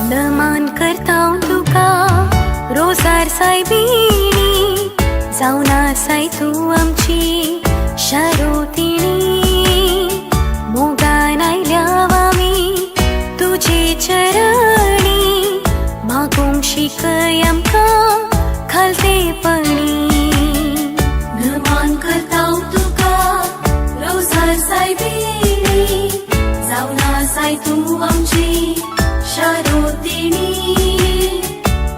नमान करता तुका रोजार सायबिणी, जावन आसाय तूं आमची शारोतिणी. मोगान आयल्या आमी तुजे चरणी, मागूंक शिकय आमकां खालतेपणी. नमान करता तुका रोजार सायबिणी, जावन आसाय तूं आमची शारोतिणी.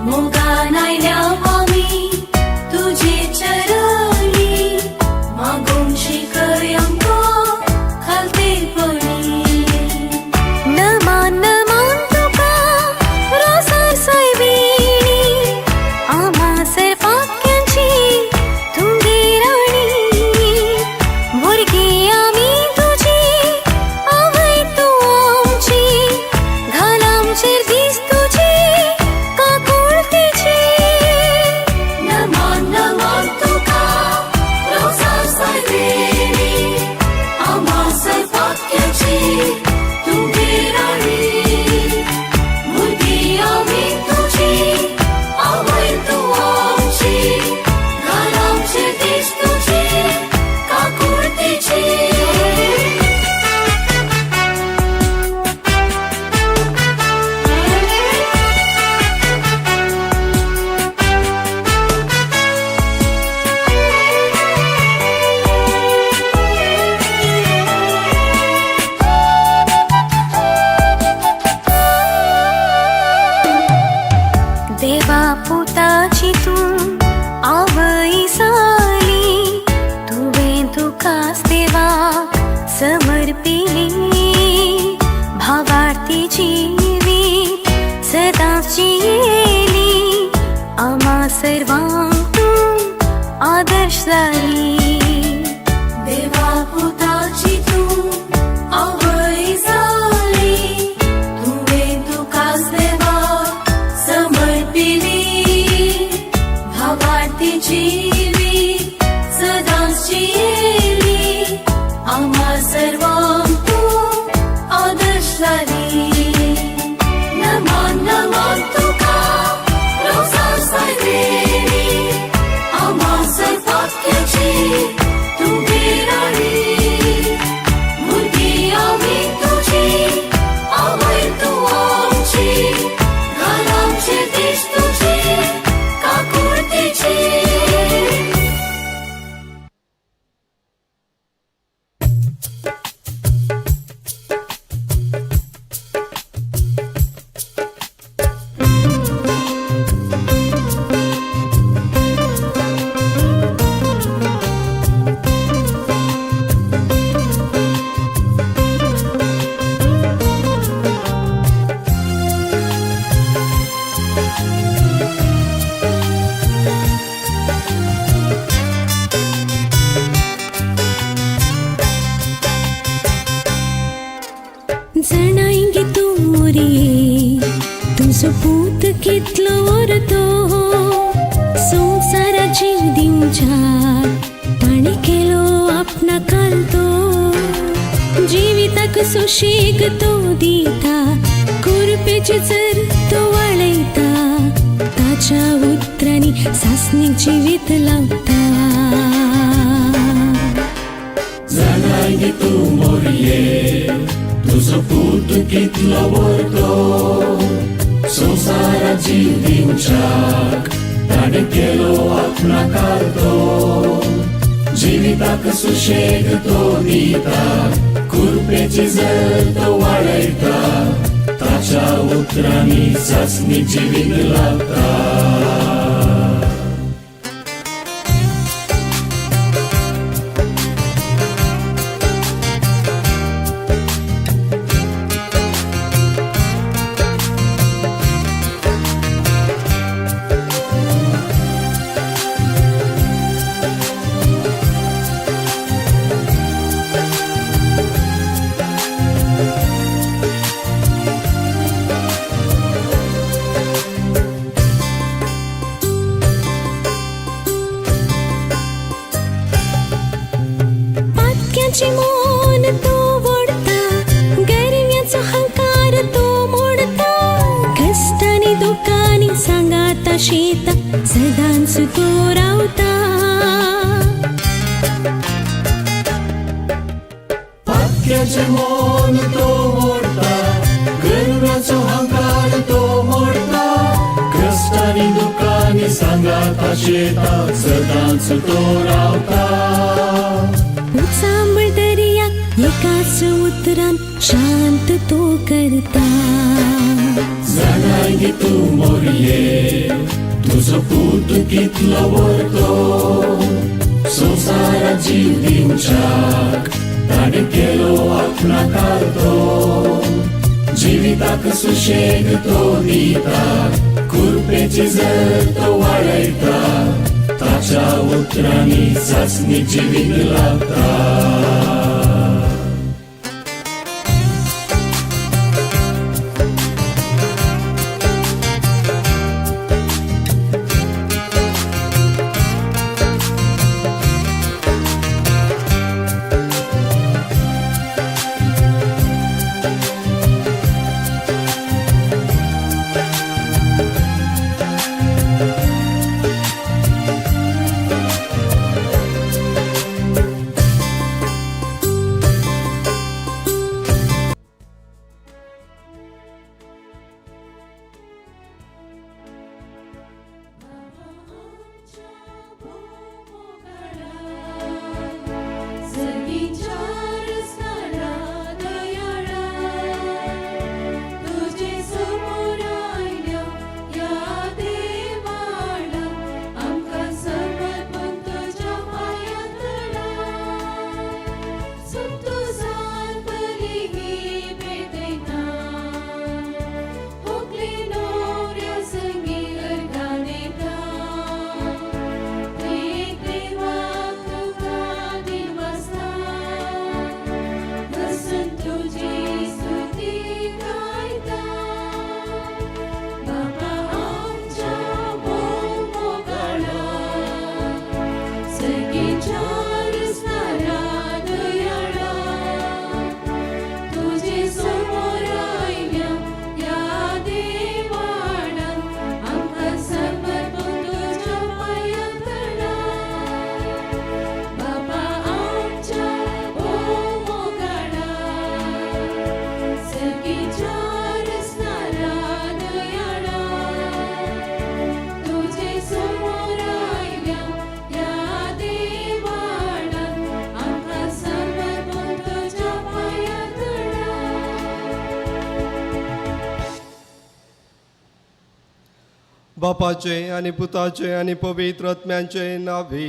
मोगान आयल्या आमी तुजे चरणी, मागूंक शिकय आमकां खालतेपणी. नमान नमान तुका रोजार सायबिणी, आमा सर्वाक्यांची तुगे राणी. भुरगीं आमी तुजी, आवय तूं आमची, घाल आमचेर दीस तुजी काकुळटेची. नमान नमान तुका रोजार सायबिणी, आमा सर्वाक्यांची तुगे राणी. भुरगीं आमी तुजी, आवय तूं आमची, घाल आमचेर दीस तुजी काकुळटेची. देवा पुताची तूं आवय जाली, तुवें तुकाच देवाक समर्पिली. भावार्थी जिवीत सदांच जियेली, आमा सर्वांक तूं आदर्श जाली. देवा पुताची तूं आवय जाली, तुवें तुकाच देवाक समर्पिली. भावार्थी जिवीत सदांच जियेली, आमा सर्वांक तूं आदर्श जाली. नमान नमान तुका रोजार सायबिणी, आमा सर्वाक्याची तुगे राणी. भुरगीं आमी तुजी, आवय तूं आमची, घाल आमचेर दीस तुजी काकुळटेची. जाणाय तूं मोरये तुजो पूत कितलो व्हरतो, संवसारा जीव दिवच्याक ताणें केलो आपणा कालतो. जिविताक सुशेग तो दिता, कुरपेची जर तो वाळयता, ताच्या उतरांनी सासणीक जिवीत लावता. जाणाय तूं मोरये तुजो पूत कितलो व्हरतो, संवसारा जीव दिवच्याक ताणें केलो आपणा कालतो. जिविताक सुशेग तो दिता, कुरपेची जर तो वाळयता, ताच्या उतरांनी सासणी जिवीत लावता. सांगाता शेता सदांच तो रावता. पातक्याचें मन तो मोडटा, गरुडाचो हंकार तो मोडटा, कश्टांनी दुखांनी सांगाता शेता सदांच तो रावता. उचांबळ दर्याक एकाच उतरान शांत तो करता. जाणाय गे तूं मोरये, तुजो पूत कितलो व्हरतो, संवसारात जीव दिवच्याक ताणें केलो आपणा कारतो. जिविताक सुशेग तो दिता, कुरपेचे जर तो वाडयता, ताच्या उतरांनी चांचणी जिवीत लावता. बापाचे आनी पुताचे आनी पवित्र आत्म्याचे नावी.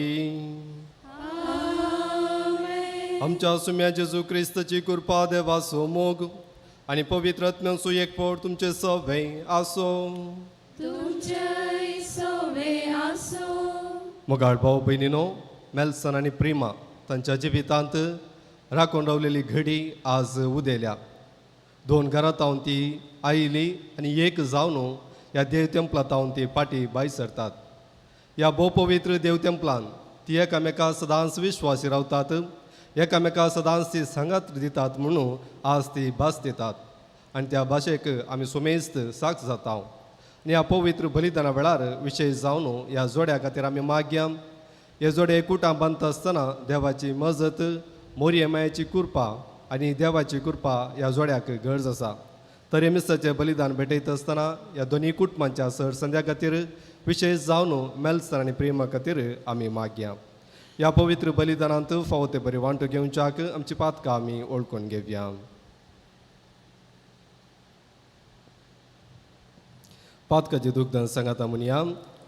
आमच्या सुम्या जेजू क्रिस्ताची कृपा, देवाचो मोग आनी पवित्र आत्म्याचो एकवट तुमचे सवे आसो. मोगाळ भाव भयणीनो, मेल्सन आनी प्रिमा तांच्या जिवितांत राखून रावलेली घडी आज उदेल्या. दोन घरांत हांव ती आयली आनी एक जावन ह्या देव तेंपलांत हांव ती पाटी भायर सरतात. ह्या भोवपवित्र देव तेंपलान ती एकामेका सदांच विश्वासी रावतात, एकामेका सदांच ती सांगात दितात म्हणून आज ती भास दितात आनी त्या भाशेक आमी सुमेस्त साक्ष जाता. आनी ह्या पवित्र बलिदाना वेळार विशेश जावन ह्या जोड्या खातीर आमी मागया. हे जोडे कुटां बांदता आसतना देवाची मजत, मोरये मायेची कृपा आनी देवाची कृपा ह्या जोड्याक गरज आसा. तर मिसाचें बलिदान भेटयता आसतना ह्या दोनी कुटुंबांच्या सर संध्या खातीर विशेश जावन मेल्सर आनी प्रेमा खातीर आमी मागया. ह्या पवित्र बलिदानांत फावो ते बरी वांटो घेवच्याक आमची पातकां आमी वळखून घेवया. पातकाची दुग्धन सांगाता म्हणया,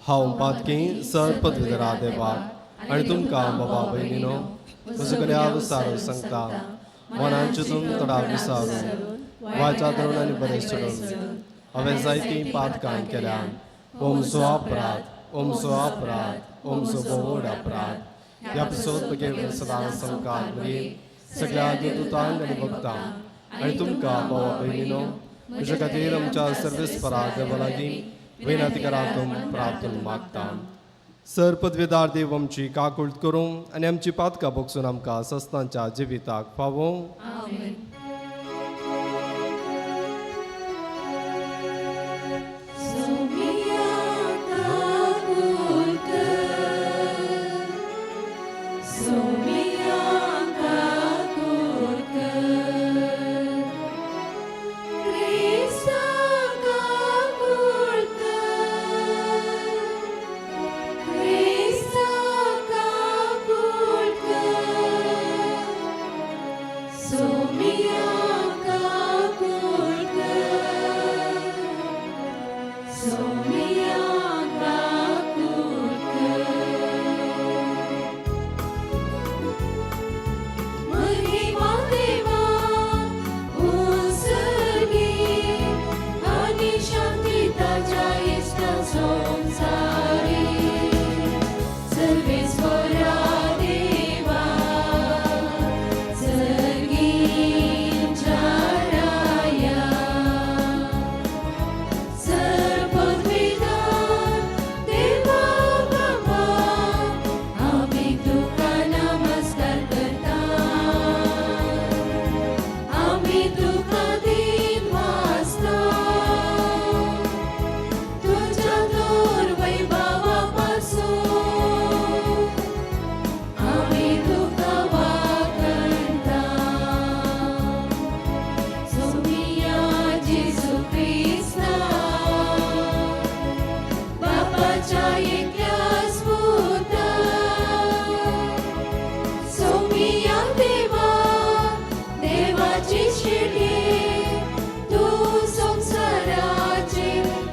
हांव पातकी सर पदवीधरा देवाक आनी तुमकां बाबा भयणीनो म्हजे कडेन हांव सारो सांगता, मनान चिंतून तोडा विसारून वाचा धरून आनी बरें सोडून हांवें जायतीं पातकां केल्या. ओमचो अपराध, ओमचो अपराध, ओमचो भोवड अपराध. ह्या पिसोत बगे सदां संकार बरी सगळ्या देवदूतांक आनी भक्तांक आनी तुमकां भावा भयणीनो म्हज्या खातीर आमच्या सर्वेस्परा देवा लागीं विनंती करात प्रार्थना मागता. सर पदवेदार देव आमची काकूळट करूं आनी आमची पातकां भोगसून आमकां सस्नाच्या जिविताक फावो. सोम्या काकूट कर. महिमा देवा उंसगी आनी शांती ताच्या इश्टा संवसारी. सर्वेस्वरा देवा सर्गींच्या राया, सर्वपदवीधर देवा बाबा, आमी तुका नमस्कार करता, आमी तुका दिन वाचता, तुज्या थोर वैभवा पासून आमी तुका वाखणता. सोमिया जेजू क्रिस्ता, बापाच्या एकल्याच पुता, सोमिया देवा, देवाची शिडये, तूं संवसाराचे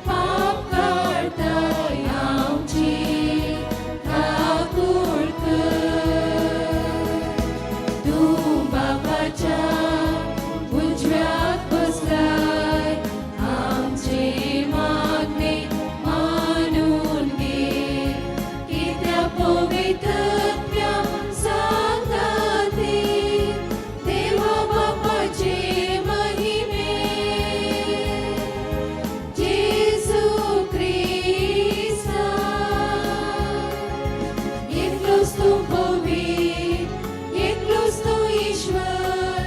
पाप काडताय, आमची काकूट कर. तूं बापाच्या उजव्याक बसलाय, आमचे मागणे मानून घे, कित्या पवित्रत्म्या सांगाती देवा बापाचे महिमे, जेजू क्रिस्ता. एकलोच तूं पवित्र, एकलोच तूं ईश्वर,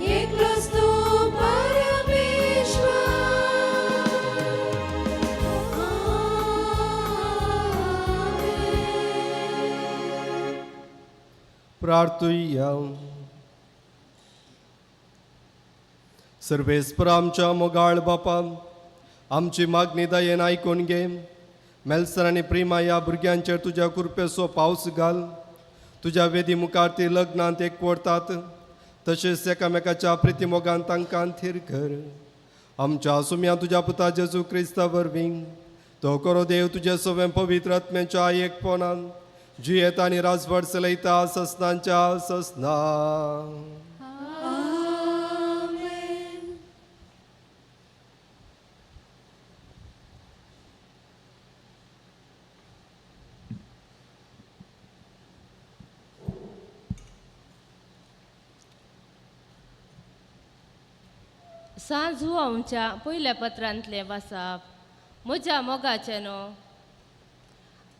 एकलोच तूं परमेश्वर. आमेन. प्रार्थुया. सर्वेस्पर आमच्या मोगाळ बापा, आमची मागणी दयेन आयकून घे. मेल्सन आनी प्रिमा ह्या भुरग्यांचेर तुज्या कृपेचो पावस घाल. तुज्या वेदी मुखार ती लग्नांत एकवटतात, तशेंच एकामेकाच्या प्रितीमोगान तांकां थीर कर. आमच्या सुम्या तुज्या पुता जेजू क्रिस्ता वरवीं, तो करो देव तुज्या सवें पवित्र आत्म्याच्या एकपणान जियेत आनी राजवट चलयता ससनांच्या ससना. आमेन. सांजुआंवच्या पयल्या पत्रांतलें वाचप. म्हज्या मोगाचें न्हू,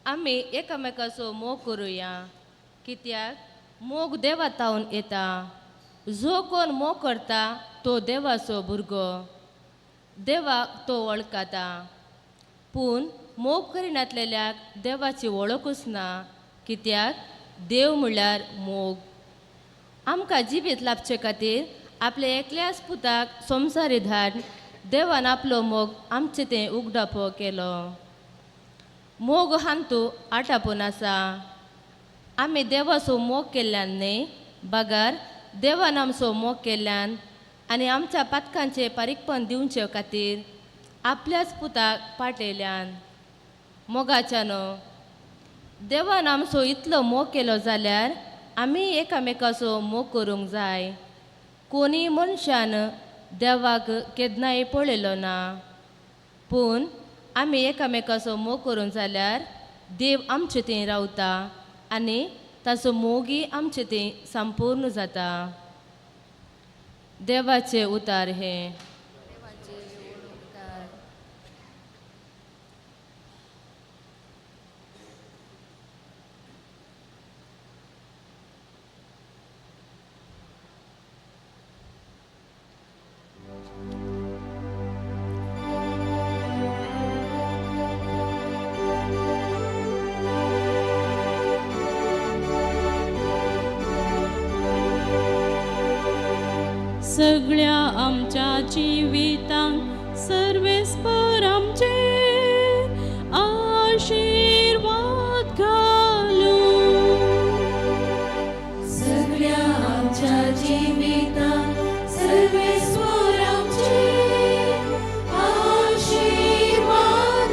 आमी एकामेकाचो मोग करुया, कित्याक मोग देवा तावन येता. जो कोण मोग करता तो देवाचो भुरगो, देवाक तो वळखता. पूण मोग करिनातलेल्याक देवाची वळखूच ना, कित्याक देव म्हणल्यार मोग. आमकां जिवीत लाभचे खातीर आपल्या एकल्याच पुताक संवसारी धाड देवान आपलो मोग आमचे तें उगडापो केलो. मोग हांतू आटापून आसा. आमी देवाचो मोग केल्ल्यान न्हय, बगर देवान आमचो मोग केल्ल्यान आनी आमच्या पातकांचें पारीकपण दिवचे खातीर आपल्याच पुताक पाटयल्यान. मोगाच्यानो, देवान आमचो इतलो मोग केलो जाल्यार आमी एकामेकाचो मोग करूंक जाय. कोणीय मनशान देवाक केन्नाय पळयलो ना, पूण आमी एकामेकाचो मोग करूंक जाल्यार देव आमचे थंय रावता आनी ताचो मोगूय आमचे थंय संपूर्ण जाता. देवाचे उतार हे. सगळ्या आमच्या जिवितांक सर्वेस्पर आमचे आशिर्वाद घालूं. सगळ्या आमच्या जिवितांत सर्वेस्पर आमचे आशिर्वाद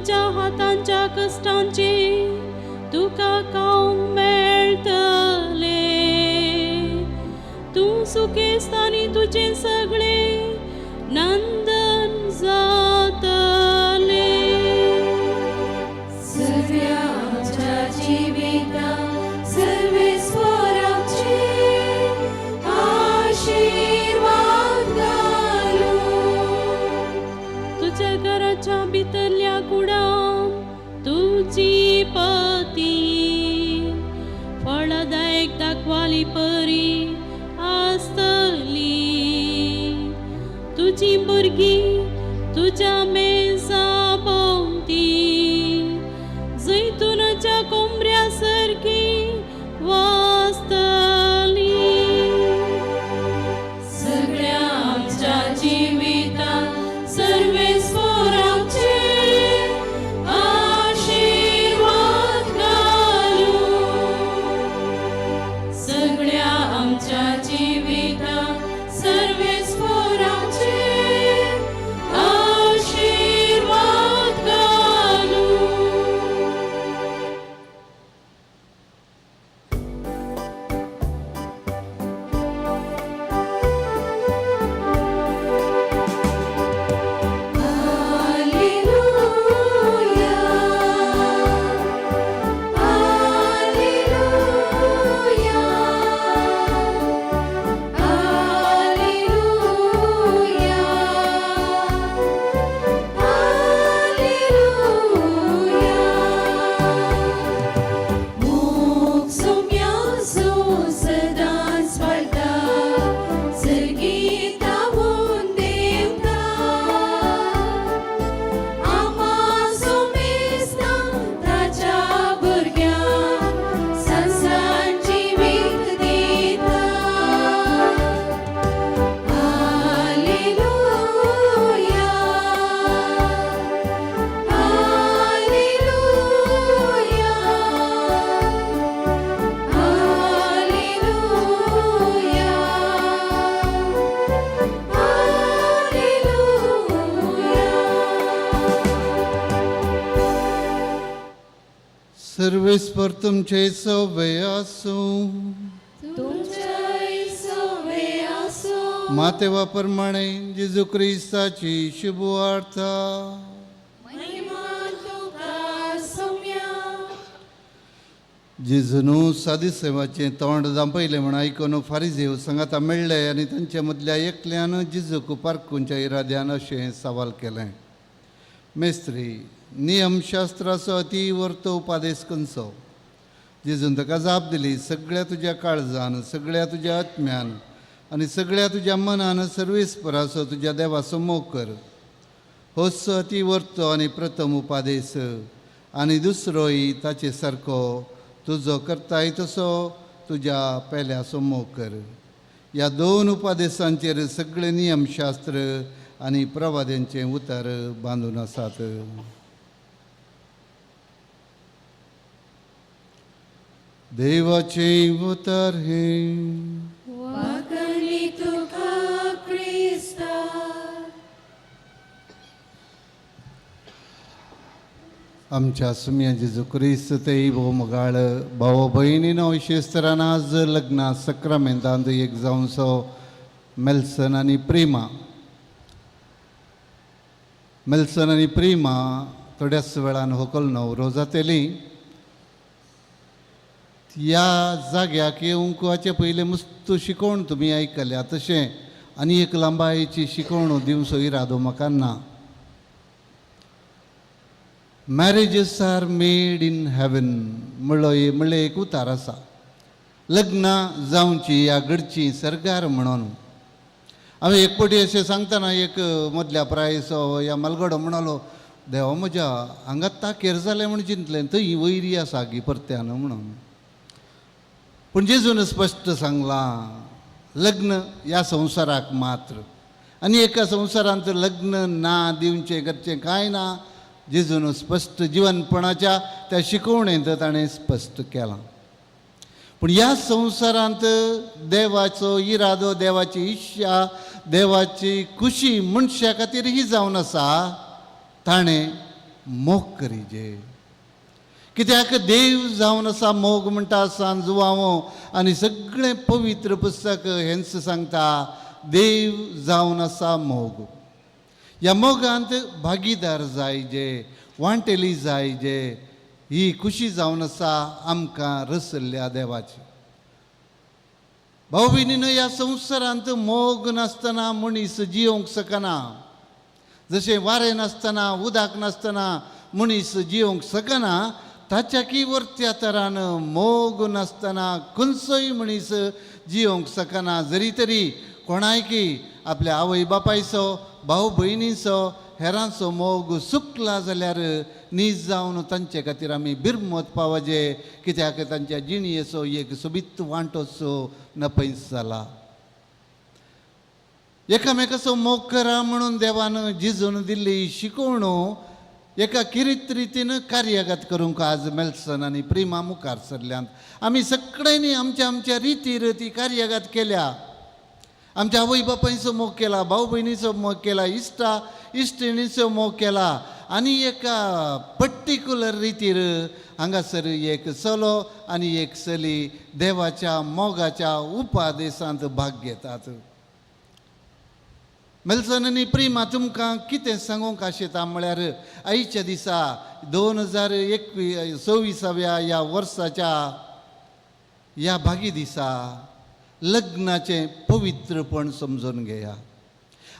तुज्या हातांच्या कश्टांची तुका खावंक मेळटलें. तूं सुखेस्त आनी तुजें सगळें नंदन जातलें. सगळ्या आमच्या जिवितांत सर्वेस्पराचे आशिर्वाद घालूं. तुज्या घराच्या भितरल्या कुडान तुजी पती फळदायक दाखवाली परी आसतली. तुजी भुरगीं तुज्या मेजा भोंवती जैतुनाच्या कोंबऱ्या सारकी वाजतली. सगळ्या आमच्या जिवितांत सर्वेस्पराचे आशिर्वाद घालूं. सगळ्या आमच्या जिवितांत सर्वेस्पराचे आशिर्वाद घालूं. Alleluia, Alleluia, Alleluia, Alleluia. मोग सोम्याचो सदांच पाळटा, सर्गीतावून देवता. आमाचो मेस्ता ताच्या भुरग्यांक संवसार जिवीत दिता. Alleluia, Alleluia, Alleluia, Alleluia. सर्वेस्पर तुमचे सवे आसूं. तुमच्याय सवे आसूं. मातेवा प्रमाणे जेजू क्रिस्ताची शुभवार्ता. महिमा तुका सोम्या. जेजून सादिसेवाचें तोंड दांपयलें म्हण आयकून फारिजेव सांगाता मेळ्ळे आनी तांचे मदल्या एकल्यान जेजूक पारखुंच्या इराद्यान अशें सवाल केलें, मेस्त्री, नियमशास्त्राचो अती वर्तो उपादेश खंयचो? जेजून ताका जाप दिली, सगळ्या तुज्या काळजान, सगळ्या तुज्या आत्म्यान आनी सगळ्या तुज्या मनान सर्वेस्पराचो तुज्या देवाचो मोग कर. होच अती वर्तो आनी प्रथम उपादेश. आनी दुसरोय ताचे सारको, तुजो करताय तसो तुज्या पेल्याचो मोग कर. ह्या दोन उपादेशांचेर सगळे नियमशास्त्र आनी प्रवाद्यांचें उतर बांदून आसात. देवाचें उतर हें. वाकणी तुका क्रिस्ता. आमच्या सुम्या जेजू क्रिस्त ते भोव मोगाळ भाव भयणीनो, विशेष तरान आज लग्ना सक्रामेंतांत एक जावनसो मेल्सन आनी प्रेमा. मेल्सन आनी प्रेमा थोड्याच वेळान होकल न्हवरो जातली. ह्या जाग्याक येवंक हाचे पयलें मस्त शिकवण तुमी आयकल्या, तशें आनी एक लांबायेची शिकवण दिवचो इरादो म्हाका ना. Marriages are made in heaven म्हणलो म्हणलें एक उतार आसा. लग्नां जावची या घडची सरकार म्हणून हांवें एक पटी अशें सांगतना एक मदल्या प्रायसो या मलगडो म्हणालो, देवा म्हज्या हांगा ताकेर जालें म्हूण चिंतलें, थंय वयरी आसा गी परत्यान म्हणून. पूण जेजून स्पश्ट सांगलां, लग्न ह्या संवसाराक मात्र आनी एका संवसारांत लग्न ना दिवचें करचें कांय ना. जेजून स्पश्ट जिवनपणाच्या त्या शिकवणेंत ताणें स्पश्ट केलां. पूण ह्या संवसारांत देवाचो इरादो, देवाची इच्छा, देवाची खुशी मनशा खातीर ही जावन आसा. ताणें मोग करीजे. कित्याक देव जावन आसा मोग म्हणटा सान जुवांव आनी सगळें पवित्र पुस्तक हेंच सांगता, देव जावन आसा मोग. ह्या मोगांत भागीदार जायजे, वांटेली जायजे. ही खुशी जावन आसा आमकां रसल्ल्या देवाची. भाव भयणीनो, ह्या संवसारांत मोग नासतना मनीस जियोंक शकना. जशें वारें नासतना, उदक नासतना मनीस जियोंक शकना, ताच्याकी वरत्या तरान मोग नासतना खंयचोय मनीस जियोंक शकना. जरी तरी कोणायकी आपल्या आवय बापायचो, भाव भयणीचो, हेरांचो मोग सुकला जाल्यार नीज जावन तांचे खातीर आमी बिरमत पावजे, कित्याक तांच्या जिणयेचो एक सोबीत वांटोचो नपयस जाला. एकामेकाचो मोग करा म्हणून देवान जिजून दिल्ली शिकवणू एका किरीत रितीन कार्यगत करूंक आज मेल्सन आनी प्रेमा मुखार सरल्यांत. आमी सगळ्यांनी आमच्या आमच्या रितीर ती कार्यगत केल्या. आमच्या आवय बापायचो मोग केला, भाव भयणीचो मोग केला, इश्टा इश्टिणीचो मोग केला आनी एका पर्टिक्युलर रितीर हांगासर एक चलो आनी एक चली देवाच्या मोगाच्या उपादेशांत भाग घेतात. मेल्सन आनी प्रेमा तुमकां कितें सांगूंक आशेता म्हळ्यार आयच्या दिसा 2021 ह्या वर्साच्या ह्या भागी दिसा लग्नाचें पवित्रपण समजून घेया.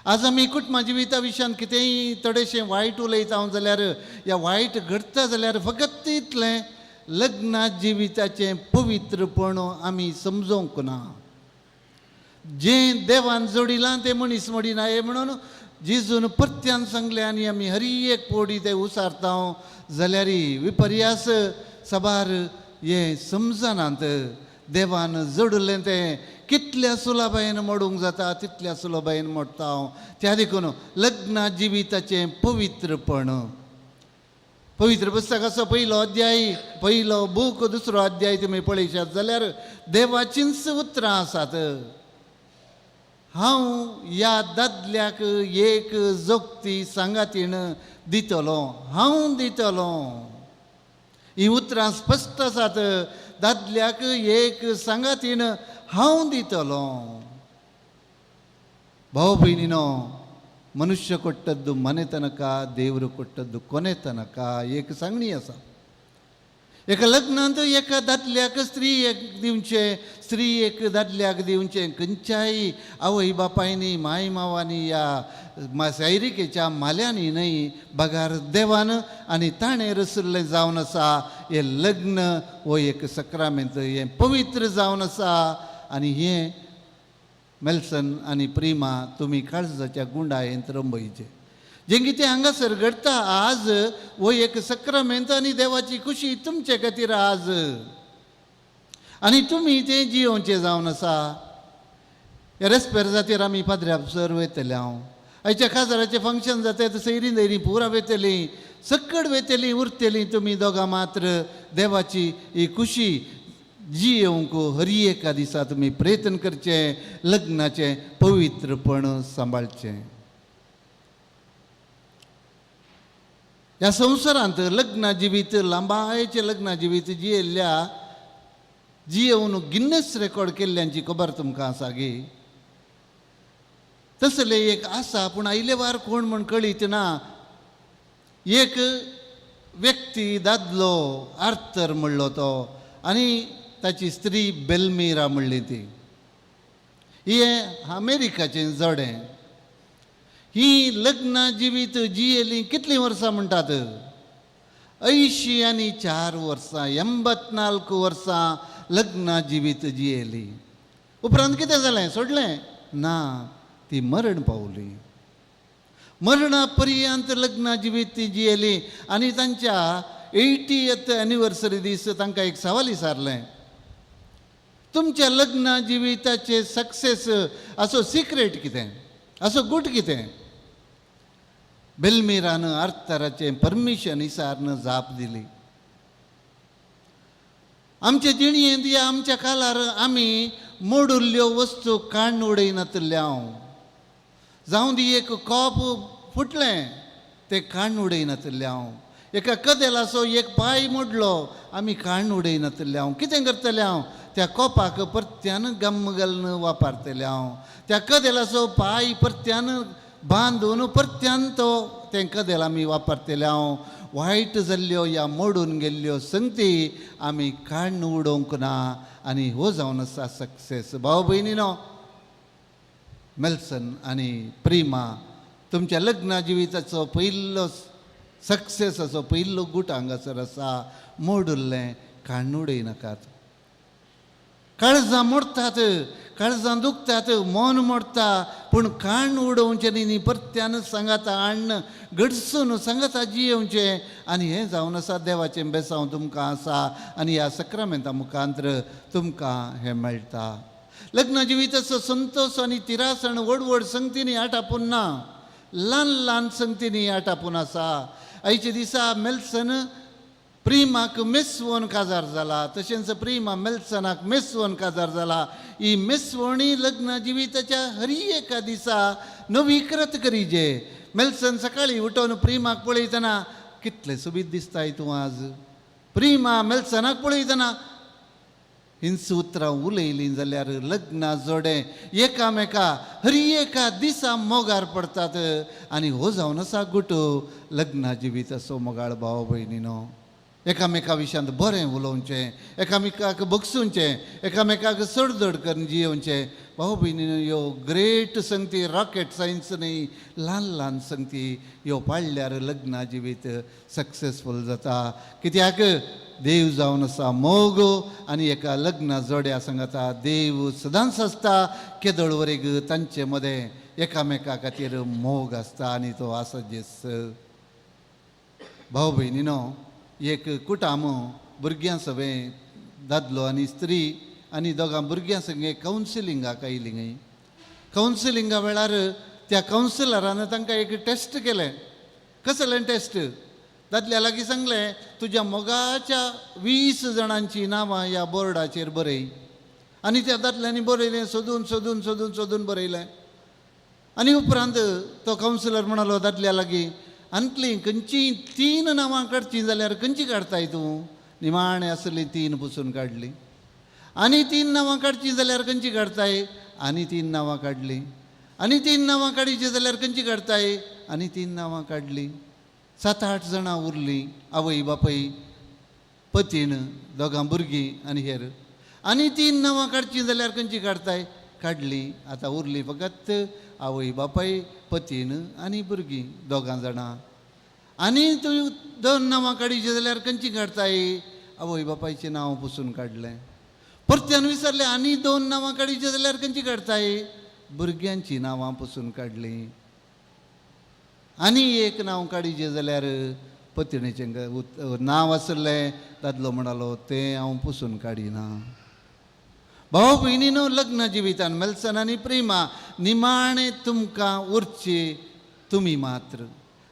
आज आमी कुटुंबा जिविता विशयान कितेंय थोडेशें वायट उलयता हांव जाल्यार या वायट घडटा जाल्यार फकत इतलें, लग्ना जिविताचें पवित्रपण आमी समजूंक ना. जें देवान जोडिलां तें मनीस मोडिना हें म्हणून जेजून परत्यान सांगलें आनी आमी हर एक पोडी तें उसारता जाल्यार विपर्यास साबार हें समजनात. देवान जोडलें तें कितल्या सुलभायेन मोडूंक जाता तितल्या सुलभायेन मोडटा हांव. त्या देखून लग्ना जिविताचें पवित्रपण, पवित्र पुस्तकाचो पयलो अध्याय, पयलो बूक, दुसरो अध्याय तुमी पळयशात जाल्यार देवाचींच उतरां आसात. हांव ह्या दादल्याक एक जोगती सांगातीण दितलो, हांव दितलो. ही उतरां स्पश्ट आसात. दादल्याक एक सांगातीण हांव दितलो. भाव भयणीनो, मनुष्य ಕೊಟ್ಟದ್ದು ಮನೆತನಕ, ದೇವರು ಕೊಟ್ಟದ್ದು ಕೊನೆ ತನಕ एक सांगणी आसा. एका लग्नांत एका दादल्याक स्त्री एक दिवचें, स्त्री एक दादल्याक दिवचें. खंयच्याय आवय बापायनी, माय मावांनी ह्या सायरिकेच्या माल्यांनी न्हय, बगार देवान आनी ताणें रसल्लें जावन आसा हें लग्न हो एक सक्रामेंत, हें पवित्र जावन आसा. आनी हें मेल्सन आनी प्रेमा तुमी काळजाच्या गुंडायेंत रंबयचें. जें कितें हांगासर घडटा आज हो एक सक्रामेंत आनी देवाची खुशी तुमचे खातीर आज आनी तुमी तें जियोवचें जावन आसा. ह्या रेस्पेर जातीर आमी पाद्र्यापसर वयतले. हांव आयच्या काजाराचें फंक्शन जाता सैरीं दैरीं पुरा वयतलीं, सकड वयतलीं, उरतलीं तुमी दोगां मात्र देवाची ही खुशी जियोवंक हर एका दिसा तुमी प्रयत्न करचें, लग्नाचें पवित्रपण सांबाळचें. ह्या संवसारांत लग्ना जिवीत, लांबायेचें लग्ना जिवीत जियेल्ल्या जियेवन गिन्नेस रेकॉर्ड केल्ल्यांची खबर तुमकां आसा गी? तसलें एक आसा, पूण आयले वार कोण म्हूण कळीत ना. एक व्यक्ती दादलो आर्थर म्हणलो तो आनी ताची स्त्री बेलमिरा म्हणली ती. हें अमेरिकाचें जोडें. ही लग्ना जिवीत जियेलीं कितलीं वर्सां म्हणटात? 84 वर्सां, 84 वर्सां लग्ना जिवीत जियेली. उपरांत कितें जालें? सोडलें ना, ती मरण पावली. मरणा पर्यंत लग्ना जिवीत ती जियेली आनी तांच्या 80th anniversary दीस तांकां एक सवाल विचारलें, तुमच्या लग्ना जिविताचें सक्सेस असो सिक्रेट कितें, असो गूट कितें? बेलमिरान आर्थराचें परमिशन विचारून जाप दिली, आमचे जिणयेंत या आमच्या कालार आमी मोडुल्ल्यो वस्तू काडून उडयनातल्ले. हांव जावं दी एक कॉप फुटलें तें काडून उडयनातल्लें. हांव एका कदेलाचो एक पांय मोडलो आमी काण्ण उडयनातले हांव कितें करतलें हांव त्या कोपाक परत्यान गम्म घालून वापरतलें हांव त्या कदेलाचो पांय परत्यान बांदून परत्यान तो तें कदेल आमी वापरतले हांव वायट जाल्ल्यो या मोडून गेल्ल्यो संगती आमी काण्ण उडोवंक ना आनी हो जावन आसा सक्सेस. भाव भयणीनो, मेल्सन आनी प्रिमा तुमच्या लग्न जिविताचो पयलो सक्सेसाचो पयलो गूट हांगासर आसा. मोडुल्लें काण्ण उडयनाकात. काळजां मोडटात, काळजां दुखतात, मन मोडटा, पूण काण्ण उडोवचें न्ही, परत्यान सांगाता हाण्ण घडसून सांगाता जियेवचें. आनी हें जावन आसा देवाचें बेसांव तुमकां आसा आनी ह्या सक्रामेंता मुखांत्र तुमकां हें मेळटा. लग्न जिविताचो संतोश आनी तिरासण व्हड व्हड संगतींनी आटापून ना, ल्हान ल्हान संगतींनी आटापून आसा. आयच्या दिसा मेल्सन प्रेमाक मेसवण काजार जाला, तशेंच प्रेमा मेल्सनाक मेसवण काजार जाला. ही मेसवणी लग्न जिविताच्या हर एका दिसा नवीकृत करीजे. मेल्सन सकाळीं उठोवन प्रेमाक पळयतना कितलें सोबीत दिसताय तूं आज. प्रेमा मेल्सनाक पळयतना हिंस उतरां उलयलीं जाल्यार लग्ना जोडें एकामेका हर एका दिसा मोगार पडटात. आनी हो जावन आसा गुटो लग्ना जिविताचो मोगाळ भाव भयणीनो. एकामेका विशयांत बरें उलोवचें, एकामेकाक बगसुचें, एकामेकाक सडदड करून जियोवचें. भाव भयणीनो, ह्यो ग्रेट संगती रॉकेट सायन्स न्ही, ल्हान ल्हान संगती ह्यो पाळल्यार लग्ना जिवीत सक्सेसफूल जाता. कित्याक देव जावन आसा मोग आनी एका लग्ना जोड्या सांगता देव सदांच आसता. केदळ वरेग तांचे मदें एकामेका खातीर मोग आसता आनी तो आसा जेस. भाव भयणीनो, एक कुटाम भुरग्यां सवें दादलो आनी स्त्री आनी दोगां भुरग्यां संगे कावन्सिलिंगाक आयलीं. कावन्सिलिंगा वेळार त्या कावन्सिलरान तांकां एक टेस्ट केलें. कसलें टेस्ट? दादल्या लागीं सांगलें तुज्या मोगाच्या 20 जाणांचीं नांवां ह्या बोर्डाचेर बरय. आनी त्या दादल्यांनी बरयलें, सोदून सोदून सोदून सोदून बरयलें. आनी उपरांत तो कावन्सिलर म्हणालो दादल्या लागीं, आंतलीं खंयचीं 3 नांवां काडचीं जाल्यार खंयचीं काडताय तूं? निमाणें आसलीं 3 पुसून काडलीं. आनी 3 नांवां काडचीं जाल्यार खंयचीं काडताय? आनी 3 नांवां काडलीं. आनी 3 नांवां काडचीं जाल्यार खंयचीं काडताय? आनी 3 नांवां काडलीं. 7-8 जाणां उरलीं, आवय बापूय पतीण दोगां भुरगीं आनी हेर. आनी 3 नांवां काडचीं जाल्यार खंयचीं काडताय? काडलीं. आतां उरलीं फकत आवय बापूय पतीण आनी भुरगीं दोगां जाणां. आनी तूं 2 नांवां काडचीं जाल्यार खंयचीं काडताय? आवय बापायचें नांव पुसून काडलें. परत्यान विचारलें आनी 2 नांवां काडचीं जाल्यार खंयचीं काडताय? भुरग्यांचीं नांवां पुसून काडलीं. आनी 1 नांव काडचें जाल्यार पतिणेचें नांव आसलें. दादलो म्हणालो तें हांव पुसून काडिना. भाव भयणीनो, लग्न जिवितान मेल्सन आनी प्रेमा निमाणें तुमकां उरची तुमी मात्र.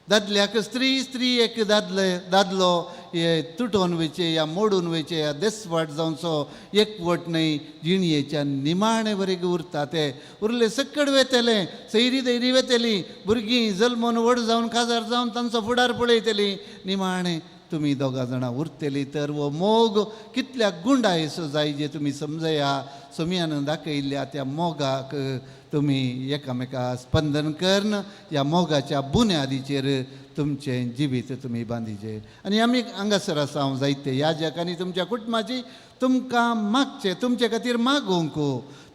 दादल्याक स्त्री, स्त्री एक दादले दादलो हे तुटोवन वयचे या मोडून वयचे या देसवाट जावचो एकवट न्हय, जिणयेच्या निमाणे वरेग उरता ते. उरले सकड वेतले, सैरी दैरी वेतली, भुरगीं जल्मून व्हड जावन काजार जावन तांचो फुडार पळयतली. निमाणे तुमी दोगां जाणां उरतली. तर हो मोग कितल्या गुंडायसो जाय जे तुमी समजया. सोमयान दाखयल्ल्या त्या मोगाक तुमी एकामेका स्पंदन करून ह्या मोगाच्या बुन्यादीचेर तुमचें जिवीत तुमी बांदिचें. आनी आमी हांगासर आसा हांव जायते याजक आनी तुमच्या कुटुंबाची तुमकां मागचें, तुमचे खातीर मागूंक.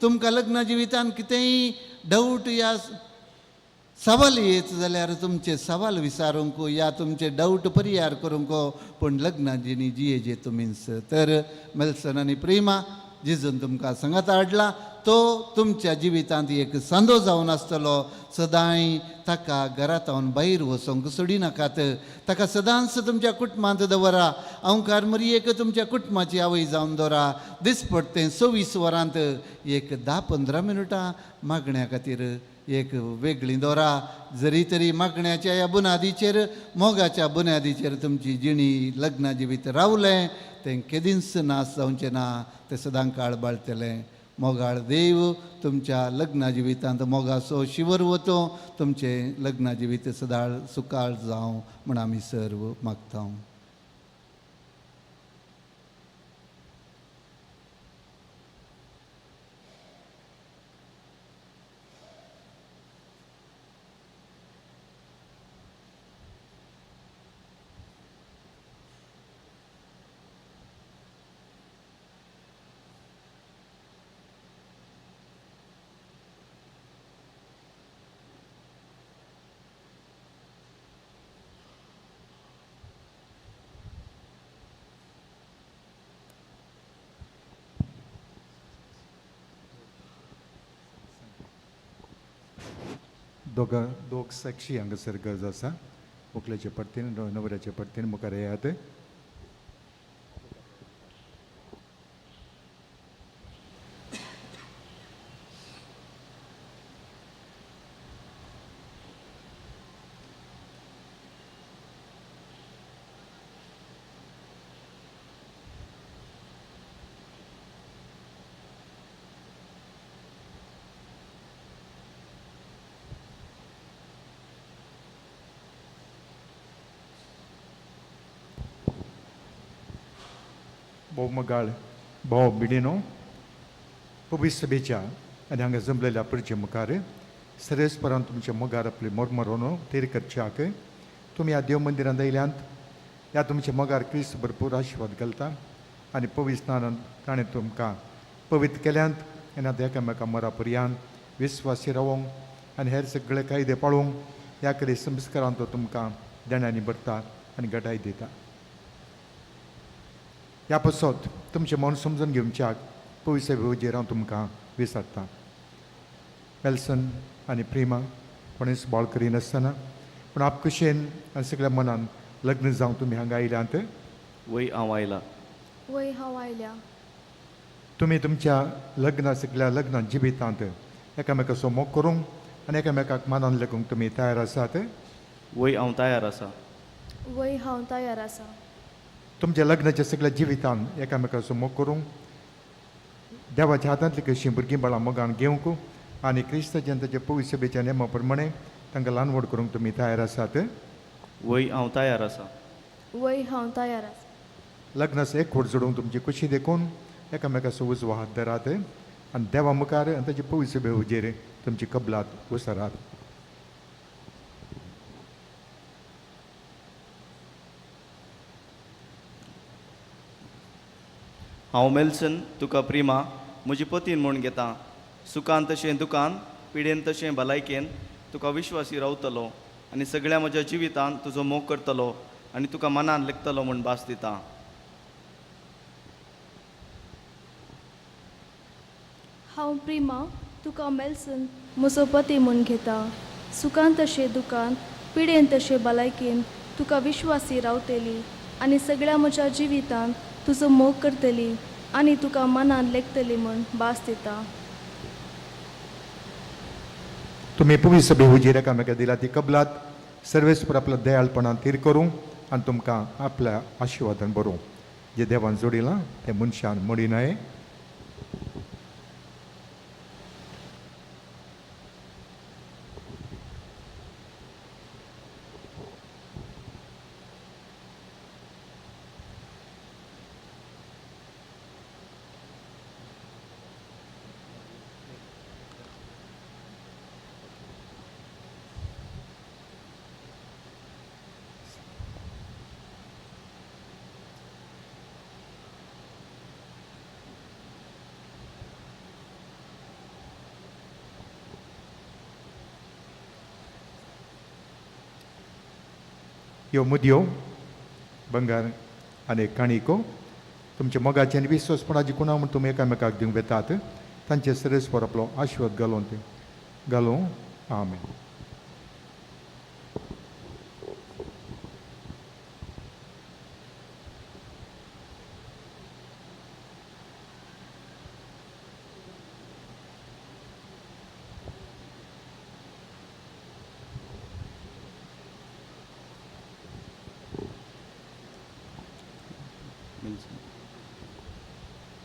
तुमकां लग्न जिवितान कितेंय डावट या सवाल येत जाल्यार तुमचे सवाल विचारूंक या तुमचे डावट परिहार करूंक, पूण लग्न जिणी जिये जे तुमीच. तर मेल्सन आनी प्रेमा जेजून तुमकां सांगात हाडला तो तुमच्या जिवितांत एक सांदो जावन आसतलो. सदांय ताका घरांत भायर वचोंक सोडिनाकात, ताका सदांच तुमच्या कुटुंबांत दवरा. अंकार मरियेक तुमच्या कुटुंबाची आवय जावन दवरा. दिसपडटें 24 वरांत एक 10-15 मिनटां मागण्या खातीर एक वेगळी दवरा. जरी तरी मागण्याच्या ह्या बुनादीचेर, मोगाच्या बुन्यादीचेर तुमची जिणी लग्न जिवीत रावलें तें केदींच नाश जावचें ना, तें सदां काळ बाळतलें. मोगाळ देव तुमच्या लग्ना जिवितांत मोगाचो शिवर वतो, तुमचें लग्ना जिवीत सदाळ सुकाळ जावं म्हूण आमी सर्व मागता. दोग साक्षी हांगासर गरज आसा. व्हंकलेचे परतीन न्हवऱ्याचे परतीन मुखार येयात. भोव मगाळ भाव बिडीनो पवित्र सभेच्या आनी हांगा जमलेल्या परचे मुखार सरेसपरान तुमच्या मोगार आपले मोरमरोनो तेर करच्याक तुमी ह्या देव मंदिरांत आयल्यांत. ह्या तुमच्या मोगार क्रिस्त भरपूर आशिर्वाद घालता आनी पवित्र स्नानान ताणें तुमकां पवित्र केल्यांत आनी आतां एकामेका मरा पर्यान विस्वासी रावोंक आनी हेर सगळे कायदे पाळूंक ह्या कडेन संस्कारान तो तुमकां देण्यांनी भरता आनी घटाय दिता. ह्या पासत तुमचें मन समजून घेवच्याक पयशे वेवजेर हांव तुमकां विचारतां. वेल्सन आनी प्रेमा कोणेच बाळ करिनासतना पूण आपकुशेन आनी सगळ्या मनान लग्न जावंक तुमी हांगा आयल्यांत. वय हांव आयला. वय हांव आयल्या. तुमी तुमच्या लग्ना सगळ्या लग्ना जिवितांत एकामेकाचो मोग करूंक आनी एकामेकाक मानान लेखूंक तुमी तयार आसात. वय हांव तयार आसा. वय हांव तयार आसा. तुमच्या लग्नाच्या सगळ्या जिवितान एकामेकाचो मोग करूंक देवाच्या हातांतली कशीं भुरगीं बाळां मोगान घेवंक आनी क्रिस्ताच्या ताच्या पवित्र सभेच्या नेमा प्रमाणे तांकां ल्हान व्हड करूंक तुमी तयार आसात. वय हांव तयार आसा. वय हांव तयार आसा. लग्नाचो एक खोट जोडूंक तुमची खुशी देखून एकामेकाचो उजवो हात धरात आनी देवा मुखार आनी ताचे पवित्र सभे हुजेर तुमची कबलात उसरात. हांव मेल्सन तुका प्रिमा म्हजी पतीन म्हूण घेता. सुखान तशें दुकान पिडेन तशें भलायकेन तुका विश्वासी रावतलो आनी सगळ्या म्हज्या जिवितान तुजो मोग करतलो आनी तुका मनान लेखतलो म्हूण भास दिता. हांव प्रिमा तुका मेल्सन म्हजो पती म्हूण घेता. सुखान तशें दुकान पिडेन तशें भलायकेन तुका विश्वासी रावतली आनी सगळ्या म्हज्या जिवितान तुजो मोग करतली आनी तुका मनान लेखतली म्हूण भास दिता. तुमी पवित्र सभे हुजीर एकामेका दिला ती कबलात सर्वेस्पर आपल्या दयाळपणान थीर करूं आनी तुमकां आपल्या आशिर्वादान बरोवं. जे देवान जोडिलां तें मनशान मोडी न्हय. ह्यो मुदयो बंगार आनी काणिको तुमच्या मोगाचे आनी विश्वासपणाची कुणा म्हूण तुमी एकामेकाक दिवंक वेतात तांचे सरेस्पर आपलो आशिर्वाद घालून ते घालूं. आमेन.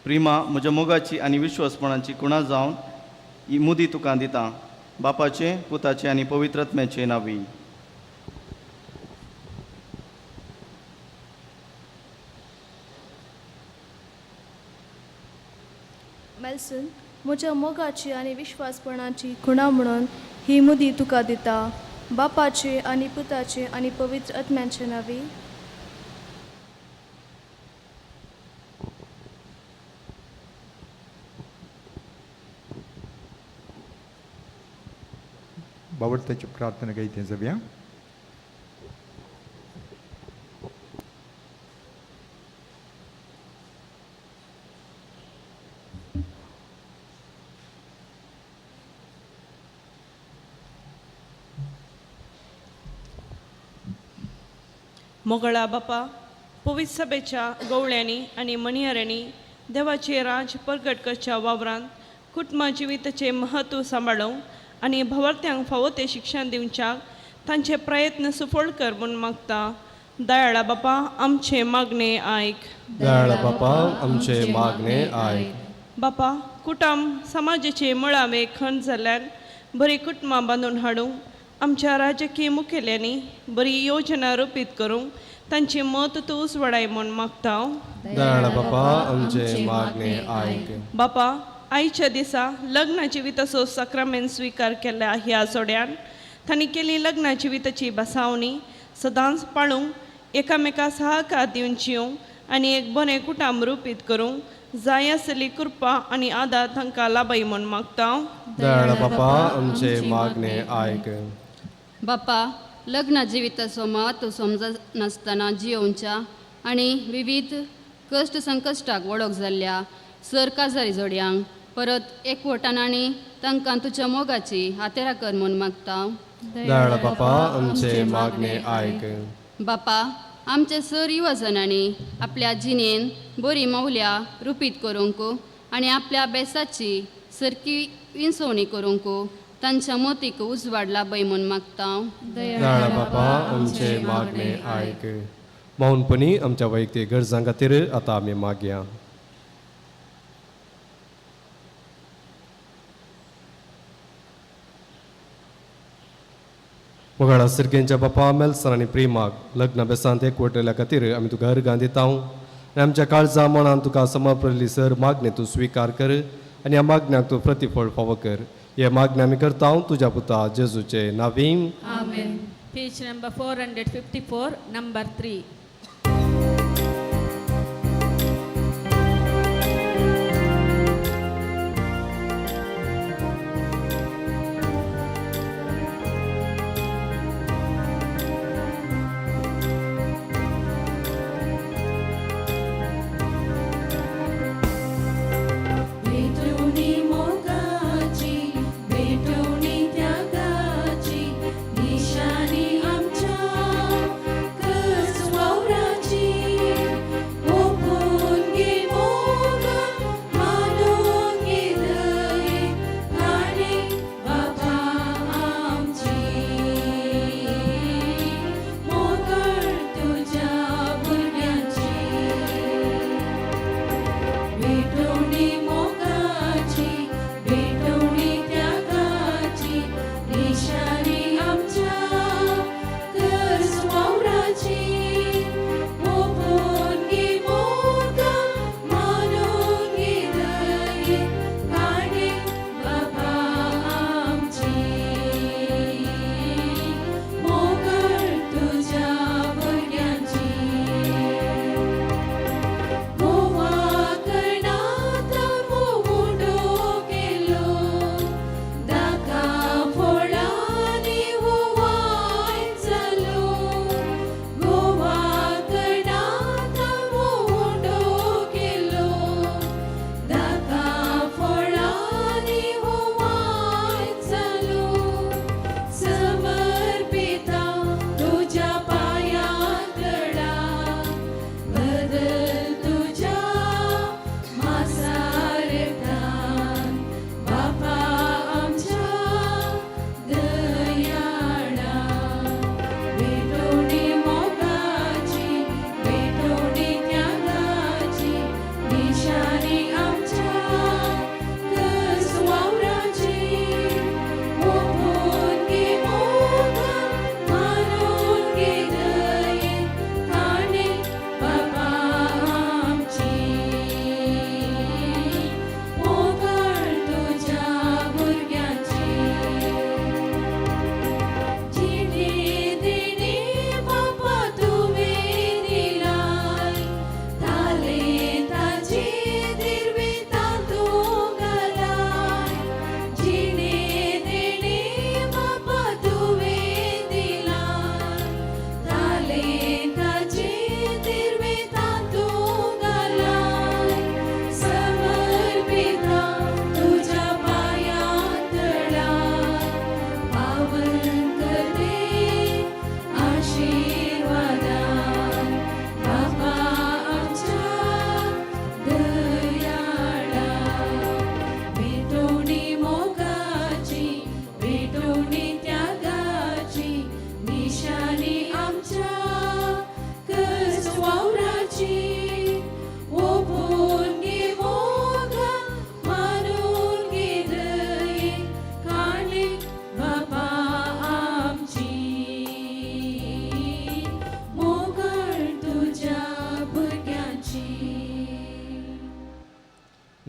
प्रिमा, म्हज्या मोगाची आनी विश्वासपणाची कुणा जावन ही मुदी तुका दिता, बापाचे, पुताचे आनी पवित्र आत्म्याचे नांवी. मेल्सन, म्हज्या मोगाची आनी विश्वासपणाची खुणा म्हणून ही मुदी तुका दिता, बापाचे आनी पुताचे आनी पवित्र आत्म्याचे नांवी. बावडताची प्रार्थना गायते जावया. मोगळा बापा, पवित्र सभेच्या गवळ्यांनी आनी मणियाऱ्यांनी देवाचे राज परगट करच्या वावरांत कुटुंबा जिविताचें म्हत्व सांबाळूंक आनी भवर्त्यांक फावो तें शिक्षण दिवच्याक तांचे प्रयत्न सुफळ कर म्हूण मागता. दयाळा बापा, आमचें मागणें आयक. दयाळा बापा, आमचें मागणें आयक. बापा, कुटुंब समाजाचे मुळावे खण जाल्यार बरी कुटुंबां बांदून हाडूंक आमच्या राजकीय मुखेल्यांनी बरी योजना रुपीत करूंक तांचें मत तूं उजवाडाय म्हूण मागता. दयाळा बापा, आमचें मागणें आयक. बापा, आयच्या दिसा लग्न जिविताचो साक्रामेंत स्विकार केल्ल्या ह्या जोड्यान तांणी केली लग्न जिविताची बसावणी सदांच पाळूंक एकामेका सहकार दिवन जिवंक आनी एक बरें कुटुंब रुपीत करूंक जाय आसली कृपा आनी आदार तांकां लाभय म्हूण मागता. दयाळा बापा, आमचें मागणें आयक. बापा, लग्न जिविताचो म्हत्व समजनासतना जियोवच्या आनी विविध कश्ट संकश्टाक वळख जाल्ल्या सर काजारी जोडयांक परत एकवटान आनी तांकां तुज्या मोगाची हातेरा कर म्हूण मागता. दयाळा बापा, आमचें मागणें आयक. बापा, आमचे सर युवजनांनी आपल्या जिणेन बरी मौल्या रुपीत करूंक आनी आपल्या बेसाची सरकी विंचवणी करूंक तांच्या मोतीक उजवाड लाभय म्हूण मागता. दयाळा बापा, आमचें मागणें आयक. मौनपणी आमच्या वैयक्तीक गरजां खातीर आतां आमी मागया. मोगाळा सिरकेंच्या बापा, मेल्सन आनी प्रेमाक लग्न बेसांत एकवटल्या खातीर आमी तुका अर्गां दिता आनी आमच्या काळजा मनान तुका समर्पल्ली सर मागणें तूं स्विकार कर आनी ह्या मागण्याक तूं प्रतिफळ फावो कर. हे मागणें आमी करता तुज्या पुता जेजूचे नांवी. आमेन. Page number 454, number 3. निशानी आमच्या कसवा.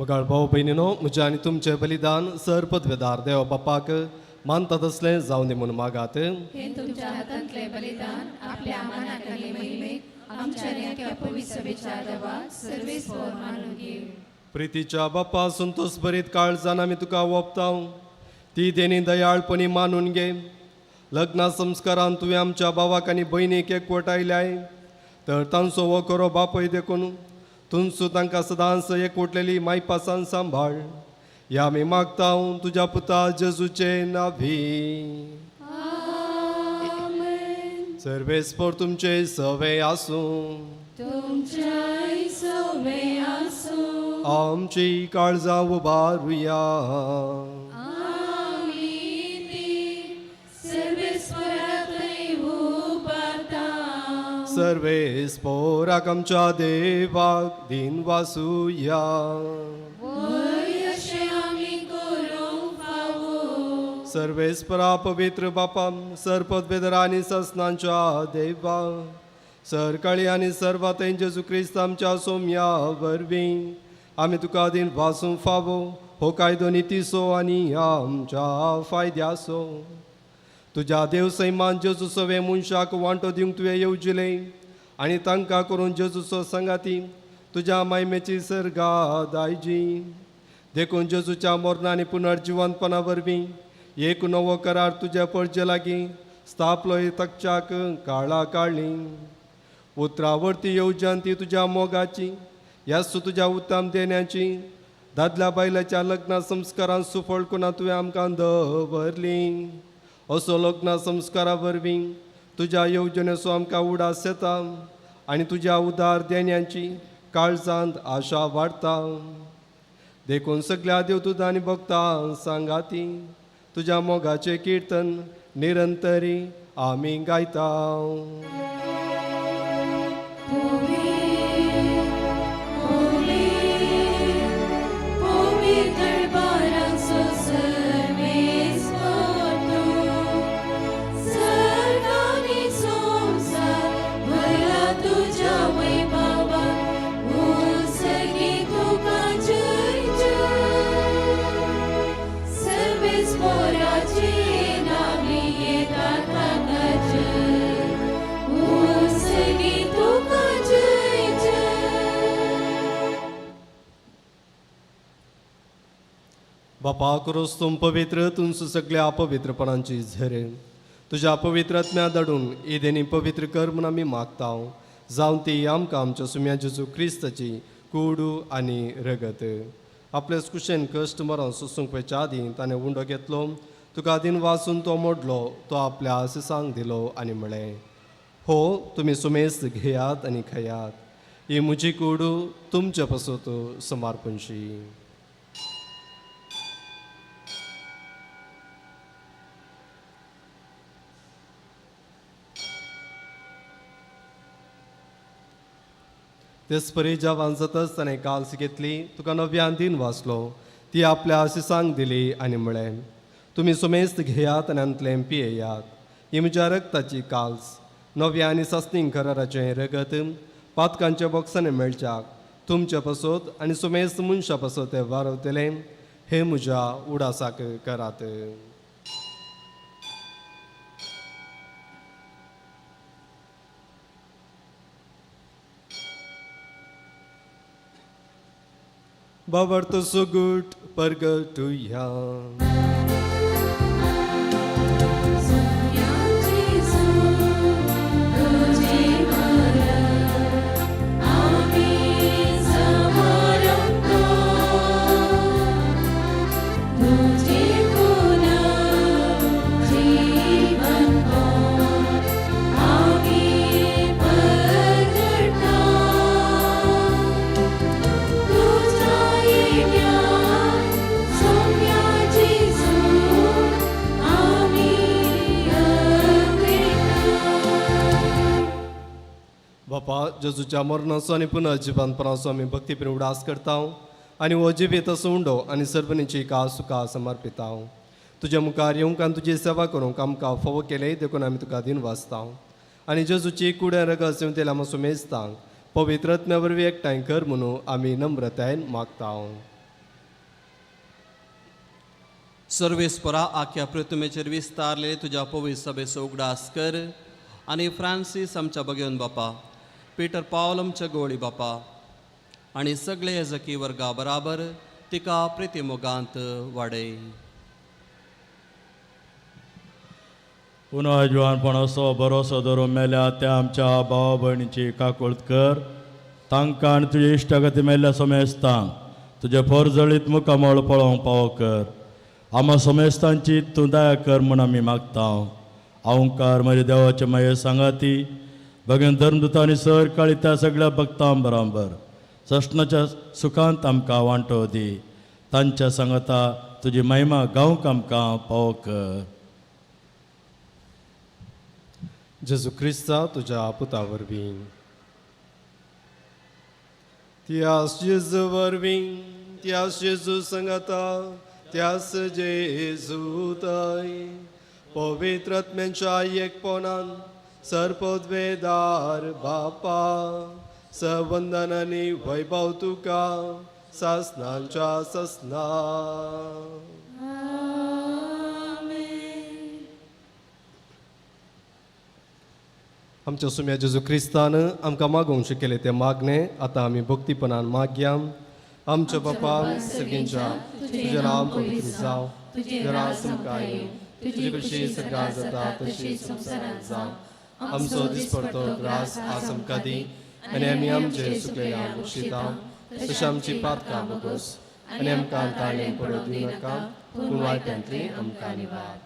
मोगाळ भाव भयणीनो, म्हजें आनी तुमचें बलिदान सर पदवेदार देव बापाक मानता तसलें जावं दी म्हूण मागात. हे तुमच्या हातांतले बलिदान आपल्या मानाखाली महिमेक आमच्या न्याक्या पवित्र सभेच्या देवाक सर्वेस्पोर मानून घेव. प्रितीच्या बापा, संतोष भरीत काळजान आमी तुका ओंपता, ती देणी दयाळपणी मानून घे. लग्ना संस्कारान तुवें आमच्या भावाक आनी भयणीक एकवटायल्याय तर तांचो हो खरो बापूय देखून तुमचो तांकां सदांच एकवटलेली मायपासान सांबाळ. ह्या आमी मागता तुज्या पुता जेजूचे नावी. सर्वेस्पोर तुमचे सवे आसूं. तुमच्याय सवे आसूं. आमची काळजां उबारुया. आमी ती सर्वेस्परातय उबारता. सर्वेस्पोराक आमच्या देवाक दिन वासुया. वय अशें आमी करूंक फावो. सर्वेस्परा पवित्र बापा, सरपदवेदरा आनी ससनांच्या देवा, सरकाळी आनी सर्वात जेजू क्रिस्त आमच्या सोम्या वरवीं आमी तुका दिन वासूंक फावो हो कायदो नितीसो आनी आमच्या फायद्यासो. तुज्या देव सैमान जेजू सवे मनशाक वांटो दिवंक तुवें येवजिलें आनी तांकां करून जेजूचो संगाती तुज्या मायमेची सर्गा दायजी. देखून जेजूच्या मरणा आनी पुनर्जिवंतपणा वरवीं एक नवो करार तुज्या परजे लागीं स्थापलो तकच्याक काळा काळी. उतरावरती येवजण ती तुज्या मोगाची, ह्याच तुज्या उत्तम देण्याची दादल्या बायलाच्या लग्ना संस्कारान सुफळ कोणा तुवें आमकां दवरली. असो लग्ना संस्कारा वरवीं तुज्या येवजणेचो आमकां उडास येता आनी तुज्या उदार देण्याची काळजांत आशा वाडता. देखून सगल्या देवदूतां आनी भक्तां सांगाती तुज्या मोगाचें किर्तन निरंतरी आमी गायता. बापा क्रोस तुम पवित्र तुमचं सगळ्या अपवित्रपणांची झरे तुज्या पवित्र आत्म्या धाडून ईदेनी पवित्र कर म्हूण आमी मागता. जावन ती आमकां आमच्या सुम्या जेजू क्रिस्ताची कुडू आनी रगत. आपले कुशेन कश्ट मरण सोसूंक पळच्या आदीं ताणें उंडो घेतलो, तुका दिन वाचून तो मोडलो, तो आपल्या सिसांक दिलो आनी म्हळें, हो तुमी सुमेस्त घेयात आनी खायात, ही म्हजी कुडू तुमचे पासत समर्पणशी. तेच परी जेवण जातच ताणें काल्स घेतली, तुका नव्यान दिन वाचलो, ती आपल्या आशिसांक दिली आनी म्हळें, तुमी सुमेस्त घेयात आनी आंतलें पियेयात, ही म्हज्या रक्ताची काल्स, नव्या आनी सासणीक कराराचें रगत, पातकांच्या बॉक्सांनी मेळच्याक तुमच्या पासत आनी सुमेस्त मनशा पासत तें वारवतलें. हे म्हज्या उडासाक करात. बाबर्त सुगूट परगटुया. बापा, जेजूच्या मरणाचो आनी पुनर्जिवनपणाचो आमी भक्तीप्रेम उडास करता आनी हो जिवीत असो उंडो आनी सर्वनीची का सुखा समर्पिता. तुज्या मुखार येवंक आनी तुजी सेवा करूंक आमकां फावो केले देखून आमी तुका दिन वाचता आनी जेजूची कुड्या रगत सेवतेल्या आमकां सुमेजता पवित्र आत्म्या वरवीं एकठांय कर म्हणून आमी नम्रतायेन मागता. सर्वेस्परा आख्या पृथ्वीचेर विस्तारलेले तुज्या पवित्र सभेचो उगडास कर आनी फ्रांसीस आमच्या बगेवन बापा, पिटर पावल आमच्या गोळी बापा आनी सगळे जकी वर्गा बराबर तिका प्रितीमोगांत वाडय. पुन्हा जुवानपणाचो भरोसो धरून मेल्या त्या आमच्या भावा भयणीची काकूळत कर. तांकां आनी तुजे इश्टागती मेल्ल्या समेस्तांक तुजे फोरजळीत मुखामळ पळोवंक पावो कर. आमा समेस्तांची तूं दया कर म्हूण आमी मागता. अहंकार म्हज्या देवाचे माये सांगाती भगन धर्मदुतांनी सर काळी त्या सगळ्या भक्तां बराबर सस्नाच्या सुखांत आमकां वांटो दी. तांच्या सांगाता तुजी महिमा गावंक आमकां पावो कर. जेजू क्रिस्ता तुज्या पुता वरवीं, त्यास जेजू वरवीं, त्यास जेजू संगता, त्यास जेजू तय पवित्र आत्म्यांच्या एकपणान सर्पद्वेदार बापा सवंदन आनी वैभव तुका सासनांच्या ससना. आमच्या सुम्या जेजू क्रिस्तान आमकां मागोवंक शिकयलें तें मागणें आतां आमी भक्तीपणान मागया. आमच्या बापा सगळ्यांच्या तुजें नांव पवित्र जावं, तुजें राज आमकां येवं, तुजी कशी सर्गांत जाता तशी संवसारांत जावं. आमचो दिसपडतो ग्रास आज आमकां दी आनी आमी आमचे सुकलेल्या बक्षिता तशें आमची पातकां बगोस आनी आमकां ताणें पडो दिवं नाका, पूण वायटांतली आमकां निवार.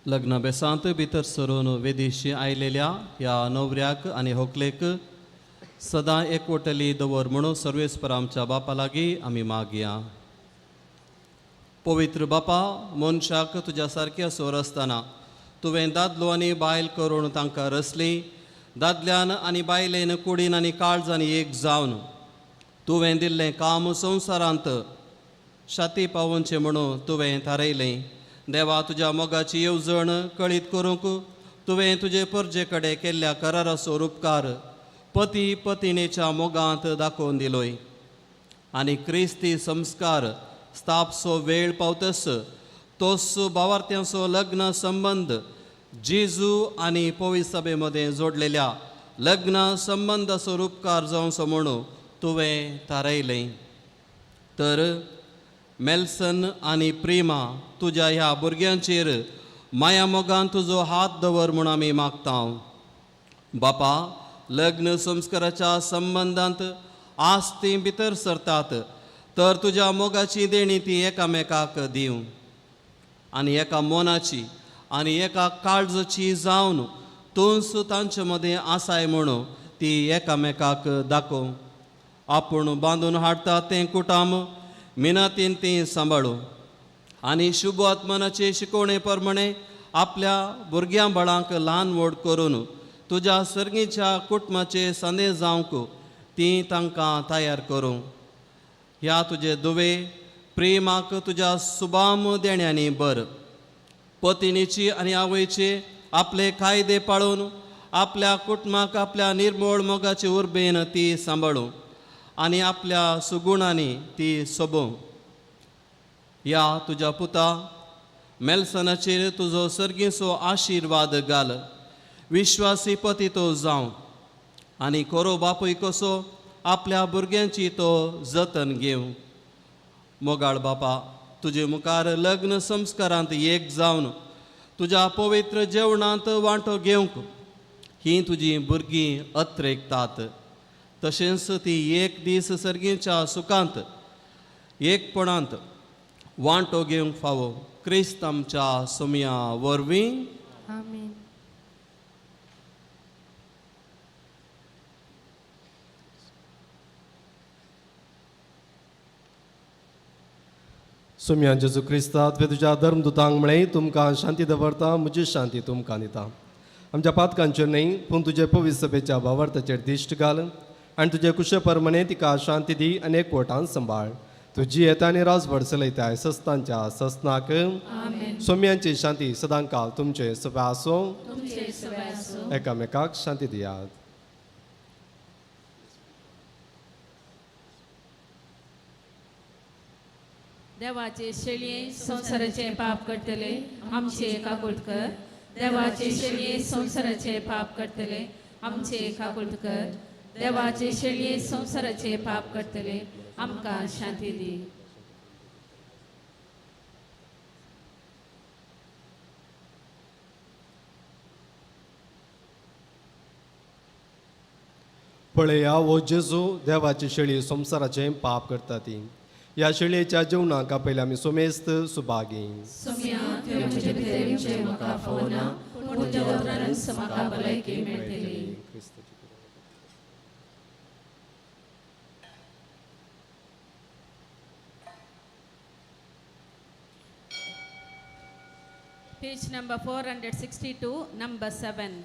लग्न बेसांत भितर सरून वेदीशी आयलेल्या ह्या नवऱ्याक आनी होकलेक सदां एकवटली दवर म्हणून सर्वेस्पर आमच्या बापा लागीं आमी मागया. पवित्र बापा, मनशाक तुज्या सारक्या सोर आसतना तुवें दादलो आनी बायल करून तांकां रसली. दादल्यान आनी बायलेन कुडीन आनी काळजान एक जावन तुवें दिल्लें काम संवसारांत शाती पावोवचें म्हणून तुवें थारायलें. देवा, तुज्या मोगाची येवजण कळीत करूंक तुवें तुजे परजे कडेन केल्ल्या कराराचो उपकार पती पतिणेच्या मोगांत दाखोवन दिलोय आनी क्रिस्ती संस्कार स्थापसो वेळ पावतस तोस भावार्थ्यांचो लग्न संबंद जेजू आनी पवित्र सभे मदें जोडलेल्या लग्न संबंदाचो उपकार जावचो म्हणून तुवें थारायलें. तर मेल्सन आनी प्रेमा तुज्या ह्या भुरग्यांचेर माया मोगान तुजो हात दवर म्हूण आमी मागता. बापा, लग्न संस्काराच्या संबंदांत आज तीं भितर सरतात तर तुज्या मोगाची देणी ती एकामेकाक दिवं आनी एका मनाची आनी एका काळजाची जावन तूंच तांचे मदें आसाय म्हणून ती एकामेकाक दाखोवं. आपूण बांदून हाडटा तें कुटाम मिनातीन ती सांबाळू आनी शुभ आत्मनाचे शिकवणे प्रमाणे आपल्या भुरग्यां बाळांक ल्हान व्हड करून तुज्या सर्गीच्या कुटुंबाचे संदेश जावंक ती तांकां तयार करूं. ह्या तुजे दुवे प्रेमाक तुज्या सुबाम देण्यांनी बर. पतिणीची आनी आवयची आपले कायदे पाळून आपल्या कुटुंबाक आपल्या निर्मोळ मोगाचे उर्बेन ती सांबाळूं आनी आपल्या सुगुणांनी ती सोबोवं. ह्या तुज्या पुता मेल्सनाचेर तुजो सर्गीचो आशिर्वाद घाल. विश्वासी पती तो जावं आनी खरो बापूय कसो आपल्या भुरग्यांची तो जतन घेवं. मोगाळ बापा, तुजे मुखार लग्न संस्कारांत एक जावन तुज्या पवित्र जेवणांत वांटो घेवंक हीं तुजीं भुरगीं अत्रेकतात. तशेंच ती एक दीस सर्गीच्या सुखांत एकपणांत वांटो घेवंक फावो. क्रिस्त आमच्या सोमया वरवीं. आमेन. सोमया जेजू क्रिस्ता, तुवें तुज्या धर्मदुतांक म्हळें, तुमकां शांती दवरता, म्हजी शांती तुमकां दिता. आमच्या पातकांचेर न्हय पूण तुजे पवित्र सभेच्या भावार्थाचेर दिश्ट घाल आनी तुजे कुशे परमणे तिका शांती दी आनी एकवटान सांबाळ. तुजी येता आनी राजभर चलयताय सस्तांच्या सस्नाक. सोम्यांची शांती सदांकाल तुमचे सभा आसूं. एकामेकाक शांती दियात. देवाचे शेळये संवसाराचे पाप करतले आमचे काकुळट कर. देवाचे शेळये संवसाराचे पाप करतले आमचे काकुळट कर. देवाचे शेळये संवसाराचे पाप करतले आमकां शांती दी. पळया हो जेजू देवाची शेळी संवसाराचें पाप करता ती. ह्या शेळयेच्या जेवणाक आपयल्या आमी सोमेस्त सुभागी. सोम्या, तुवें म्हजे भितर येवचें म्हाका फावना, पूण तुज्या उतरानच म्हाका भलायकी मेळटली. Page number 462, number 7.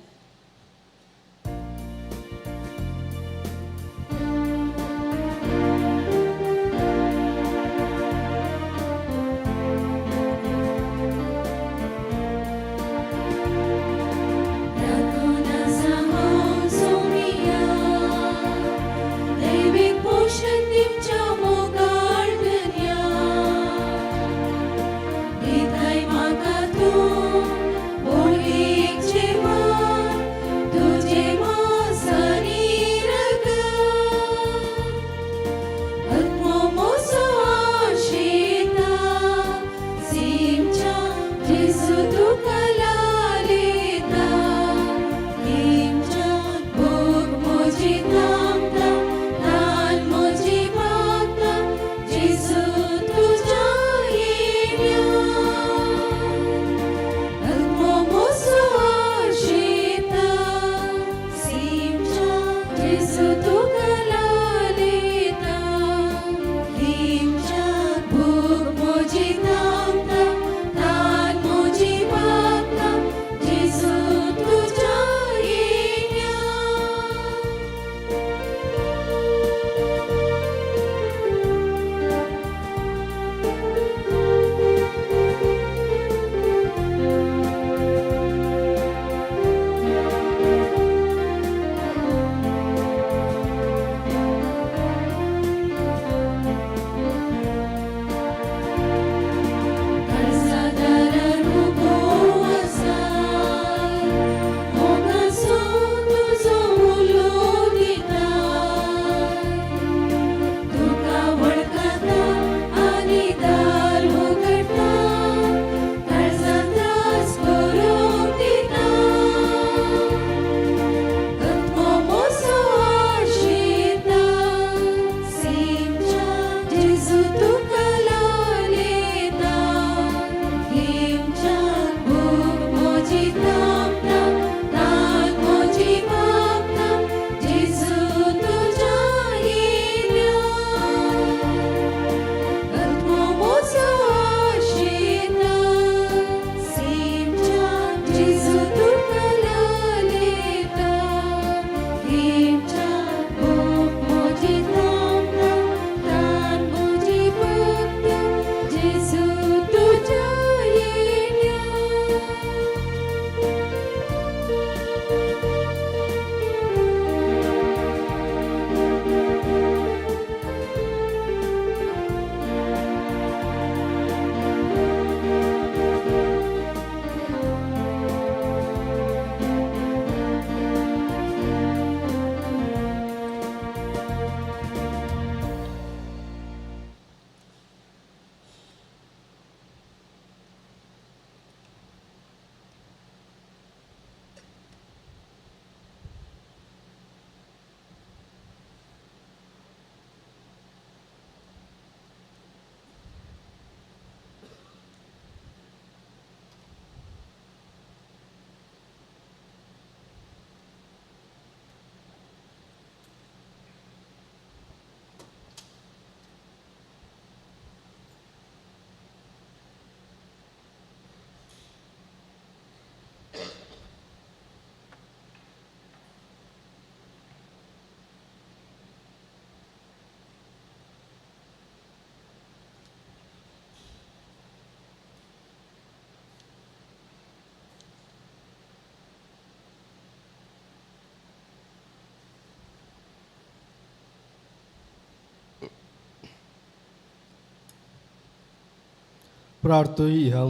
प्रार्थुया.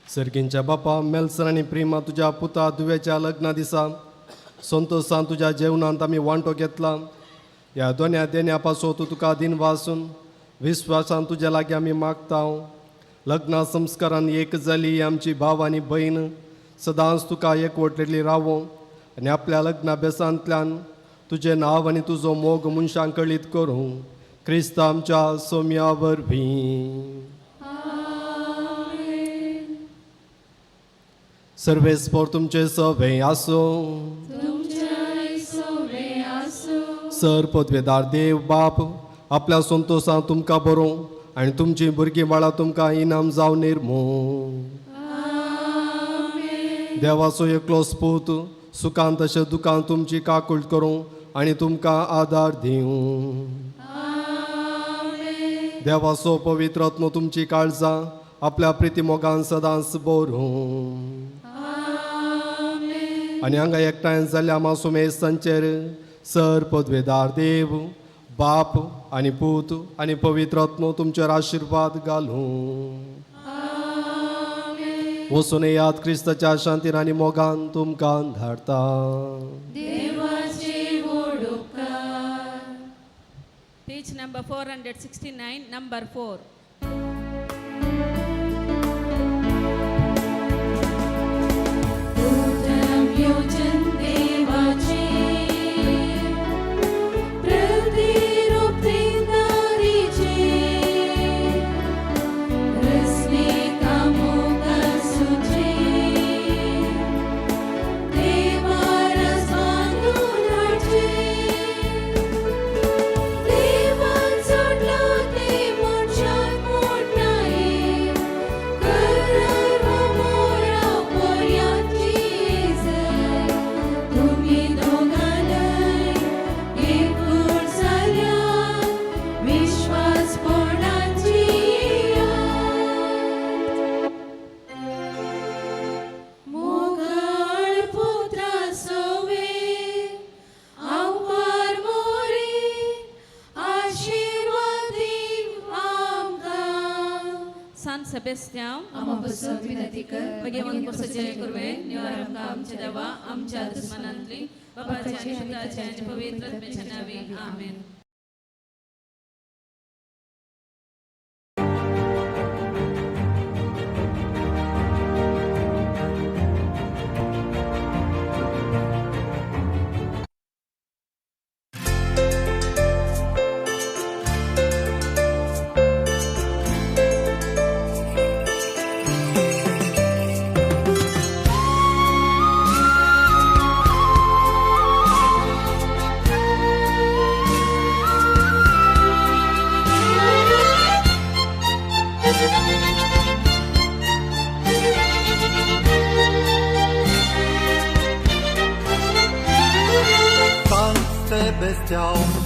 सर्गींच्या बापा, मेल्सन आनी प्रेमा तुज्या पुता दुव्याच्या लग्ना दिसा संतोशान तुज्या जेवणांत आमी वांटो घेतला. ह्या दोन्या देण्या पासो तूं तुका दिनवासून विस्वासान तुज्या लागीं आमी मागता. लग्ना संस्कारान एक जाली आमची भाव आनी भयण सदांच तुका एकवटलेली रावो आनी आपल्या लग्ना बेसांतल्यान तुजें नांव आनी तुजो मोग मनशांक कळीत करूं क्रिस्त आमच्या सोम्या वरवीं. सर्वेस्पोर तुमचे सवे आसूं. सर पदवेदार देव बाप आपल्या संतोशान तुमकां बरोवं आनी तुमची भुरगीं बाळां तुमकां इनाम जावन निर्मू. देवाचो एकलो स्पूत सुखान तशें दुखान तुमची काकूळ करूं आनी तुमकां आदार दिवं. देवाचो पवित्र आत्मो तुमची काळजां आपल्या प्रिती मोगान सदांच बरोवं. आनी हांगा एकठांय जाल्ल्या मासुमेस्तांचेर सर पदवेदार देव बाप आनी पूत आनी पवित्र आत्मो तुमचेर आशिर्वाद घालूं. वचून याद क्रिस्ताच्या शांतीन आनी मोगान तुमकां धाडटा. Page number 469, number 4. Amen.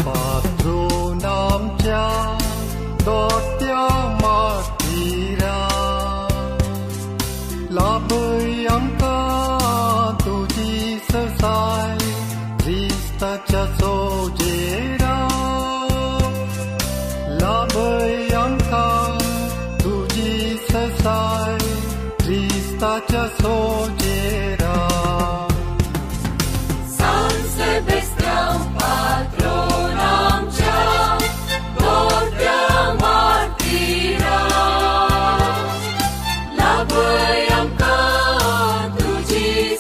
Patron आमच्या दोट्या मातीरा लाभय आमकां तुजी ससाय क्रिस्ताच्या सोजेरा लाभय आमकां तुजी ससाय क्रिस्ताच्या सोजेरा.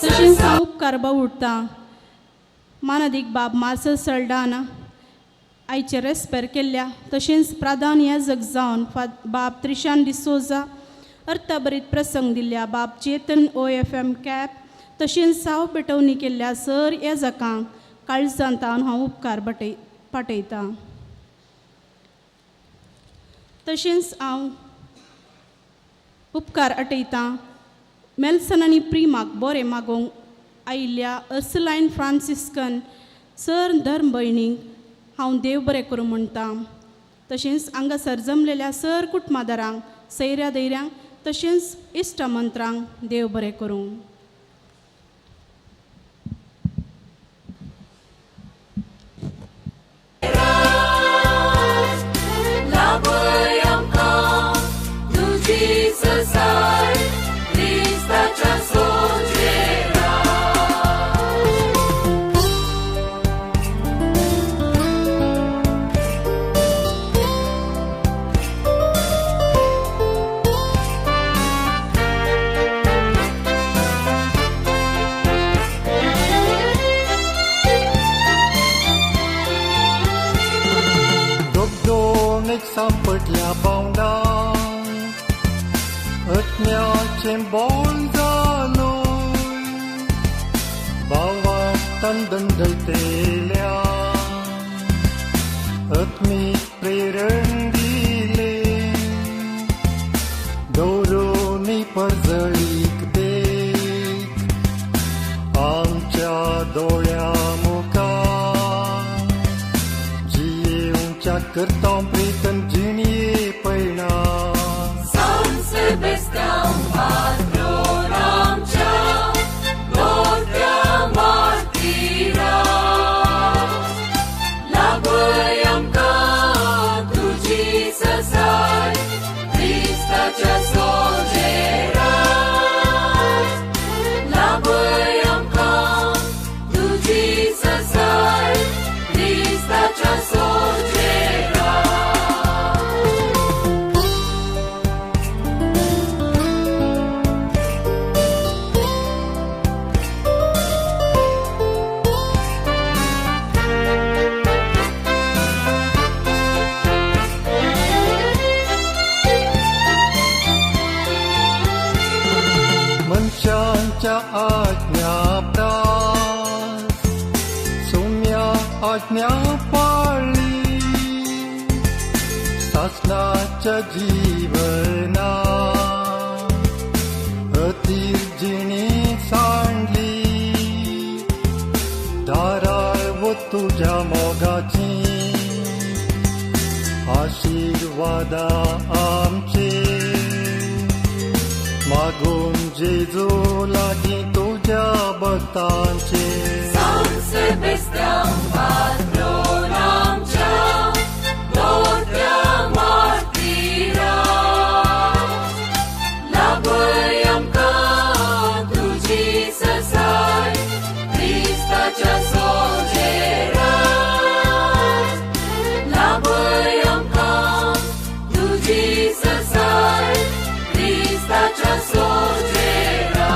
तशेंच हांव उपकार उठता मानादीक बाब मार्सल सल्डाना आयचे रेस्पेर केल्ल्या तशेंच प्राधान याजक जावन बाब त्रिशान डिसोजा अर्थभरीत प्रसंग दिल्ल्या बाब चेतन OFM cap तशेंच साव पेटवणी केल्ल्या सर याजकांक काळजांतान हांव उपकार पाटयतां. तशेंच हांव उपकार आटयतां मेल्सन आनी प्रिमाक बरें मागोवंक आयिल्ल्या अर्सलायन फ्रांसिस्कन सर धर्म भयणींक हांव देव बरें करूं म्हणटा. तशेंच हांगासर जमलेल्या सर कुटुंबादारांक सैऱ्या दैऱ्यांक तशेंच इश्टमंत्रांक देव बरें करूं. लाभय आमकां सांपडल्या बावडा अज्ञाचें बोल जालो भावान दंडयतेल्या आत्मीक प्रेरण दिले दवरून परजळीक देख आमच्या दोळ्या मुखार जियेवच्या करता प्रीतन जिणये पयणा San Sebastian patron आमच्या मोठ्या मार्तीरा लागय आमकां तुजी ससाय क्रिस्ताच्या सोजेरा लागय आमकां तुजी ससाय क्रिस्ताच्या सोजेरा. मनशांच्या आज्ञा प्रास सोम्या आज्ञा पाळली सासनाच्या जीवना अतीर जिणी सांडली दाराळ वो तुझ्या मोगाची आशीर्वादा आमचे मागून जेजू लागीं तुज्या भक्तांचे. San Sebastian patron आमच्या मोठ्या मार्तीरा लागय आमकां तुजी ससाय क्रिस्ताच्या सोजेरा लागय आमकां तुजी ससाय क्रिस्ताच्या सोजेरा.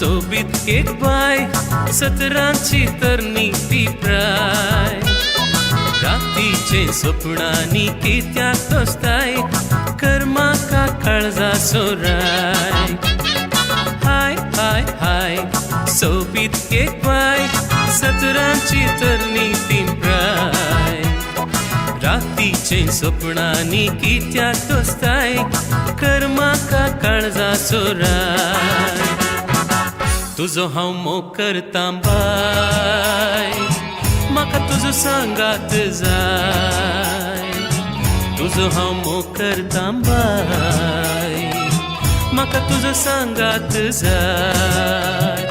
सोबीत एक बाय सतरांची तरणी ती प्राय रातीचे सपनांनी कित्याक तोसताय कर म्हाका काळजा सोराय हाय हाय हाय सोबीत एक बाय सतरांची तरणी ती प्राय रातीचे सपनांनी कित्याक तोसताय कर म्हाका काळजा सोराय तुजो हांव मोग करतां बाय म्हाका तुजो सांगात जाय तुजो हांव मोग करतां बाय म्हाका तुजो सांगात जाय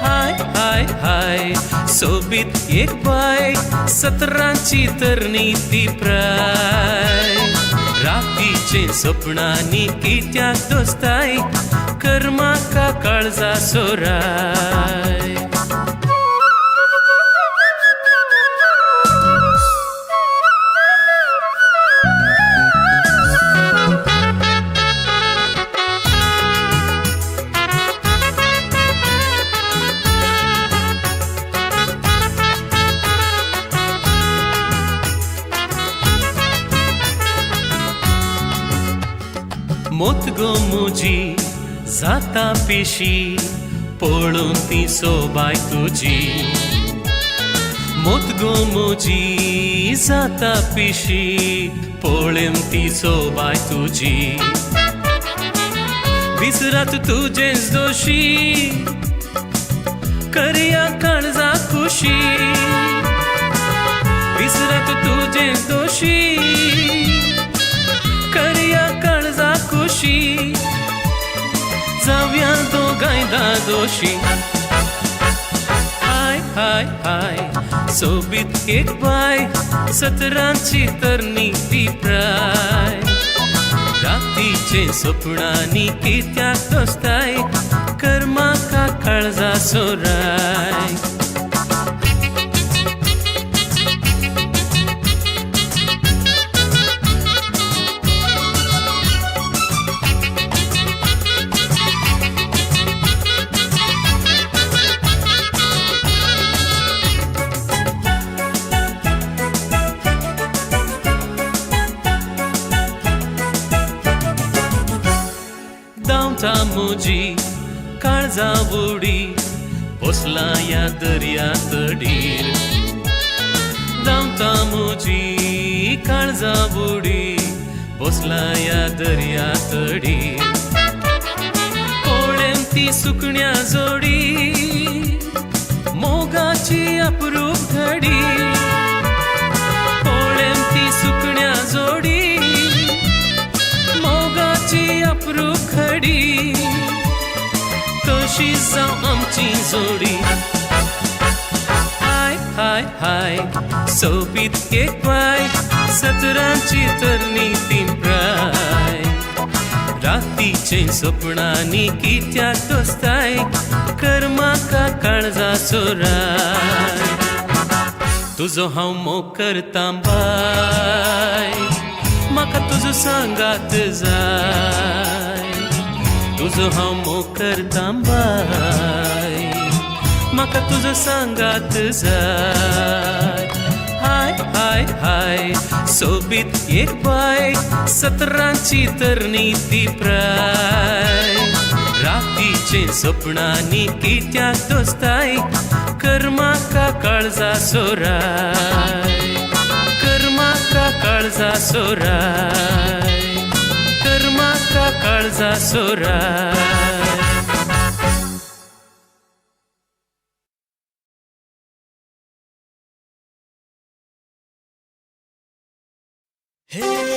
हाय हाय हाय सोबीत एक बाय सतरांची तरणी ती प्राय रातीचे सपनांनी कित्याक दोस्ताय कर म्हाका काळजा सोराय मोत गो मुजी जाता पिशी पळोवन ती सोबाय तुजी मोत गो मुजी जाता पिशी पळोवन ती सोबाय तुजी विसरात तुजेच दोशी करया काळजा खुशी विसरात तुजेच दोशी करया काळजा खुशी जावया दोगांय दादोशी हाय हाय हाय सोबीत एक बाय सतरांची तरणी ती प्राय रातीचे सपनांनी कित्याक तोसताय कर म्हाका काळजा सोराय मुजी काळजा उडी बसला ह्या दर्या तडीर धांवता मुजी काळजा उडी बसला ह्या दर्या तडीर पळेन ती सुकण्या जोडी मोगाची अप्रूप घडी पळेन ती सुकण्या जोडी मोगाची अप्रूप घडी तशी जावं आमची जोडी हाय हाय हाय सोबीत एक बाय सतरांची तरणी ती प्राय रातीचे सपनांनी कित्याक तोसताय कर म्हाका काळजा सोराय तुजो हांव मोग करतां बाय म्हाका तुजो सांगात जाय तुजो हांव मोग करतां बाय म्हाका तुजो सांगात जाय हाय हाय हाय सोबीत एक बाय सतरांची तरणी ती प्राय रातीचे सपनांनी कित्याक तोसताय कर म्हाका काळजा सोराय कर म्हाका काळजा सोराय कर म्हाका काळजा सोराय. Hey.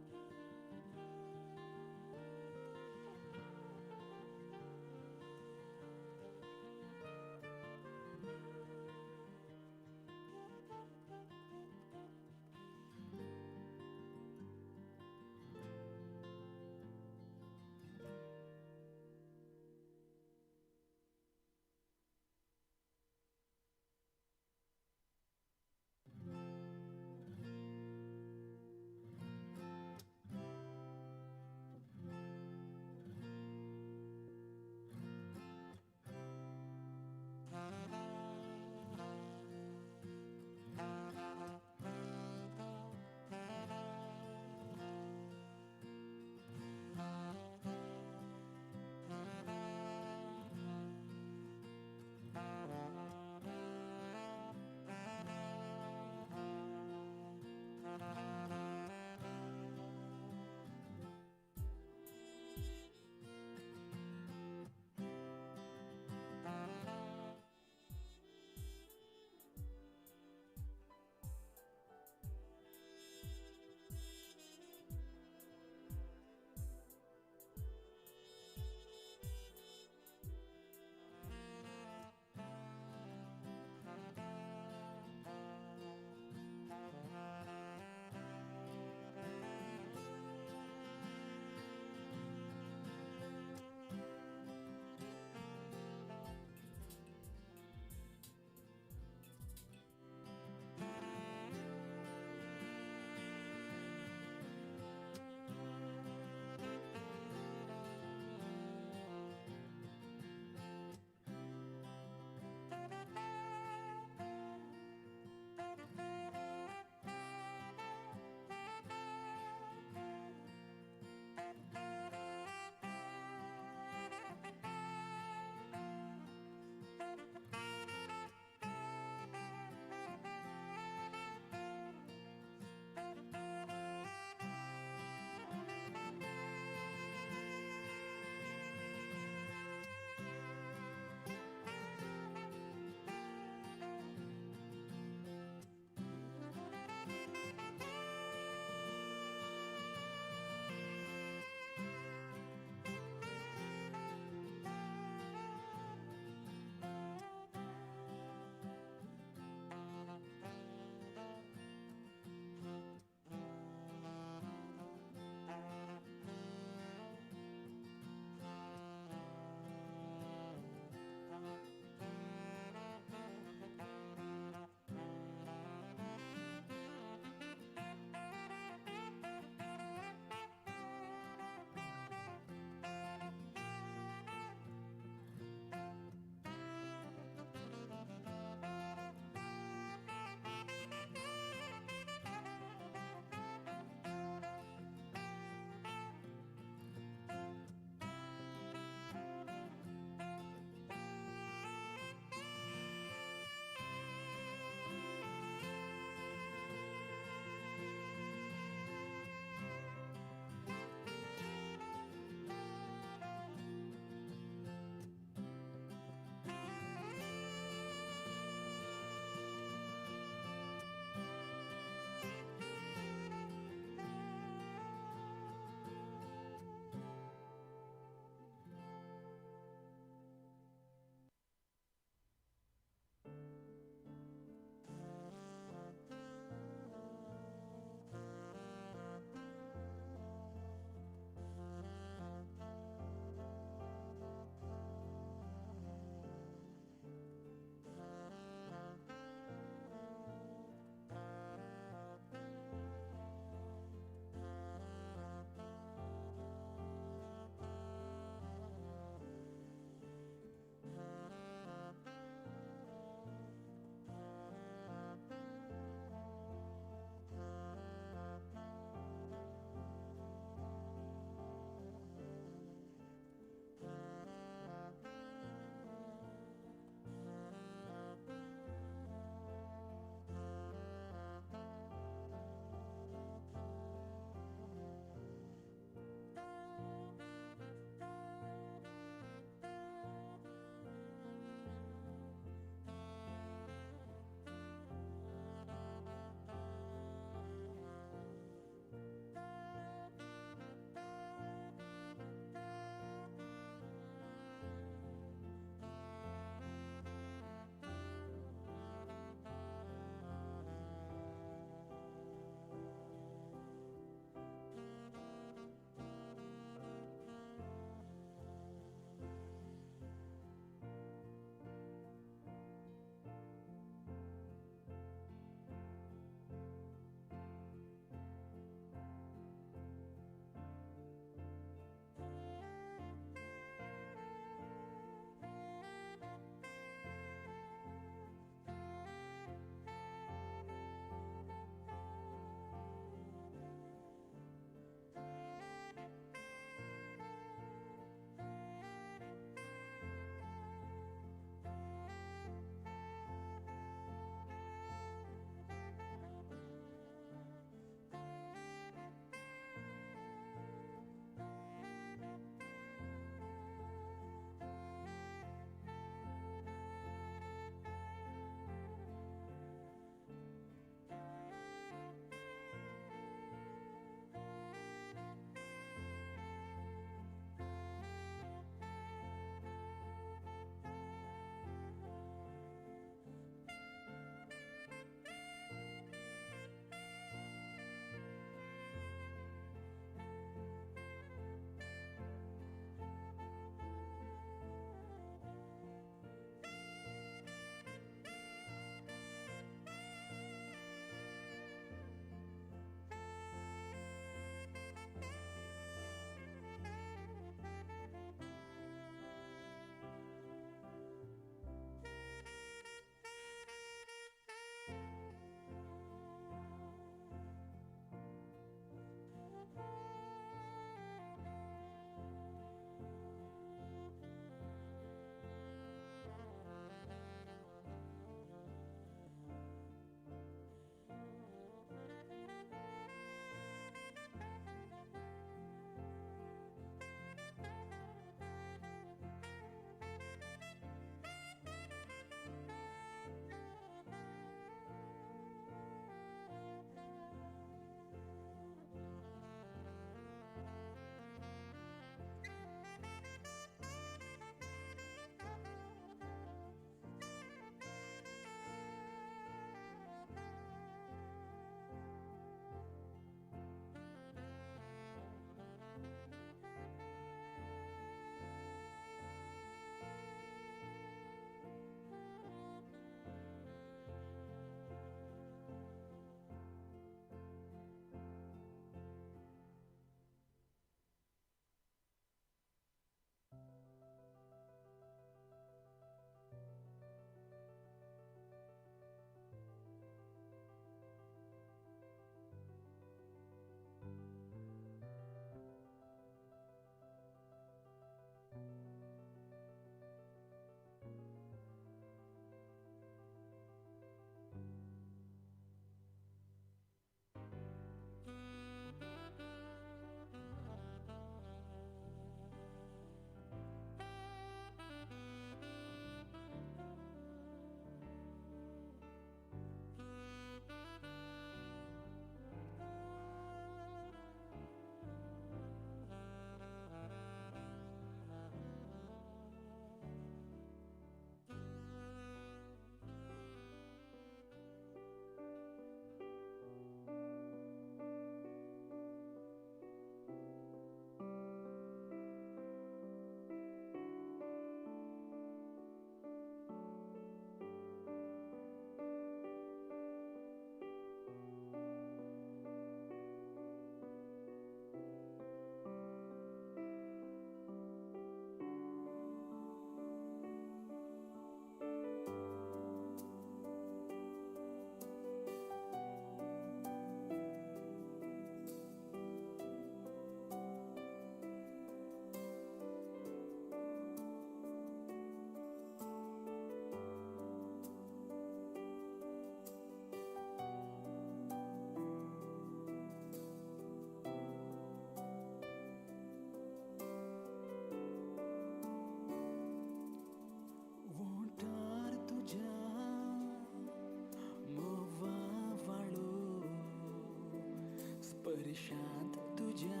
स्पर्शांत तुज्या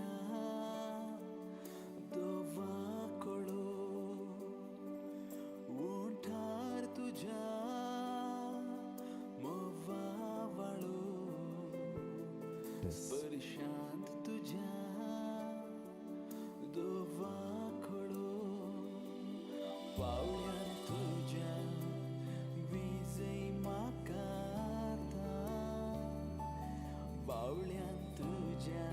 दोवा कळो ओंठार तुज्या मोवा वाळो स्पर्शांत तुज्या दोवा कळो पावळ्यान तुज्या विजय म्हाका बावळ्यान तुज्या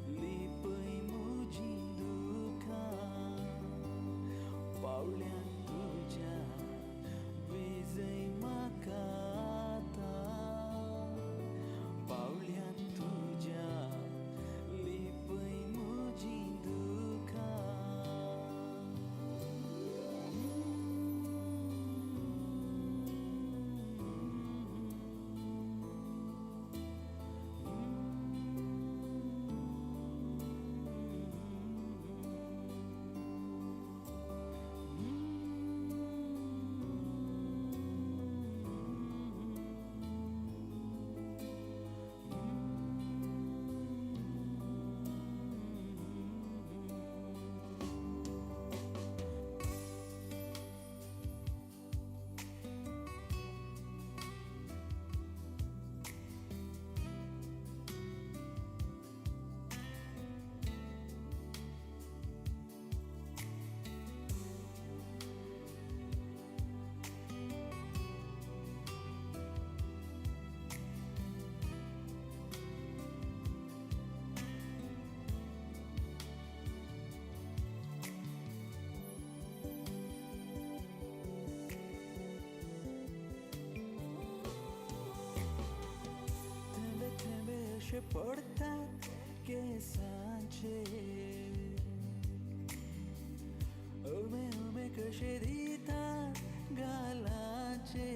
लिपय म्हजी दुखां बावळ्यान तुज्या विजय म्हाका बावळ्यान तुज्या लिपय म्हजी दुखां. थेंबे थेंबे अशे पडतात केसांचे उमे उमे कशे दितात गालाचे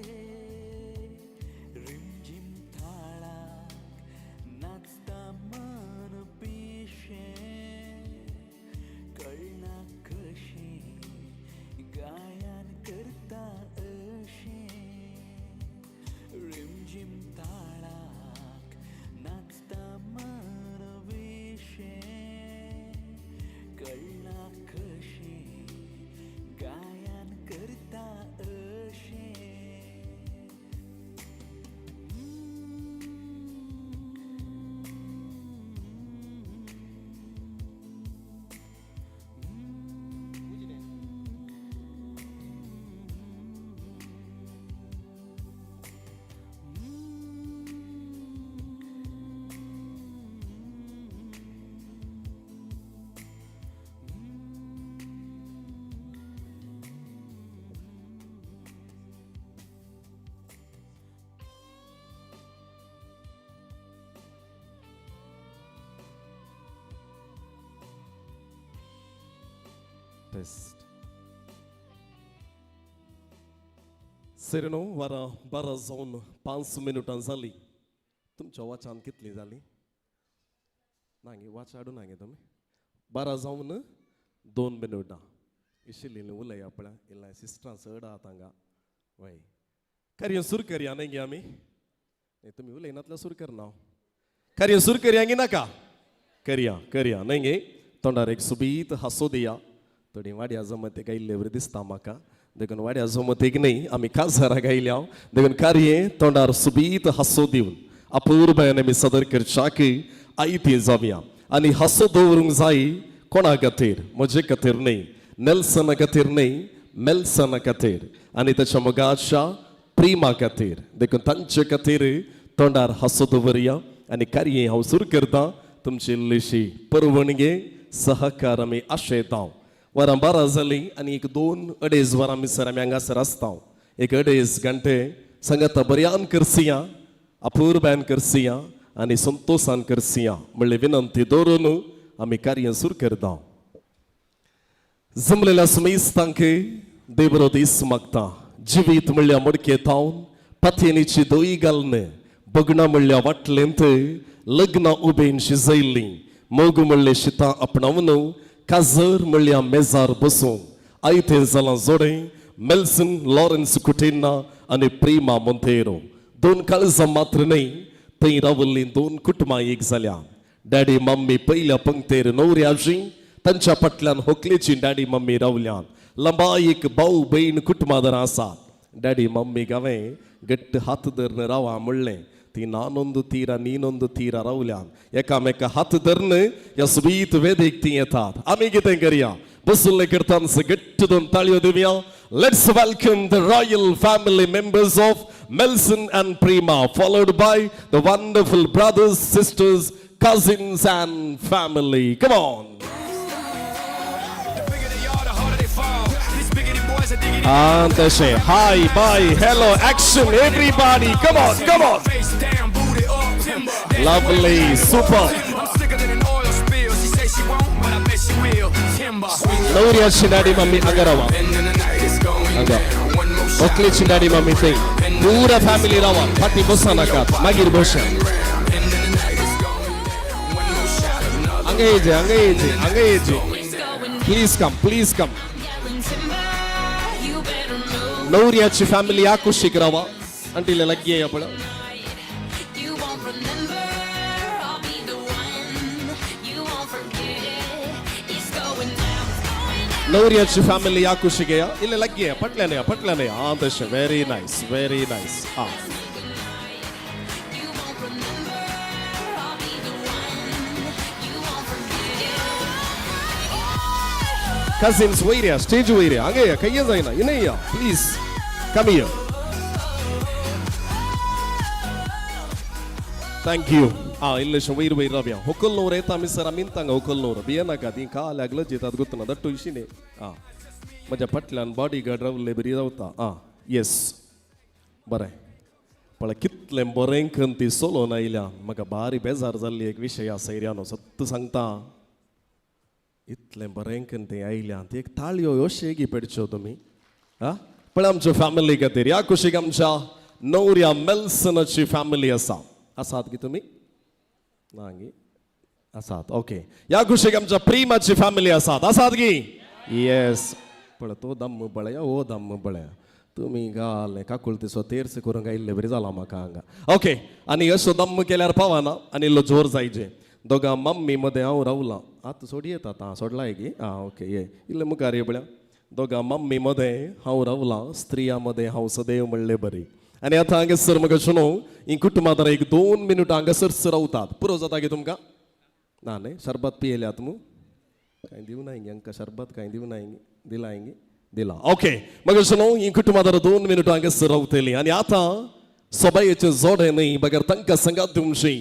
रिमझिम थाळाक नाचता मन पिशें कळना कशें गायन करता अशें रिमझिम ताळाक नाचता मन विशें कळना कशें गायन करता अशें. टेस्ट सेरेनो वरां 12 जावन 5 मिनुटां जाली. तुमच्या वाचान कितली जाली ना गे? वाच हाडूं ना गे तुमी? 12 जावन 2 मिनुटां इशिल्ली उलया पळय इल्ल्या सिस्टरां चड आहात हांगा. वय कार्य सुरू करया न्ही गे आमी? तुमी उलयनातल्यार सुरू करना. कार्य सुरू करया गे नाका? करया करया न्ही गे? तोंडार एक सुबीत हांसो दिया. थोडी वाड्या जमतेक आयिल्ले वरी दिसता म्हाका, देखून वाड्या जमतेक न्ही आमी काजारा गायल्या, देखून कार्य तोंडार सुबीत हांसो दिवन अपुरबायान आमी सदर करच्याक आयती जावया. आनी हांसो दवरूंक जाय कोणा खातीर? म्हजे खातीर न्ही, नेल्सना खातीर न्ही, मेल्सना खातीर आनी ताच्या मोगाच्या प्रेमा खातीर. देखून तांचे खातीर तोंडार हांसो दवरया आनी कार्य हांव सुरू करता. तुमची इल्लीशी परवणगे सहकार आमी आशयता. वरां 12 जालीं आनी एक 2-2.5 वरां मिसर आमी हांगासर आसता. एक 2.5 घंटे सांगाता बऱ्यान करसिया, अपुरबायान करसिया आनी संतोशान करसिया म्हणले विनंती दवरून आमी कार्य सुरू करता. जमलेल्या समेस्तांक देवरो दीस मागता. जिवीत म्हणल्या मडके थावन पातयेनीची दोई घालून बगणां म्हणल्या वाटलेंत लग्नां उबेन शिजयल्लीं मोग म्हणले शितां आपणावन काजर म्हणल्या मेजार बसून आयतें जालां जोडें मेल्सन लॉरन्स कुटेन्ना आनी प्रेमा मोंतेरो. दोन काळजां मात्र न्हय, थंय रावल्लीं दोन कुटुंबां एक जाल्या. डॅडी मम्मी पयल्या पंक्तेर नवऱ्याची तांच्या फाटल्यान होकलेची डॅडी मम्मी रावल्यान लंबायक भाव भयण कुटुंबादरां आसा. डॅडी मम्मीक हांवें घट्ट हात धरून रावा म्हणलें. ती नानोंदू तीरा नीनोंदू तीरा रावल्यान एकामेका हात धरून ह्या सुबीत वेदीक ती येतात. आमी कितें करया, बसुल्ले करताना घट्ट दोन ताळयो दिवया. Let's welcome the royal family members of Melson and Prima, followed by the wonderful brothers, sisters, cousins and family. Come on. And they say hi, bye, hello, action, everybody. Come on, come on. Lovely, super. नवऱ्याची daddy mummy हांगा रावा, हांगा व्हंकलेची daddy mummy थंय. पुरा family रावा, फाटीं बसा नाकात, मागीर बसा. हांगा येयचे, हांगा येयचे, हांगा येयचे. Please come, please come. नवऱ्याची फॅमिली ह्या कुशीक रावा. आंटीले लागीं येया पळय. नवऱ्याची फॅमिली ह्या कुशीक येया. इल्ले लागीं येया, फाटल्यान येया, फाटल्यान येया. आं तशें, व्हेरी नायस, व्हेरी नायस. आं कझिन्स वयर या, स्टेज वयर या, हांगा या, खंय जायना, इने या, please come here. Thank you. आं इल्लेशें वयर वयर रावया. होकल नवर येता आमी सर, आमी तांगा होकल नवर भियेनाका, ती काल्याक लजेतात गुतना दट्टू इशिने. आं म्हज्या फाटल्यान बॉडी गार्ड रावल्ले बरी रावता. आं येस, बरें. पळय कितलें बरें करून ती चलोवन आयल्या. म्हाका भारी बेजार जाल्ली एक विशय आसा एरियानो, सत्त सांगता. इतलें बरें करून तें आयल्या, ती एक ताळयो अशें गी पेडच्यो तुमी. आं पळय आमच्या फॅमिली खातीर ह्या कुशीक आमच्या नवऱ्या मेल्सनाची फॅमिली आसा. आसात गी तुमी? ना गी? आसात, ओके. ह्या कुशीक आमच्या प्रिमाची फॅमिली आसात. आसात गी? येस. पळय तो दम्म पळया, हो दम्म पळया. तुमी घाले काकुळतीचो तेर्स करूंक आयिल्ले बरी जाला म्हाका हांगा. ओके, आनी असो दम्म केल्यार पावना आनी इल्लो जोर जायचे. दोगां मम्मी मदें हांव रावलां. आतां सोड येता, आतां सोडला गी? आं ओके, ये इल्लें मुखार ये पळया. दोगां मम्मी मदें हांव रावलां, स्त्रियां मदें हांव सदैव म्हणले बरी. आनी आतां हांगासर म्हाका सुनो, ही कुटुंबां एक 2 मिनटां हांगासर रावतात. पुरो जाता गे तुमकां? ना न्हय? शरबत पियेल्यात मू? कांय दिवं नाय गे हांकां शरबत, कांय दिवं नाय गे? दिलां गे? दिलां, ओके. म्हाका सुनो, ही कुटुंबां 2 मिनटां हांगासर रावतलीं. आनी आतां सोबायेचे जोडे न्हय बगर तांकां सांगात तुमची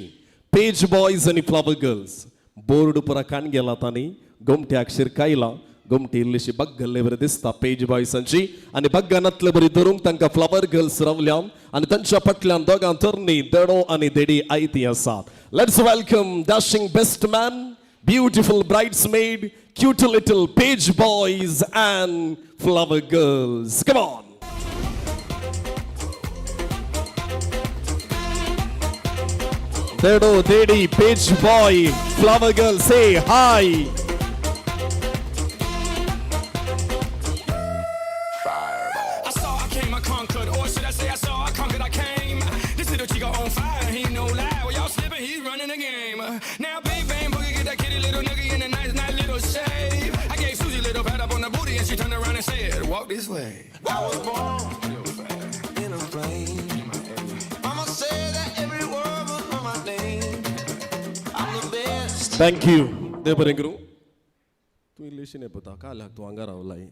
पेज बॉयज आनी फ्लावर गर्ल्स. बोर्ड पुरा काण गेला तांणी, गोमट्याक शिरकायला. गोमटी इल्लीशी बग्गल्ले बरी दिसता पेज बॉयसांची. आनी बग्गानातले बरी धरूंक तांकां फ्लावर गर्ल्स रावल्या. आनी तांच्या फाटल्यान दोगां तरणी देडो आनी देडी आयती आसात. Let's welcome dashing best man, beautiful bridesmaid, cute little page boys and flower girls. Come on. देडो देडी, page boy, flower girl, say hi. I saw, I came, I conquered. Or should I say I saw, I conquered, I came. This little chico on fire, he no lie. Well, y'all slipping, he's running the game. Now, big bang, boogie, get that kitty little nigga in a nice, nice little shave. I gave Susie a little pat up on the booty, and she turned around and said, walk this way. I was born in a plane. Mama said that every word was on my name. I'm the best. Thank you. देव बरें करूं. तूं इल्लीशी न्ही पुता, काल्याक तूं हांगा रावलाय.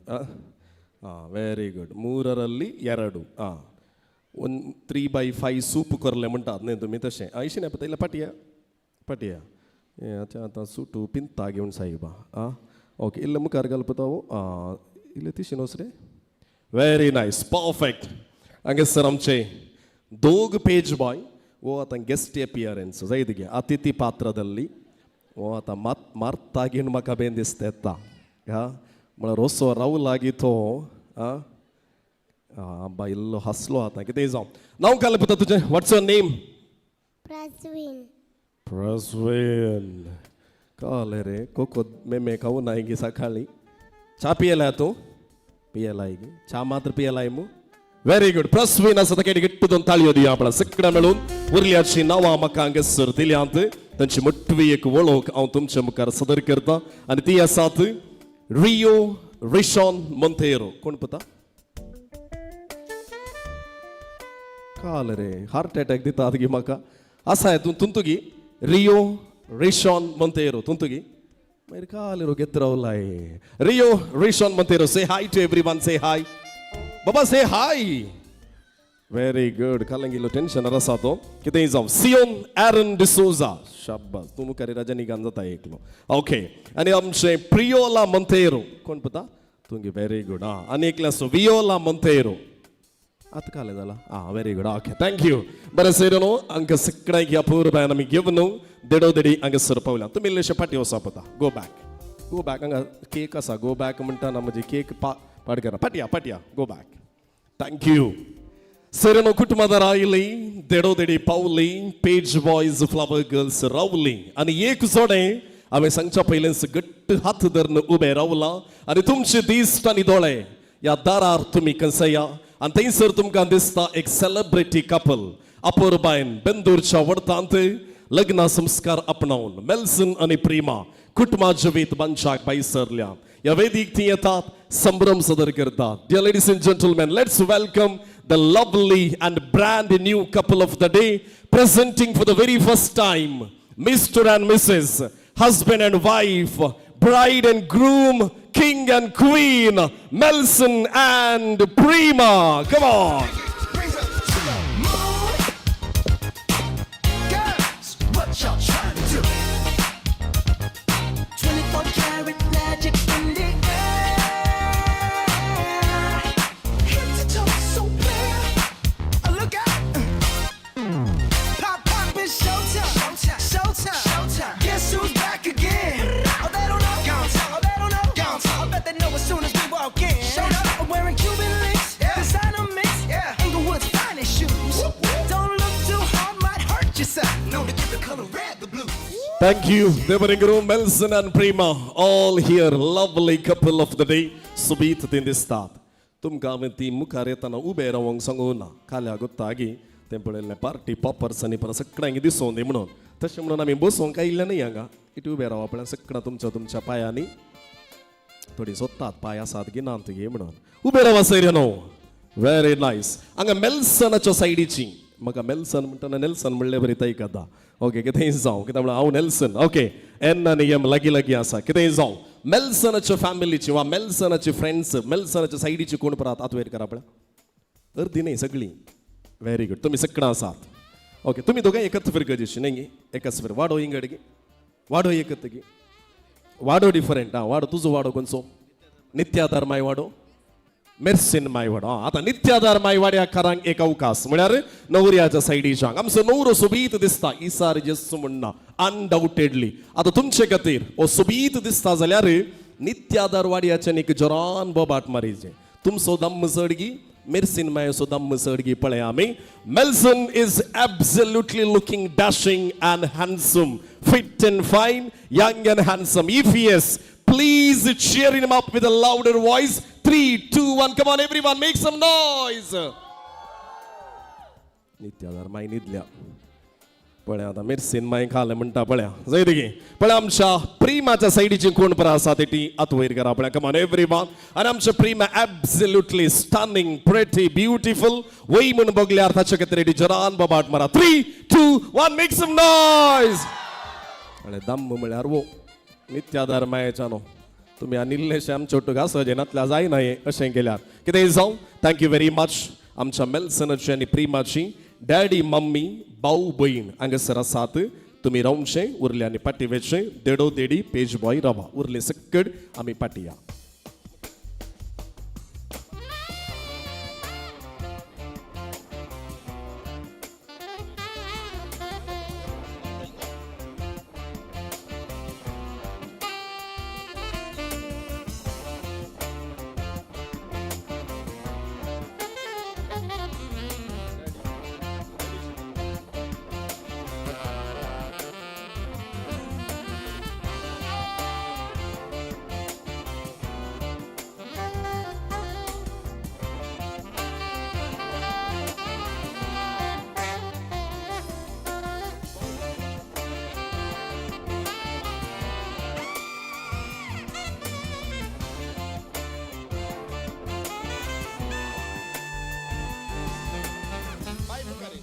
ಹಾಂ, ವೆರಿ ಗುಡ್. 3ರಲ್ಲಿ 2. ಹಾಂ, 1 3/5 सूप करले म्हणटात न्ही तुमी तशें. आयशी न्ही पता, इल्लें पाटया पाटया. हें आतां आतां सुटू पिंता घेवन साहेबा. आं ओके, इल्लें मुखार घाल पुता. आं इल्लें तिशी न्हू रे. Very nice, perfect. हांगासर आमचे दोग पेज बॉय. वो आतां गेस्ट एपियरन्स जायत गे, अतिथी पात्रದಲ್ಲಿ. वो आतां मात मारता घेवन म्हाका बेन दिसता येता. हा म्हळ्यार रोसो रावला गी तो. आं आब्बा इल्लो हांसलो आतां. कितेंय जावं. नांव काडलें पुता तुजें? What's your name? Praswin. Praswin. कळ्ळें रे, कोको मेमे खावूं नाय गी सकाळीं? च्या पियेला तूं? पियेलाय गी? च्या मात्र पियेलाय मू? व्हेरी गुड प्रस्वीन आसा ताका घट्ट दोन ताळयो दिया आपणा सगळ्या मेळून उरल्याची नांवां म्हाका हांगासर दिल्यांत. तांची मोटवी एक वळख हांव तुमच्या मुखार सदर करता आनी ती आसात रियो रिशॉन मोंतेरो. कोण पता काल रे हार्ट अटॅक दिता गी म्हाका आसा तूं तुंतुगी रियो रिशॉन मोंतेरो तुंतुगी मागीर काल रो घेत रावलाय. Rio Rishon Monteiro, say hi to everyone, say hi Baba, say hi. Very good. कालंगिलो tension आसा तो कितेंय जावं. सियोन एरन डिसोजा, शाबास, तूं मुखार रजनीकांत जाता एकलो. ओके, आनी आमचें प्रियोला मोंतेरो कोण पता तुंगी? Very good. आं, आनी एकलें आसा वियोला मोंतेरो. आतां कालें जाला. आं, very good, okay, thank you. बरें सर न्हू हांकां सगळ्यांक ह्या पुरबायन आमी घेवन न्हू देडो देडी हांगासर पावल्या. तुमी इल्लेशे फाटीं वचप पता. Go back, go back. हांगा केक आसा. गो बॅक म्हणटा ना म्हजी केक पा पाडकरा. फाटया फाटया, गो बॅक. Thank you. सेरेनो कुटुंबादार आयली, देडो देडी पावली, पेज बॉयज फ्लावर गर्ल्स रावली आनी एक जोडे हांवें सांगच्या पयलेंच घट्ट हात धरून उबें रावलां आनी तुमचे दिश्ट आनी दोळे ह्या दारार तुमी कंसया आनी थंयसर तुमकां दिसता एक सेलिब्रिटी कपल. अपुरबायन बेंदूरच्या वडतांत लग्न संस्कार आपणावन मेल्सन आनी प्रिमा कुटुंबा जिवीत बांदच्याक भायर सरल्या. ह्या वेदीक ती येतात, संभ्रम सदर करतात. Dear ladies and gentlemen, let's welcome the lovely and brand new couple of the day, presenting for the very first time, Mr. and Mrs., husband and wife, bride and groom, king and queen, Melson and Prima. Come on. Girls, what y'all trying to do? 24 karat magic in the air. Head to toe so clear. Look out. Pop, pop, it's showtime. Showtime. Showtime. Showtime. Guess who's back again? Oh, they don't know. Gone. Oh, they don't know. Gone. I bet they know as soon as we walk in. Showed up. I'm wearing Cuban links. Designer mix. Yeah. Inglewood's finest shoes. Don't look too hard, might hurt yourself. Known to give the color red the blues. Thank you, Devaringuru, Melson and Prima, all here, lovely couple of the day. Subeet दिसतात तुमकां हांवें ती मुखार येतना उबे रावंक सांगूं ना. काल्या गोत्तागी तें पळयलें पार्टी पॉपर्स आनी परत सगळ्यांक दिसोवन दी म्हणून. तशें म्हणून आमी बसोंक आयिल्लें न्हय हांगा. इतू उबे रावप पळय सगळ्यां तुमच्या तुमच्या पांयांनी. थोडी सोदतात पांय आसात गी नात गी म्हणून. उबे रावा सैर न्हू. Very nice. हांगा मेल्सनाच्या सायडीची म्हाका मेल्सन म्हणटना नेल्सन म्हणले बरी तैकता. ओके, कितेंय जावं, कित्याक म्हणल्यार हांव नेल्सन. ओके, एन आनी एम लागीं लागीं आसा. कितेंय जावं, मेल्सनाच्या फॅमिलीची वा मेल्सनाची फ्रेंड्स, मेल्सनाच्या सायडीची कोण परत हात वयर करा पळय. अर्दी न्हय, सगळीं. व्हेरी गुड, तुमी सगळीं आसात. ओके, तुमी दोगांय एकच फिर गजेशी न्हय गी? एकच फिर वाडो इंगड गी, वाडो एकत गी, वाडो डिफरंट. आं, वाडो तुजो वाडो खंयचो? नित्याधार माय वाडो, मेर्सीन मायवाडो. आं, आतां नित्याधार मायवाड्याकारांक एक अवकाश म्हळ्यार नवऱ्याच्या सायडीच्याक आमचो नवरो सोबीत दिसता इसार जेस्सू म्हणना अनडावटेडली. आतां तुमचे खातीर हो सोबीत दिसता जाल्यार नित्याधार वाड्याच्यान एक जोरान बोबाट मारीचे. तुमचो दम्म चड गी, मेर्सीन मायचो दम्म चड गी पळय आमी. Melson is absolutely looking dashing and handsome, fit and fine, young and handsome. If yes, please cheer him up with a louder voice. 3, 2, 1, come on everyone, make some noise. नित्याधार माय न्हिदल्या पळय. आतां मिरसीन माय खालें म्हणटा पळया जाय गी पळय. आमच्या प्रिमाच्या सायडीची कोण परा आसा ती आत वयर करा पळया. Come on everyone. आनी आमच्या Prima absolutely stunning, pretty, beautiful वय म्हूण बगल्यार ताच्या खातीर जरान बोबाट मारा. 3, 2, 1, make some noise. अळे दम्म म्हळ्यार वो नित्याधार मायेच्या न्हू. तुमी आनी इल्लेशें आमच्या ओटूक आसा नातल्या जायना हें अशें केल्यार. कितेंय जावं, thank you very much. आमच्या मेल्सनाची आनी प्रिमाची डॅडी, मम्मी, भाऊ, भयण हांगासर आसात. तुमी रावचे, उरले आनी पाटी वेचे. देडो देडी पेज बॉय रावा, उरले सक्कड आमी पाटी या.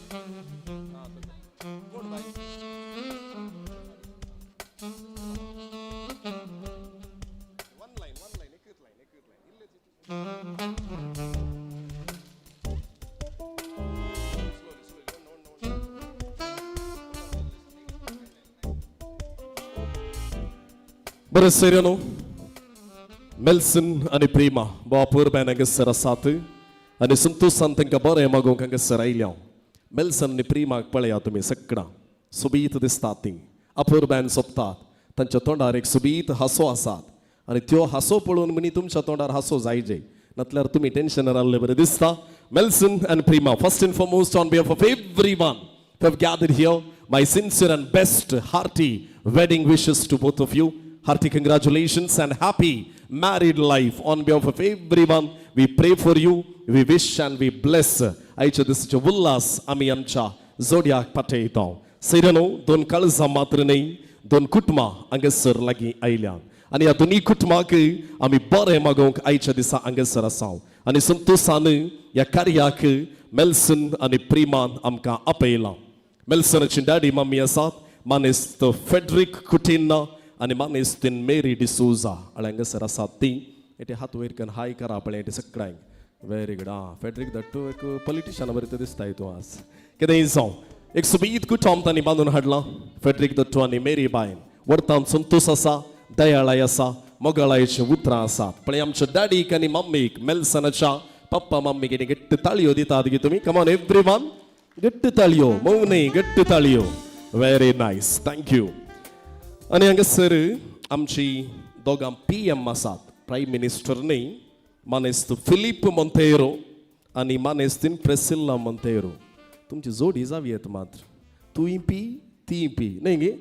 बरें सैऱ्यानो, मेल्सन आनी प्रेमा बापूर बेन हांगासर आसात आनी संतोशान तांकां बरें मागूंक हांगासर आयल्या. मेल्सन आनी प्रेमाक पळया तुमी सगळां सोबीत दिसतात तीं, अपुरबायेन सोबतात. तांच्या तोंडार एक सोबीत हांसो आसात आनी त्यो हांसो पळोवन म्हणी तुमच्या तोंडार हांसो जायजे, नातल्यार तुमी टेन्शनार आहले बरें दिसता. Melson and Prema, first and foremost on behalf of everyone who have gathered here, my sincere and best hearty wedding wishes to both of you. Hearty congratulations and happy married life. On behalf of everyone, we pray for you, we wish and we bless. आयच्या दिसाचे उल्हास आमी आमच्या जोडयाक पाठयता. सैरानो, दोन काळजां मात्र न्हय, दोन कुटुंबां हांगासर लागीं आयल्या आनी ह्या दोनूय कुटुंबाक आमी बरें मागोवंक आयच्या दिसा हांगासर आसा. आनी संतोशान ह्या कार्याक मेल्सन आनी प्रेमान आमकां आपयलां. मेल्सनाची डॅडी मम्मी आसात मानेस्त फेड्रीक कुटिन्ना आनी मानेस्तीन मेरी डिसोजा आनी हांगासर आसात ती. एटे हात वयर करून हाय करा पळय एटे सगळ्यांक. Very good. आं, फेड्रीक that एक पॉलिटिशियना बरें दिसताय तूं आज. कितेंय जावं, एक सोबीत कुटुंब तांणी बांदून हाडलां. फेड्रीक दट्टू आनी मेरी बायन व्हडतान संतोश आसा, दयाळाय आसा, मोगाळायचीं उतरां आसात. पळय आमच्या डॅडीक आनी मम्मीक, मेल्सनाच्या पप्पा मम्मीक आनी घट्ट ताळयो दितात गे तुमी. कमॉन एवरी वन, घट्ट ताळयो, मोव न्हय, घट्ट ताळयो. Very nice, thank you. आनी हांगासर आमची दोगां पी एम आसात, प्रायम मिनिस्टर न्हय, मानेस्त फिलीप मोंतेरो आनी मानेस्तीन प्रेसिल्ला मोंतेरो. तुमची जोडी जावी येत मात्र, तूंय पी तीय पी न्हय गे.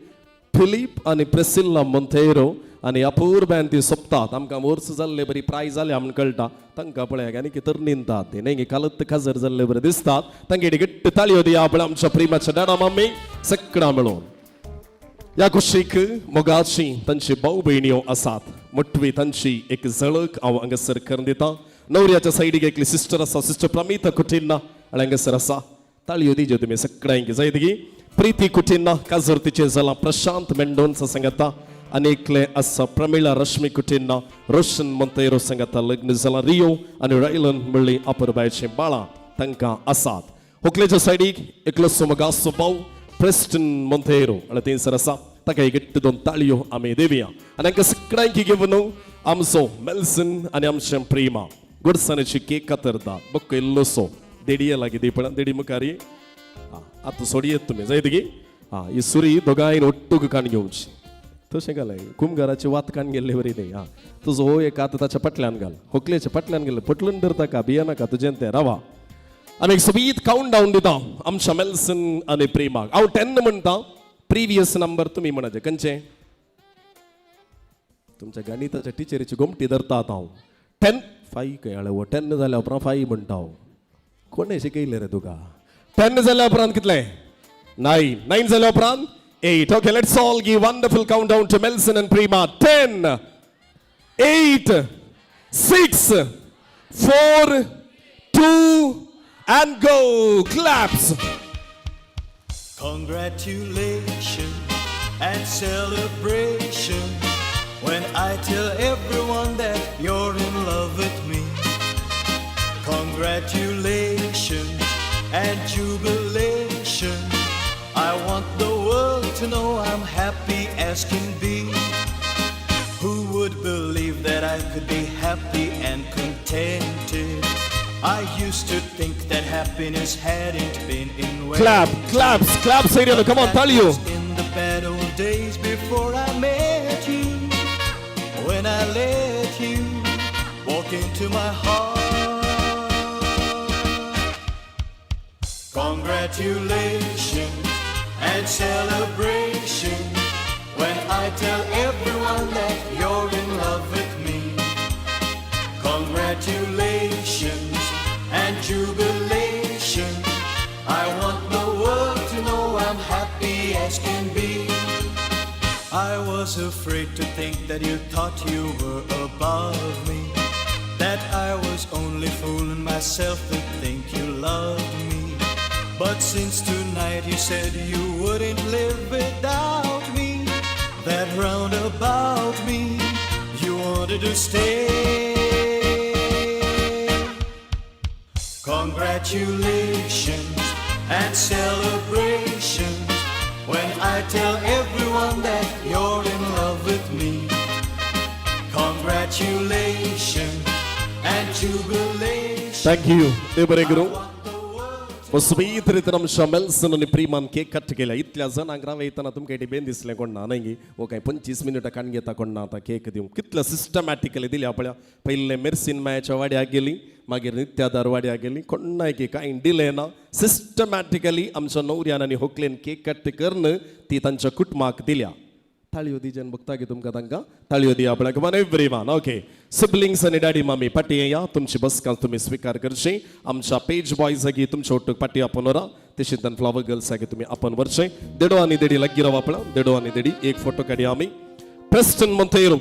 फिलीप आनी प्रेसिल्ला मोंतेरो आनी अपुरबायेन ती सोंपतात. आमकां वर्स जाल्ले बरी प्राय जाल्या म्हूण कळटा. तांकां पळया आनी तर न्हिदतात ते न्हय गे, कालत काजर जाल्ले बरें दिसतात. तांगे घट्ट ताळयो दिया पळय आमच्या प्रेमाच्या डाडा मम्मी सगळां मेळून. ह्या कुशीक मोगाची तांची भाव भयण्यो आसात. मोटवी तांची एक झळक हांव हांगासर करून दिता. नवऱ्याच्या सायडीक एकली सिस्टर आसा, सिस्टर प्रमिता कुटिन्ना आनी हांगासर आसा. ताळयो दिज्यो तुमी सगळ्यांक जायत की. प्रिती कुटिन्ना काजर तिचें जालां प्रशांत मेंडोन्सा सांगता. आनी एकलें आसा प्रमिळा रश्मी कुटिन्ना, रोशन मोंतेरो सांगता लग्न जालां. रियो आनी रायलन म्हणली अपुरबायचीं बाळां तांकां आसात. होकलेच्या सायडीक एकलो मोगाचो भाव प्रेस्टन मोंतेरो आनी थंयसर आसा. ताका एक घट्ट दोन ताळयो आमी दिवया. आनी हांकां सगळ्यांक घेवन आमचो मेल्सन आनी आमचें प्रेमा गोडसाणेची केक कातरता. बक्को इल्लोसो देडिये लागीं दी पळय, देडी मुखार. आं, आतां सोडयेत तुमी जायत की. आं, ही सुरी दोगांयन ओट्टूक काण घेवची. तशें घालय, कुमगाराची वात काण गेल्ले वरी न्ही. आं, तुजो हो एक आतां ताच्या फाटल्यान घाल, होकलेच्या फाटल्यान गेले पटलून धरता का भियेनाका तुजें तें रावा. आमी एक सोबीत काउंट डावन दिता आमच्या मेल्सन आनी प्रेमाक. हांव 10 म्हणटा, प्रिवियस नंबर तुमी म्हणाचे खंयचे. तुमच्या गणिताच्या टिचरीची गोमटी धरतात हांव. 10 5 कळ्ळें हो. 10 जाल्या उपरांत 5 म्हणटा हांव. कोणें शिकयलें रे तुका? 10 जाल्या उपरांत कितलें? 9. 9 जाल्या उपरांत 8. Okay, let's all give wonderful countdown to Melson and Prema. 10, 8, 6, 4, 2 and go. Claps. Congratulations and celebration when I tell everyone that you're in love with me. Congratulations and jubilation. I want the world to know I'm happy as can be. Who would believe that I could be happy and contented? I used to think that happiness hadn't been invented. Clap, claps, claps, Ariana. Come on, tell you. In the bad old days before I met you, when I let you walk into my heart. Congratulations and celebration when I tell everyone that you're in love with me. Congratulations and jubilation. I want the world to know I'm happy as can be. I was afraid to think that you thought you were above me, that I was only fooling myself to think you loved me. But But since tonight you said you wouldn't live without me, that round about me you wanted to stay. Congratulations and celebrations when I tell everyone that you're in love with me. Congratulations and jubilations. Thank you. देव बरें करूं. सोबीत रितीन आमच्या मेल्सन आनी प्रिमान cake cut केल्या. इतल्या जाणांक रावयतना तुमकां बेन दिसलें कोण ना न्हय गी? वो कांय 25 मिनटां काडून घेता कोण ना आतां केक दिवंक. कितल्या सिस्टमॅटिकली दिल्या पळया. पयलें मेर्सीन मायाच्या वाड्याक गेली, मागीर नित्यादार वाड्याक गेली, कोणाय की कांय डिले ना. सिस्टमॅटिकली आमच्या न्हवऱ्यान आनी होकलेन केक कट करून ती तांच्या कुटुंबाक दिल्या. ताळयो दिजेन बघता की तुमकां तांकां ताळयो दिया पळया. कमान एवरीवन. ओके, सिबलिंग्स आनी डॅडी मामी पाटी येया. तुमची बसका तुमी स्विकार करची. आमच्या पेज बॉयज आगी तुमच्या ओटूक पाटी आपोवन व्हरा. तशीच फ्लावर गर्ल्स आगी तुमी आपोवन व्हरचें. देडो आनी देडी लागीं रावा पळया. देडो आनी देडी एक फोटो काडया आमी. प्रेस्टन मोंतेरो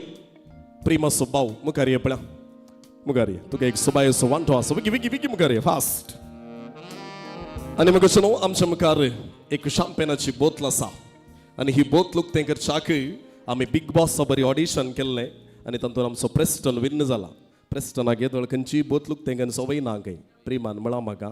प्रिमाचो भाव मुखार ये पळया. मुखार ये. तुका एक सोबायेचो वांटो आसा. विकी विकी विकी मुखार ये फास्ट. आनी मग न्हू आमच्या मुखार एक शाम्पेनाची बोतल आसा आनी ही बोतल उक्तें करच्याक आमी बिग बॉसा बरी ऑडिशन केल्लें आनी तातूंत आमचो प्रेस्टन विन्न जाला. प्रेस्टनाक येदोळ खंयचीय बोतल उक्तें करून संवय ना खंय. प्रेमान म्हळां म्हाका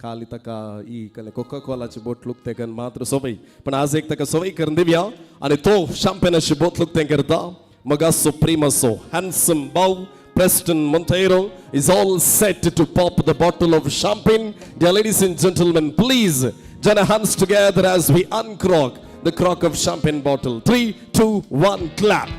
काल ताका ही कोका कोलाची बोतल उक्तें करून मात्र संवय, पण आज एक ताका संवय करून दिवया आनी तो शाम्पेनाची बोतल उक्तें करता. मगासो प्रेमाचो हँडसम भाव Preston Monteiro is all set to pop the bottle of champagne. Dear ladies and gentlemen, please join our hands together as we uncork the cork of champagne bottle. 3, 2, 1, clap.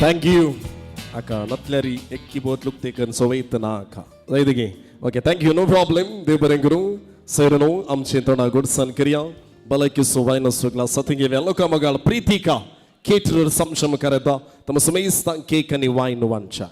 Thank you. आका नतल्यारी एक्की बोत लुकते करून सवयत ना आका जायत गे. Okay, thank you, no problem. देव बरें करूं. सैरनो आमचे तोंडा गुडसन करया. भलायकीचो वायनाचो ग्लास हातीं घेवया. लोकां मगाळ प्रितिका केटरर समशम करता तम समेस्तां केक आनी वायन वांटच्या.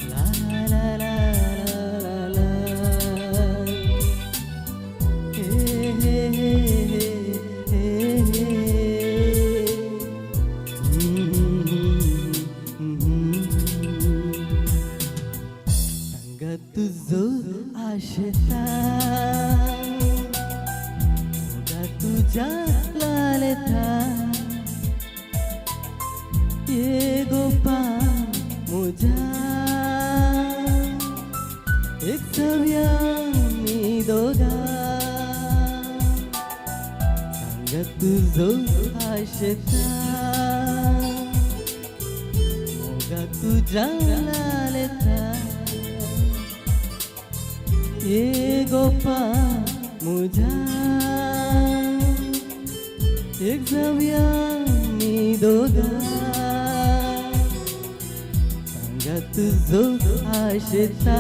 La la la la la. तुझ्या लालता ये गोपा मुझा एक सव्या मी दोघा सांगत तुझो आशेता मोगा तुझ्या लालता ये गोपा मुझा एक जावया मी दोघा सांगा तुझो आशेता.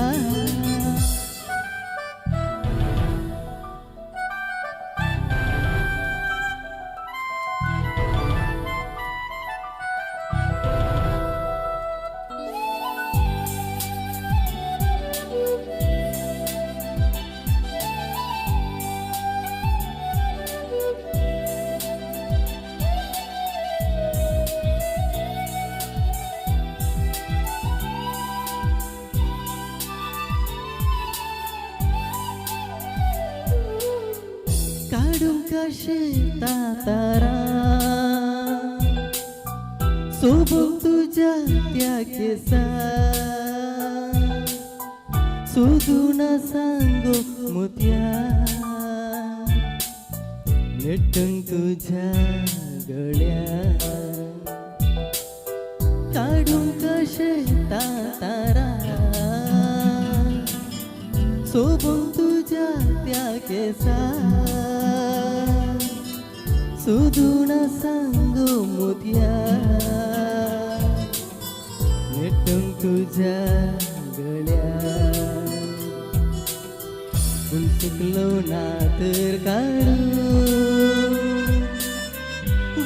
तारा सोबूंक तुज्या त्या केसा सोदून सांगो मोतया नेटूंक तुज्या गळ्या काडूंक कशें तारा सोबूंक तुज्या त्या केसा सोदून सांगो मोतया नेटूंक तुज्या गळ्या पूण चुकलो ना तर काडू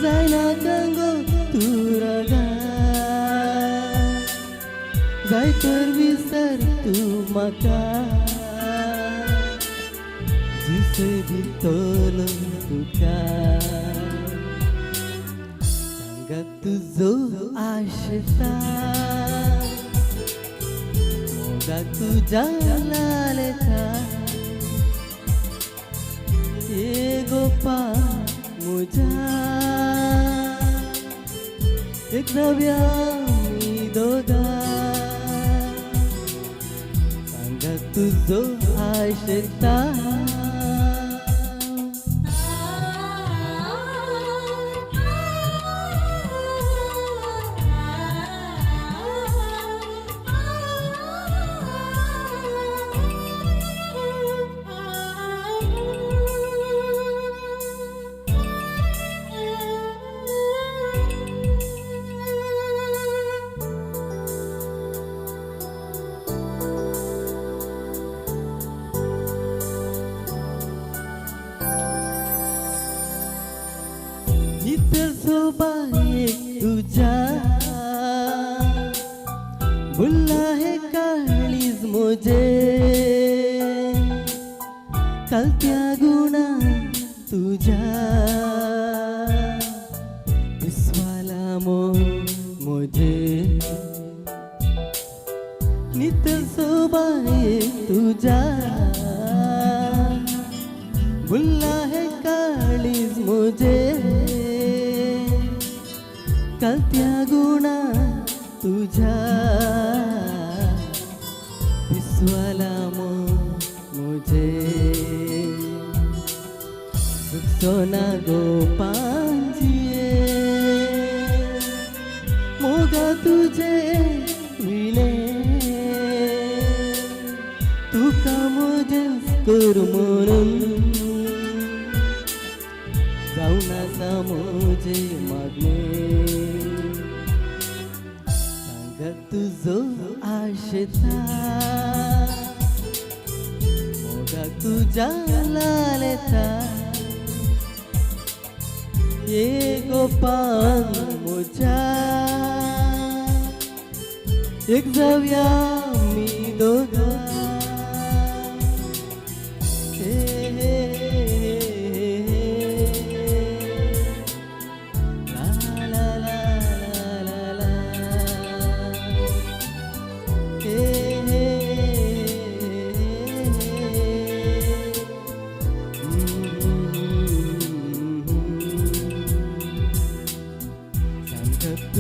जायना गो तूं रागा जाय तर विसर तूं म्हाका जिसे दितलो तुका तुझो आशता मोगा तुझ्या लालता ये गोपा मुझा एक नव्या मी दोघा सांगा तुझो आशता. तुझ्या बुल्ला हे काळीज मोजे कलत्या गुणा तुझ्या विस्वाला मो मोजे नित सोबाये तुझ्या बुल्ला हे काळीज मोजे कलत्या गुणा तुझ्या विस्वाला मो मुझे सोना गोपांजिये मोगा तुझे विने तुका मुझे कर म्हणून जाऊ नासा मुझे मागणे तुझो आशेता मोगा तुझ्या लालता ये गोपान मुझ्या एक जावया मी दोघा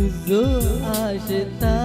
तुजो आशेता.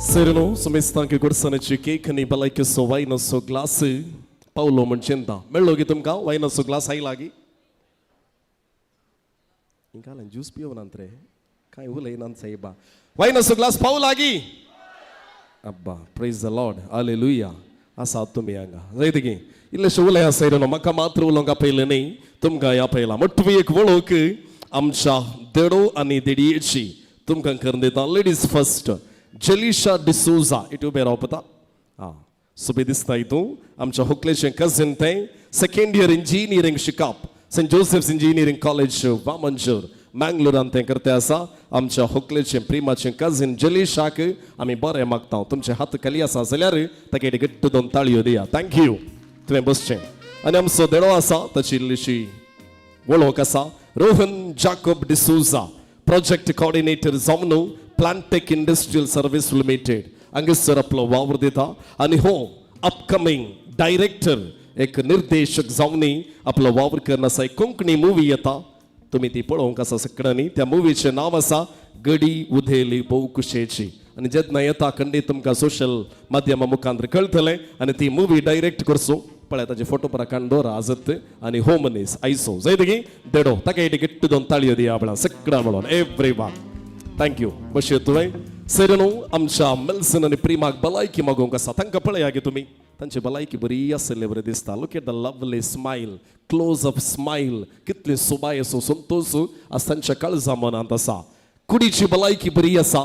सेरनो सुमेस्तांक गोडसाण्याची केक आनी भलायकेचो वायनाचो ग्लास पावलो म्हण चिंता मेळ्ळो गी तुमकां वायनाचो ग्लास आयला गी हिंगा ज्यूस पिवनात रे कांय उलयनात साहेबा वायनाचो ग्लास पावला गी अब्बा प्रेज the Lord hallelujah आसा तुमी हांगा जायत गी इल्लेशें उलया सैरनो म्हाका मात्र उलोवंक आपयलें न्ही तुमकां आपयला मोटवी एक वळख आमच्या देडो आनी देडयेची तुमकां करून दिता. लेडीज फर्स्ट, जलिशा डिसोजा इतू उबें रावपता आं सोबे दिसता हितूं आमच्या होकलेचें कझीन तें सेकेंड इयर इंजिनियरींग शिकप Saint Joseph's engineering college Vamanjoor मँगलोरान तें करते आसा. आमच्या होकलेचें प्रेमाचें कझीन जलिशाक आमी बरें मागता. तुमचे हात खाली आसा जाल्यार ताका एक घट्ट दोन ताळयो दिया. Thank you. तुवें बसचें. आनी आमचो देडो आसा ताची इल्लीशी वळख आसा. रोहन जाकोब डिसोजा प्रोजेक्ट कॉर्डिनेटर जावन प्लांटेक इंडस्ट्रियल सर्वीस लिमिटेड हांगासर आपलो वावर दिता आनी हो अपकमींग डायरेक्टर एक निर्देशक जावनी आपलो वावर करून आसा. एक कोंकणी मुवी येता तुमी ती पळोवंक आसा सगळ्यांनी. त्या मुवीचें नांव आसा गडी उधेली भोव कुशेची आनी जेन्ना येता खंडीत तुमकां सोशल माध्यमा मुखांत कळटलें आनी ती मुवी डायरेक्ट करचो पळय ताजे फोटो परा काण दवर आजत आनी हो मनीस आयचो जायत गी देडो ताका एक घट्ट दोन ताळयो दिया आपणा सगळ्या म्हणून एवरी वन. Thank you. बशे तुवें सेरनो आमच्या मेल्सन आनी प्रेमाक भलायकी मागोवंक आसा. तांकां पळया गे तुमी तांची भलायकी बरी आसली बरें दिसता. Look at the lovely smile, close up smile, कितली सोबाय असो संतोश आज तांच्या काळजा मनांत आसा. कुडीची भलायकी बरी आसा,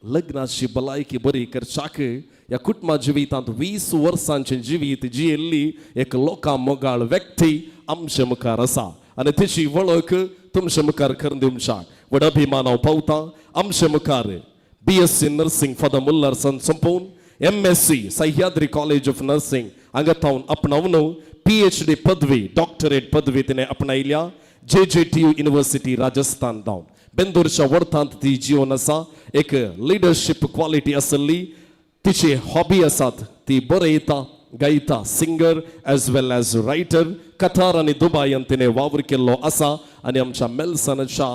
लग्नाची भलायकी बरी करच्याक ह्या कुटुंबा जिवितांत 20 वर्सांचें जिवीत जियेल्ली एक लोकां मोगाळ व्यक्ती आमचे मुखार आसा आनी तिची वळख तुमचे मुखार करून दिवच्याक व्हड अभिमान हांव पावता. आमचे मुखार BSc nursing father मुल्लरसान सोंपोवन MSc Sahyadri college of nursing हांगा थावन आपणावन PhD पदवी डॉक्टरेट पदवी तिणें आपणायल्या JJTU university Rajasthan थावन. बेंदूरच्या वर्थांत ती जिवन आसा. एक लिडरशीप क्वालिटी आसली तिची हॉबी आसात ती बरयता गायता, singer as well as writer. Qatar आनी दुबायान तिणें वावर केल्लो आसा आनी आमच्या मेल्सनाच्या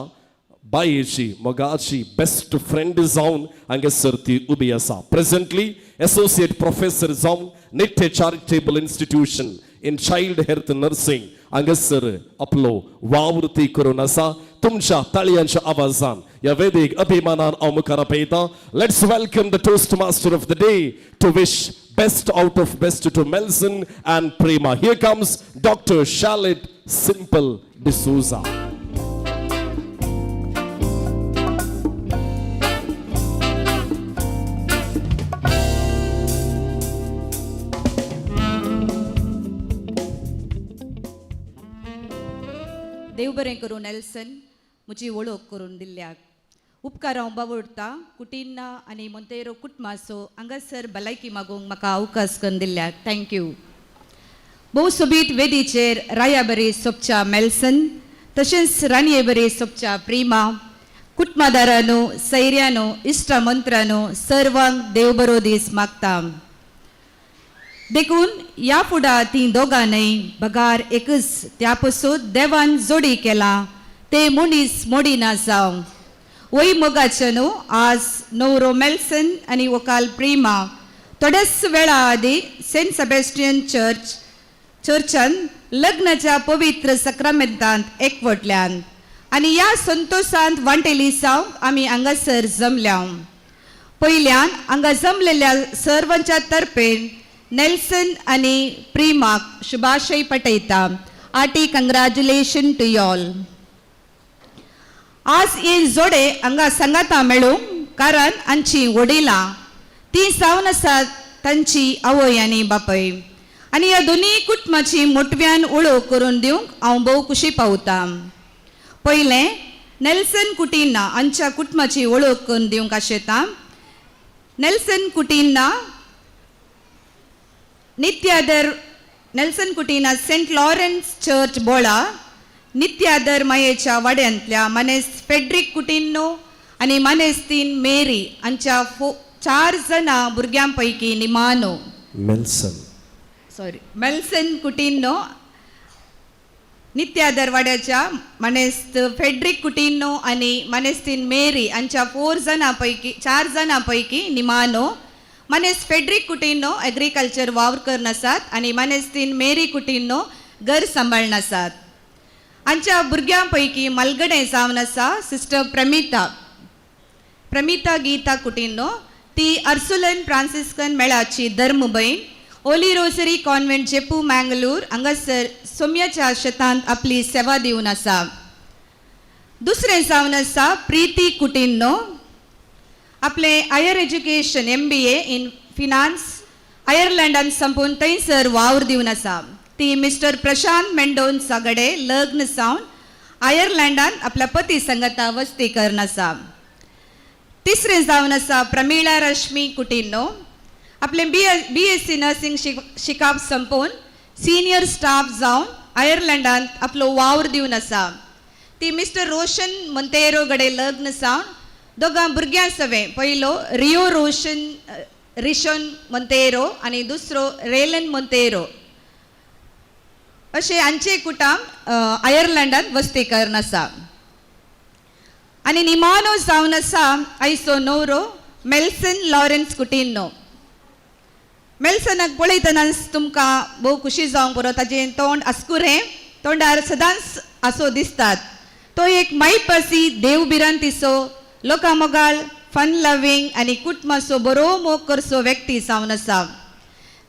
बायेची मोगाची बेस्ट फ्रेंड जावन हांगासर ती उबी आसा. प्रेझेंटली एसोसिएट प्रोफेसर जावन Nitte charitable institution in child health nursing हांगासर आपलो वावर ती करून आसा. तुमच्या ताळयांच्या आवाजान ह्या वेदीक अभिमानान हांव मुखार आपयता. Let's welcome the toast master of the day to wish best out of best to Melson and Prema. Here comes doctor Charlotte Simple D'Souza. देव बरें करूं नेल्सन म्हजी वळख करून दिल्ल्याक. उपकार हांव बावडटा कुटिन्ना आनी मोंतेरो कुटुंबाचो हांगासर भलायकी मागूंक म्हाका अवकाश करून दिल्ल्याक. Thank you. भोव सोबीत वेदीचेर राया बरी सोबच्या मेल्सन तशेंच राणये बरी सोबच्या प्रेमा कुटुंबादारानो सैर्यानो इश्टा मंत्रानो सर्वांक देव बरो दीस मागता. देखून ह्या फुडा तीं दोगां न्हय बगार एकच त्या पसून देवान जोडी केला ते मनीस मोडिना जावं. वय मोगाचे न्हू आज नवरो मेल्सन आनी वकाल प्रेमा थोड्याच वेळा आदीं सेंट सेबेस्टियन चर्चान लग्नाच्या पवित्र सक्रामेंतांत एकवटल्यान आनी ह्या संतोशांत वांटेली जावंक आमी हांगासर जमल्या. पयल्यान हांगा जमलेल्या सर्वांच्या तर्फेन नेल्सन आनी प्रेमाक शुभाशय पटयता. आटी कंग्रॅच्युलेशन टू ऑल. आज ही जोडे हांगा सांगाता मेळूंक कारण आमची वडिलां ती जावन आसात तांची आवय आनी बापय आनी ह्या दोनूय कुटुंबाची मोटव्यान वळख करून दिवंक हांव भोव खुशी पावता. पयलें नेल्सन कुटिन्हा हांच्या कुटुंबाची वळख करून दिवंक आशेता. Nelson Coutinho Nityadar Nelson Coutinho Saint Lawrence church Bola Nityadar मयेच्या वाड्यांतल्या मानेस फेड्रिक कुटिन्नो आनी मानेस्तीन मेरी हांच्या 4 जाणां भुरग्यां पैकी निमानो मेल्सन सॉरी मेल्सन कुटिन्नो नित्यादर वाड्याच्या मानेस्त फेड्रिक कुटिन्नो आनी मानेस्तीन मेरी हांच्या 4 जाणां पैकी निमानो. मानेस्त फेड्रिक कुटिन्नो एग्रीकल्चर वावर करून आसात आनी मानेस्तीन मेरी कुटिन्नो घर सांबाळून आसात. हांच्या भुरग्यां पैकी मलगडें जावन आसा सिस्टर प्रमिता प्रमिता गीता कुटिन्नो. ती अर्सुलन फ्रांसिस्कन मेळाची धर्मबयण होली रोसरी कॉन्व्हेंट जेपू मँगलोर हांगासर सोम्याच्या शेतांत आपली सेवा दिवन आसा. दुसरें जावन आसा प्रिती कुटिन्नो. आपलें higher education MBA in finance आयर्लंडान संपून थंयसर वावर दिवन आसा. ती मिस्टर प्रशांत मेंडोन्सा कडेन लग्न जावन आयर्लंडान आपल्या पती संगता वस्ती करून आसा. तिसरें जावन आसा प्रमिळा रश्मी कुटिन्नो. आपलें BSc nursing शिकाप संपोवन सिनियर स्टाफ जावन आयर्लंडांत आपलो वावर दिवन आसा. ती मिस्टर रोशन मोंतेरो कडेन लग्न जावन दोगां भुरग्यां सवें पयलो रियो रोशन रिशन मोंतेरो आनी दुसरो रेलन मोंतेरो अशें हांचे कुटुंब आयर्लंडांत वस्ती करून आसा. आनी निमानो जावन आसा आयचो नवरो मेल्सन लॉरेन्स कुटिन्नो. मेल्सनाक पळयतनाच तुमकां भोव खुशी जावंक पुरो. ताजें तोंड आस्कुरें, तोंडार सदांच आसो दिसतात. तो एक मायपासी देवभिरांतीचो लोकां मोगाळ फन लवींग आनी कुटुंबाचो बरो मोग करचो व्यक्ती जावन आसा.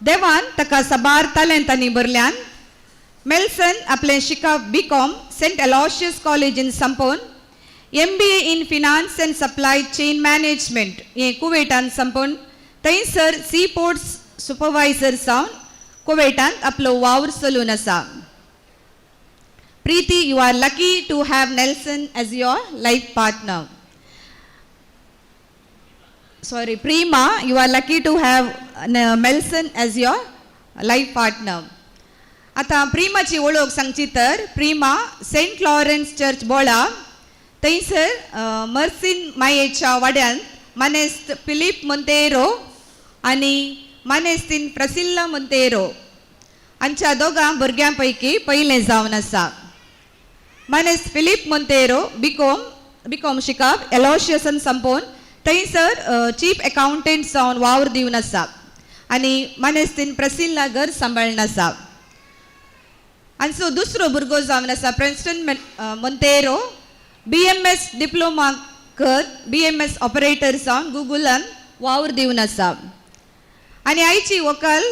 देवान ताका साबार तालेंतांनी भरल्यान. मेल्सन आपलें शिकप BCom Saint Aloysius कॉलेजीन संपोवन MBA in finance and supply chain management हें कुवेटान संपोवन थंयसर सी पोर्ट्स सुपरवायझर जावन कुवेटांत आपलो वावर चलून आसा. Preeti, you are lucky to have Nelson as your life partner. Sorry, Prema, you are lucky to have Melson as your life partner. आतां प्रिमाची वळख सांगची तर प्रिमा सेंट लॉरेन्स चर्च बोळा थंयसर मर्सीन मायेच्या वाड्यांत मानेस्त फिलीप मोंतेरो आनी मानेस्तीन प्रसिल्ला मोंतेरो हांच्या दोगां भुरग्यां पैकी पयलें जावन आसा. मानेस्त फिलीप मोंतेरो बीकॉम शिकप एलोशियसन संपोवन थंयसर चीफ एकाउंटंट जावन वावर दिवन आसा आनी मानेस्तीन प्रसिल्ला घर सांबाळून आसा. आनी सो दुसरो भुरगो जावन आसा प्रेन्स्टन मोंतेरो BMS diploma कर BMS operator जावन गुगलान वावर दिवन आसा. आनी आयची व्हंकल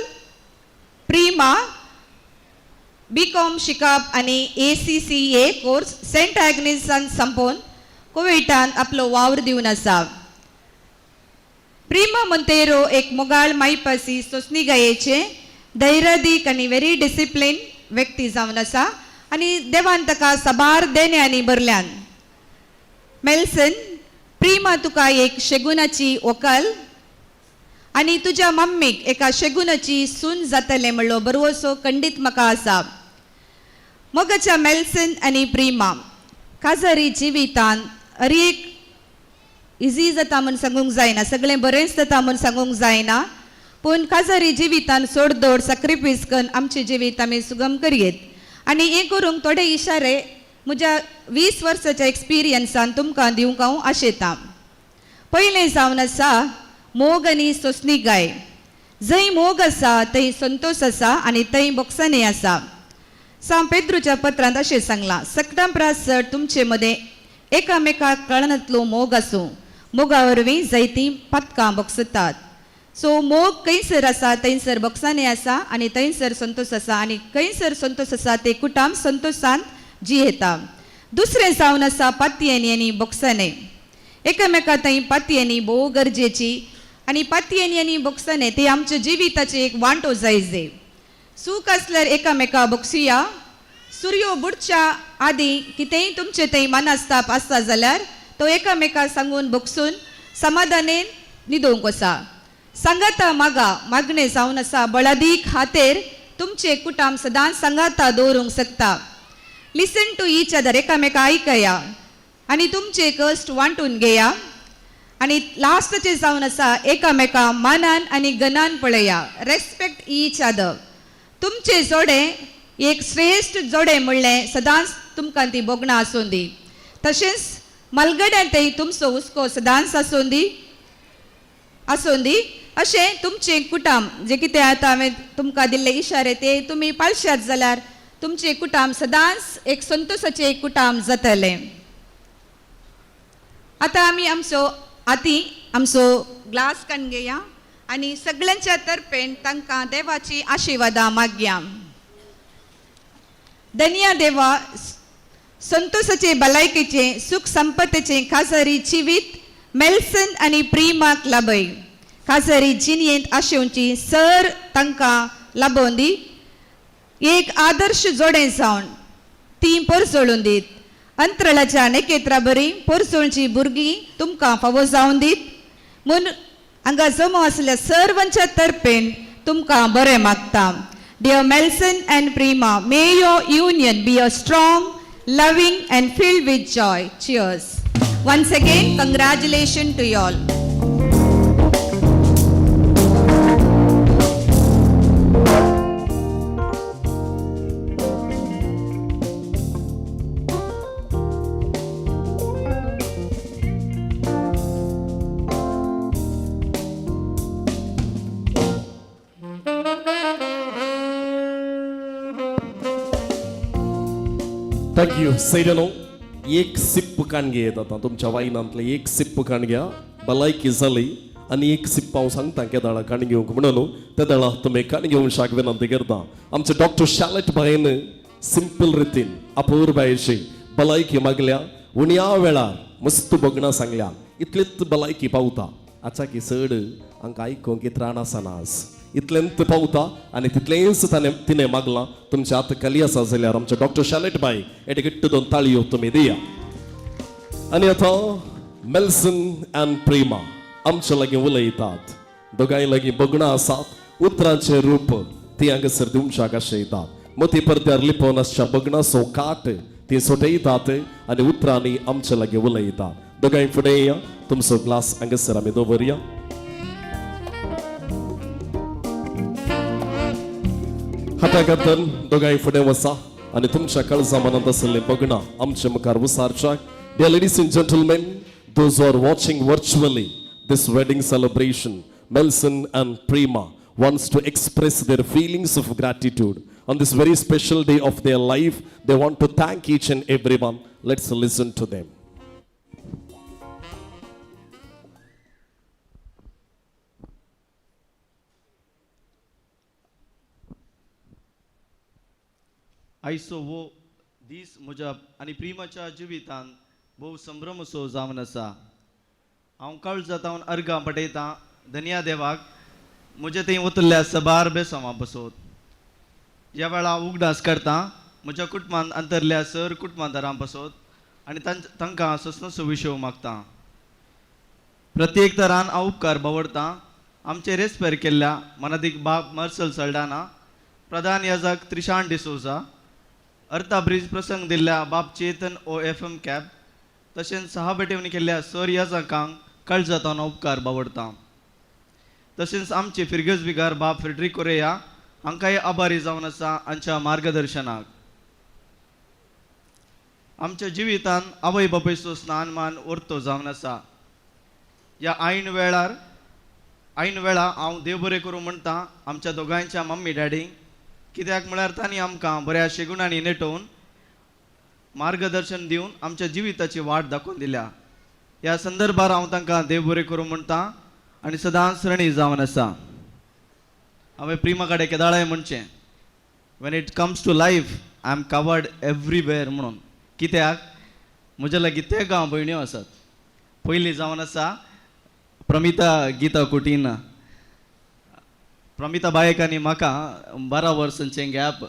प्रिमा बीकॉम शिकप आनी ACCA course Saint आग्नेसान संपोवन कुवेटान आपलो वावर दिवन आसा. प्रिमा मोंतेरो एक मोगाळ मायपासी सोंसणीगायेचे धैर्यादीक आनी व्हेरी डिसिप्लीन व्यक्ती जावन आसा आनी देवान ताका साबार देण्यांनी भरल्यान. मेल्सन, प्रिमा तुका एक शेगुनाची व्हंकल आनी तुज्या मम्मीक एका शेगुनाची सून जातलें म्हणलो बरवसो खंडीत म्हाका आसा. मोगाच्या मेल्सन आनी प्रिमा काजारी जिवितान हर एक इजी जाता म्हूण सांगूंक जायना, सगळें बरेंच जाता म्हूण सांगूंक जायना, पूण काजारी जिवितान सोडदोड सॅक्रिफायस करून आमचें जिवीत आमी सुगम करयेत. आनी हें करूंक थोडे इशारे म्हज्या 20 वर्साच्या एक्सपिरियन्सान तुमकां दिवंक हांव आशेतां. पयलें जावन आसा मोग आनी सोंसणीकाय. जंय मोग आसा थंय संतोश आसा आनी थंय बोगसणें आसा. सांत पेद्रूच्या पत्रांत अशें सांगलां, सगळ्यां परस चड तुमचे मदें एकामेका कळनांतलो मोग आसूं, मोगा वरवीं जायतीं पातकां बोगसतात. सो मोग खंयसर आसा थंयसर बोगसाणें आसा आनी थंयसर संतोश आसा आनी खंयसर संतोश आसा ते कुटुंब संतोशांत जियेता. दुसरें जावन आसा पातयेनी आनी बोगसणें. एकामेका थंय पातयेनी भोव गरजेची आनी पातयेनी आनी बोगसणें ते आमच्या जिविताचें एक वांटो जाय जे. सूख आसल्यार एकामेका बोगसुया. सुर्यो बुडच्या आदीं कितेंय तुमचें थंय मनस्ताप आसता जाल्यार तो एकामेका सांगून बोगसून समाधानेन न्हिदोवंक आसा. सांगाता मागा मागणें जावन आसा बळादी खातीर तुमचें कुटाम सदांच सांगाता दवरूंक शकता. लिसन टू ईच अदर, एकामेका आयकया आनी तुमचे कश्ट वांटून घेया आनी लास्टचे जावन आसा एकामेका मानान आनी गनान पळया. Respect each other. तुमचे जोडे एक श्रेश्ठ जोडे म्हणलें सदांच तुमकां ती भोगणां आसूं दी. तशेंच मलगड्यांतय तुमचो हुस्को सदांच आसूं दी आसूं दी. अशें तुमचें कुटाम जें कितें आतां हांवें तुमकां दिल्ले इशारे ते तुमी पाळशात जाल्यार तुमचें कुटाम सदांच एक संतोशाचें कुटाम जातलें. आतां आमी आमचो आती आमचो ग्लास काडून घेया आनी सगळ्यांच्या तर्फेन तांकां देवाची आशिर्वादां मागया. धन्या देवा, संतोषाचे भलायकेचे सुख संपत्तीचे खाजरी जिवीत मेल्सन आनी प्रिमाक लाभय. खाजरी जिणेंत आशेवची सर तांकां लाभोवन दी. एक आदर्श जोडें जावन ती परजळून दीत. अंतराळाच्या नेकेत्रा बरी परजळची भुरगीं तुमकां फावो जावन दीत म्हूण हांगा जमो आसल्या सर्वांच्या तर्फेन तुमकां बरें मागता. Dear Melson and Prima, may your union be a strong, loving and filled with joy. Cheers. Once again, congratulations to you all. Thank you सैरनो. एक सिप्प काण घेत आतां तुमच्या वायनांतलें एक सिप्प काण घ्या. भलायकी जाली आनी एक सिप्प हांव सांगता केदाळा काण घेवंक म्हणून तेदाळा तुमी काण घेवंक शाक विनंती करता. आमचे डॉक्टर शालट भाईन सिंपल रितीन अपुरबायेची भलायकी मागल्या. उण्या वेळार मस्त भोगणां सांगल्या. इतलीच भलायकी पावता. आचाकी चड हांकां आयकूंक त्राण आसना आज इतलेंत पावता आनी तितलेंच ताणें तिणें मागलां. तुमच्या हात खाली आसा जाल्यार आमच्या डॉक्टर शालेट बाय एटे घट्ट दोन ताळयो तुमी दिया. आनी आतां मेल्सन आनी प्रेमा आमच्या लागीं उलयतात. दोगांय लागीं भोगणां आसात. उतरांचें रूप ती हांगासर दिवच्याक आशयतात. मोती पडद्यार लिपोवन आसच्या भोगणाचो काट ती सोटयतात आनी उतरांनी आमच्या लागीं उलयतात. दोगांय फुडें या. तुमचो ग्लास हांगासर आमी दवरया. हाताक दोगांय फुडें वसा आनी तुमच्या काळजा मनांत आशिल्लीं भोगणां आमचे मुखार उसारच्याक. Dear ladies and gentlemen, those who are watching virtually this wedding celebration, Melson and Prema wants to express their feelings of gratitude on this very special day of their life. They want to thank each and everyone. Let's listen to them. आयचो हो दीस म्हज्या आनी प्रिमाच्या जिवितान भोव संभ्रमसो जावन आसा. हांव काळजांत अर्गां पटयतां धनया देवाक म्हज्या थंय वतल्या सबार बेसांवां बसोत. ह्या वेळार उगडास करता म्हज्या कुटुंबांत अंतरल्या सर कुटुंबादारां बसोत आनी तांकां सोंसणसो विशय मागता. प्रत्येक तरान हांव उपकार बावडतां आमचे रेस्पेर केल्ल्या मनादीक बाब मर्सल सल्डाना, प्रधान याजक त्रिशान डिसोजा, अर्था ब्रिज प्रसंग दिल्ल्या बाब Chetan O F M cab, तशेंच सहा केल्ल्या सर याजकांक काळजांत उपकार बावडता. तशेंच आमचे फिरगज बिगार बाब फ्रेड्रिक कोरेया हांकांय आभारी जावन आसा हांच्या मार्गदर्शनाक. आमच्या जिवितान आवय बापायचो स्नान मान वर्तो जावन आसा. ह्या ऐन वेळार हांव देव बरें करूं म्हणटा आमच्या दोगांयच्या मम्मी डॅडींक, कित्याक म्हळ्यार तांणी आमकां बऱ्या शेगुणांनी नेटोवन मार्गदर्शन दिवन आमच्या जिविताची वाट दाखोवन दिल्या. ह्या संदर्भार हांव तांकां देव बरें करूं म्हणटा आनी सदांच ऋणी जावन आसा. हांवें प्रिमा कडेन केदाळाय म्हणचें, when it comes to life I am covered everywhere म्हणून. कित्याक म्हज्या लागीं ते गांव भयण्यो आसात. पयलीं जावन आसा प्रमिता गीता कुटीना. प्रमिता बायक आनी म्हाका 12 वर्सांचें गॅप.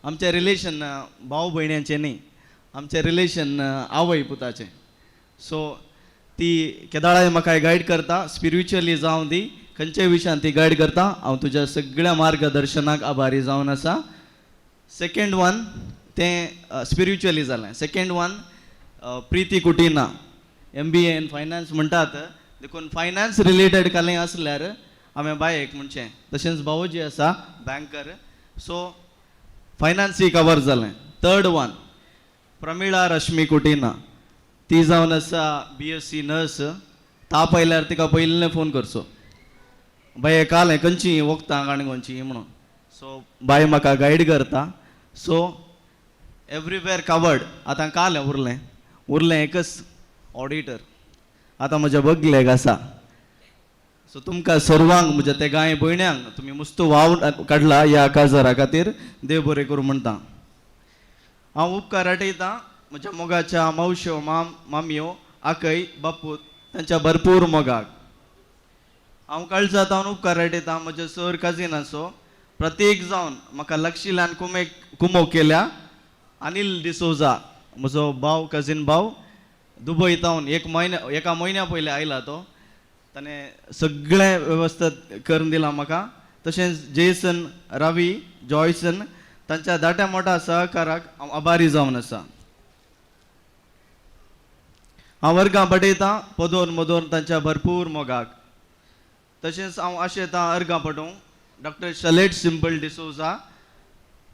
आमचें रिलेशन भाव भयण्यांचें न्ही, आमचें रिलेशन आवय पुताचें. सो ती केदाळाय म्हाका गायड करता, स्पिरिच्युअली जावं दी खंयच्याय विशयान ती गायड करता. हांव तुज्या सगळ्या मार्गदर्शनाक आभारी जावन आसा. सेकेंड वन तें स्पिरिच्युअली जालें. Second one Preeti Coutinho, MBA in finance म्हणटात, देखून फायनान्स रिलेटेड कांय आसल्यार हांवें बायेक म्हणचें. तशेंच भावोजी आसा बँकर, सो फायनान्सूय कवर जालें. थर्ड वन प्रमिळा रश्मी कुटिना, ती जावन आसा BSc nurse. ताप आयल्यार तिका पयलीं फोन करचो, बाये काल खंयची वखदां काणकोणची म्हणून. सो बाय म्हाका गायड करता. So everywhere covered. आतां काल उरलें उरलें एकच ऑडिटर, आतां म्हज्या बगलेक आसा. सो तुमकां सर्वांक म्हज्या तेगांय भयण्यांक तुमी मुस्त वाव काडला ह्या काजारा खातीर देव बरें करूं म्हणटा. हांव उपकार आटयतां म्हज्या मोगाच्या मावश्यो, माम, मामयो, आकय, बापूत तांच्या भरपूर मोगाक. हांव काळजांत हांव उपकार आटयतां म्हज्या सर कजिनाचो, प्रत्येक जावन म्हाका लागशिल्ल्यान कुमेक कुमोक केल्या. अनिल डिसोजा म्हजो भाव, कजीन भाव, दुबय तावन एक म्हयन्या एका म्हयन्या पयलीं आयला तो, ताणें सगळें वेवस्था करून दिलां म्हाका. तशेंच जेसन, रवी, जॉयसन तांच्या धाट्या मोठ्या सहकाराक हांव आभारी जावन आसा. हांव वर्गां पटयतां पदोन मदोन तांच्या भरपूर मोगाक. तशेंच हांव आशेतां अर्गां पटोवंक डॉक्टर शलेट सिंपल डिसोजा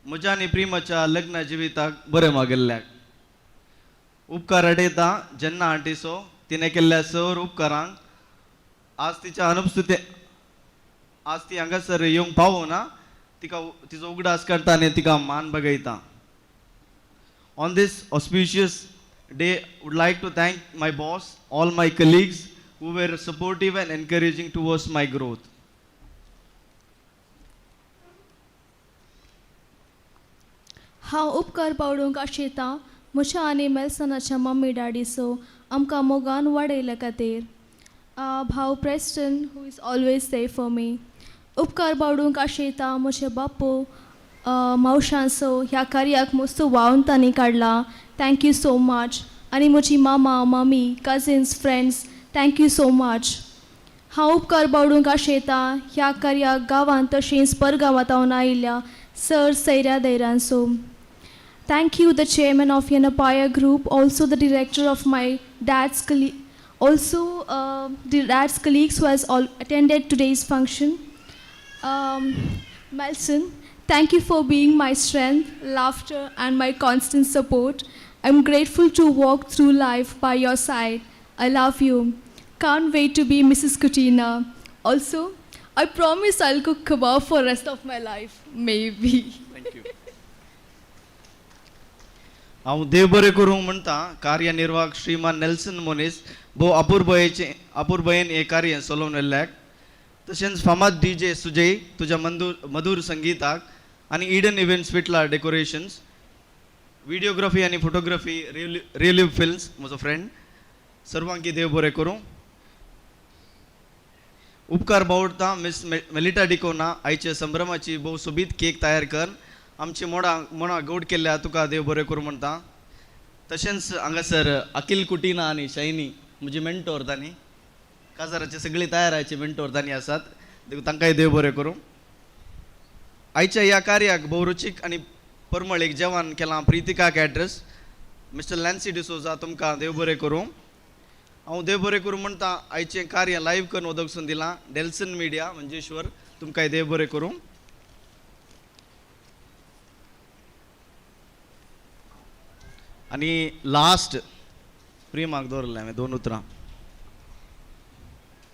म्हज्या आनी प्रिमाच्या लग्न जिविताक बरें मागिल्ल्याक. उपकार आटयतां जेन्ना आंटीचो, तिणें केल्ल्या सर उपकारांक. आज तिच्या अनुपस्थिती आज ती हांगासर येवंक पावना, तिका तिचो उगडास करता आनी तिका मान बगयता. On this auspicious day, would like to thank my boss, all my colleagues who were supportive and encouraging towards my growth. हांव उपकार पावडूंक आशेतां म्हज्या आनी मेल्सनाच्या मम्मी डॅडीचो, आमकां मोगान वाडयल्या खातीर. भाव Preston, who is always there for me. उपकार बावडूंक आशेतां म्हजे बाप्पू, मावशांचो, ह्या कार्याक मस्त वावन तांणी काडला. Thank you so much. आनी म्हजी मामा, मामी, cousins, friends, thank you so much. हांव उपकार बावडूंक आशेतां ह्या कार्याक गांवांत तशेंच परगांवांत आयिल्ल्या sir सैऱ्या दैरांचो. Thank you, the chairman of Yanapaya Group, also the director of my dad's colleague, also the dad's colleagues who has all attended today's function. Melson, thank you for being my strength, laughter, and my constant support. I'm grateful to walk through life by your side. I love you. Can't wait to be Mrs. Coutinho. Also, I promise I'll cook kebab for rest of my life. Maybe. Thank you. हांव देव बरें करूंक म्हणटा कार्यनिर्वाहक श्रीमान Nelson मोनीस, भोव अपुरबयेचें अपुरबयेन हें कार्य चलोवन व्हेल्ल्याक. तशेंच फामाद DJ Sujay, तुज्या मंदूर मधूर संगीताक, आनी इडन इव्हेंट्स विटला डेकोरेशन्स, विडियोग्राफी आनी फोटोग्राफी रिलीव फिल्म्स म्हजो फ्रेंड, सर्वांकी देव बरें करूं. उपकार बावडता मिस मेलिटा डिकोना, आयच्या संभ्रमाची भोव सोबीत केक तयार कर आमची मोडां मनां गोड केल्ल्या, तुका देव बरें करूं म्हणटा. तशेंच हांगासर अखील कुटिना आनी शैनी, म्हजी मेंटोर, तांणी काजाराची सगळी तयाराची मेंटोर तांणी आसात, देखून तांकांय देव बरें करूं. आयच्या ह्या कार्याक भोव रुचीक आनी परमळ एक जेवण केलां प्रितिका कॅटरस, मिस्टर लॅन्सी डिसोजा, तुमकां देव बरें करूं. हांव देव बरें करूं म्हणटा आयचें कार्य लायव्ह करून वदोकसून दिलां डेल्सन मिडिया मंजेश्वर, तुमकांय देव बरें करूं. आनी लास्ट प्रिमाक दवरलें हांवें दोन उतरां.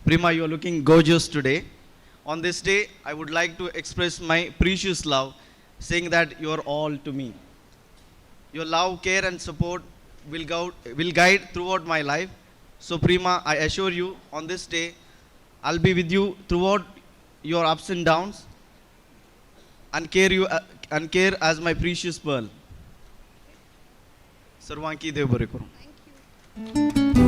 Prima, you are looking gorgeous today. On this day, I would like to express my precious love, saying that you are all to me. Your love, care, and support will guide throughout my life. So, Prima, I assure you, on this day, I'll be with you throughout your ups and downs and care you and care as my precious pearl. सर्वांकी देव बरें करूं. Thank you.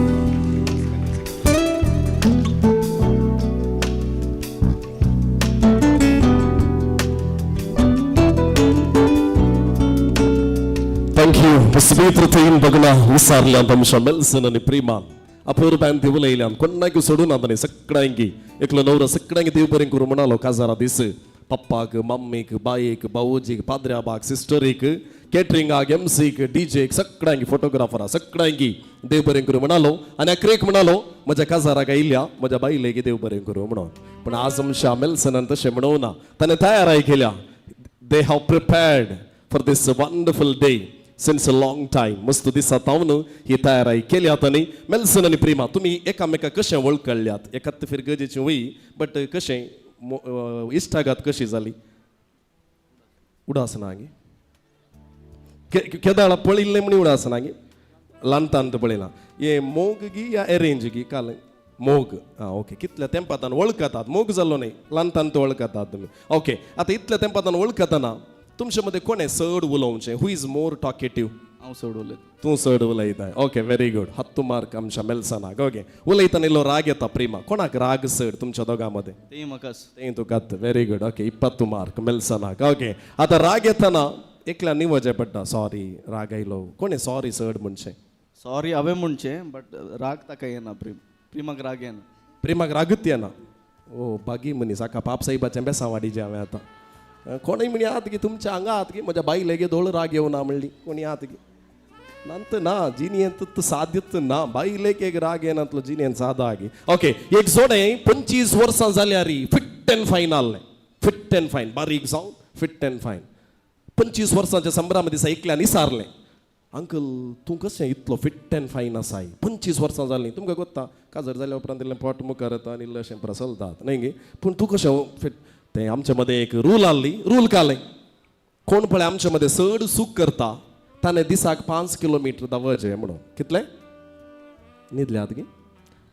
पवित्रतेन बघना विसारल्या आमच्या मेल्सन आनी प्रेमान. अपुरबायन ती उलयल्यान कोणाक सोडून ना ताणें सगळ्यांकी एकलो नवरो सगळ्यांकी देव बरें करूं म्हणालो काजारा दीस पप्पाक मम्मीक बाईक भाऊजीक पाद्र्याबाक सिस्टरीक केटरिंगाक एमसीक डीजेक सगळ्यांकी फोटोग्राफराक सगळ्यांकी देव बरें करूं म्हणालो आनी अकरेक म्हणालो म्हज्या काजाराक आयिल्ल्या म्हज्या बायलेक देव बरें करूं म्हणून. पूण आज आमच्या मेल्सनान तशें म्हणूं ना, ताणें तयाराय केल्या. They have prepared for this wonderful day since a long time. मस्त दिसा तावन ही तयाराय केल्या तांणी. मेल्सन आनी प्रेमा, तुमी एकामेका कशें वळखल्यात? एकाच फिरगजेची वय, बट कशें इश्टागात कशी जाली? उडास ना गे केदाळा पळयल्लें म्हण उडास ना गे ल्हानतान पळयलां. हे मोग गी या एरेंज गी? काल मोग. आं ओके. कितल्या तेंपातान वळखतात? मोग जालो न्ही, ल्हानतान वळखतात तुमी. ओके, आतां इतल्या तेंपातान वळखतना तुमचे मदें कोणें चड उलोवचें? Who is more talkative? हांव चड उलयतां. तूं चड उलयताय. Okay, very good. हत्तू मार्क आमच्या मेल्सनाक. ओके, उलयतना इल्लो राग येता प्रेमा. कोणाक राग चड तुमच्या दोगां मदें? तें म्हाकाच. तें तुकाच. Very good. Okay, 20 mark मेल्सनाक. Okay, आतां राग येतना एकल्या निवजें पडटा, सॉरी राग आयलो. कोणें सॉरी चड म्हणचें? सॉरी हांवें म्हणचें, बट राग ताका येना. प्रेमाक राग येना. प्रेमाक रागूच येना. ओ बागी मनीस, हाका पाप साहेबाचें बेसां वाडीचें हांवें आतां. कोणूय म्हणी आहात की तुमच्या हांगा आहात की म्हज्या बायलेगे दोळ राग येवना म्हणली कोणी आहात की? नंत ना, जिणेंत साद्यत ना, बायलेक एक राग येनातलो जिणेंत सादा गी. ओके, एक जोडें 25 वर्सां जाल्यार फिट एंड फायन आहलें. फिट एंड फायन, बारीक जावन फिट एंड फायन. 25 वर्सांच्या संभ्रमा दिसा एकल्यान विचारलें, अंकल तूं कशें इतलो फिट एंड फायन आसाय? 25 वर्सां जालीं तुमकां कोत्ता काजर जाल्या उपरांत इल्लें पोट मुखार येता आनी इल्लें अशें प्रसलतात न्हय गे. पूण तूं कशें फिट? तें आमचे मदें एक रूल आहली. रूल कालें, कोण पळय आमचे मदें चड सूख करता ताणें दिसाक 5 किलोमिटर धांवचें म्हणून. कितलें? न्हिदल्यात गे?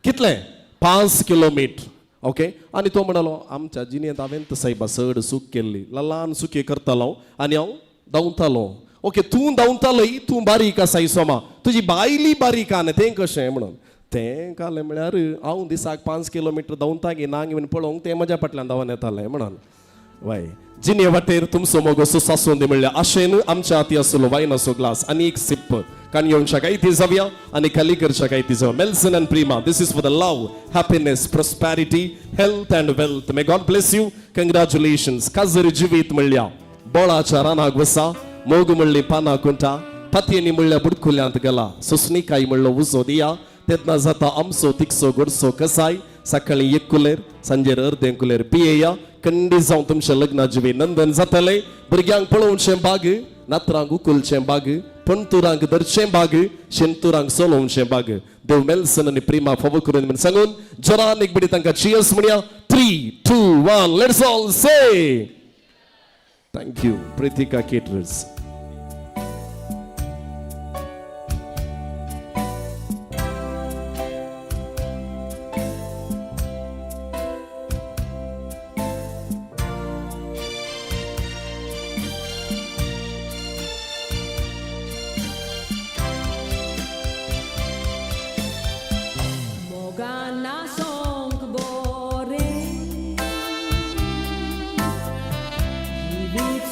कितलें? 5 किलोमिटर. ओके, आनी तो म्हणालो आमच्या जिणेंत हांवें सायबा चड सूख केल्ली, ल्हान सुकी करतालो आनी हांव धांवतालो. ओके, तूं धांवतालोय, तूं बारीक आसाय सोमा, तुजी बायली बारीक आहा न्ही, तें कशें म्हणून. तें कालें म्हळ्यार हांव दिसाक 5 किलोमिटर धांवता गी ना गी पळोवंक तें म्हज्या फाटल्यान धांवन येतालें म्हणून. वय जिणे वाटेर तुमचो मोग असो सासून दी म्हणल्यार आशेन आमच्या हाती आसलो वायनाचो ग्लास आनी एक सिप्प कान येवच्या काय ती जावया आनी खाली करच्या काय ती जावया. Melson and Prema, this is for the love, happiness, prosperity, health and wealth. May God bless you. Congratulations. काजर जिवीत म्हणल्या बोळाच्या रानाक वसा, मोग म्हणली पानां कुंटा, पातयेनी म्हणल्या बुडकुल्यांत गेला, सोसणिकाय म्हणलो उजो दिया, तेन्ना जाता आमचो तिकसो गोडसो कसाय. सकाळी 1 कुलेर, सांजेर अर्दें कुलेर पियेया. कंडी जावन तुमच्या लग्ना जिवी नंदन जातलें. भुरग्यांक पळोवचें बाग, नातरांक उकुलचें बाग, पणतुरांक धरचें बाग, शेंतुरांक चलोवचें बाग. देव मेल्सन आनी प्रेमा फावो करून म्हण सांगून जोरान एक बडी तांकां चियर्स म्हणया. 3, 2, 1, let's all say thank you Pritika caterers.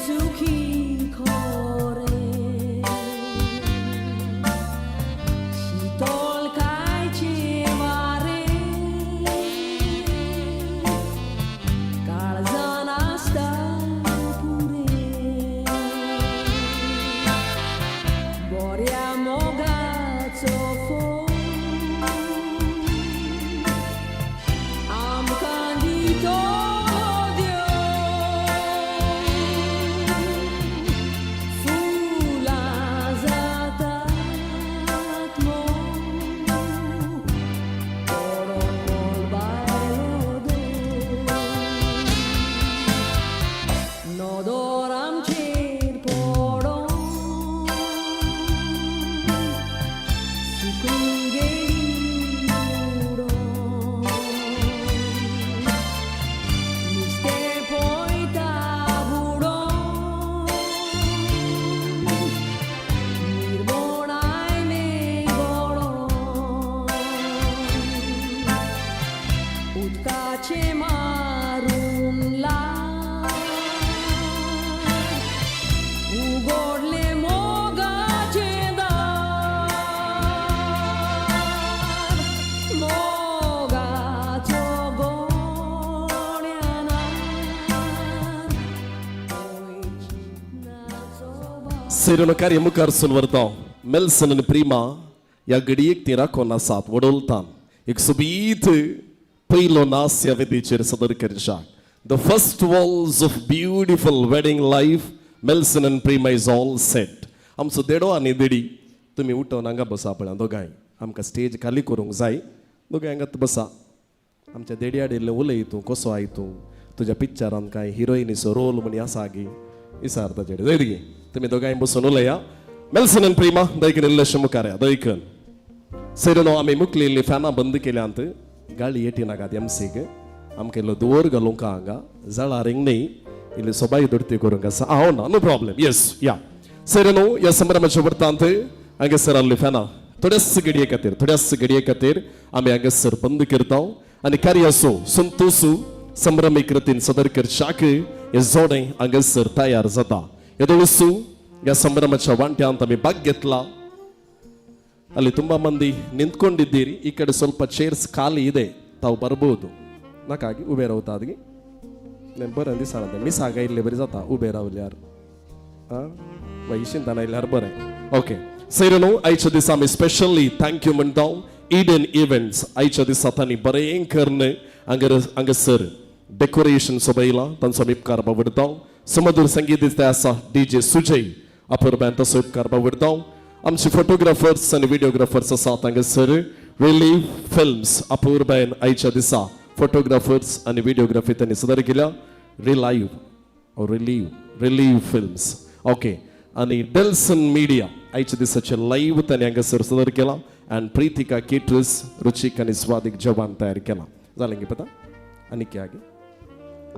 सुखी सेरेनो कार्य मुखार सून व्हरता. मेल्सन आनी प्रिमा ह्या घडयेक ती राखून आसात वडोलतान एक सोबीत पयलो नास ह्या वेदीचेर सदर करच्याक. The first waltz of beautiful wedding life, Melson and Prima is all set. आमचो देडो आनी देडी तुमी उठोवन हांगा बसा पळय दोगांय. आमकां स्टेज खाली करूंक जाय, दोगांय हांगात बसा. आमच्या देडयाड इल्लें उलय तूं, कसो I तूं, तुज्या पिक्चरान कांय हिरोइनीचो रोल म्हणी आसा गी विचार ताजेर जायत गी. तुमी दोगांय बसून उलया. मेल्सन आनी प्रिमा दैकन इल्लेशें मुखार या दैकन. सेरेनो आमी मुकली इल्ली फॅनां बंद केल्यांत, गाळी येटी नाकात एमसीक. आमकां इल्लो धुंवर घालूंक हांगा जळारींग न्ही, इल्ली सोबाय दोडती करूंक आसा. हांव ना, नो प्रॉब्लेम. येस या सेरेनो ह्या संभ्रमाच्या वृत्तांत हांगासर आहली फॅनां थोड्याच घडये खातीर, थोड्याच घडये खातीर आमी हांगासर बंद करता आनी कार्यासो संतोसू संभ्रमीक रितीन सदर करच्याक हे जोडें हांगासर तयार जाता. येदोळसू ह्या संभ्रमाच्या वांट्यांत आमी भाग घेतला. ಅಲ್ಲಿ ತುಂಬ ಮಂದಿ ನಿಂತ್ಕೊಂಡಿದ್ದೀರಿ. ಈ ಕಡೆ ಸ್ವಲ್ಪ ಚೇರ್ಸ್ ಖಾಲಿ ಇದೆ, ತಾವು ಬರ್ಬೋದು. ನಾಕಾಗಿ ಉಬೆ ರಾವತಾದ್ಗಿ बरें दिसना तें मिसाक आयिल्ले बरी जाता उबे रावल्यार. आं वैशिंतान आयल्यार बरें. ओके सैरनो आयच्या दिसा आमी स्पेशली thank you म्हणटा इडन इव्हेंट्स. आयच्या दिसा तांणी बरें करून हांगासर डेकोरेशन सोबयलां, तांचो आमी उपकार बावडता. सुमधूर संगीत ते आसा डीजे सुजय अपुरबायन, तसो उपकार बावडता. आमचे फोटोग्राफर्स आनी व्हिडिओग्राफर्स आसात हांगासर रिलीफ फिल्म्स अपुरबायन आयच्या दिसा फोटोग्राफर्स आनी व्हिडिओग्राफी त्यांनी सदर केल्या. रिलायव्ह रिलीव रिलीव फिल्म्स ओके आनी डेल्सन मिडिया आयच्या दिसाचे लायव्ह तांणी हांगासर सदर केला. आनी प्रितिका केटर्स रुचीक आनी स्वादीक जेवण तयार केलां. जालें गी पता आनी कितें गे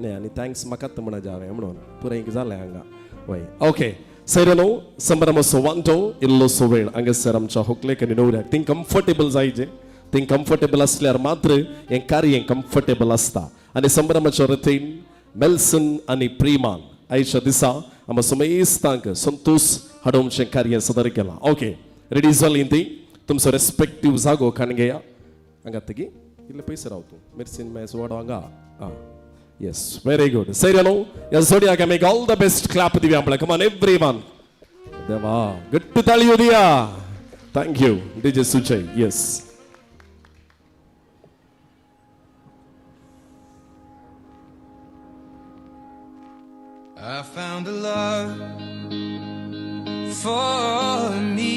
न्ही. आनी thanks म्हाकात म्हणा हांवें म्हणून पुराय जालें हांगा वय. ओके सैरनो संभ्रमाचो वांटो इल्लोसो वेळ हांगासर आमच्या होकलेक आनी न्हवऱ्याक तीं कम्फर्टेबल जायजे. तीं कम्फर्टेबल आसल्यार मात्र हें कार्य कम्फर्टेबल आसता. आनी संभ्रमाच्या रितीन मेल्सन आनी प्रिमान आयच्या दिसा आमकां समेस्तांक संतोश हाडोवचें कार्य सदर केलां. ओके रेडी जालीं ती तुमचो रेस्पेक्टीव जागो काण घेया हांगा तगी इल्ले पयस राव तूं मिरसीन मागीर वाडो हांगा. आं येस व्हेरी गुड. सैरनो ह्या जोडयाक आमी ऑल the best clap दिवया आपल्याक. कमान एवरी वन देवा गट्ट ताळयो दिया. Thank you DJ Sujay. Yes I found a love for me.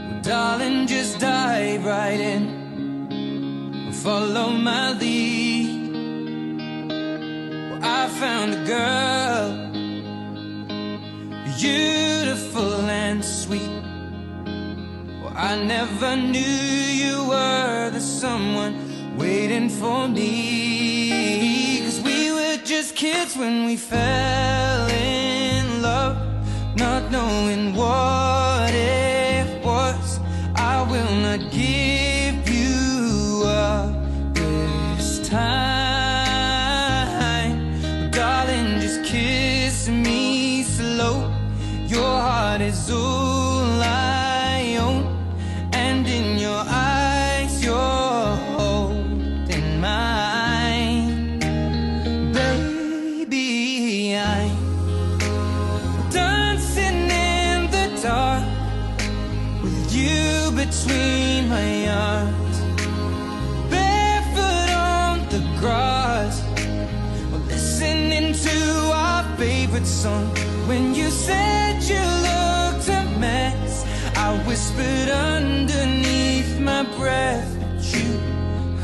Well, darling, just dive right in and follow my lead. Well, I found a girl, beautiful and sweet. Well, I never knew you were the someone waiting for me. 'Cause we were just kids when we fell in love, not knowing what it was. I will not give you up this time. Darling, just kiss me slow. Your heart is all I own, and in your eyes you're holding mine. Baby, I'm dancing in the dark with you between my arms, barefoot on the grass, listening to our favorite song. When you said you looked a mess, I whispered underneath my breath, but you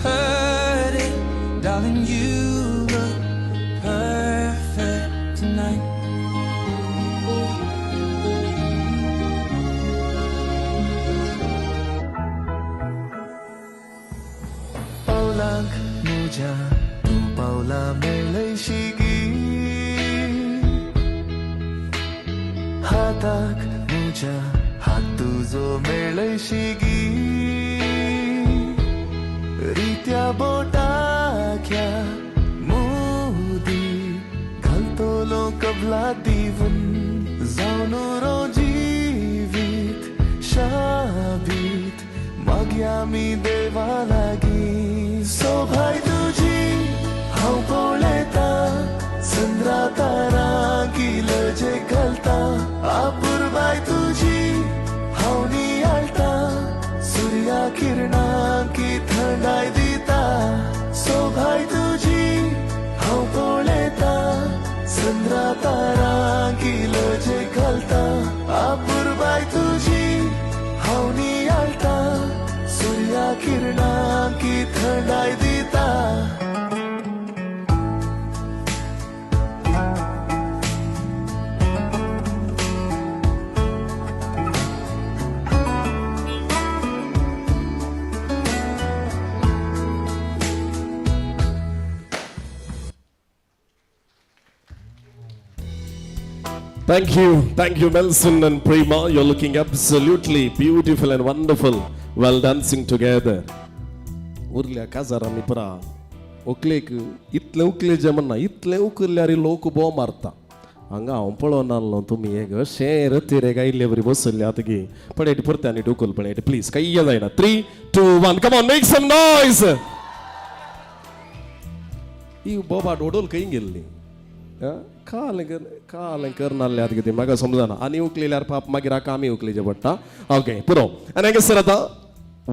heard it, darling. You look perfect tonight. पावलांक म्हज्या तूं पावलां मेळयशी गी, हाताक म्हज्या हात तुजो मेळयशी गी, रित्या बोटाख्या मुदी घालतलो कबला दिवन, जावन रो जिवीत शाबीत मागया आमी देवा लागीं. सोभाय तुजी हांव पळयतां, चंद्रा तारा गिलजे. Thank you, Melson and Prema. You're looking absolutely beautiful and wonderful while dancing together. उरल्या काजारांनी पुरा उकलेक इतलें उकले जेवण ना, इतलें उकल्यार लोक बोव मारता. हांगा हांव पळोवन आसलो तुमी एक अशें रतिरे आयिल्ले बरी बसल्ले आतां पळयट परते आनी उकल पळयट प्लीज कांय जायना. 3, 2, 1, come on, make some noise. ही बोबाट ओडोल खंय गेल्ली? काल काल करनासले आतां कितें म्हाका समजना. आनी उकलेल्यार पाप मागीर आका आमी उकलेचें पडटा. ओके पुरो. आनी हांगासर आतां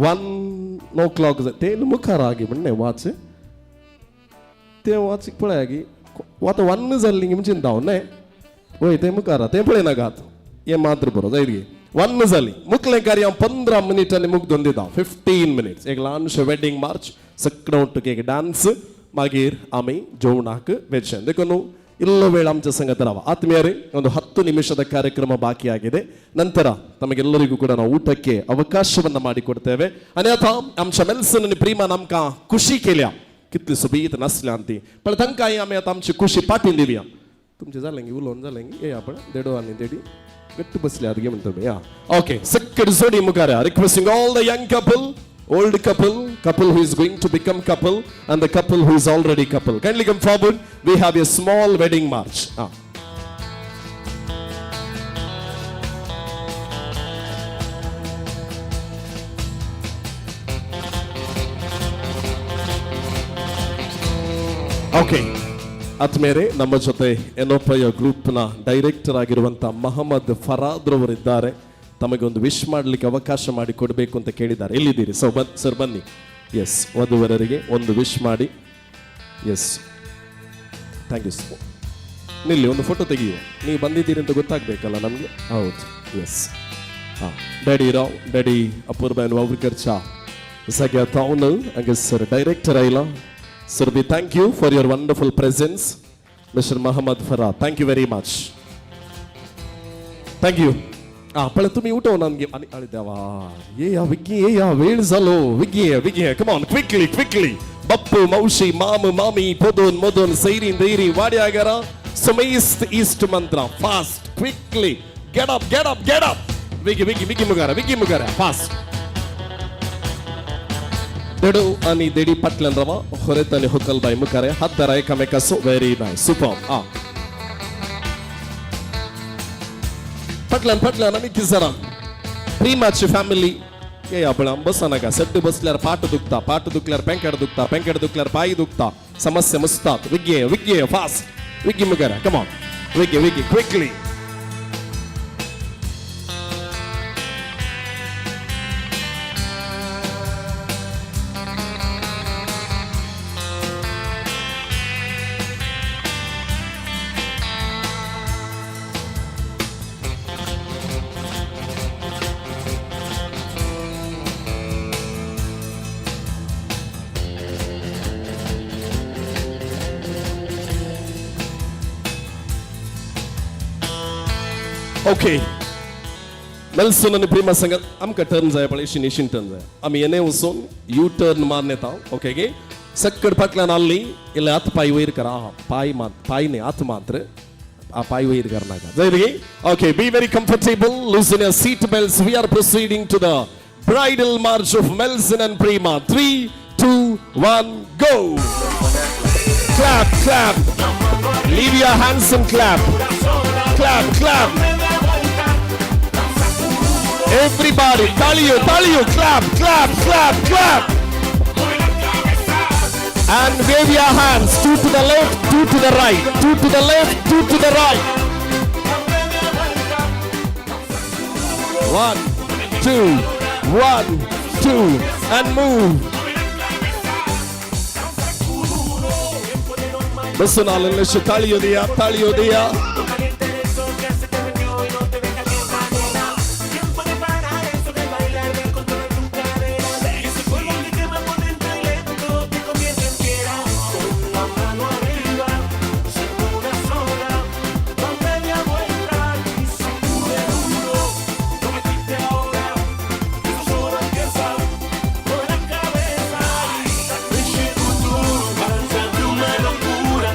1 o'clock ते मुखार आगी म्हणलें वाच तें वाच पळय गी आतां 1 जाल्ली गी म्हणजे धांव न्हय वय तें मुखार तें पळय नाकात हें मात्र बरो जायत गी 1 जाली मुखलें कार्य हांव 15 मिनिटांनी मुगदून दिता. 15 मिनिट्स एक ल्हानशें वेडींग मार्च सगळें उठ्ठक एक डान्स मागीर आमी जेवणाक वेचें. देखून ಇಲ್ಲೋ ವೇಳ ಆಮಚ ಸಂಗತ ರಾವ. ಆತ್ಮೀಯರೇ, ಒಂದು 10 ನಿಮಿಷದ ಕಾರ್ಯಕ್ರಮ ಬಾಕಿಯಾಗಿದೆ. ನಂತರ ತಮಗೆಲ್ಲರಿಗೂ ಕೂಡ ನಾವು ಊಟಕ್ಕೆ ಅವಕಾಶವನ್ನು ಮಾಡಿಕೊಡ್ತೇವೆ. ಅನ್ಯಥಾ आमच्या मेल्सन आनी प्रेमान आमकां खुशी केल्या कितली सोबीत नासल्या ती, पण तांकांय आमी आतां आमची खुशी पाठीन दिवया. तुमचें जालें गी उलोवन जालें गी? येया पण देडो आनी देडी गट्ट बसल्यात गे म्हणटा तुमी. या ओके सक्कड जोडी मुखार. Requesting all the young couple, old couple, couple who is going to become couple, and the couple who is already couple. Kindly come forward. We have a small wedding march. Okay. ಆದ್ಮೇಲೆ ನಮ್ಮ ಜೊತೆ ಎನೋಪಯ ಗ್ರೂಪ್ನ director ಆಗಿರುವಂಥ Mohammed farad ರವರಿದ್ದಾರೆ. ತಮಗೆ ಒಂದು wish ಮಾಡಲಿಕ್ಕೆ ಅವಕಾಶ ಮಾಡಿ ಕೊಡಬೇಕು ಅಂತ ಕೇಳಿದ್ದಾರೆ. ಎಲ್ಲಿದ್ದೀರಿ ಸೊ ಸರ್? ಬನ್ನಿ. ಎಸ್, ವಧುವರರಿಗೆ ಒಂದು ವಿಶ್ ಮಾಡಿ. Yes, thank you sir. ನಿಲ್ಲಿ, ಒಂದು ಫೋಟೋ ತೆಗೆಯುವ. ನೀವು ಬಂದಿದ್ದೀರಿ ಅಂತ ಗೊತ್ತಾಗಬೇಕಲ್ಲ ನಮಗೆ. ಹೌದು, ಎಸ್. ಹಾಂ, ಡ್ಯಾಡಿ ರಾವ್, ಡ್ಯಾಡಿ ಅಪೂರ್ವ ವಾವ್ರಿಕರ್ ಚಾ ಸಗ್ಯ ತಾವ್ನ ಹಂಗೆ sir director oil. Sir we thank you for your wonderful presence mister Mohammed Farad. Thank you very much. Thank you. पळय तुमी उठोवन आमगे आनी आळे देवा ये या विगी ये या वेळ जालो विगी विगी कम ऑन क्विकली क्विकली. बप्पू मावशी माम मामी पोदून मोदून सैरी दैरी वाड्या घरा सुमेस्त इश्ट मंत्र fast quickly get up get up get up Vicky Vicky Vicky मुखार विगी मुखार फास्ट. देडू आनी देडी फाटल्यान रावा होरेत आनी होकल बाय मुखार हात धरा एकामेकाचो. Very nice, super. फाटल्यान फाटल्यान आमी किजरा प्रेमाची फॅमिली ये आपण बसा नाका. सट्ट बसल्यार पाट दुखता, पाट दुखल्यार पेंकेट दुखता, पेंकेट दुखल्यार पाय दुखता, समस्या मुसतात. विगे विगे फास्ट विगी मुखार कम ऑन विगे विगे क्विकली. ओके मेल्सन आनी प्रेमा संग आमकां टर्न जाय पळय, एशीन एशीन टर्न जाय. आमी येणे वचून यू टर्न मारून येता. ओके गे सक्कड फाटल्यान आहली इल्ले हात पांय वयर करा. पांय मात पांय न्ही हात मात्र पांय वयर करनाका जाय गे. Okay, be very comfortable, loosen your seat belts. We are proceeding to the bridal march of Melson and Prema. 3, 2, 1, go. Clap, clap. Leave your hands and clap. Clap, clap. Everybody, taliyo, taliyo, clap, clap, clap, clap. And wave your hands, 2 to the left, 2 to the right, 2 to the left, 2 to the right. 1, 2, 1, 2, and move. Bus ತಾಳಿಯೋದಿಯಾ ತಾಳಿಯೋದಿಯಾ. Locura,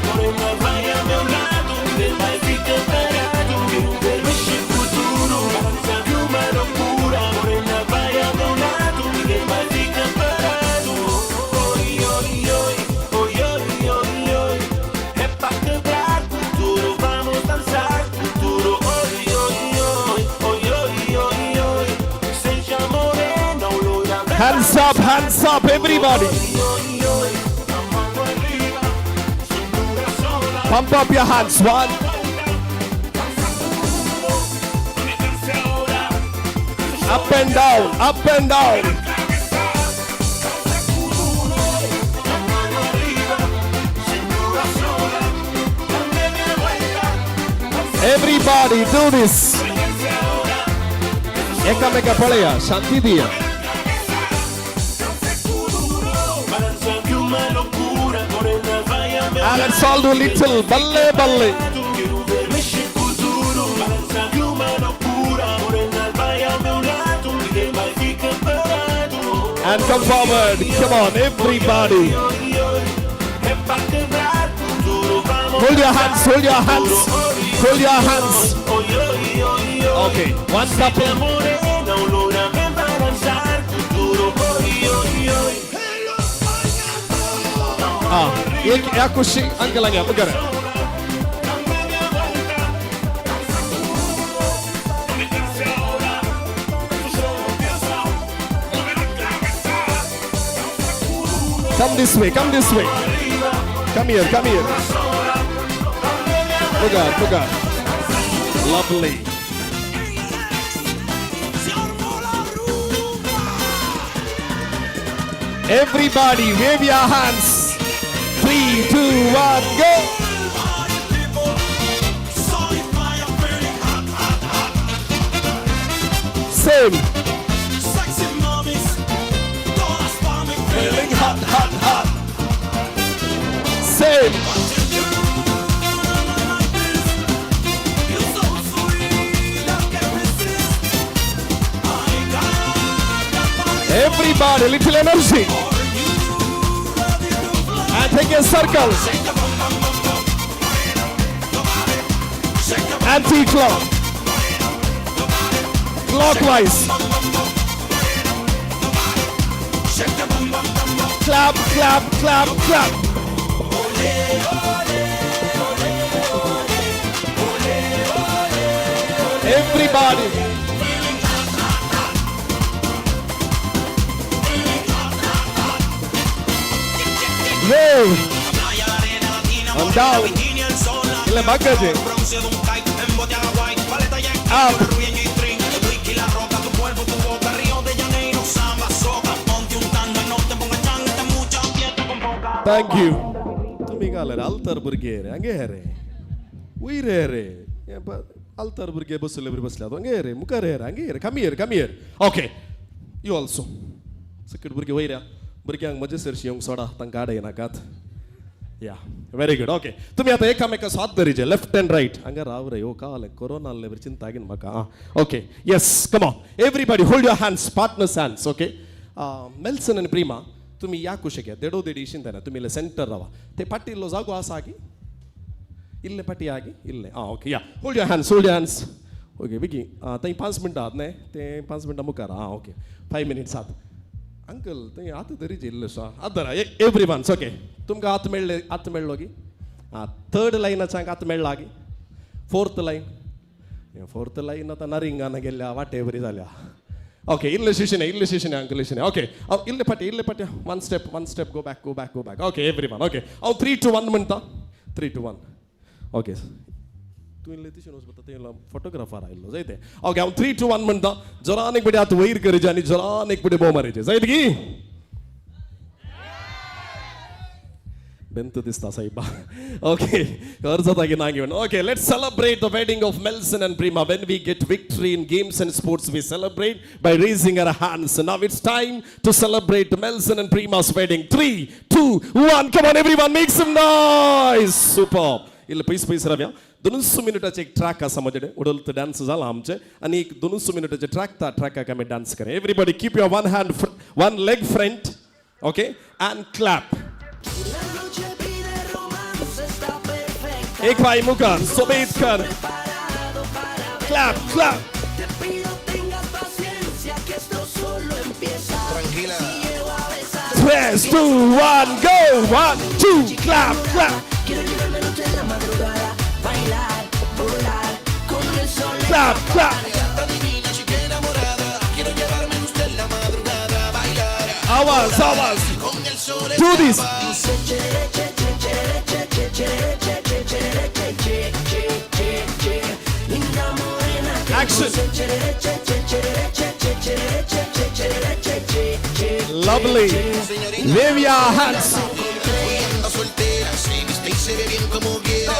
Hands up, everybody. Pump up your hands. One. Up and down, up and down. Everybody do this. Ekameka palaya, shanti diya. And let's all do little balle balle. And come forward, come on, everybody. Hold your hands, hold your hands, hold your hands. Okay, one couple. Ah, ek kushi uncle anga mugara. Come this way, come this way. Come here, come here. Look out, look out. Lovely. Everybody, wave your hands. 3, 2, 1, go. Same. Feeling hot, hot, hot. Same. Everybody, little energy. And take a circle. Anti-clock. Clockwise. Clap, clap, clap, clap. Everybody. Wave. And down. Ille baggaje. Up. Thank you. तुमी घाले आल्तार भुरगे रे हांगे रे वयर रे आल्तार भुरगे बसले बरी बसल्यात हांगे रे मुखार रे हांगे रे come here come here. Okay you also सकट भुरगे वयर या भुरग्यांक म्हजे सरशी येवंक सोडा तांकां आड येनाकात. या व्हेरी गुड. ओके तुमी आतां एकामेका साथ धरीचे लेफ्ट अँड रायट. हांगा राव रे हो काल कोरोना आहले बरी चिंता घेन म्हाका. आं okay yes come on everybody hold your hands partners hands. Okay Melson आनी प्रिमा तुमी ह्या कुशेक या देडो देडी शिंदना तुमी इल्ले सेंटर रावा ते पाटी इल्लो जागो आसा की इल्ले पाटी आगी इल्ले. आं ओके या hold your hands hold your hands. Okay बेगी थंय 5 मिनटां आहात न्ही ते 5 मिनटां मुखार. आं ओके 5 मिनट्स आहात. अंकल थंय हात धरीचे इल्लेसो हात धरा एवरी वन्स. ओके तुमकां हात मेळ्ळे हात मेळ्ळो की आं थर्ड लायनाच्याक हात मेळ्ळा की फोर्थ लायन फोर्थ लायन आतां नरिंगान गेल्ल्या वाटे बरी जाल्या. ओके इल्ले शिशने इल्ले शिशने अंकल शिशने. ओके हांव इल्ले फाटी इल्ले फाटी one step go back go back go back. Okay every one. Okay हांव 3 2 1 म्हणटा 3 2 1. ओके तूं इल्ले तिशेन वचपा थंय इल्लो फोटोग्राफर आयिल्लो जायते. ओके हांव 3 2 1 म्हणटा जोरान एक पिटी हात वयर करचे आनी जोरान एक पिटी बोव मारचे जायत की बेंत दिसता साहेबा. ओके खर जाता की ना घेवन. Okay let's celebrate the wedding of Melson and Prima. When we get victory in games and sports we celebrate by raising our hands. Now it's time to celebrate Melson and Prima's wedding. 3 2 1 come on everyone make some noise. Super. इल्ले पयस पयस रावया. 200 मिनटाचे एक track आसा म्हजे कडेन उडलत dance जाला आमचे आनी एक 200 मिनटाचे ट्रॅक त्या ट्रॅकाक आमी डान्स करें. Everybody keep your one hand one leg front. Okay and clap. एक भाई मुखार सोबेत कर clap clap. 3 2 1 go. 1 2 clap clap. Clap clap. आवाज आवाज. Do this. Action. Lovely. Wave your hands. Soltera, se viste y se ve bien como quiera.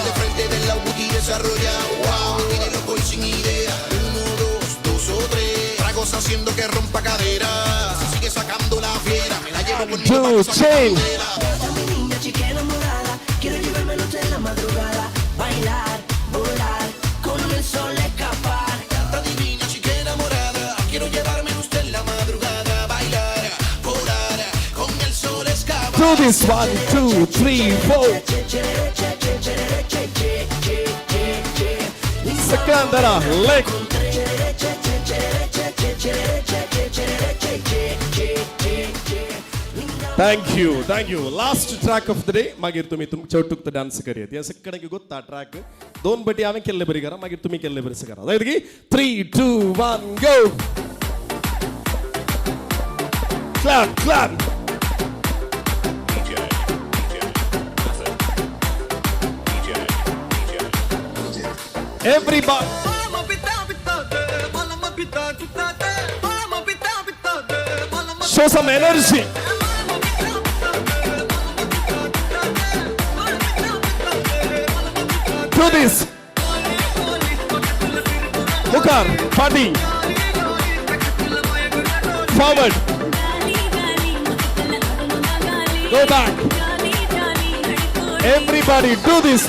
De frente del lado y desarrolla. Wow, tiene loco y sin idea. 1, 2, 2 o 3. Tragos haciendo que rompa cadera. Se sigue sacando la fiera. Me la llevo conmigo. 2, chain. Mi niña chica enamorada, quiero llevarme noche en la madrugada, bailar, volar, con el sol escapar. Está divina, chica enamorada, quiero llevarme usted en la madrugada, bailar, volar, con el sol escapar. Do this. 1, 2, 3, 4. Secondara, leg. Thank you, thank you. Last track of the day. मागीर तुम्ही तुमच्या टुकतं dance करूयात. या सगळ्यांकी गोत्ता track दोन बटी आम्ही केल्ले बरी करा, मागीर तुम्ही केल्ले बरी करा. जायत की 3, 2, 1 go. Clap clap. Everybody. Show some energy. Do this. Mukar, party. Forward. Go back. Everybody do this.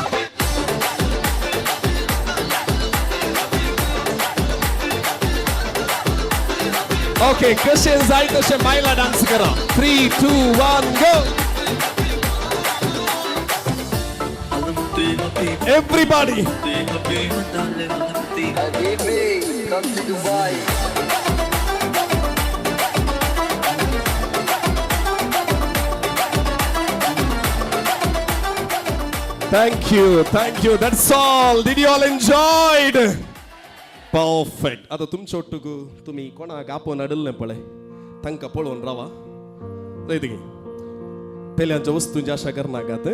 Okay, कशे जाय तशे बायला डान्स करा. 3, 2, 1 go. Everybody. Thank you, thank you. That's all. Did you all enjoyed? Perfect. आता तुमच्या ಒಟ್ಟುಗು तुम्ही कोणाक आपोवन हाडिल्लें पळय, तांकां पळोवन रावा. जायत गे पेल्यांच्या वस्तूंची आशा करनाकात.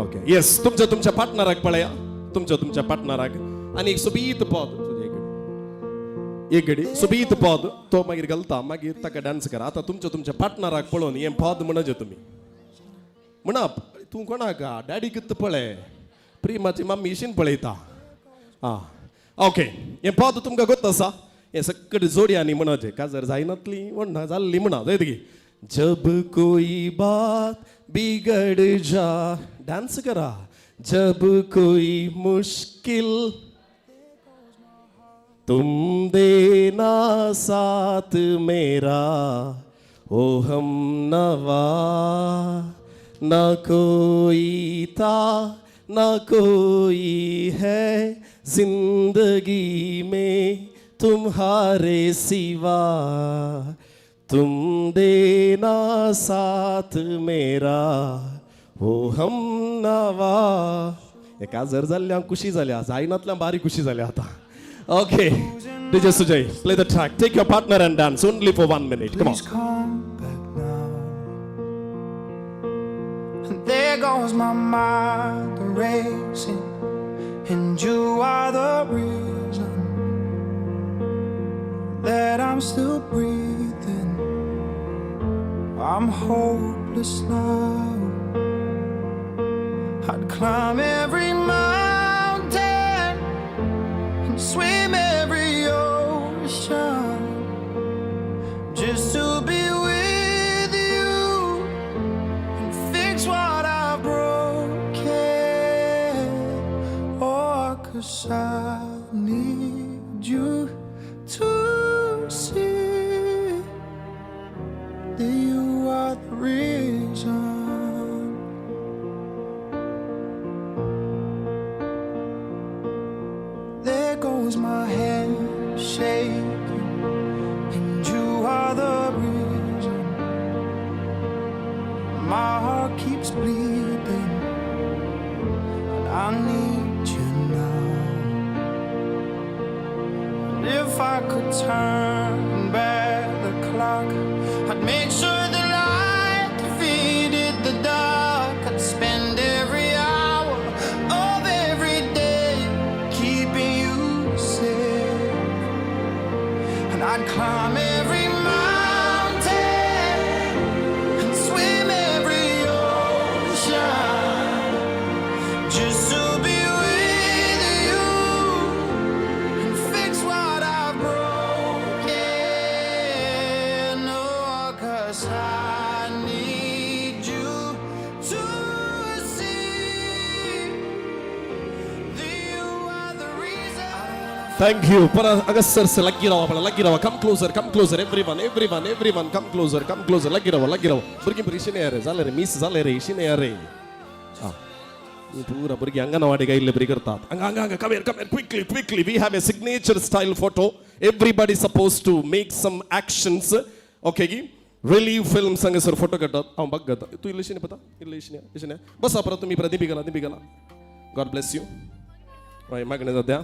ओके, येस. तुमच्या तुमच्या पार्टनराक पळया, तुमच्या तुमच्या पार्टनराक. आनी एक सोबीत पद, एक घडी सोबीत पद तो मागीर घालता, मागीर ताका डान्स करा. आतां तुमच्या तुमच्या पार्टनराक पळोवन हें पद म्हणचे तुमी म्हणा. तूं कोणाक डॅडीक पळय, प्रेमाची मम्मी इशीन पळयता. आं, ओके. हें पद तुमकां गोत आसा. हें सगळे जोडयांनी म्हणचे, काजर जायनातली म्हणना जाल्ली म्हणा. जायत की जब कोई बात बिगड़ जा, डांस करा. जब कोई मुश्किल तुम देना साथ मेरा, ओ हम नवा, ना कोई था ना कोई है जिंदगी में तुम्हारे सिवा, तुम देना साथ मेरा, ओ हम नवा. एका जर जाल्ल्या खुशी जाल्या, जायनातल्या बारीक खुशी जाल्या आतां. Okay, DJ Sujay, play the track. Take your partner and dance only for 1 minute. Come on. Please come back now. There goes my mind racing, and you are the reason that I'm still breathing. I'm hopeless now. I'd climb every mountain and swim every ocean just to be with you and fix what I've broken. Oh, 'cause I need you to see that you are the reason. There goes my hand shaking, and you are the reason my heart keeps bleeding, and I need you now. And if I could turn back the clock, I'd I'd make sure the light defeated the dark. I'd spend every hour of every day keeping you safe. And I'd climb every mountain and swim every ocean just to be with you and fix what I've broken. Oh, 'cause I need you to see that you are the reason. Thank you. Para agasar se lagi rawa pala lagi rawa. Come closer, come closer. Everyone, everyone, everyone. Come closer, come closer. Lagi rawa, lagi rawa. भुरगीं बरी इशिने रे जाले रे मीस जाले रे इशिने रे. Ah. पूरा भुरगीं अंगणवाडी इल्ले बरी करतात. हांगा हांगा हांगा come here, come here quickly, quickly. We have a signature style photo. Everybody supposed to make some actions. Okay गी? Relief films हांगासर फोटो काडटात. हांव बघता. तूं इल्ले इशिने पता? इल्ले इशिने, इशिने. बस परत तुमी Pradeep Deepika. God bless you. हय मागणें जाता.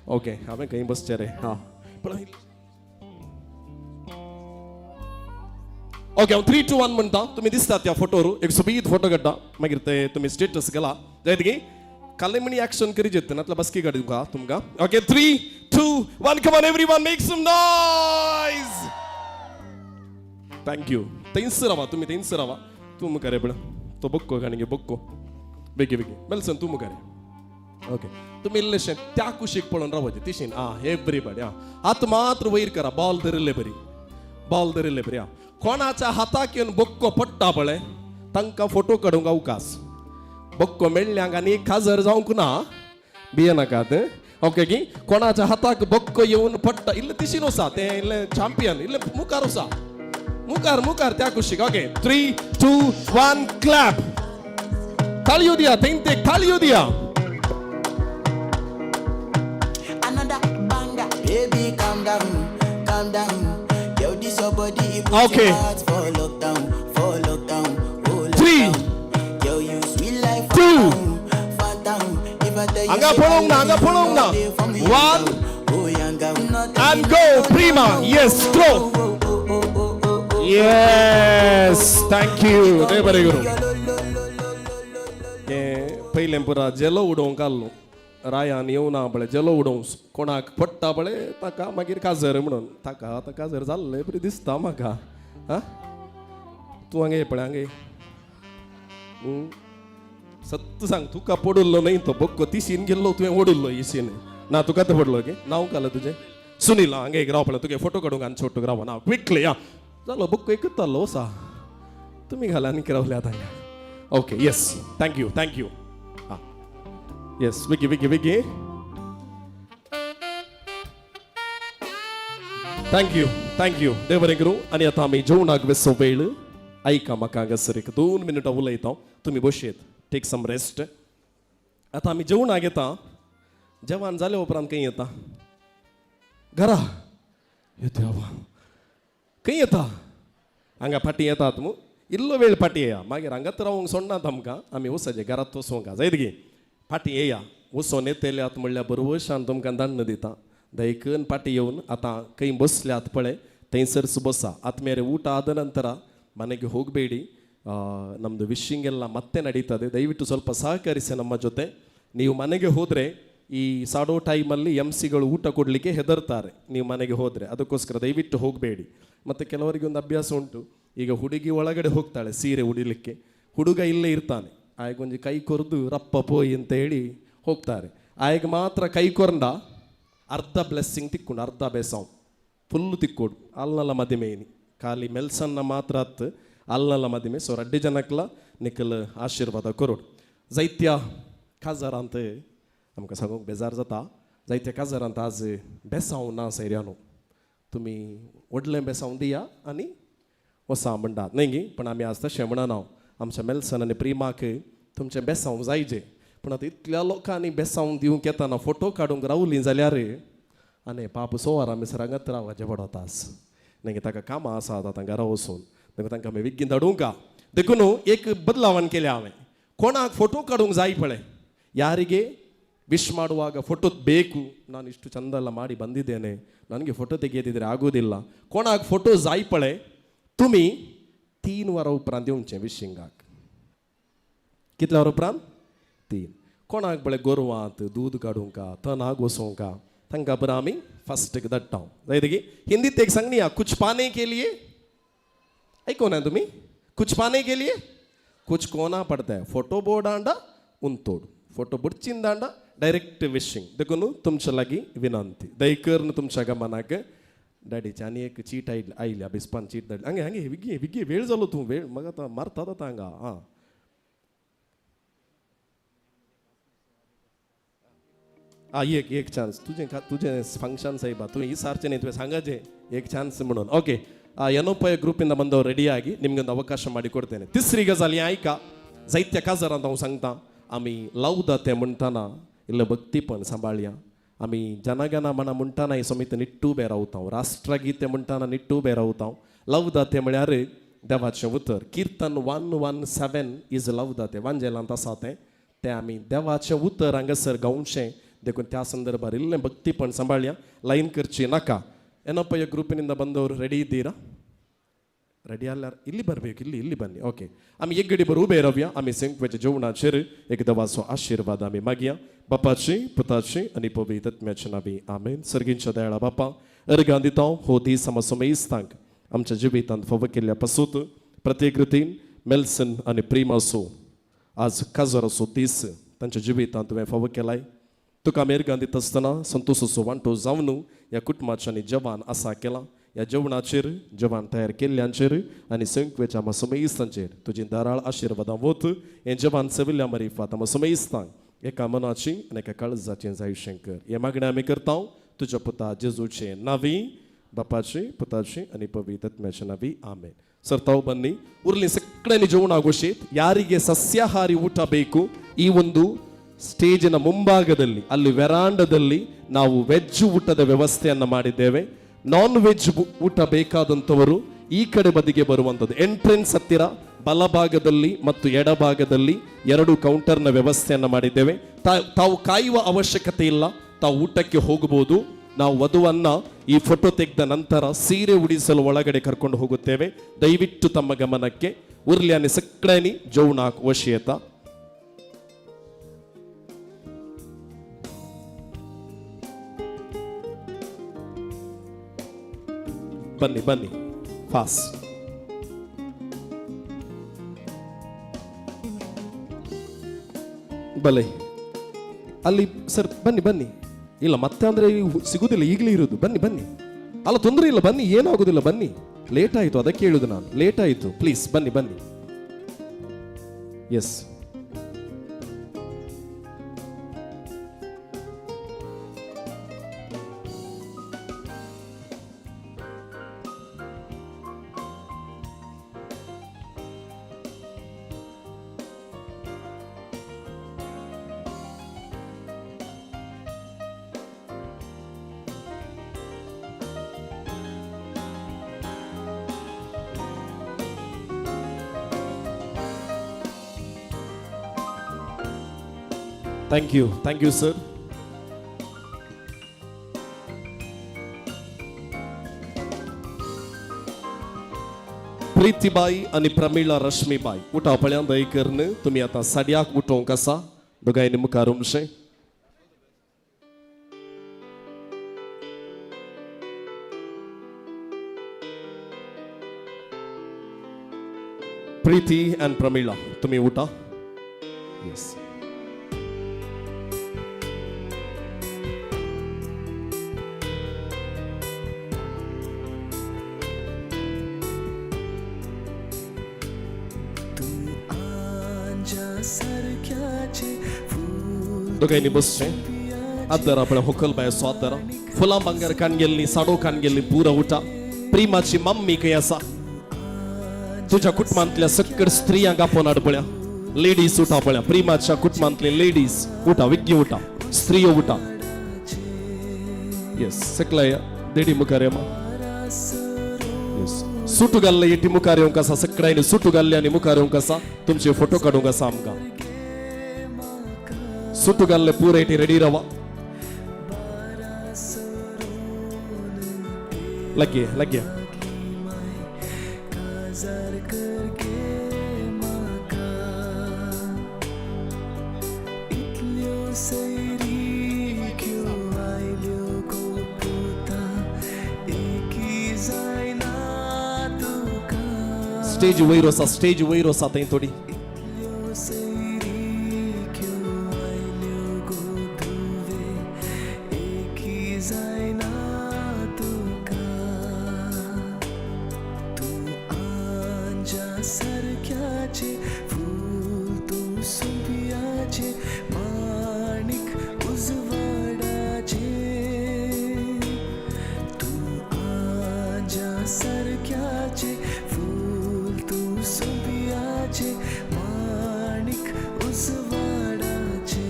ओके हांवें खंय बसचें रे. हां पण ओके हांव 3 2 1 म्हणटा तुमी दिसतात त्या फोटोर एक सोबीत फोटो काडटा मागीर ते तुमी स्टेटस घाला जायत की कालेमणी एक्शन करी जेत नातल्या बसकी काडी तुमकां तुमकां. Okay 3 2 1 come on everyone make some noise. Thank you. थंयच रावा तुमी थंयच रावा. तूं मुखार पळय तो बक्को काणी बक्को बेगी बेगी मेल्सन तूं मुखार. ओके तुमी इल्लेशें त्या कुशीक पळोवन रावपाचें तिशीन. आं एवरीबडी. आं हात मात्र वयर करा. बॉल धरिल्ले बरी बॉल धरिल्ले बरी. आं कोणाच्या हाताक येवन बक्को पडटा पळय तांकां फोटो काडूंक अवकाश. बक्को मेळ्ळ्यांक आनी खाजर जावंक ना भियेनाकात. ओके की कोणाच्या हाताक बक्को येवन पडटा इल्लें तिशीन वसा तें इल्लें चॅम्पियन इल्लें मुखार वसा मुखार मुखार त्या कुशीक. Okay 3 2 1 clap. ताळयो दिया थंय ते ताळयो दिया. Baby, calm down, calm down. Yo, this your body, it puts Okay. your heart for lockdown, for lockdown, oh lockdown. 3, Yo, you sweet life, 2, phantom. If I tell you, हांगा say पळोवंक ना I हांगा love you, पळोवंक ना. no day for me, 1 oh, young girl. and go Prima. Yes, throw. Yes, thank you. देव बरें करूं. हें पयलें पुरा जेलो उडोवंक आसलो रायान येवना पळय जेलो उडोवंक कोणाक पडटा पळय ताका मागीर काजर म्हणून ताका आतां काजर जाल्लें बरें दिसता म्हाका. आं तूं हांगा ये पळय हांगा ये. सत्य सांग तुका पडिल्लो न्हय तो बक्को तिशीन गेल्लो तुवें ओडिल्लो इशीन ना तुका तो पडलो ओके. नांव घालां तुजें सुनील. हांगा एक राव पळय तुगे फोटो काडूंक आनी छोटूक राव ना क्विकली. आं जालो बक्को एकूच जाल्लो वसा तुमी घाला आनी रावल्यात हांगा. Okay yes thank you thank you. आं येस बेगी बेगी बेगी. Thank you thank you. देव बरें करूं. आनी आतां आमी जेवणाक वेसो वेळ. आयका म्हाका हांगासर एक 2 मिनटां उलयता तुमी बशेत टेक सम रेस्ट. आतां आमी जेवणाक येता. जेवण जाले उपरांत खंय येता घरा येता खंय येता हांगा फाटीं येतात मू इल्लो वेळ फाटीं येया मागीर हांगात रावंक सोडनात आमकां आमी वचपाचें घरांत वचूंक जायत गी फाटीं येया वचोन येतल्यात म्हणल्यार बरवशान तुमकां दाण्ण दिता दयकन फाटीं येवन आतां खंय बसल्यात पळय थंयसरच बसा. ಆತ್ಮೀಯರೇ ಊಟ ಆದ ನಂತರ ಮನೆಗೆ ಹೋಗಬೇಡಿ. ನಮ್ಮದು ವಿಶಿಂಗ್ ಎಲ್ಲ ಮತ್ತೆ ನಡೀತದೆ. ದಯವಿಟ್ಟು ಸ್ವಲ್ಪ ಸಹಕರಿಸಿ ನಮ್ಮ ಜೊತೆ. ನೀವು ಮನೆಗೆ ಹೋದರೆ ಈ ಸಾಡೋ ಟೈಮಲ್ಲಿ ಎಮ್ ಸಿಗಳು ಊಟ ಕೊಡಲಿಕ್ಕೆ ಹೆದರ್ತಾರೆ ನೀವು ಮನೆಗೆ ಹೋದರೆ. ಅದಕ್ಕೋಸ್ಕರ ದಯವಿಟ್ಟು ಹೋಗಬೇಡಿ. ಮತ್ತು ಕೆಲವರಿಗೆ ಒಂದು ಅಭ್ಯಾಸ ಉಂಟು, ಈಗ ಹುಡುಗಿ ಒಳಗಡೆ ಹೋಗ್ತಾಳೆ ಸೀರೆ ಉಡಿಲಿಕ್ಕೆ, ಹುಡುಗ ಇಲ್ಲೇ ಇರ್ತಾನೆ, ಆಯ್ಗೊಂಜಿ ಕೈ ಕೊರೆದು ರಪ್ಪ ಪೋಯಿ ಅಂತ ಹೇಳಿ ಹೋಗ್ತಾರೆ. ಆಯ್ಗೆ ಮಾತ್ರ ಕೈ ಕೊರಂಡ ಅರ್ಧ ಬ್ಲೆಸ್ಸಿಂಗ್ ತಿಕ್ಕೊಂಡು ಅರ್ಧ ಬೇಸಾವ್ ಫುಲ್ಲು ತಿಕ್ಕೋಡು ಅಲ್ನಲ್ಲ ಮದಿಮೇನಿ ಖಾಲಿ ಮೆಲ್ಸನ್ನ ಮಾತ್ರ ಅತ್ತು ಅಲ್ನಲ್ಲ ಮದಿಮೆ. ಸೊ ರಡ್ಡಿ ಜನಕ್ಲ ನಿಖಲ್ ಆಶೀರ್ವಾದ ಕೊರೋಡು. ಜೈತ್ಯ ಕಾಜಾರ ಅಂತ आमकां सांगूंक बेजार जाता. जायत्या काजारांत आज बेसांव ना सैऱ्यानो, तुमी व्हडलें बेसांव दिया आनी वसा म्हणटात न्हय गी. पण आमी आज तशें म्हणना. आमच्या मेल्सन आनी प्रिमाक तुमचें बेसांव जायजे. पूण आतां इतल्या लोकांनी बेसांव दिवंक येताना फोटो काडूंक रावलीं जाल्यार आनी पाप सोवार आमी सरांगत रावपाचें पडत आज न्हय गी. ताका कामां आसात आतां घरा वचून, देखून तांकां आमी बेगीन धाडूंक. देखून एक बदलावण केलें हांवें. कोणाक फोटो काडूंक जाय पळय, ಯಾರಿಗೆ ವಿಶ್ ಮಾಡುವಾಗ ಫೋಟೋ ಬೇಕು, ನಾನು ಇಷ್ಟು ಚಂದ ಎಲ್ಲ ಮಾಡಿ ಬಂದಿದ್ದೇನೆ, ನನಗೆ ಫೋಟೋ ತೆಗೆಯದಿದ್ದರೆ ಆಗೋದಿಲ್ಲ, ಕೋಣಾಗ ಫೋಟೋ ಜಾಯ್ಪಳೆ तुमी 3 वरां उपरांत येवचें विशिंगाक. कितल्या वरां उपरांत? 3. कोणाक बळे गोरवांत दूद काडूंका तणाक वचोंका तांकां बरें आमी फास्टक धाडटा. जायत की हिंदीत एक सांगणी कुछ पाने के लिए, ऐको ना तुमी, कुछ पाने के लिए कुछ कोना पडता है. फोटो बोर्ड आंडा उंतोड फोटो बुडचिंदांडा डायरेक्ट विशिंग. देखून तुमच्या लागीं विनंती दयकर्न तुमच्या गमनाक डॅडीची आनी एक चीट आयली आयल्या बिस्पान चीट धाडली. हांगे हांगे विगी विगी वेळ जालो तूं वेळ म्हाका आतां मारतात आतां हांगा. आं आं एक एक चान्स तुजें तुजें फंक्शन साहेबा तुवें ಈ ಸಾರ್ಚೆ तुवें सांगाचे एक ಚಾನ್ಸ್ म्हणून. ಓಕೆ, ಎನೋಪಯ ಗ್ರೂಪಿಂದ ಬಂದವರು ರೆಡಿಯಾಗಿ ನಿಮಗೊಂದು ಅವಕಾಶ ಮಾಡಿಕೊಡ್ತೇನೆ. तिसरी गजाल हें आयका, जायत्या काजारांत हांव सांगता आमी लावदाते म्हणटना इल्लें भक्तीपण सांबाळया. आमी जनगण मन म्हणटना ही समित निट्टू उबे रावता, राष्ट्रगीते म्हणटना निट्टू उबे रावता. लवदाते म्हळ्यार देवाचें उतर. किर्तन 117 is लवदाते, वांजेलांत आसा तें, तें आमी देवाचें उतर हांगासर गावचें. देखून त्या संदर्भार इल्लें भक्तीपण सांबाळया, लायन करची नाका. ಏನಪ್ಪ ಗ್ರೂಪಿನಿಂದ ಬಂದವರು ರೆಡಿ ಇದ್ದೀರಾ? ರೆಡಿ ಅಲ್ಲ, ಇಲ್ಲಿ ಬರಬೇಕು, ಇಲ್ಲಿ ಇಲ್ಲಿ ಬನ್ನಿ. ಓಕೆ, आमी एक गडी बरोबर उबे रावया. आमी संकवेच्या जेवणाचेर एक देवाचो आशिर्वाद आमी मागया. बापाची पुताची आनी पवित्र आत्म्याच्या नांवी आमेन. सर्गींच्या दयाळा बापा, अर्गां दिता हो दीस आमकां समेस्तांक आमच्या जिवितांत फावो केल्ल्या पासूत प्रत्येक रितीन मेल्सन आनी प्रेमाचो आज काजाराचो दीस तांच्या जिवितांत तुवें फावो केलाय. तुका मेरगां दिता आसतना संतोषाचो वांटो जावन ह्या कुटुंबाच्या जेवण आसा केलां. ह्या जेवणाचेर जेवण तयार केल्ल्यांचेर आनी संकवेच्या आमकां समेस्तांचेर तुजी दाराळ आशिर्वादां वत. हें जेवण सविल्ल्या मरिफात आमकां समेस्तांक एका मनाची आनी एका काळजाचें जायुशें कर. हें मागणें आमी करता तुज्या पुता जेजूचे नावी, बापाची पुताची आनी पवित्र आत्म्याचे नावी आमेन. ಸರ್ ತಾವು ಬನ್ನಿ. ಉರ್ಲಿ ಸಕ್ಕಡನೆ ಜೀವನ ಘೋಷಿತ್ ಯಾರಿಗೆ ಸಸ್ಯಾಹಾರಿ ಊಟ ಬೇಕು ಈ ಒಂದು ಸ್ಟೇಜಿನ ಮುಂಭಾಗದಲ್ಲಿ ಅಲ್ಲಿ ವೆರಾಂಡದಲ್ಲಿ ನಾವು ವೆಜ್ ಊಟದ ವ್ಯವಸ್ಥೆಯನ್ನು ಮಾಡಿದ್ದೇವೆ. ನಾನ್ ವೆಜ್ ಊಟ ಬೇಕಾದಂಥವರು ಈ ಕಡೆ ಬದಿಗೆ ಬರುವಂಥದ್ದು. ಎಂಟ್ರೆನ್ಸ್ ಹತ್ತಿರ ಬಲಭಾಗದಲ್ಲಿ ಮತ್ತು ಎಡಭಾಗದಲ್ಲಿ 2 ಕೌಂಟರ್ನ ವ್ಯವಸ್ಥೆಯನ್ನು ಮಾಡಿದ್ದೇವೆ. ತಾವು ಕಾಯುವ ಅವಶ್ಯಕತೆ ಇಲ್ಲ, ತಾವು ಊಟಕ್ಕೆ ಹೋಗಬಹುದು. ನಾವು ವಧುವನ್ನ ಈ ಫೋಟೋ ತೆಗೆದ ನಂತರ ಸೀರೆ ಉಡಿಸಲು ಒಳಗಡೆ ಕರ್ಕೊಂಡು ಹೋಗುತ್ತೇವೆ. ದಯವಿಟ್ಟು ತಮ್ಮ ಗಮನಕ್ಕೆ. ಉರ್ಲಿಯಾನಿ ಸಕ್ಕಡನಿ ಜೌನಾಕ್ ವಶಿಯತ. ಬನ್ನಿ ಬನ್ನಿ ಫಾಸ್ಟ್. ಬಲೆ ಅಲ್ಲಿ ಸರ್ ಬನ್ನಿ ಬನ್ನಿ. ಇಲ್ಲ ಮತ್ತೆ ಅಂದರೆ ಸಿಗುದಿಲ್ಲ, ಈಗಲೇ ಇರುವುದು. ಬನ್ನಿ ಬನ್ನಿ, ಅಲ್ಲ ತೊಂದರೆ ಇಲ್ಲ, ಬನ್ನಿ, ಏನಾಗುದಿಲ್ಲ, ಬನ್ನಿ. ಲೇಟ್ ಆಯಿತು, ಅದಕ್ಕೆ ಹೇಳುದು ನಾನು, ಲೇಟ್ ಆಯಿತು, ಪ್ಲೀಸ್ ಬನ್ನಿ ಬನ್ನಿ. Yes, thank you, thank you sir. Pritibai आणि प्रमिळा रश्मीबाई उठा पळयान दयकर्न तुम्ही आता साडयाक उठोवंक आसा. दोगांयनी मुखार उमशें. प्रीती अँड प्रमिळा तुम्ही उठा. येस, दोगांयनी बसचें. आदरा आपल्या होकल बाय असो आदरा फुलां भांगर कान गेल्ली, साडो कान गेल्ली, पुरा उठा. प्रेमाची मम्मी खंय आसा? तुझ्या कुटुंबांतल्या सक्कड स्त्रियांक आपोवन हाड पळया. लेडीज उठा पळया, प्रेमाच्या कुटुंबांतले लेडीज उठा, विज्ञ उठा, स्त्रियो उठा. येस, सकल्या देडी मुखार येमा. येस, सुटू घाल्ले एटी मुखार येवंक आसा. सगळ्यांनी सुटू घाल्ले आनी मुखार येवंक आसा. तुमचे फोटो काडूंक आसा आमकां. सुटू घाल्ले पुरा एटी रेडी रावा. लगे लगे. काजार करके म्हाका इतल्यो सैरिक्यो आयल्यो गो पुता एकी जायना तुका स्टेज वयर आसा, स्टेज वयर आसा थंय थोडी. इतल्यो सैरिक्यो आयल्यो गो धुवे एकी जायना तुका तूं आंजा सारक्याचे फूल तूं सुंबियाचे माणिक उजवाडाचे तूं आंजा सारक्याचे फूल तूं सुंबियाचे माणिक उजवाडाचे.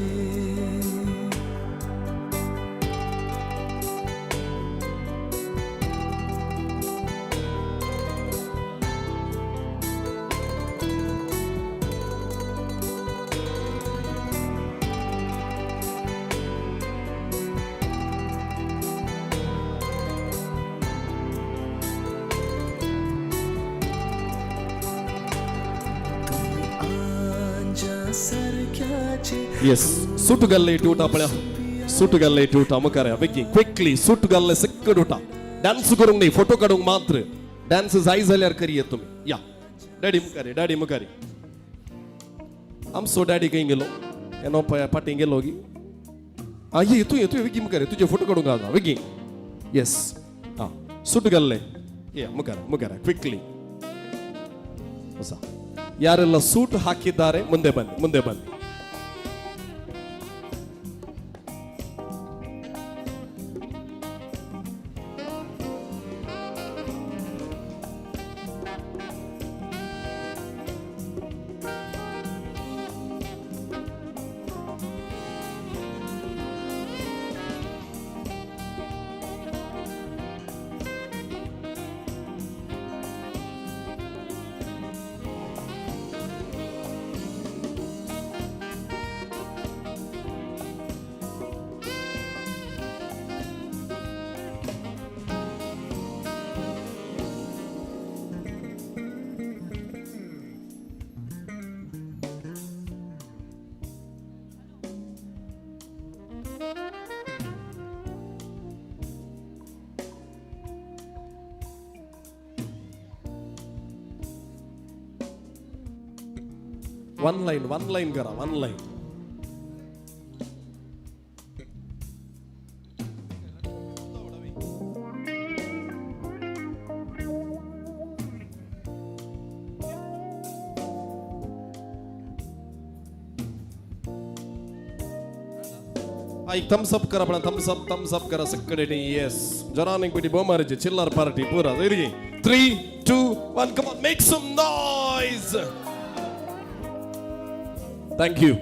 येस, सूट घाल्ले इटी उठा पळया, सूट घाल्ले इटी उठा मुखार या बेगीन क्विकली. सूट घाल्ले सक्कड उठा. डान्स करूंक न्ही, फोटो काडूंक मात्र. डान्स जाय जाल्यार करयेत तुमी. या डॅडी मुखार, डॅडी मुखार. आमचो डॅडी खंय गेलो? येनो पळय फाटीं गेलो गी. आं ये तूं ये, तूं बेगीन मुखार, तुजे फोटो काडूंक आसा बेगीन. येस, आं सूट घाल्ले ये ಮುಖಾರ ಮುಖಾರ ಕ್ವಿಕ್ಲಿ. ಹೊಸ ಯಾರೆಲ್ಲ ಸೂಟ್ ಹಾಕಿದ್ದಾರೆ ಮುಂದೆ ಬನ್ನಿ, ಮುಂದೆ ಬನ್ನಿ. वन लाईन, वन लाईन करा, वन लाईन. एक थम्स अप करा, थम्स अप, थम्स अप करा सगळे. येस, जरानिक बेटी बोमारीची चिल्लर पार्टी पुरा. 3 2 1, come on, make some noise. Thank you.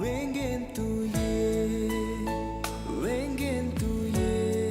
Wengen tuye, wengen tuye.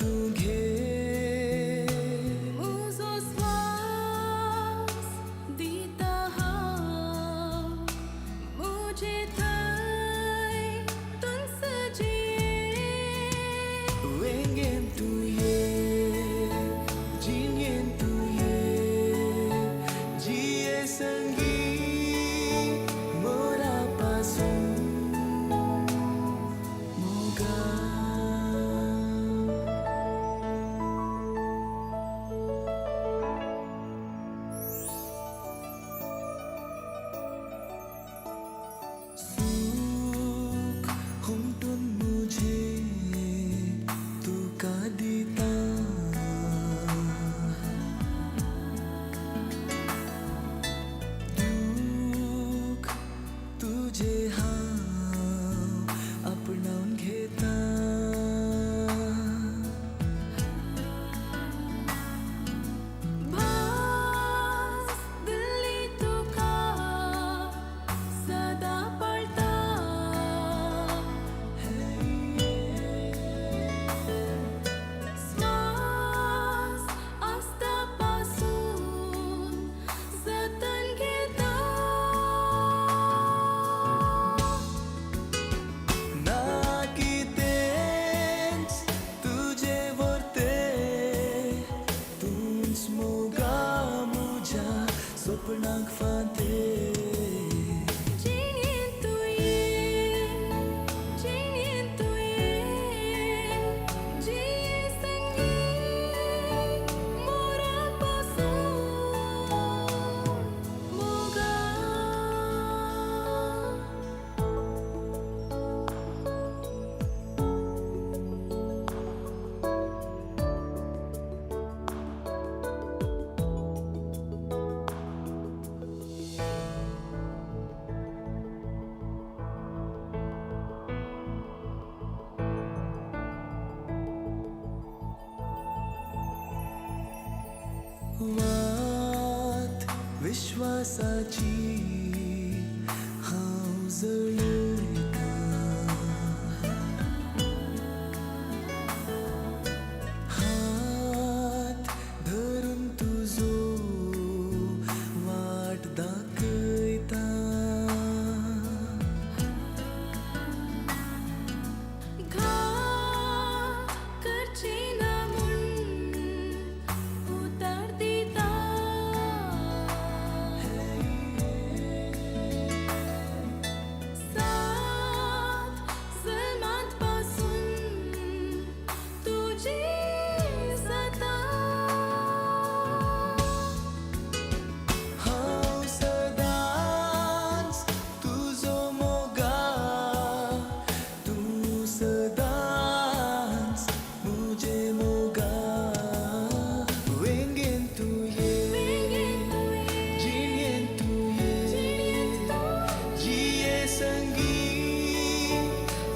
तूं घे म्हजो स्वास दिता हांव म्हजे थंय तूंच जिये वेंगेन तूं ये जिणेन तूं ये जिये संगी मोरा पासून मोगा. सूख हुमटून मुझे तुका दिता दूख तुझे हांव आपणावन घेता भास दिल्ली तुका सदां पळता स्वास आसता पासून जतन घेता ना कितेंच तुजे वरते तूंच मोगा म्हज्या सपनाक फांते जिणेंत तूं ये जिणेंत तूं ये जिये संगी मोरा पासून मोगा. वात विश्वासाची हांव जळयतां हात धरून तुजो वाट दाखयता घात करची ना म्हूण उतर दिता सात जल्मांत पासून तुजी जाता हांव सदांच तुजो मोगा तूं सदांच म्हजे मोगा वेंगेन तूं ये जिणेन तूं ये जिये संगी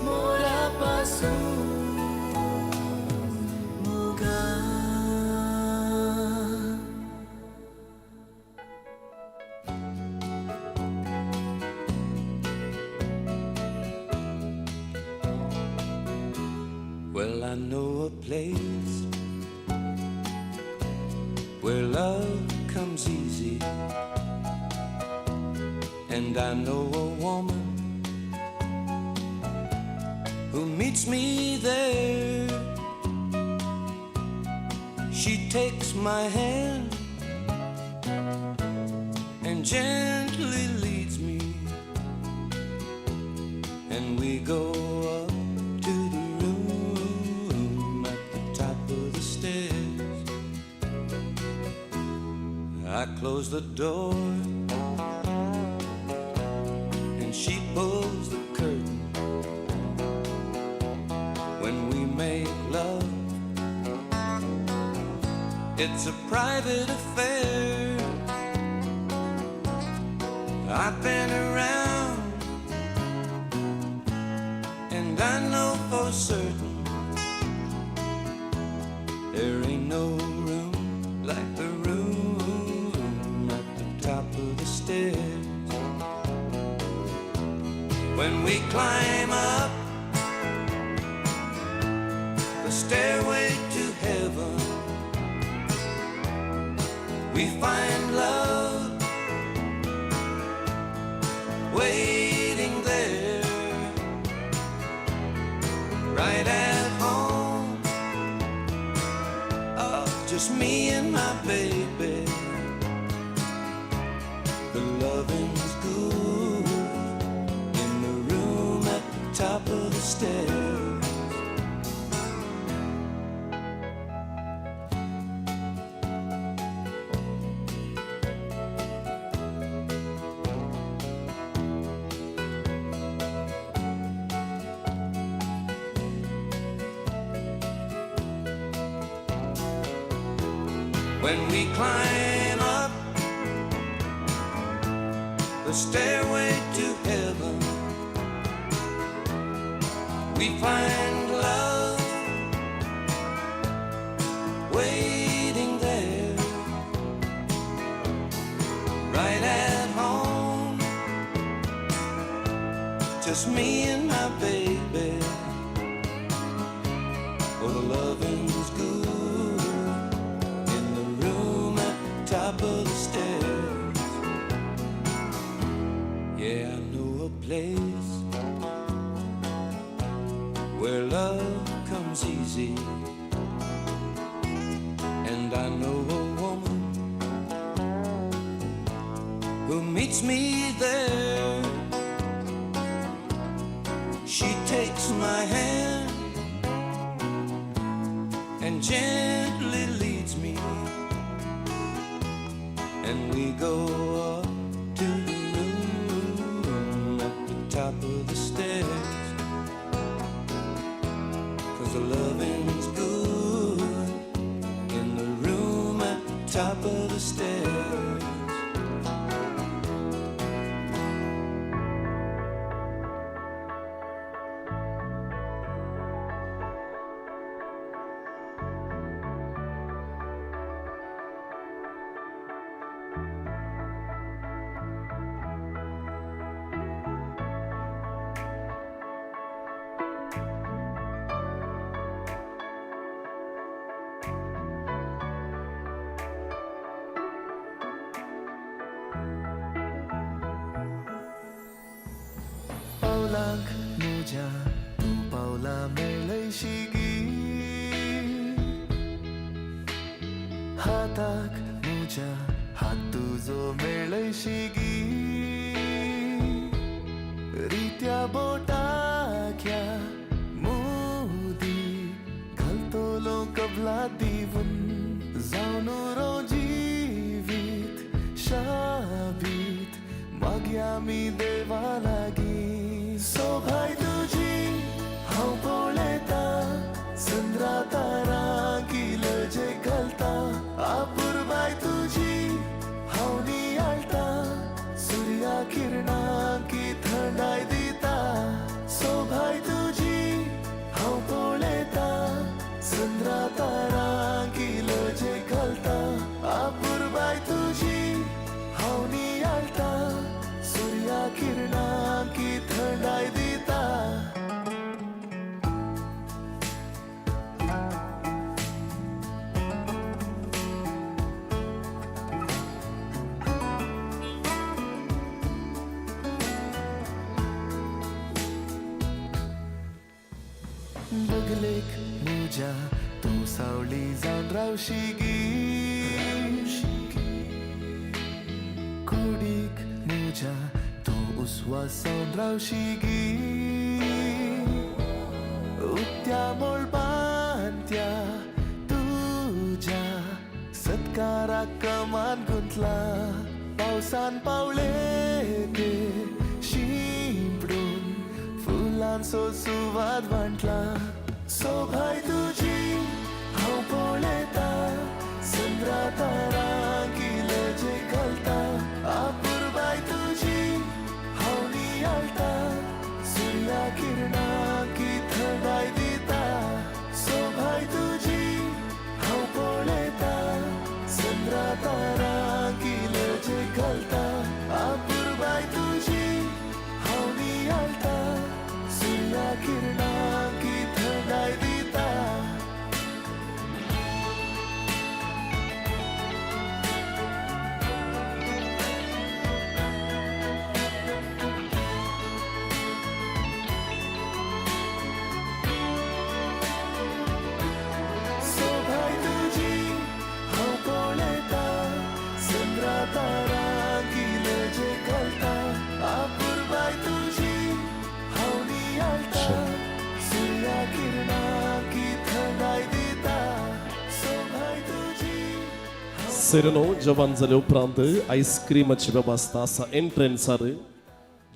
मोरा पासून मोगा. Well, I know a place where love comes easy, and I know a woman who meets me there. She takes my hand and gently leads me, and we go up to the room at the top of the stairs. I close the door and she pulls the curtain. When we make love, it's a private affair. I've been around and I know for certain there ain't no room like the room at the top of the stairs. When we climb up the stairway We find love waiting there, right at home. Oh, just me and my baby. The loving's good in the room at the top of the stairs. When we climb up the stairway to heaven, we find love waiting there, right at home. Just me and my baby. Oh, the loving's good in the room at the top of the stairs. Yeah, I know a place where love comes easy, and I know a woman who meets me there. She takes my hand and gently leads me, and we go up to the room at the top of the stairs. 'Cause the loving's good in the room at the top of the stairs. पावलांक म्हज्या तूं पावलां मेळयशी गी, हाताक म्हज्या हात तुजो मेळयशी गी, रित्या बोटाख्या मुदी घालतलो कबला दिवन, जावन रो जिवीत शाबीत मागया आमी देवा लागीं. सोभाय तुजी हांव पळयतां, चंद्रा तारां किलजे घालता, आपुरबाय तुजी हांव नियाळटा, सुर्या किरणां की थंडाय दिता. सोभाय तुजी हांव पळयतां, चंद्रा तारां किलजे घालता, आपुरबाय तुजी हांव नियाळटा, सुर्या किरणां की थंडाय दिता. बगलेक म्हज्या तूं सावळी जावन रावशी गी, कुडीक म्हज्या तूं उस्वास जावन रावशी गी, उक्त्या मळबांत्या तुज्या सत्काराक कमान गुंतला, पावसान पावले ते शिंपडून फुलांचो सुवाद वांटला. सोभाय तुजी हांव पळयतां, चंद्रा तारां किलजे घालता, आपुरबाय तुजी हांव नियाळटा, सुर्या किरणां की थंडाय दिता. सोभाय तुजी हांव पळयतां, चंद्रा तारां किलजे घालता, आपुरबाय तुजी हांव नियाळटा, सुर्या किरणां की थंडाय दिता. सेरेनो जेवण जाले उपरांत आयस्क्रीमाची वेवस्था आसा एंट्रन्सार.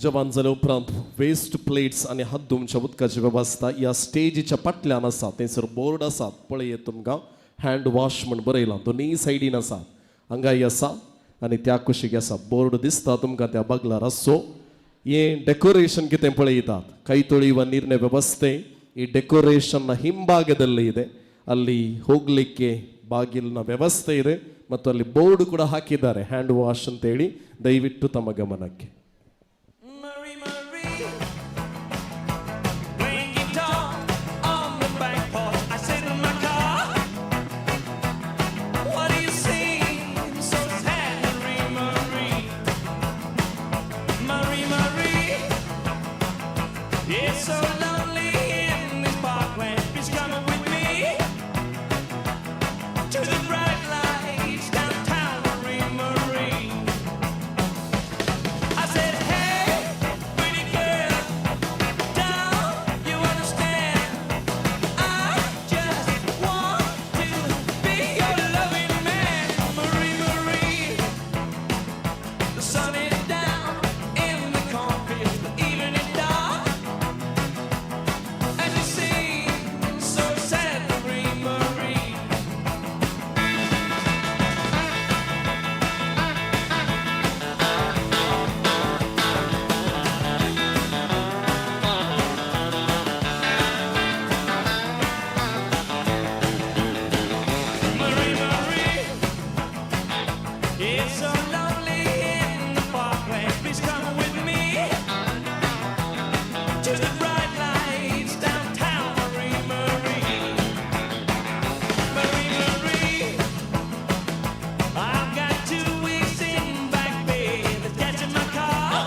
जेवण जाले उपरांत वेस्ट प्लेट्स आनी हात धुवच्या उदकाची वेवस्था ह्या स्टेजीच्या फाटल्यान आसा. थंयसर बोर्ड आसात पळयात, तुमकां हँड वॉश म्हण बरयलां. दोनूय सायडीन आसा, हांगाय आसा आनी त्या कुशीक आसा. बोर्ड दिसता तुमकां त्या बगलार आसचो. हें डेकोरेशन कितें पळयतात, ಕೈತೊಳೆಯುವ ವಾ ನೀರಿನ ವ್ಯವಸ್ಥೆ ಈ ಡೆಕೋರೇಷನ್ನ ಹಿಂಭಾಗದಲ್ಲಿ ಇದೆ. ಅಲ್ಲಿ ಹೋಗಲಿಕ್ಕೆ ಬಾಗಿಲಿನ ವ್ಯವಸ್ಥೆ ಇದೆ ಮತ್ತು ಅಲ್ಲಿ ಬೋರ್ಡ್ ಕೂಡ ಹಾಕಿದ್ದಾರೆ ಹ್ಯಾಂಡ್ ವಾಶ್ ಅಂತೇಳಿ. ದಯವಿಟ್ಟು ತಮ್ಮ ಗಮನಕ್ಕೆ. Playing guitar on the back porch. I sit in my car. What do you see? So sad, Marie, Marie, Marie, Marie. It's so lonely in this parkland. Please come with me to the bright lights downtown, Marie, Marie. I said, hey, pretty girl. Don't you understand? I just want to be your loving man, Marie, Marie. The sun is down in the cornfields, the evening is dark, and you seem so sad, Marie, Marie. Marie, Marie, it's so lonely in the parkland. Please come with me to the bright lights downtown, Marie, Marie, Marie, Marie. I've got 2 weeks in back pay that's catching my car,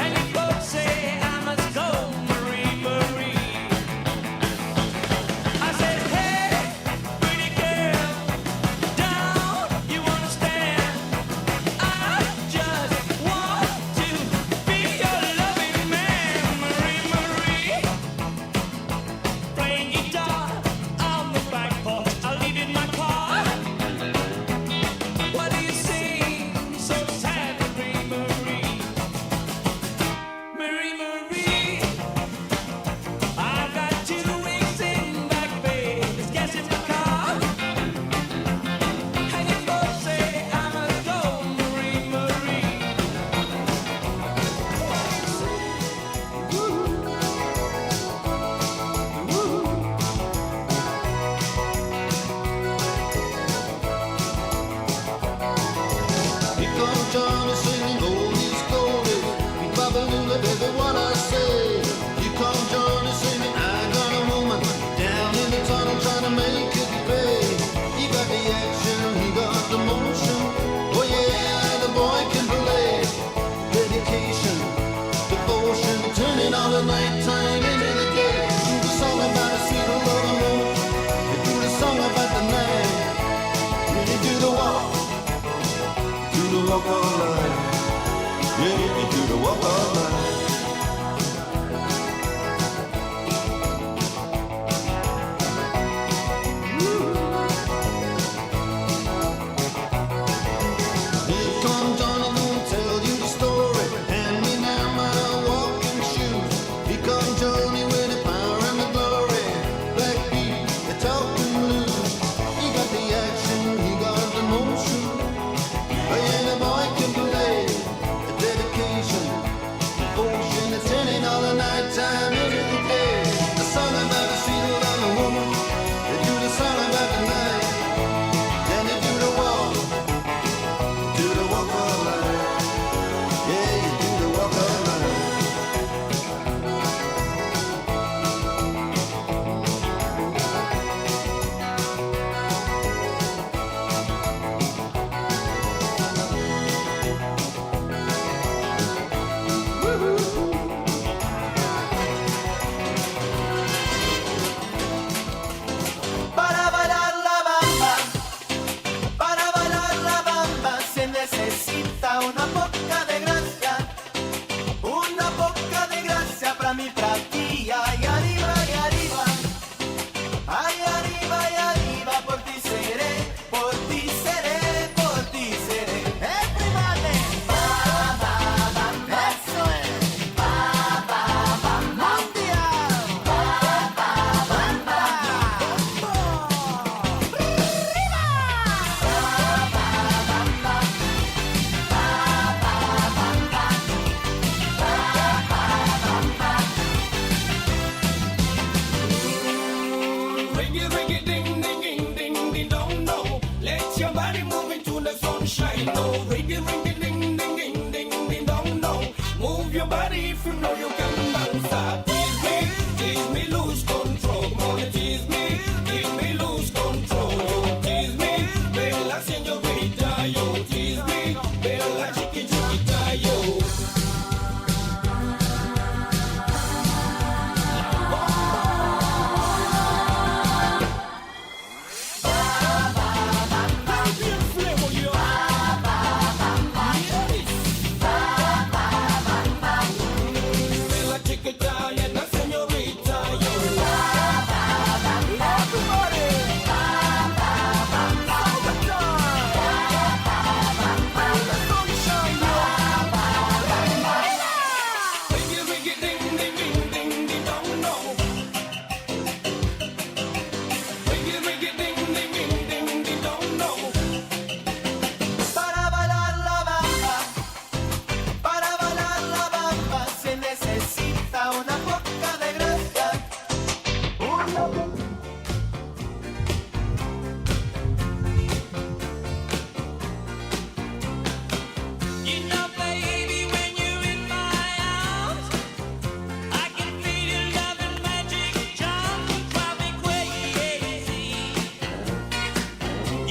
and you folks say I must go, Marie, Marie. I said, hey, pretty girl, don't you understand? I just want to be your loving man, Marie, Marie. Playing guitar on the back porch, I leave in my car. What do you see? So sad, Marie, Marie, Marie, Marie. I've got 2 weeks in back pay. There's gas in my car. And you folks say I must go, Marie, Marie. Here comes Johnny singing oldies goldies. Be-bop-a-lula, baby, what I say. Here comes Johnny singing, I got a woman down in the tunnel trying to make it pay. He got the action, he got the motion. Oh yeah, the boy can play. Dedication, devotion, turning all the nighttime into the day. Do the song about a sweet love and roll. Do the song about the night. Really do the walk. Do the walk of life. Yeah, you do the walk of life. Here comes Johnny, gonna tell you the story. Hand me now my walking shoes. Here comes Johnny with the power and the glory. Black beat, the talking blues. He got the action, he got the motion. Oh yeah, the boy can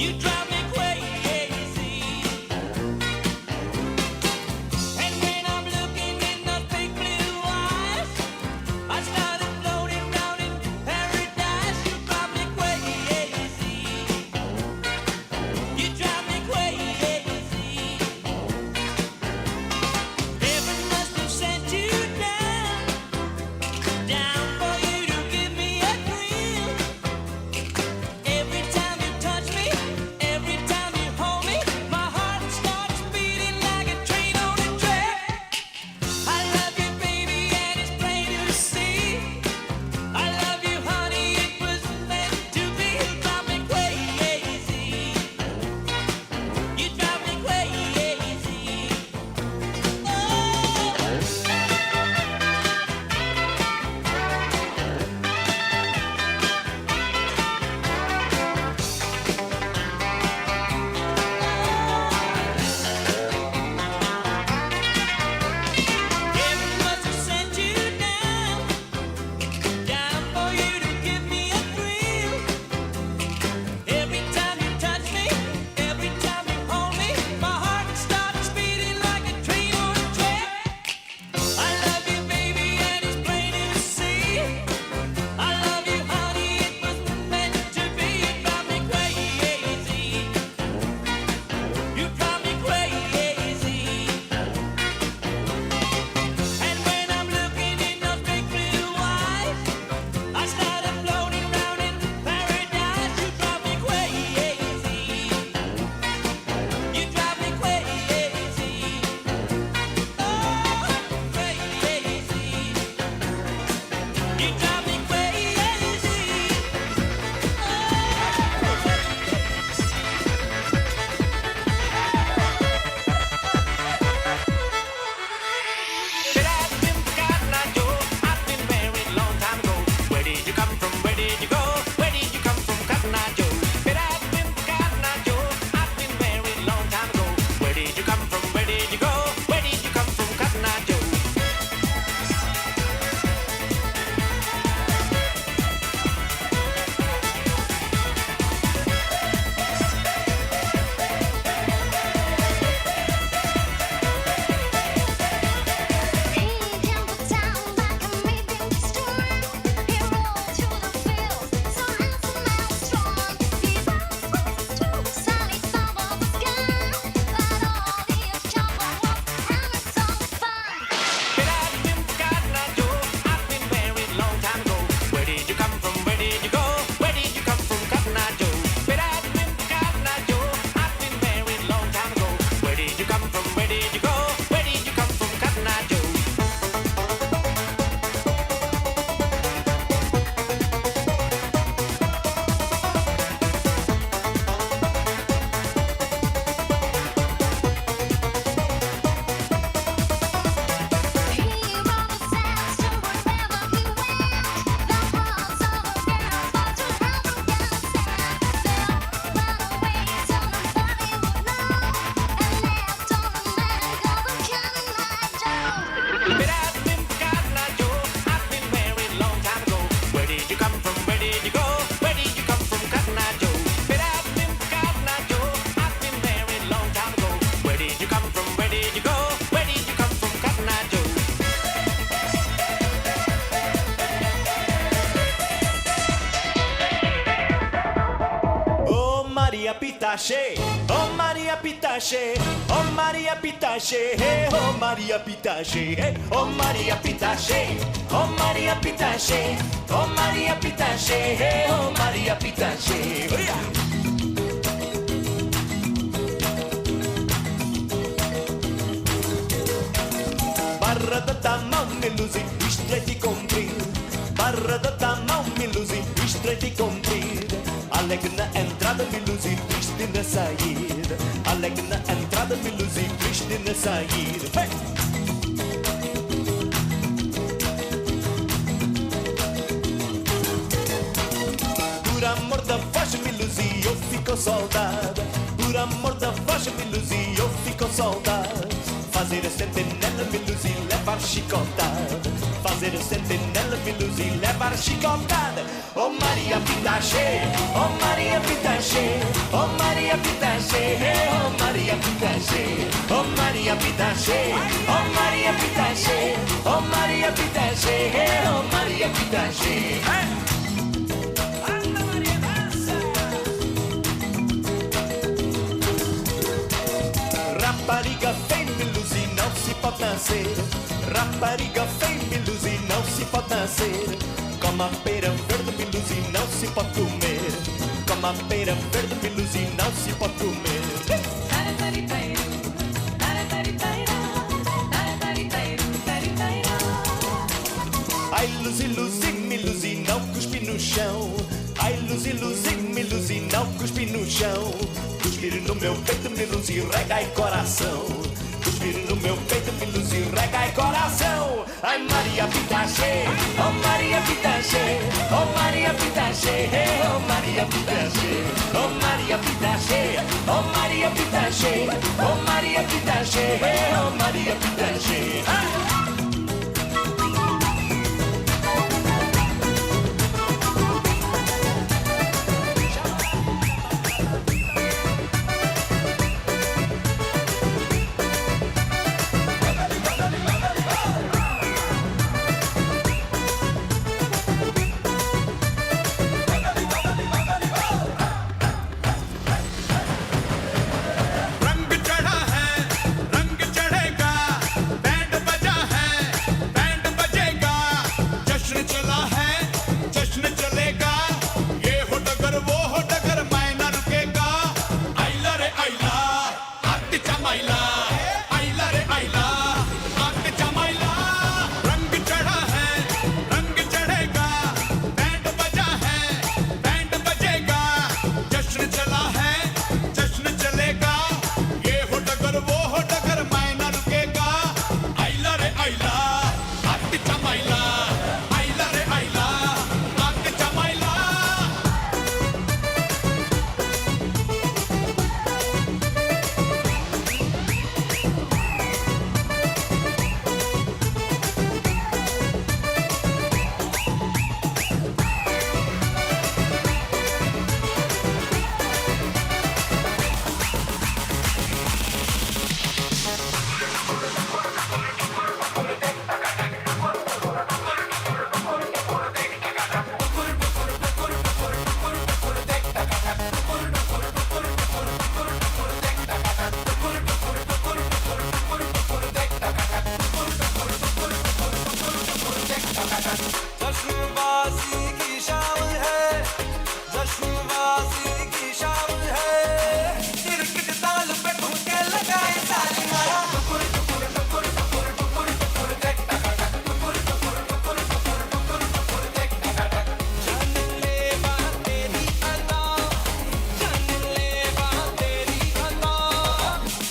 You drive me crazy. And when I'm looking in those big blue eyes, I started floating round in paradise. You drive me crazy. You drive me crazy. Heaven must have sent you down, down for you to give me a thrill. Every time you touch me, every time you hold me, my heart starts beating like a train on a track. I love you, baby, and it's plain to see. I love you, honey, it was meant to be. You drive me crazy. You drive me crazy. Heaven must have sent you down, down for you to give me a thrill. Every time you touch me, every time you hold me, my heart starts beating like a train on a track. I love you, baby, and it's plain to see. I love you, honey, it was meant to be. You drive me crazy. You drive me crazy. And when I'm looking in those big blue eyes, I started floating round in paradise. You drive me crazy. You drive me crazy. Oh, crazy. You drive me crazy. But I've been forgotten, I Joe. I've been married a long time ago. Where did you come from? Where did you go? Where did you come from, Cotton Eye Joe? But I've been forgotten, I Joe. I've been married a long time ago. Where did you come from? Where did you go? Where did you come from, Cotton Eye Joe? But I've been forgotten, I Joe. I've been married a long time ago. Where did you come from? Where did you go? Where did you come from, Cotton Eye Joe? But I've been forgotten, I Joe. I've been married a long time ago. Where did you come from? Where did you go? Where did you come from, Cotton Eye Joe? But I've been forgotten, I Joe. I've been married a long time ago. Where did you come from? Where did you go? Where did you come from, Cotton Eye Joe? But I've been forgotten, I Joe. I've been married a long time ago. Where did you come from? Where did you go? Where did you come from, Cotton Eye Joe? Oh Maria Pitache, oh Maria Pitache, oh Maria Pitache, hey, oh Maria Pitache, hey, oh Maria Pitache, oh Maria Pitache, oh Maria Pitache, hey, oh Maria Pitache. Yeah. Barra da tamão me luzi, estreita e comprida. Barra da tamão me luzi, estreita e comprida. Alegre na entrada, me luzi, triste na saída. Alegre na entrada, me luzi, triste na saída. Hey! Por amor da voz, me luzi, eu fico soldado. Por amor da voz, me luzi, eu fico soldado. Fazer a sentinela, me luzi, levar chicotada. Fazer a sentinela, me luzi, levar chicotada. Oh Maria Pitache, oh Maria Pitache, oh Maria Pitashe, oh Maria Pitashe, oh Maria Pitashe, oh Maria Pitashe, oh Maria Pitashe, oh Maria Pitashe. Rapariga feia, me ilusi, não se pode nascer. Rapariga feia, me ilusi, não se pode nascer. Como a pera verde, me ilusi, não se pode comer. Como a pera verde, me ilusi, não se pode comer. Ai, Luzi, Luzi, me ilusi, não cuspi no chão. Ai, Luzi, Luzi, me ilusi, não cuspi no chão. Cuspir no meu peito, me ilusi, rega e coração. Cuspir no meu peito, me ilusi, rega e coração. Ai, Maria Pitache, oh Maria Pitache, oh Maria Pitache, oh Maria Pitache, oh Maria Pitache, oh Maria Pitache, oh Maria Pitache, oh Maria Pitache. Ah! रंग चढ़ा है रंग चढ़ेगा, band बजा है band बजेगा, जश्न चला है जश्न चलेगा, ये हो डगर वो हो डगर मैं न रुकेगा। आइला रे आइला आतिचा माइला, आइला रे आइला आतिचा माइला। रंग चढ़ा है रंग चढ़ेगा, बैंड बजा है बैंड बजेगा, जश्न चला है जश्न चलेगा, ये हो डगर वो हो डगर मैं न रुकेगा। आइला रे आइला आतिचा माइला, आइला रे आइला आतिचा माइला। जश्नबाजी की शाम है, जश्नबाजी की शाम है, तिरकट ताल पे ठुमके लगाए सारी मारा। टुकुर टुकुर टुकुर टुकुर टुकुर टुकुर देख टक टक, टुकुर टुकुर टुकुर टुकुर टुकुर टुकुर देख टक टक। जान ले बात तेरी अदा, जान ले बात तेरी अदा,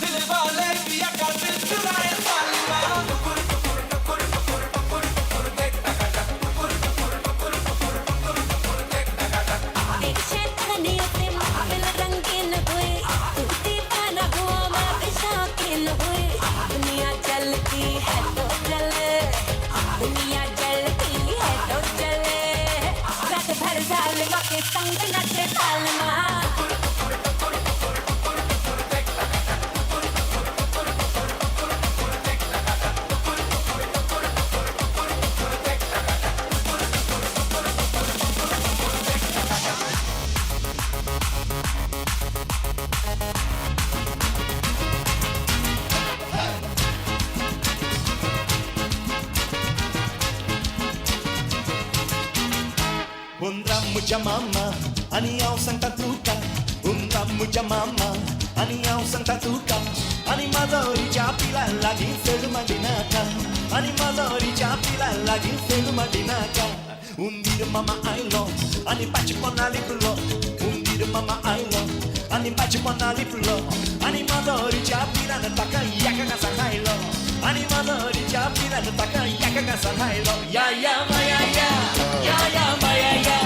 दिल वाले पिया का दिल चुराए साली मारा। टुकुर टुकुर टुकुर टुकुर टुकुर टुकुर देख टक टक, टुकुर टुकुर टुकुर टुकुर टुकुर टुकुर देख टक टक। एक शैतानियों से महफिल रंगीन हुई, तू दीवाना हुआ मैं भी शौकीन हुई। दुनिया चलती है तो चले, दुनिया जलती है तो चले, रात भर जालिमा के संग नचे सालमा। हुंदरा मुझ्या मामा आनी हांव सांगता तुका, हुंदरा मुझ्या मामा आनी हांव सांगता तुका, आनी माजोरीच्या पिला लागीं फेल माडिनाका, आनी माजोरीच्या पिला लागीं फेल माडिनाका। उंदीर मामा आयलो आनी पाचपना लिपलो, उंदीर मामा आयलो आनी पाचपना लिपलो, आनी माजोरीच्या पिलान ताका एका घासान खायलो, आनी माजोरीच्या पिलान ताका एका घासान खायलो। या या माया या, या या माया या,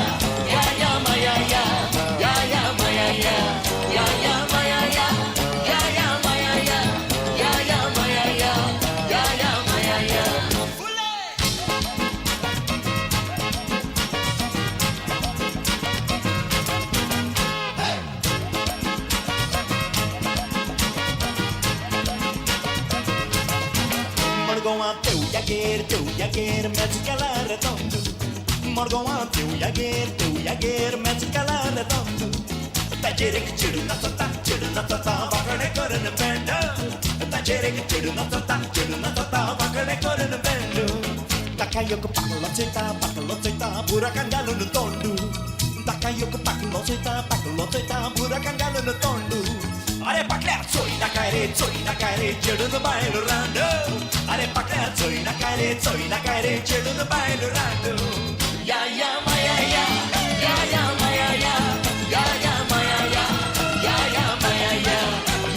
या या माया या, या या माया या, या या माया या, या या माया या, या या माया या, या या माया या। देवयागेर मॅच केला रे तंदू मडगांवां देवयागेर देवयागेर मॅच केला रे तंदू ताचेर एक चेडू नाचता चेडू नाचता वांकडे करून बँड ताचेर एक चेडू नाचता चेडू नाचता वांकडे करून बँड ताका एक पाकलो चोयता पाकलो चोयता बुराकान घालून तोंडू ताका एक पाकलो चोयता पाकलो चोयता बुराकान घालून तोंडू अरे पाकल्या चोय नाका रे चोय नाका रे चेडून बायल रांड अरे पाकल्या चोय नाका रे चोय नाका रे चेडून बायल रांड या या माया या या या माया या या या माया या या या माया या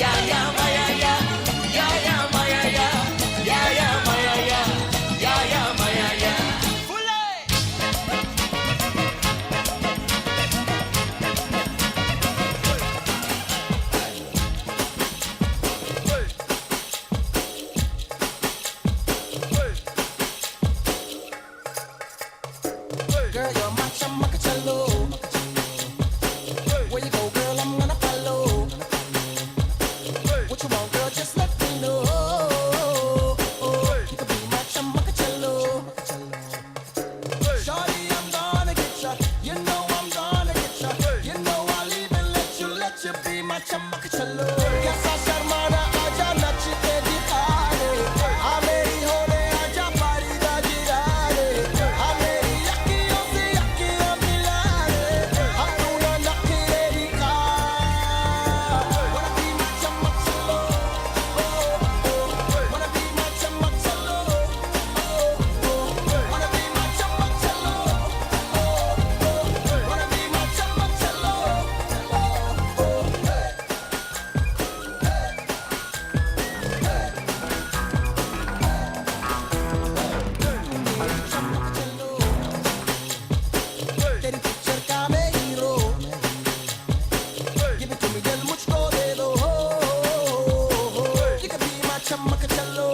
या या माया या या या माया या या या माया या या या माया या. Girl, you're my chamacachalo. Where you go, girl, I'm gonna follow. What you want, girl, just let me know. You can be my chamacachalo. Shorty, I'm gonna get ya. You know I'm gonna get ya. You know I'll even let you be my chamacachalo. कैसा शर्माना आजा नच K दिखा रे. आ Mary होने आजा पारी दा जिरा रे. आ Mary अखियों से अखियां मिला रे. आ तू ना नखरे दिखा. Wanna be my chamacachalo. Oh, oh. Wanna be my chamacachalo. Oh, oh. Wanna be my chamacachalo. Oh, oh. Wanna be my chamacachalo. Oh, oh. Hey. तेरी पिक्चर का मैं hero give it to me दिल मुझको दे दो हो you can be my चमक चलो.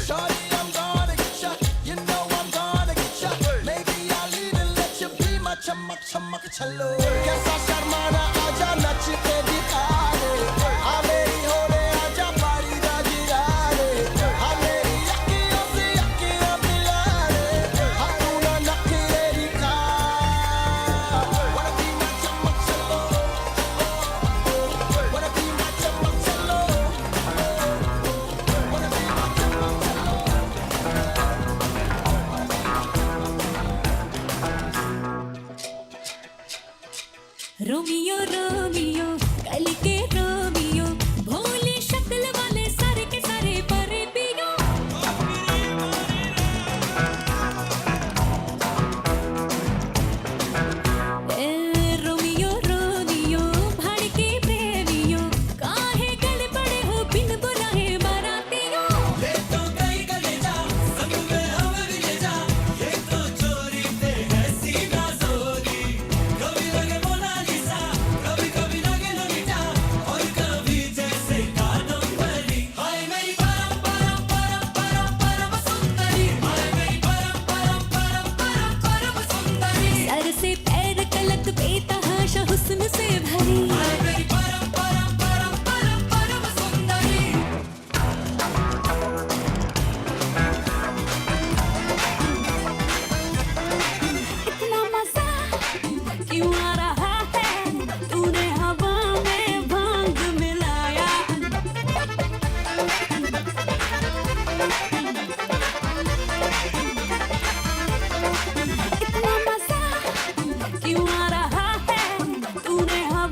Shorty, I'm gonna get ya. You know I'm gonna get ya. Maybe I'll even let you be my चमक चमक चलो. कैसा शर्माना आजा नच के दिखा रे. आ मेरी होने आजा पारी दा जिरा रे. आ मेरी अखियों से अखियां मिला रे. आ तू ना नखरे दिखा. Wanna be my चमक चलो. Wanna be my चमक चलो. Wanna be my चमक चलो. रोमियो रोमियो कल के रोमियो भोली शक्ल वाले सारे के सारे परे पियो. ए रोमियो रोमियो भाड़ के प्रेमियो काहे गल पड़े हो बिन बुलाए बारातियों. ये तो कहीं का ले जा संग में हमें भी ले जा. ये तो चोरी ते है सीना जोरी. कभी लगे मोनालिसा कभी कभी लगे लोलिटा और कभी जैसे कादम्बरी. हाय मेरी परम परम परम परम परम सुंदरी. हाय मेरी परम परम परम परम परम सुंदरी. सर से पैर तलक बेतहाशा हुस्न से भरी. हाय मेरी परम परम परम परम परम सुंदरी. इतना मजा क्यों आ रहा है तूने हवा में भांग मिलाया. इतना मजा क्यों आ रहा है तूने हवा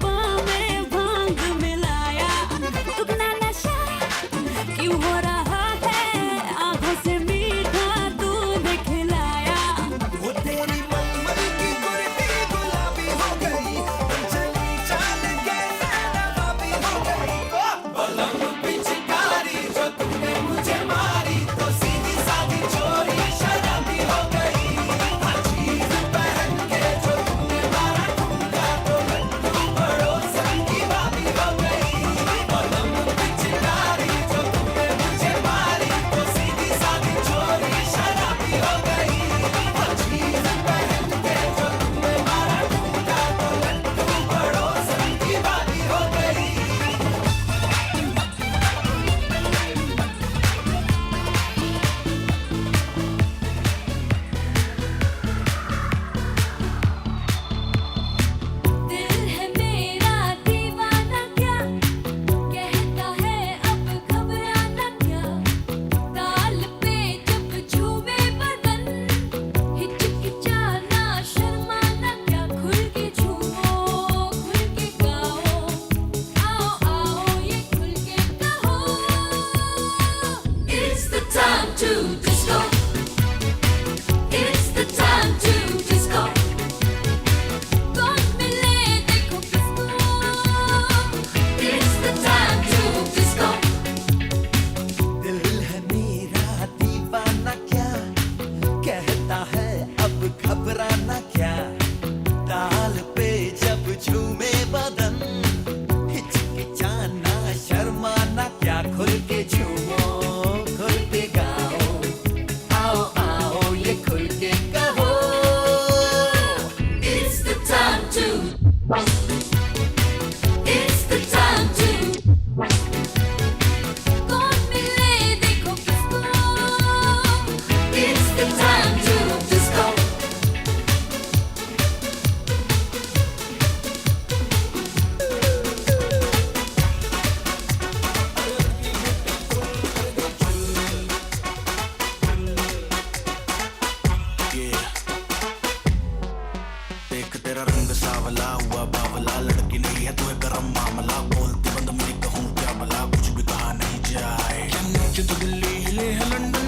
बावला, लड़की नहीं है तो है गरम मामला, बोलती बंद मेरी कहूँ क्या भला, कुछ भी कहा नहीं जाए। क्या नाचे तो दिल्ली हिले है लंदन,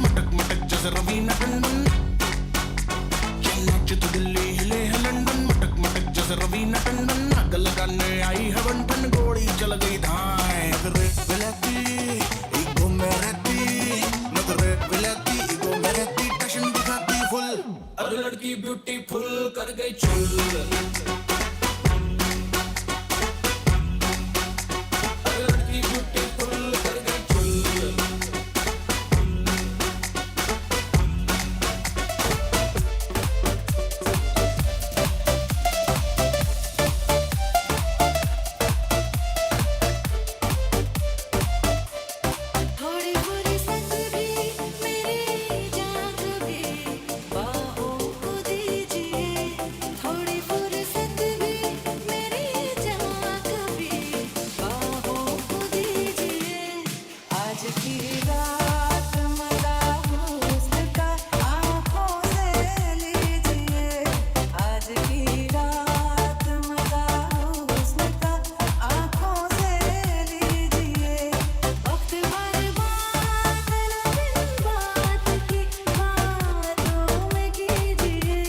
मटक मटक जैसे रवीना टंडन। क्या नाचे तो दिल्ली हिले है लंदन, मटक मटक जैसे रवीना टंडन। आग लगाने आई है बंटन, गोली चल गई धाए। नगरे विलाती ईगो में रहती, नगरे विलाती ईगो में रहती, फैशन दिखाती फुल। अरे लड़की ब्यूटीफुल कर गई चुल। अरे लड़की ब्यूटीफुल कर गई चुल। थोड़ी फुर्सत भी मेरी जान भी बाहों को दीजिए, थोड़ी फुर्सत भी मेरी जान भी बाहों को दीजिए। आज की रात मज़ा हुस्न का आँखों से लीजिए, आज की रात मज़ा हुस्न का आँखों से लीजिए। वक्त बर्बाद न बिन बात की बातों में कीजिए,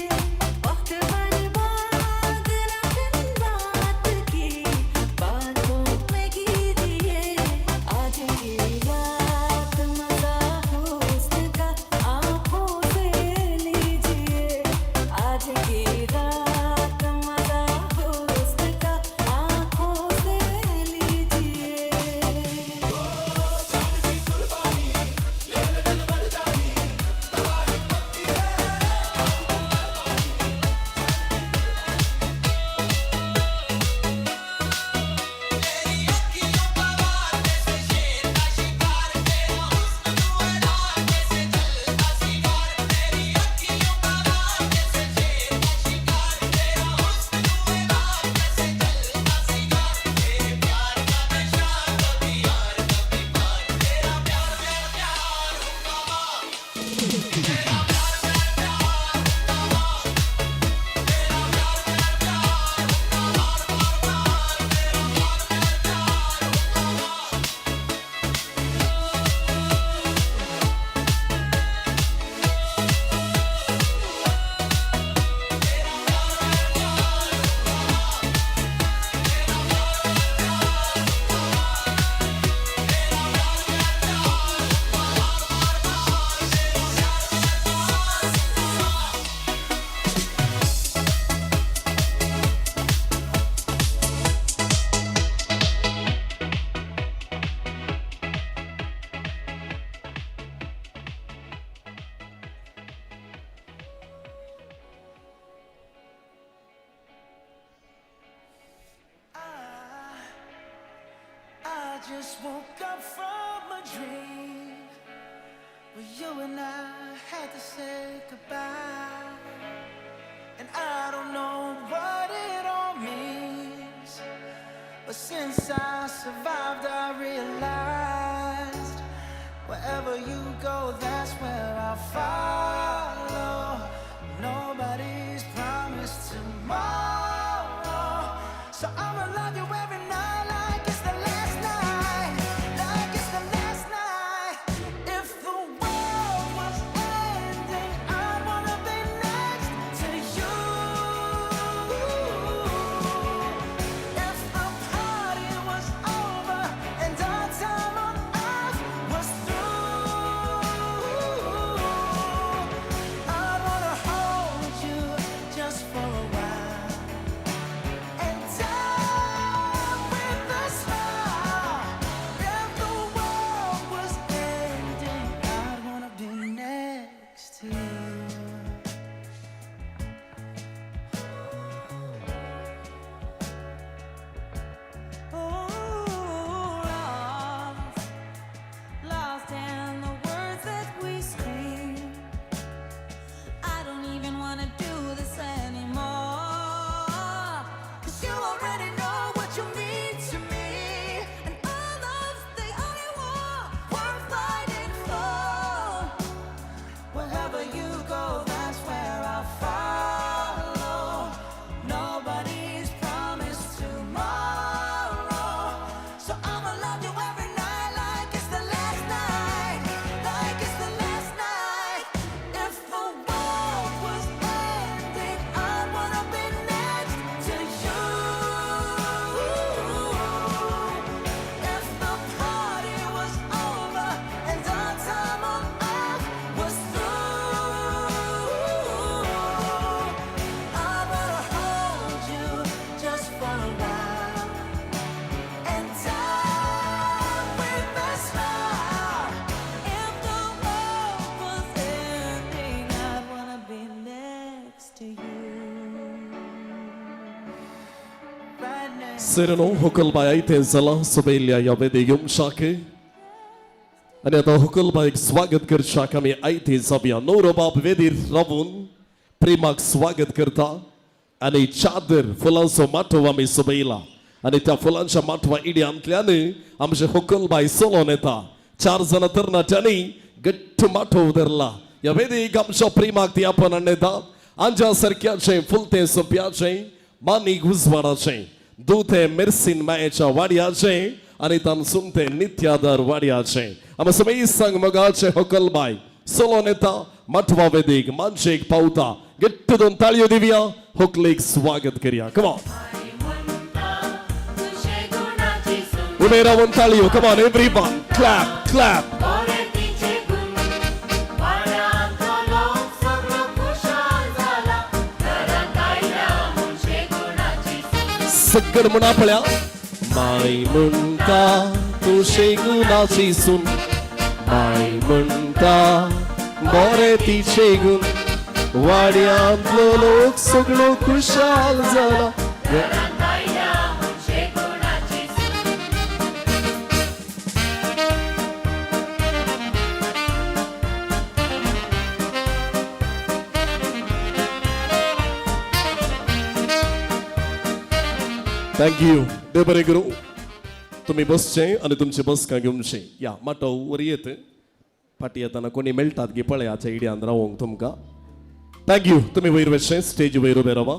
वक्त बर्बाद न बिन बात की बातों में कीजिए। आज की रात मज़ा हुस्न का आँखों से लीजिए, आज की रात मज़ा हुस्न का आँखों से लीजिए। I just woke up from a dream where you and I had to say goodbye. And I don't know what it all means, but since I survived, I realized wherever you go, that's where I follow. Nobody's promised tomorrow, so I'ma love you every night like it's the last night, like it's the last night. If the world was ending, I'd wanna be next to you. सेरेनो होकलबाय आयतें जालां सोबयल्ल्या ह्या वेदीक येवशाक आनी आतां होकलबायक स्वागत करच्याक आमी आयते जावया. नवरो बाप वेदीर रावून प्रेमाक स्वागत करता आनी चादर फुलांचो माटव आमी सोबयला आनी त्या फुलांच्या माटवा इड्यांतल्यान आमचे होकलबाय चलोन येता. चार जाणां तरणाट्यांनी घट्ट माटव धरला. ह्या वेदीक आमच्या प्रेमाक ती आपण हाडून आंजा सारक्याचें फुलतें सोंप्याचें मानीक उजवाडाचें दूते मेर्सीन मायेच्या वाड्याचें आनी तांसून तें नित्यादर वाड्याचें आमी समेस्त सांग मोगाचें होकलबाय चलोन येता माटवा वेदीक मानशेक पावता. घट्ट दोन ताळयो दिवया, होकलेक स्वागत करया. कमॉन, उबे रावन ताळयो. Come on everyone, clap clap. सगळ म्हणा पळया. माय म्हणटा तूं शेगुणाची सून, माय म्हणटा बरें तिचे गुण, वाड्यांतलो लोक सगळो खुशाल जाला. Thank you. देव बरें करूं. तुमी बसचे आनी तुमचे बसका घेवचे. या माटव वर येत फाटी येताना कोणी मेळटात गी पळयाच्या इड्यान रावोंक तुमकां. Thank you. तुमी वयर वचचे, स्टेज वयर उबे रावा.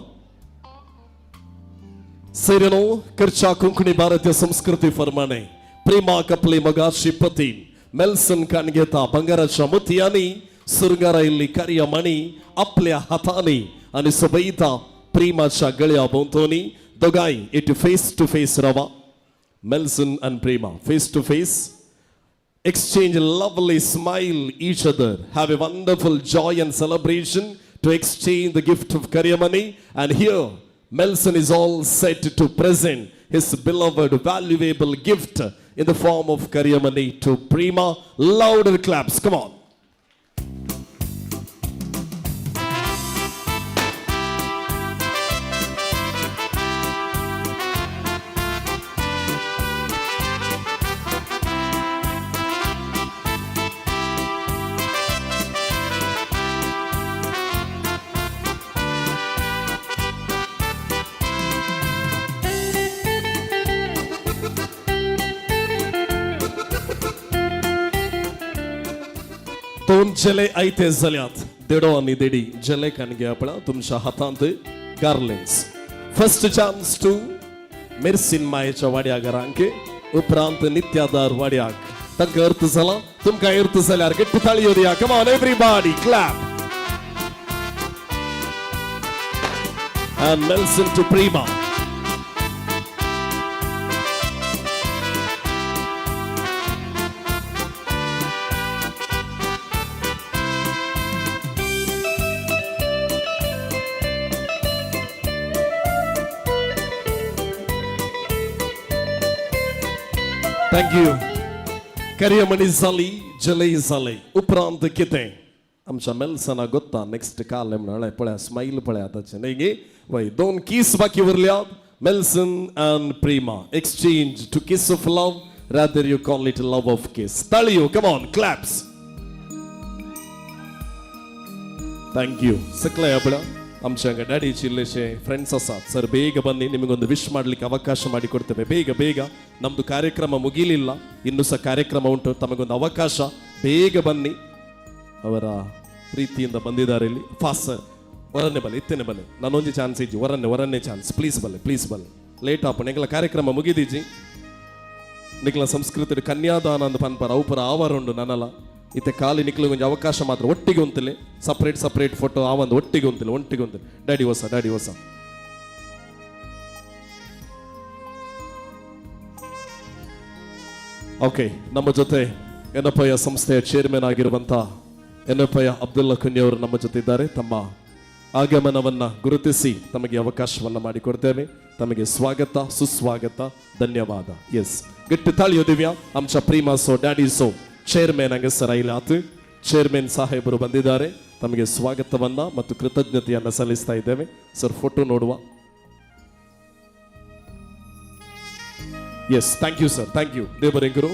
सैरनो करच्या कोंकणी भारतीय संस्कृती प्रमाणे प्रेमा कपले मगाशी पती मेल्सन कान घेता भांगराच्या मोतयांनी सुरंगारायल्ली कार्यामणी आपल्या हातांनी आनी सोबयता प्रेमाच्या गळ्या भोंवतणी. दोगांय it face to face Rava. Melson and Prema face to face exchange a lovely smile each other, have a wonderful joy and celebration to exchange the gift of Karyamani. And here Melson is all set to present his beloved valuable gift in the form of Karyamani to Prema. Louder claps, come on. दोन जेले आयते जाल्यात, देडो आनी देडी जेले काणगे आपणा तुमच्या हातांत गार्लेन्स. First chance two मेर्सीन मायेच्या वाड्या घरांक, उपरांत नित्यादार वाड्याक. तांकां अर्थ जाला, तुमकां अर्थ जाल्यार गट्टी ताळयो दिया. Come on everybody, clap. And Melson to Prema. Thank you. Karyamani जाली, जलय जाले. उपरांत कितें आमच्या मेल्सना गोत्ता नेक्स्ट काल म्हळ्यार पळया स्मायल पळया ताचें न्ही गे. वय दोन कीस बाकी उरल्यात. Melson and Prema exchange to kiss of love, rather you call it love of kiss. ताळयो, come on, claps. Thank you. सकले आपल्या आमच्या हांगा ಡ್ಯಾಡಿ ಇಲ್ಲೇಶೆ ಫ್ರೆಂಡ್ಸ್ ಆಸಾತ್ ಸರ್, ಬೇಗ ಬನ್ನಿ, ನಿಮಗೊಂದು ವಿಶ್ ಮಾಡಲಿಕ್ಕೆ ಅವಕಾಶ ಮಾಡಿಕೊಡ್ತೇವೆ. ಬೇಗ ಬೇಗ, ನಮ್ಮದು ಕಾರ್ಯಕ್ರಮ ಮುಗಿಲಿಲ್ಲ, ಇನ್ನೂ ಸಹ ಕಾರ್ಯಕ್ರಮ ಉಂಟು, ತಮಗೊಂದು ಅವಕಾಶ, ಬೇಗ ಬನ್ನಿ. ಅವರ ಪ್ರೀತಿಯಿಂದ ಬಂದಿದ್ದಾರೆ ಇಲ್ಲಿ. ಫಾಸ್ಟ್ ಸರ್, ಹೊರನ್ನೇ ಬಲೆ, ಇತ್ತೇನೆ ಬಲೆ, ನಾನೊಂದು ಚಾನ್ಸ್ ಇಜ್ಜಿ, ಹೊರನ್ನೇ ಹೊರನ್ನೇ ಚಾನ್ಸ್, ಪ್ಲೀಸ್ ಬಲೆ, ಪ್ಲೀಸ್ ಬಲೆ, ಲೇಟ್ ಆಪಣ ಎಂಗ್ಲ ಕಾರ್ಯಕ್ರಮ ಮುಗಿದಿಜ್ಜಿ. ನಿಕ್ಲ ಸಂಸ್ಕೃತಿ ಕನ್ಯಾದಾನ ಅಂದ್ ಪನ್ಪರ ಅವುಪರ ಆವರ ಉಂಡು ನನ್ನಲ್ಲ. ಇತ್ತೆ ಖಾಲಿ ನಿಕ್ಲು ಒಂಜಿ ಅವಕಾಶ ಮಾತ್ರ, ಒಟ್ಟಿಗೆ ಉಂತಲೆ, ಸಪ್ರೇಟ್ ಸಪ್ರೇಟ್ ಫೋಟೋ ಆವಂದು ಒಟ್ಟಿಗೆ ಉಂತಲೆ, ಒಟ್ಟಿಗೆ ಉಂತಲೆ. ಡ್ಯಾಡಿ ಹೊಸ, ಡ್ಯಾಡಿ ಹೊಸ. ಓಕೆ, ನಮ್ಮ ಜೊತೆ ಎನ್ಎಫ್ಐ ಸಂಸ್ಥೆಯ ಚೇರ್ಮನ್ ಆಗಿರುವಂಥ ಎನ್ಎಫ್ಐ ಅಬ್ದುಲ್ಲಾ ಕುನ್ನಿ ಅವರು ನಮ್ಮ ಜೊತೆ ಇದ್ದಾರೆ. ತಮ್ಮ ಆಗಮನವನ್ನು ಗುರುತಿಸಿ ತಮಗೆ ಅವಕಾಶವನ್ನು ಮಾಡಿಕೊಡ್ತೇವೆ. ತಮಗೆ ಸ್ವಾಗತ, ಸುಸ್ವಾಗತ, ಧನ್ಯವಾದ. ಎಸ್, ಗಟ್ಟಿ ತಾಳಿಯೋ ದಿವ್ಯಾ. ಆಮಚ ಪ್ರೀಮಾಸೋ ಡ್ಯಾಡಿಸೋ ಚೇರ್ಮನ್ ಹಂಗಸರ್ ಐಲಾತ್ ಚೇರ್ಮನ್ ಸಾಹೇಬರು ಬಂದಿದ್ದಾರೆ. ತಮಗೆ ಸ್ವಾಗತವನ್ನ ಮತ್ತು ಕೃತಜ್ಞತೆಯನ್ನು ಸಲ್ಲಿಸ್ತಾ ಇದ್ದೇವೆ. ಸರ್, ಫೋಟೋ ನೋಡುವ. Yes, thank you sir, thank you. देव बरें करूं.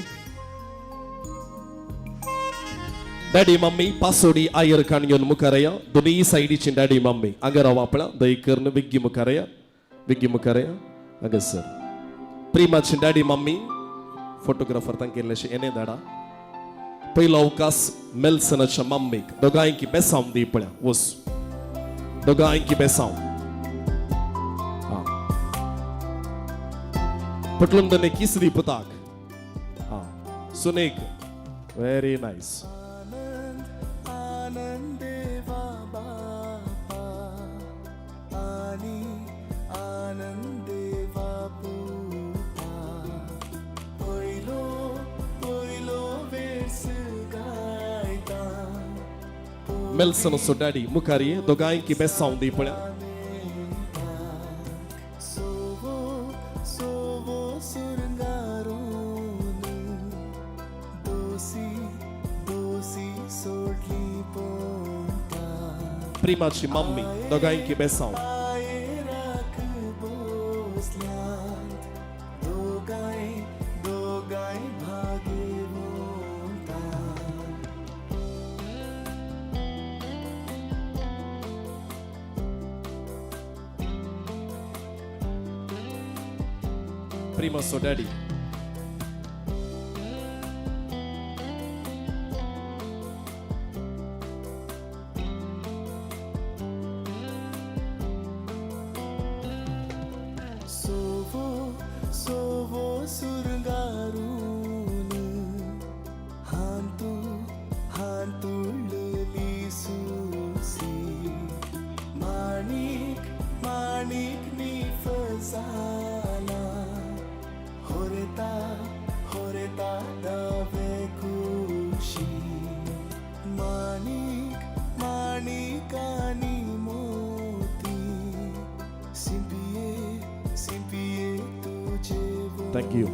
डॅडी मम्मी पासोडी आयर काण घेवन मुखार या. दोनूय सायडीची डॅडी मम्मी हांगा राव आपणा दही करून विग्गी मुखार या, विग्गी मुखार या हांगासर. प्रिमाची डॅडी मम्मी फोटोग्राफर तांकां इल्लेशें येणे धाडा. पयलो अवकाश मेल्सनाच्या मम्मीक. दोगांयकी बेसांव दी पळया, वस दोगांयकी बेसांव. आं पटलून दोने किस दी पुताक. आं सुनेक, व्हेरी नायस. मेल्सनाचो डॅडी मुखार ये, दोगांयकी बेसांव दी पळया. प्रिमाची मम्मी दोगांयकी बेसांव. प्रिमाचो डॅडी. सोवो सोवो सुरंगारून हांतू हांतुळली सुसी माणिक माणिक निफजाला होरेता होरेता दावे खुशी माणिक माणिकानी मोती सिंपिये सिंपिये तुझे. Thank you.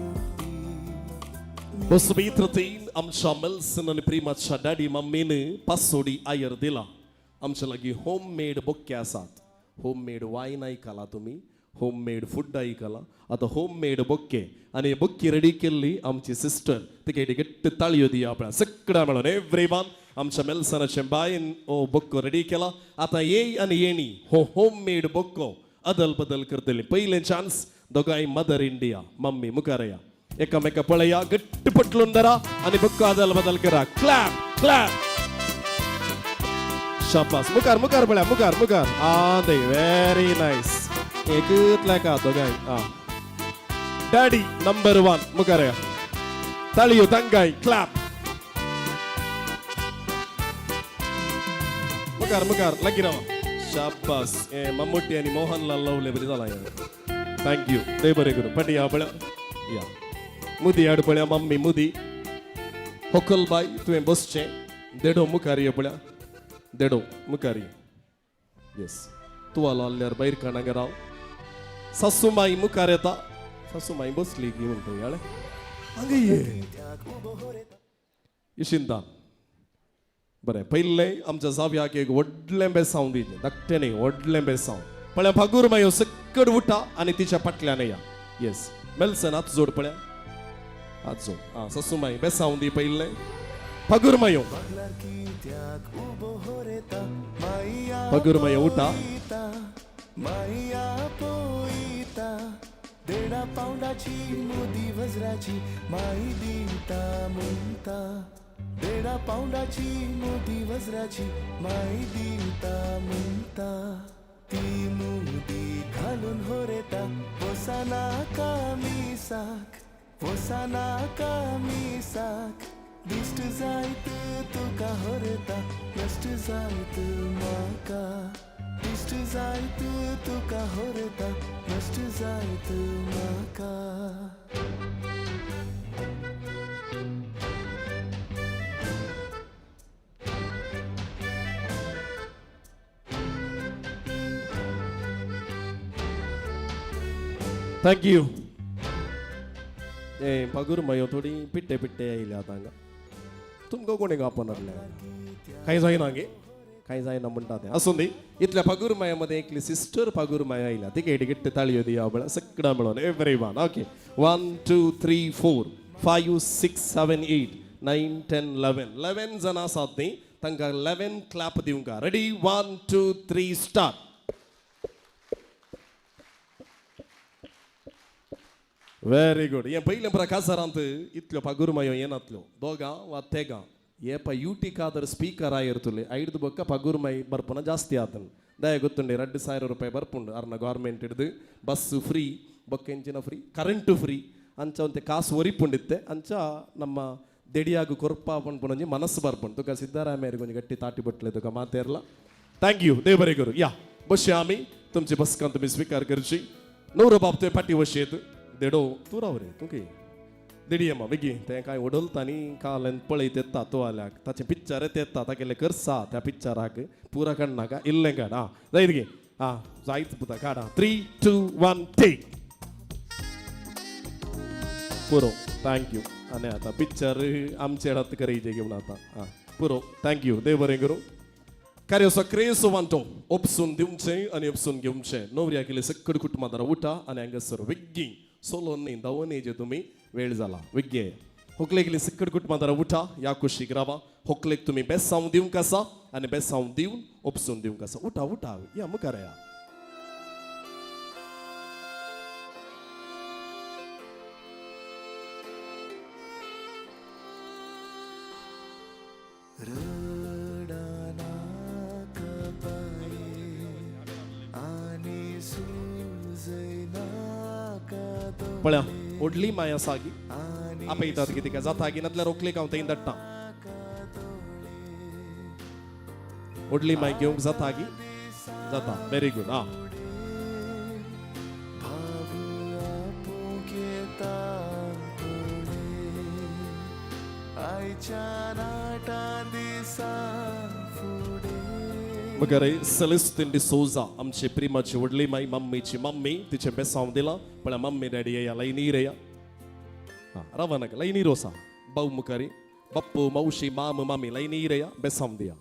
पवित्रतेन आमच्या मेल्सन आनी प्रिमाच्या डॅडी मम्मीन पासोडी आयर दिला. आमच्या लागीं होम मेड बोक्के आसात. होम मेड वायन आयकला तुमी, होम मेड फूड आयकला, आतां होम मेड बोक्के आनी बोक्की रेडी केल्ली आमची सिस्टर, तिका घट्ट ताळयो दिया आपल्या सगळ्या मेळून. एवरी वन आमच्या मेल्सनाचे बायन हो बोक्को रेडी केला. आतां येय आनी येणी हो होम मेड बोक्को अदल बदल करतली. पयलें चान्स दोगांय मदर इंडिया मम्मी मुखार या, एकामेका पळया, घट्ट पटलून धरा आनी बोक्को अदल बदल करा. क्लॅप क्लॅप, शाबास. मुखार मुखार पळया, मुखार मुखार. आं दे, व्हेरी नायस. एकूच लेका दोगांय. आं डॅडी नंबर 1 मुखार या, ताळयो तांकांय. क्लॅप. मुखार मुखार लागीं रावा. शाबास. हे मम्मुट्टी आनी मोहनलाल लवले बरी जाला. Thank you, देव बरें करूं. पटी या पळया, या मुदी हाड पळया मम्मी मुदी. होकल बाय तुवें बसचें. देडो मुखार ये पळया, देडो मुखार ये. येस, तुवालो आहल्यार भायर काणांक राव. सासूमाई मुखार येता. सासूमाई बसली की म्हणटा याळे हांगा ये इशिंदा. बरें, पयलें आमच्या जाव्याक एक व्हडलें बेसांव दिलें, धाकटें न्ही, व्हडलें बेसांव. पळया फागूर मायो सकट उठा आनी तिच्या फाटल्यान या. येस, मेल्सन हात जोड पळया, हात जोड. आं सासूमाई बेसांव दी पयलें. फागूर मायो, फागूर मायो उठा. माया पोईता देडा पावंडाची मुदी वज्राची माई दिता म्हणता देडा पावंडाची मुदी वज्राची माई दिता म्हणता ती मुदी घालून होरेता वसाना कामिसाक वसाना कामिसाक दिश्ट जायत तुका होरेता नश्ट जायत म्हाका दिश्ट जायत तुका होरेता नश्ट जायत म्हाका. Thank you. ए पागूर मायो थोडी पिट्टे पिट्टे आयल्या आतां हांगा. तुमकां कोणी आपणाले कांय जायना गे. कांय जायना म्हणटा तें आसूं दी. इतल्या पागुरमाया मदें एकली सिस्टर पागुरमाया आयल्या, तिका गिट्ट ताळयो दिया बळ सगळं मेळोन एवरी वन. ओके, 1 2 3 4 5 6 7 8 9 10 11 11 जाणां आसात न्ही, तांकां 11 क्लॅप दिवंका. Ready, 1 2 3 start. Very good. हें पयलें प्रकासरांत इतल्यो पागुरमायो येनातल्यो, दोगां वा तेगां. हे ಪ ಯೂಟಿಕಾ ಅದರ ಸ್ಪೀಕರ್ ಆಗಿರ್ತದೆ ಐದು ಬೊಕ್ಕ ಪಗುರ್ಮೈ ಬರ್ಪುನ ಜಾಸ್ತಿ ಆತನು. ದಯ ಗೊತ್ತುಂಡೆ 2000 ರೂಪಾಯಿ ಬರ್ಪುಂಡು ಅರ್ನ ಗೌರ್ಮೆಂಟ್ ಹಿಡ್ದು ಬಸ್ ಫ್ರೀ, ಬೊಕ್ಕ ಇಂಚಿನ ಫ್ರೀ, ಕರೆಂಟು ಫ್ರೀ ಅಂಚ ಒಂತೆ ಕಾಸು ಒರಿಪುಂಡಿತ್ತೆ. ಅಂಚ ನಮ್ಮ ದೆಡಿಯಾಗು ಕೊರ್ಪ ಪನ್ಪುನೊಂಜಿ ಮನಸ್ಸು ಬರ್ಪುಂಡು. ತುಕ ಸಿದ್ದರಾಮಯ್ಯರಿಗೆ ಒಂಜಿ ಗಟ್ಟಿ ತಾಟಿ ಬಟ್ಲೆ ತುಕ ಮಾತೇರ್ಲ. Thank you ದೇವರಿಗುರು. ಯಾ ಬಸ್ಸಿ ಆಮಿ तुमची बसकां तुमी स्वीकार करची. नवरो बाप तुवें पाटी वशेत देडो तूं राव रे तुकी देडियम्मा बेगी तें कांय उडलता न्ही काल्यान पळयत येता तो आल्याक ताचें पिक्चर येता तागेलें करसा त्या पिक्चराक पुरा काडनाका इल्लें काड. आं जायत गे, आं जायत पुता काड. 3 2 1 टेक. पुरो, thank you. आनी आतां पिक्चर आमचे हात करयचे घेवन आतां. आं पुरो, thank you. देव बरें करूं. कार्य सक्रेसो वांटो उपसून दिवचें आनी उपसून घेवचें. नवऱ्या केले सकड कुटुंबां उठा आनी हांगासर विग्गी सोलो न्ही धांवन येजे तुमी वेळ जाला विग्गे होकलेक सकड कुटुंबां उठा ह्या कुशीक रावा. होकलेक तुमी बेसांव दिवंक आसा आनी बेसांव दिवन उपसून दिवंक आसा. उठा उठा या मुखार या. पळया व्हडली माया सागी आपयतात की तिका जाता की नातल्यार रोखलेक हांव थंय धाडटा. व्हडली माय घेवंक जाता की जाता. Very good. आं मगर सेलेस्तीन डिसोजा आमची प्रेमाची व्हडली माई, मम्मीची मम्मी, तिचें बेसांव दिलां. पण मम्मी डॅडी येया लायनीर येया. आं रावा नाका लायनीर वसा. भाव मुखारी बाप्पू मावशी माम मामी लायनीर येया बेसांव दिया.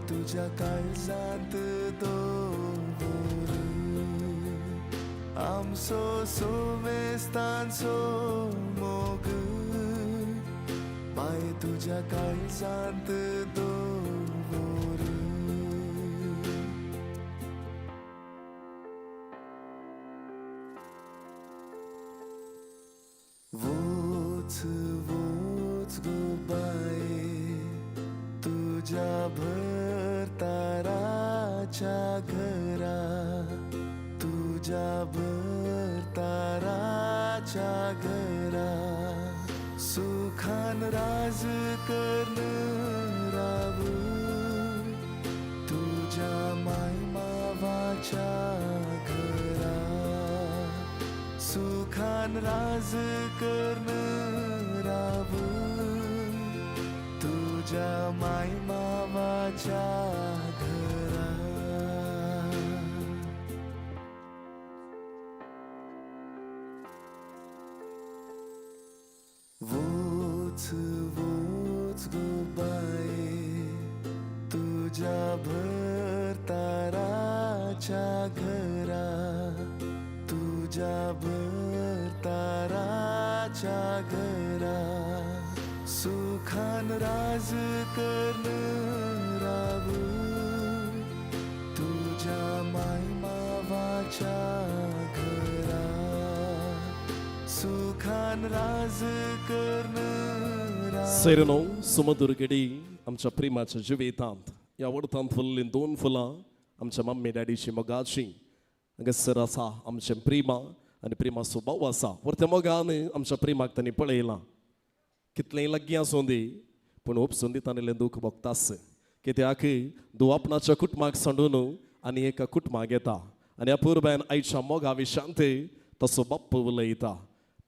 तुझ्या काळजांत दवर आमचो सोमेस्तांचो मोग बाय तुझ्या काळजांत दवर. वोच वोच गो बाये तुझ्या भरताराच्या घरा, तुझ्या भरताराच्या मावाच्या घरा सुखान राज करून रावू तुझ्या माय मावाच्या घरा सुखान राज करून रावू तुझ्या माय मावाच्या घरा. वोच वोच गो बाये तुझ्या भरताराच्या घरा तुझ्या भरताराच्या घरा सुखान राज करून रावू तुझ्या माय मावाच्या घरा सुखान राज करून सैरनो सुमधुर घडी आमच्या प्रेमाच्या जिवितांत ह्या वडतांत फुल्लीं दोन फुलां आमच्या मम्मी डॅडीची मोगाची. हांगासर आसा आमचें प्रेमा आनी प्रेमाचो भाव आसा. वरत्या मोगान आमच्या प्रेमाक तांणी पळयलां. कितलेंय लागीं आसूं दी पूण उपसून दी ताणें दूख भोगतास. कित्याक दू आपणाच्या कुटुंबाक सांडून आनी एका कुटुंबाक येता आनी अपुरबायन आयच्या मोगा विशांत तसो बाप्प उलयता.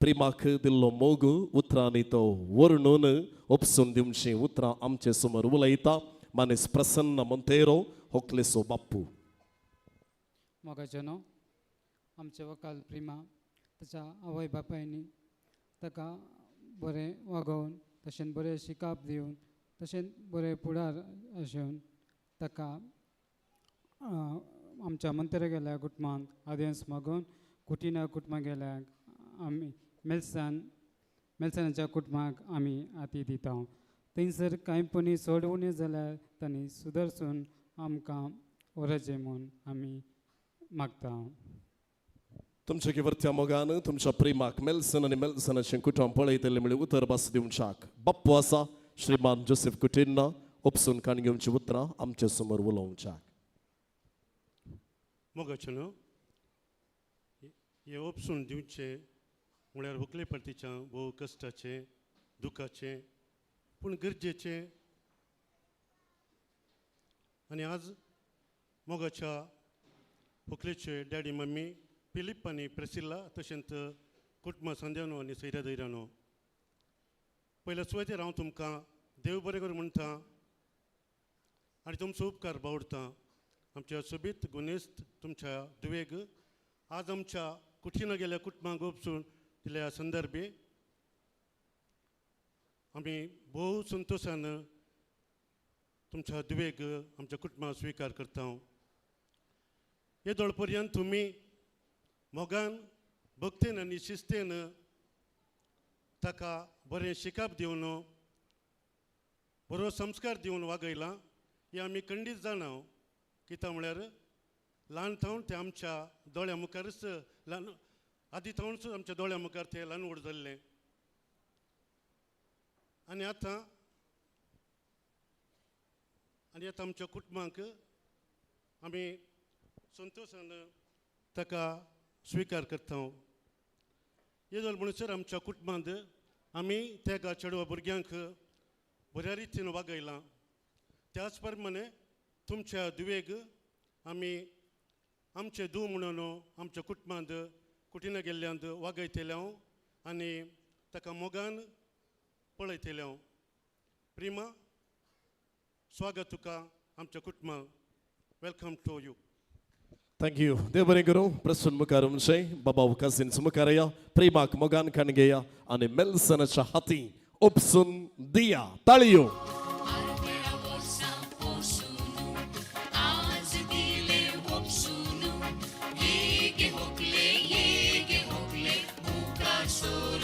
प्रेमाक दिल्लो मोग उतरांनी तो वर्णून उपसून दिवचीं उतरां आमचे समोर उलयता. मानेस प्रसन्न मोंतेरो होकलेसो बाप्पू. मोगाचो न्हू आमचे वकाल प्रेमा ताच्या आवय बापायनी ताका बरें वागोवन तशेंच बरें शिकाप दिवन तशेंच बरें फुडार आशेवन ताका आमच्या मंत्र्या गेल्या कुटुंबांत आदेस मागून कुटिना कुटुंबां गेल्याक आमी मेलसनाच्या कुटुंबाक आमी हाती दिता. थंयसर कांय पणी चड उणें जाल्यार तांणी सुदरसून आमकां व्हरचें म्हूण आमी मागता. तुमच्या वरत्या मोगान तुमच्या प्रेमाक मेलसन आनी मेलसनाचें कुटुंब पळयतलें म्हळ्यार उतर भास दिवच्याक बाप्पू आसा श्रीमान जोसेफ कुटिन्ना उपसून काण घेवची उतरां आमचे समोर उलोवच्याक. मोगाचें न्हू हें उपसून दिवचें म्हळ्यार व्हंकले पार्टीच्या भोव कश्टाचें दुखाचें पूण गरजेचें. आनी आज मोगाच्या व्हंकलेचे डॅडी मम्मी फिलीप आनी प्रेसिल्ला तशेंच कुटुंबा संद्यानो आनी सैऱ्या दैरानो पयल्या सुवातेर हांव तुमकां देव बरें करूं म्हणटा आनी तुमचो उपकार बावडटा. आमच्या सोबीत गुनेस्त तुमच्या दुवेग आज आमच्या कुठीन गेल्या कुटुंबांक उपसून दिल्या संदर्भे आमी भोव संतोशान तुमच्या दुवेग आमच्या कुटुंबाक स्विकार करता. येदोळ पर्यंत तुमी मोगान भक्तेन आनी शिस्तेन ताका बरें शिकाप दिवन बरो संस्कार दिवन वागयला हें आमी खंडीत जाणा. कित्याक म्हळ्यार ल्हान थावन तें आमच्या दोळ्या मुखारच ल्हान आदी थावनच आमच्या दोळ्या मुखार तें ल्हान व्हड जाल्लें. आनी आतां आमच्या कुटुंबाक आमी संतोशान ताका स्विकार करता. येदोळ म्हणसर आमच्या कुटुंबांत आमी तेगा चेडवा भुरग्यांक बऱ्या रितीन वागयलां. त्याच प्रमाणे तुमच्या दुवेग आमी आमचे दू म्हणून आमच्या कुटुंबांत कुटिना गेल्ल्यांत वागयतले हांव आनी ताका मोगान पळयतले हांव. प्रिमा स्वागत तुका आमच्या कुटुंबाक. Welcome to you. Thank you. देव बरें करूं. प्रसून मुखार उमशे बाबा कजिन्स मुखार या प्रेमाक मोगान काण घेया आनी मेलसनाच्या हाती उपसून दिया ताळयो.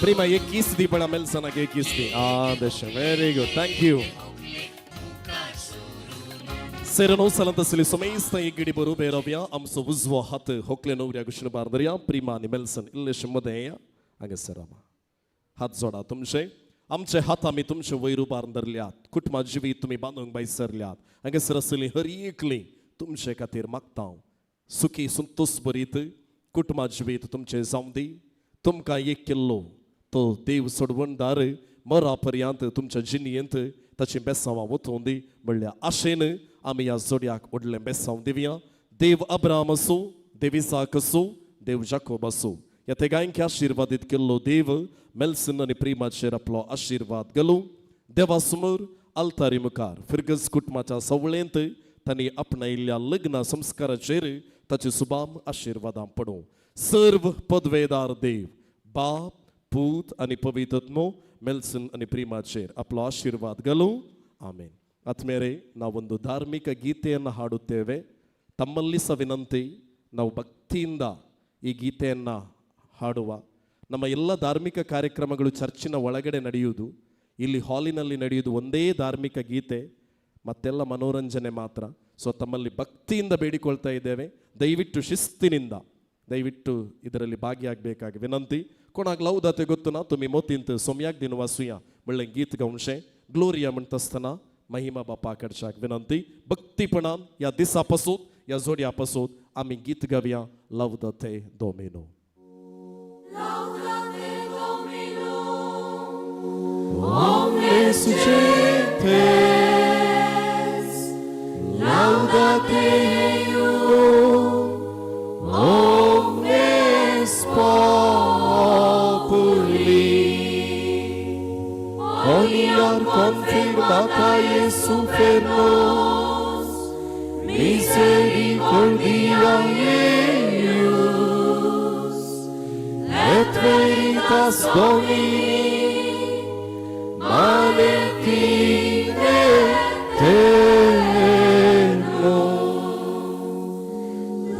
प्रेमा एक किस दी पण मेलसनाक एक किस दी. आदर्श. Very good. Thank you. सेरनो सलंत असली सुमेस्त एक गडी बरोबर रावया. आमचो उजवो हात होकले नवऱ्या कुशीन बार धरया. प्रिमा आनी मेलसन इल्लेशे मदें या हांगासर रावा. हात जोडा तुमचे. आमचे हात आमी तुमचे वयर उबार धरल्यात. कुटुंबा जिवीत तुमी बांदूंक भायर सरल्यात. हांगासर आसली हर एकली तुमचे खातीर मागता. सुखी संतोष भरीत कुटुंबा जिवीत तुमचें जावं दी. तुमकां एक केल्लो तो देव सोडवणदार मरा पर्यंत तुमच्या जिणेंत ताचीं बेसांवां वतून दी म्हणल्या आशेन आमी ह्या जोडयाक व्हडलें बेसांव दिवया. देव अब्राम आसूं, देव इसाक आसूं, देव जाकोब आसूं, ह्या तेगांक आशिर्वादीत केल्लो देव मेल्सन आनी प्रेमाचेर आपलो आशिर्वाद घालूं. देवा समोर आल्तारी मुखार फिरगज कुटुंबाच्या सवळेंत तांणी आपणायिल्ल्या लग्न संस्काराचेर ताचे सुबाम आशिर्वादां पडूं. सर्व पदवेदार देव बाप, पूत आनी पवित्रत्मो मेल्सन आनी प्रेमाचेर आपलो आशिर्वाद घालूं. ಆಮೇನ್. ಆತ್ಮೇರೆ, ನಾವೊಂದು ಧಾರ್ಮಿಕ ಗೀತೆಯನ್ನು ಹಾಡುತ್ತೇವೆ. ತಮ್ಮಲ್ಲಿ ಸಹ ವಿನಂತಿ, ನಾವು ಭಕ್ತಿಯಿಂದ ಈ ಗೀತೆಯನ್ನು ಹಾಡುವ. ನಮ್ಮ ಎಲ್ಲ ಧಾರ್ಮಿಕ ಕಾರ್ಯಕ್ರಮಗಳು ಚರ್ಚಿನ ಒಳಗಡೆ ನಡೆಯುವುದು, ಇಲ್ಲಿ ಹಾಲಿನಲ್ಲಿ ನಡೆಯುವುದು ಒಂದೇ ಧಾರ್ಮಿಕ ಗೀತೆ, ಮತ್ತೆಲ್ಲ ಮನೋರಂಜನೆ ಮಾತ್ರ. ಸೊ ತಮ್ಮಲ್ಲಿ ಭಕ್ತಿಯಿಂದ ಬೇಡಿಕೊಳ್ತಾ ಇದ್ದೇವೆ, ದಯವಿಟ್ಟು ಶಿಸ್ತಿನಿಂದ ದಯವಿಟ್ಟು ಇದರಲ್ಲಿ ಭಾಗಿಯಾಗಬೇಕಾಗಿ ವಿನಂತಿ. कोणाक लवदाते ಗೊತ್ತು ना तुमी मोतींत सोमयाक दिन वाचुया म्हणलें गीत गावचें. ग्लोरिया म्हणटा आसतना महिमा बापा कडच्याक विनंती, भक्तीपणान ह्या दिसा पासून ह्या जोडया पासून आमी गीत गावया लवदाते दोमिनो. Omnes gentes, laudate eum, omnes populi, coniar confirmata Iesu per nos, misericordia eius, et veritas Domini, manet in aeterno.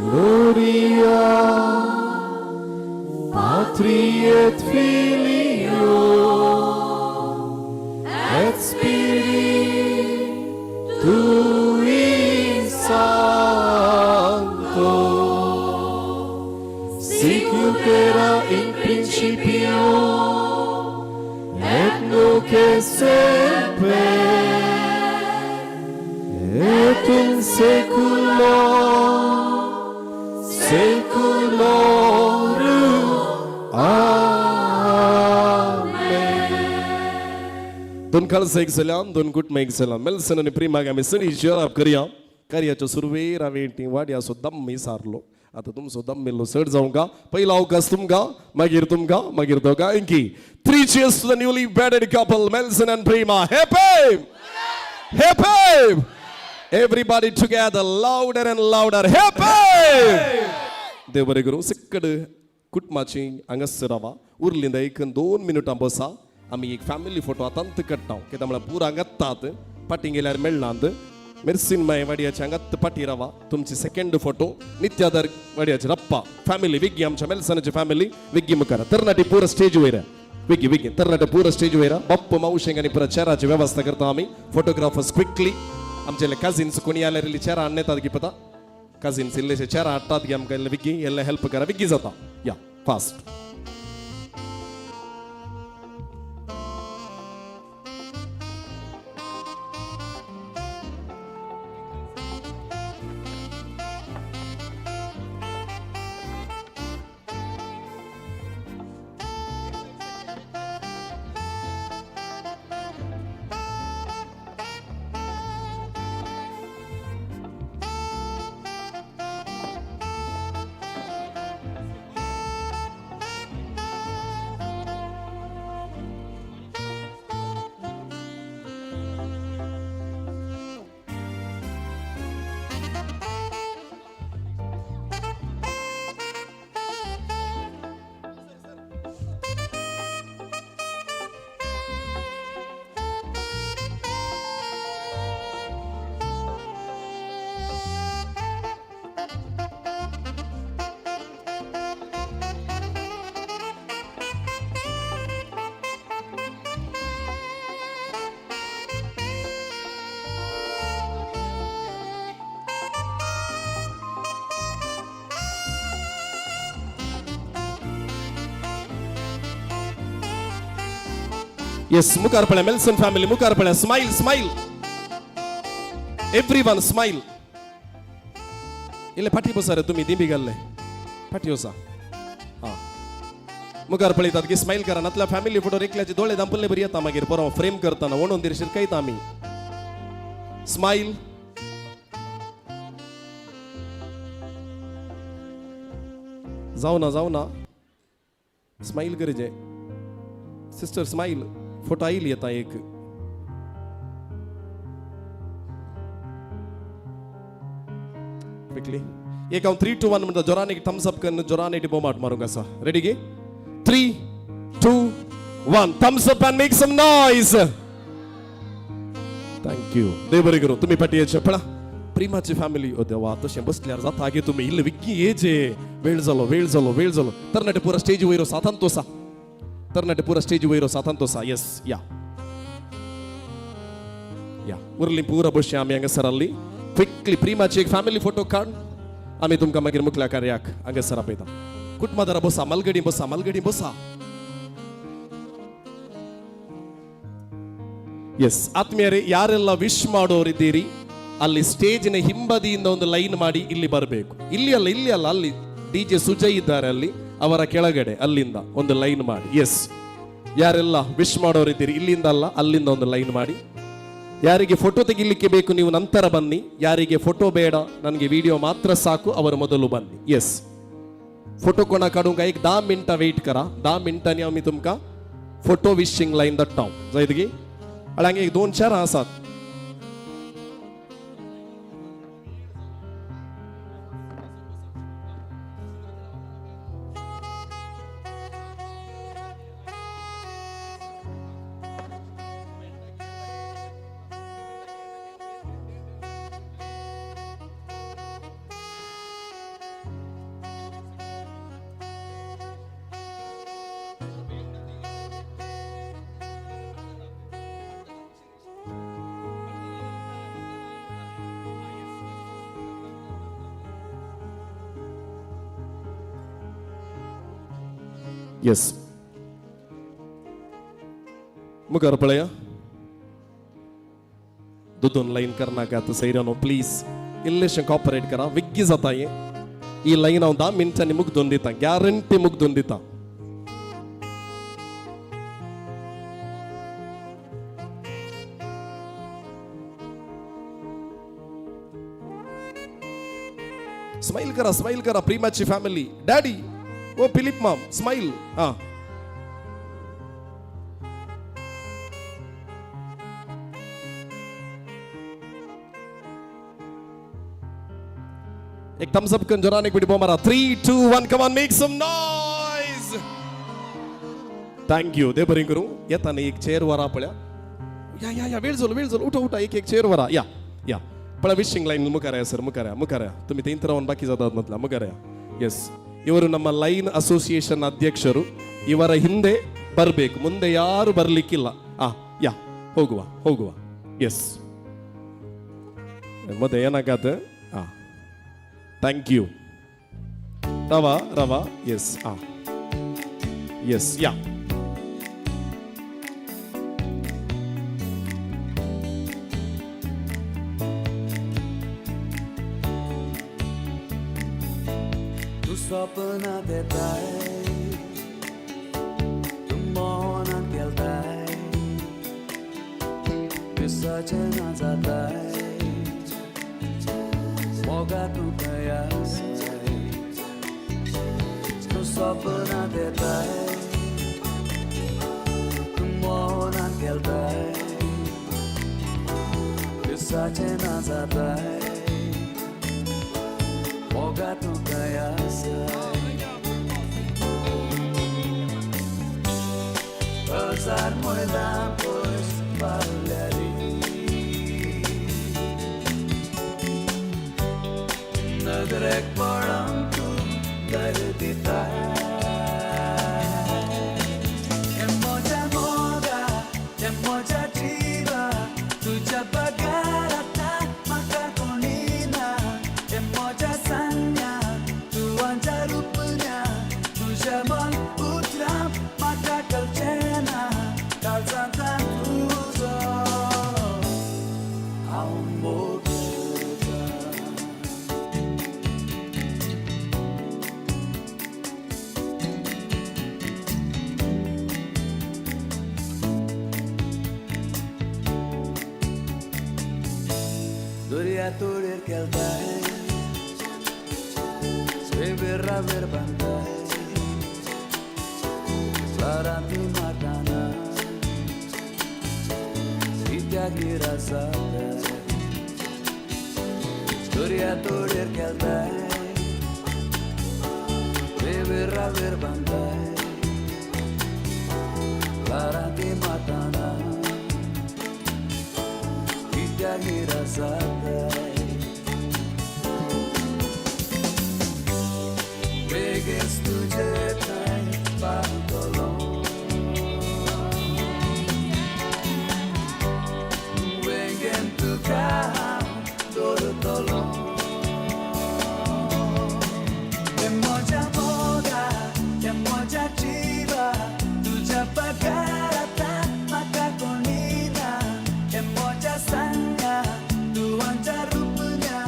Gloria Patri et Filio et Spiritui Sancto, sic ut era in principio et nunc et semper et in saeculo saeculorum. Amen. दोन खालसा एक सलाम, दोन कुटुंब एक सलाम. मेल्सन आनी प्रेमाक आमी सगळी जिराप करया. कार्याच्या सुरवेर हांवें ती वाड्याचो दम विचारलो, आतां तुमचो दम इल्लो चड जावंक पयलो अवकाश तुमकां, मागीर तुमकां, मागीर दोगांयकी. 3 cheers to the newly wedded couple, Melson and Prema. Hip hip! Hip hip! Everybody together, louder and louder. Hip hip! देव बरें करूं. सिक्कड कुटुंबाची हांगासर रावा, उरलीं एक 2 मिनटां बसा. आमी एक फॅमिली फोटो आतांत काडटा, कित्याक म्हळ्यार पुरा हांगात पाटी गेल्यार मेळनात. मेर्सीन माय वाड्याचे हांगात पाटी रावा, तुमची सेकंड फोटो. नित्यादार वाड्याचे रप्पा फॅमिली विग्गी, आमच्या मेल्सनाची फॅमिली विग्गी मुखार. तरणाटी पुरा स्टेज वयर विग्गी विग्गी तरणाटे पुरा स्टेज वयर. बाप्प मावशेंक आनी पुरा चेराची वेवस्था करता आमी. फोटोग्राफर्स क्विकली, आमचे कझिन्स कोणी आल्यार इल्ली चेरा हाडून येतात गी पता, कझिन्स इल्लेशे चेरा हाडटात गी आमकां, इल्ले विग्गी इल्ले हेल्प करा, विग्गी जाता या फास्ट. Yes, मुखार पळय मेल्सन फॅमिली, मुखार पळय. Smile, smile, everyone smile. इल्ले फाटी बसा रे तुमी, दिंबी घाल्ले फाटी वसा. हां, मुखार पळयतात की स्मायल करा नातल्या फॅमिली फोटो एकल्याचे दोळे दांपल्ले बरी येता मागीर बरो फ्रेम करतना ओणोन दीर शिरकयता आमी. स्मायल. जाऊ ना जाऊ ना, स्मायल करचे सिस्टर, स्मायल. फोटो आयली येता एक. क्विकली एक हांव 3 2 1 म्हणटा, जोरान एक थम्स अप करून जोरान एक बोमाट मारूंक आसा. रेडी गे? 3 2 1 thumbs up and make some noise. Thank you. देव बरें करूं. तुमी पाटी पळा प्रेमाची फॅमिली. ओ देवा, तशें बसल्यार जाता गे तुमी इल्ले विग्गी येजे. वेळ जालो वेळ जालो वेळ जालो. तरणाटे पुरा स्टेजी वयर सातान तोसा, तरणाटे पुरा स्टेजी वयर सातान तोसा. येस या या उरली पुरा बसया आमी हांगासर आसली. क्विकली प्रेमाची एक फॅमिली फोटो काड, आमी तुमकां मागीर मुखल्या कार्याक हांगासर आपयता. कुटुंबादारा बसा, मालगडी बसा, मालगडी बसा. ಎಸ್ ಆತ್ಮೀಯರೇ, ಯಾರೆಲ್ಲ ವಿಶ್ ಮಾಡೋರಿದ್ದೀರಿ ಅಲ್ಲಿ ಸ್ಟೇಜಿನ ಹಿಂಬದಿಯಿಂದ ಒಂದು ಲೈನ್ ಮಾಡಿ ಇಲ್ಲಿ ಬರಬೇಕು. ಇಲ್ಲಿ ಅಲ್ಲ, ಇಲ್ಲಿ ಅಲ್ಲ, ಅಲ್ಲಿ ಡಿ ಜೆ ಸುಜಯ್ ಇದ್ದಾರೆ, ಅಲ್ಲಿ ಅವರ ಕೆಳಗಡೆ ಅಲ್ಲಿಂದ ಒಂದು ಲೈನ್ ಮಾಡಿ. ಎಸ್, ಯಾರೆಲ್ಲ ವಿಶ್ ಮಾಡೋರಿದ್ದೀರಿ ಇಲ್ಲಿಂದ ಅಲ್ಲ, ಅಲ್ಲಿಂದ ಒಂದು ಲೈನ್ ಮಾಡಿ. ಯಾರಿಗೆ ಫೋಟೋ ತೆಗಿಲಿಕ್ಕೆ ಬೇಕು ನೀವು ನಂತರ ಬನ್ನಿ, ಯಾರಿಗೆ ಫೋಟೋ ಬೇಡ ನನಗೆ ವಿಡಿಯೋ ಮಾತ್ರ ಸಾಕು ಅವರು ಮೊದಲು ಬನ್ನಿ. ಎಸ್, फोटो कोणा काडूंक एक 10 मिनटां वेट करा. 10 मिनटांनी आमी तुमकां फोटो विशिंग लायन धाडटा. जायत गी? आनी हांगा एक 2-4 आसात. ಎಸ್, मुखार पळया, दोन लायन करनाकात सैरानो, प्लीज इल्लेशें कॉपरेट करा. विग्गी जाता हें. ही लायन हांव 10 मिनटांनी मुगदून दिता, गॅरंटी मुगदून दिता. स्माईल करा, स्माईल करा प्रेमाची फॅमिली. डॅडी ओ फिलिप माम, स्माईल. हा, एक थम्स अप करून जोरान एक मिनिट मारा. 3 2 1 come on, make some noise. Thank you. देव बरें करूं. येता न्ही एक चेअर वरा पळया. या या या, वेळ जालो वेळ जालो, उठा उठा, एक एक चेअर वरा. या या पळया, विशिंग लायन मुखार या सर, मुखार या, मुखार या. तुमी थंयत रावन बाकी जातात म्हटला, मुखार या. ಎಸ್, ಇವರು ನಮ್ಮ ಲೈನ್ ಅಸೋಸಿಯೇಷನ್ ಅಧ್ಯಕ್ಷರು. ಇವರ ಹಿಂದೆ ಬರಬೇಕು, ಮುಂದೆ ಯಾರು ಬರಲಿಕ್ಕಿಲ್ಲ. ಯಾ, ಹೋಗುವ ಹೋಗುವ. ಎಸ್, ಮತ್ತೆ ಏನಾಗತ್ತೆ? Thank you. ರವಾ ರವಾ. Yes, yes, yeah. तू सपना देता है, तू मौन खेलता है, विसर्जन जाता है, मोगा तू कयास है. तू सपना देता है, तू मौन खेलता है, विसर्जन जाता है, मोगा तू कयास है. हजार मैलां पयस पावल्यारी नदरेक पडोंक तूं दर्दिता. हे म्हज्या मोगा, हे म्हज्या जिवा, तुज्या बगर आतां म्हाका कोणी ना. हे म्हज्या सांग्या, तूं आमच्या रुपन्या, तुज्या मन उतरां म्हाका कळचें ना. काळजांत तुजो हांव मोग करतां. दर्या तोडेर खेळटाय बेबेर रावेर बांदाय सरांती मारताना कित्याक निराश जाताय दर्या तोडेर खेळटाय बेबेर रावेर बांदाय सरांती मारताना कित्याक निराश जाताय बेगीच तुजे थंय पावतलो वेगेन तुका हांव दवरतलो ते म्हज्या मोगा ते म्हज्या जिवा तुज्या बगर आतां म्हाका कोणी ना ते म्हज्या सांगा तुवांच्या रुपन्या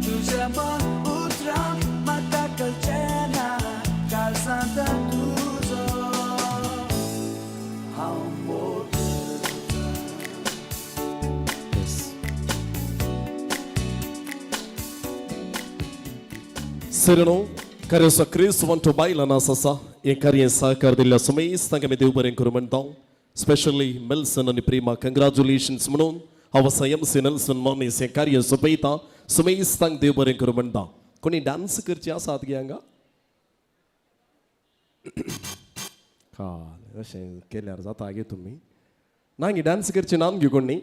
तुज्या मन उतरां म्हाका कळचें ना काळजांत तुजो हांव मोग सिरणो कार्याचो क्रिस्त वंटो बायलां आसा हें कार्य सहकार दिल्ल्या सुमेस तांकां आमी देव बरें करूं म्हणटा. स्पेशली मेल्सन आनी प्रेमा कंग्रेच्युलेशन्स म्हणून हांव आसा एम सी नेल्सन मनीस हें कार्य सोंपयता. सुमेस तांकां देव बरें करूं म्हणटा. कोणी डांस करचे आसात गे हांगा? काल अशें केल्यार जाता गे तुमी? ना गे डांस करचे ना गे कोणी?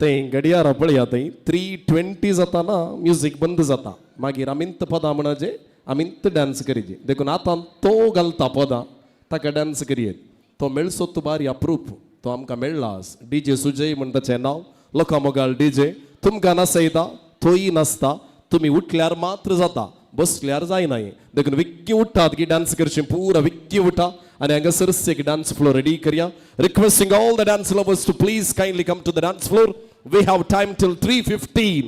थंय घडयारा पळया थंय 3:20 जाता ना म्युजीक बंद जाता. मागीर आमींत पदां म्हणचे आमींत डांस करीजे. देखून आतां तो घालता पदां ताका डांस करयेत. तो मेळसो तो बारी अप्रूप तो आमकां मेळ्ळा. डी जे सुजय म्हण ताचें नांव. लोकां मोगाळ डी जे. तुमकां नासयता तोय नासता. तुमी उठल्यार मात्र जाता, बसल्यार जायना. देखून विग्गी उठ्ठात की डांस करचे पुरा विग्गी उठा आनी हांगासरच एक डांस फ्लोर रेडी करया. Requesting all the dance lovers to please kindly come to the dance floor. We have time till 3:15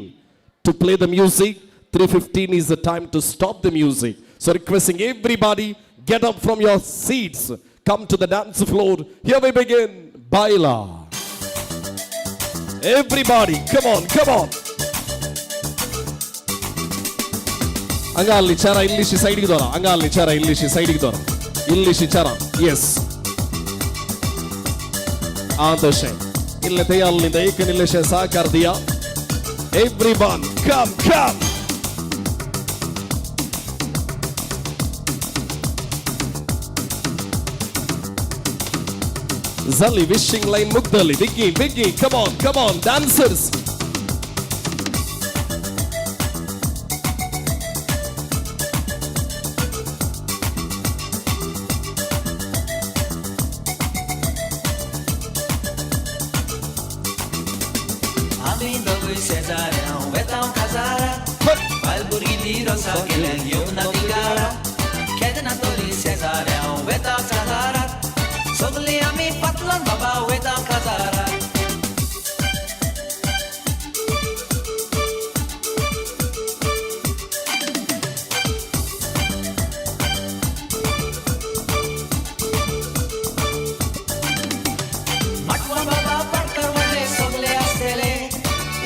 to play the music. 3:15 is the time to stop the music. So requesting everybody, get up from your seats, come to the dance floor. Here we begin. Baila. Everybody, come on, come on. Angalli chara illishi side ಗೆ ದೋರ. Angalli chara illishi side ಗೆ ದೋರ. Illishi chara. Yes. ಆದಶೆ ಇಲ್ಲ ತಯಾಲಿಂದ ಏಕನಿಲ್ಲೇಶ ಸಹಕಾರ Diya. Everyone, come, come. Zali wishing line ಮುಗ್ದಲ್ಲಿ. Biggie Biggie come on, come on, dancers. आमी दोगूय शेजाऱ्यां वेता काजारा बायल भुरगीं ती रोसा केल्यान येवना ती गारा केन्ना तरी शेजाऱ्यां वेता काजारा सगळीं आमी फाटल्यान बाबा वेता काजारा. माटवा बाबा पाटकर व्हडले सगळे आसतले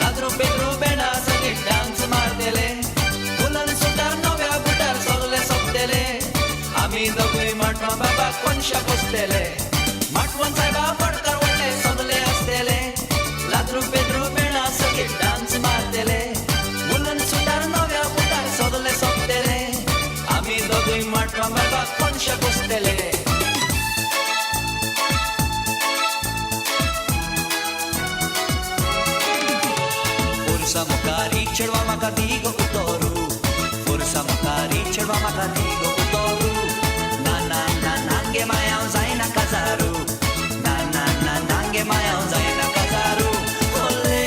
लाद्रो पेद्रो बेणा सगळे डांस मारतले फुलान सुटार नव्या बुटार सगळे सोंपतले आमी दोगूय माटवा बाबा कोनशा बसतले. माटवान सायबा पडकर व्हडले सगळे आसतले लाद्रो पेद्रो बेणा सगळे डांस मारतले फुलान सुटार नव्या बुटार सगळे सोंपतले आमी दोगूय माटवा बाबा कोनशा बसतले. Forsa मुखारी चेडवा म्हाका दी गो उतोरू फोर्सा मुखारी चेडवा म्हाका दी गो उतोरू ना ना ना नांगे माय हांव जायना काजारू ना ना ना नांगे माय हांव जायना काजारू ओले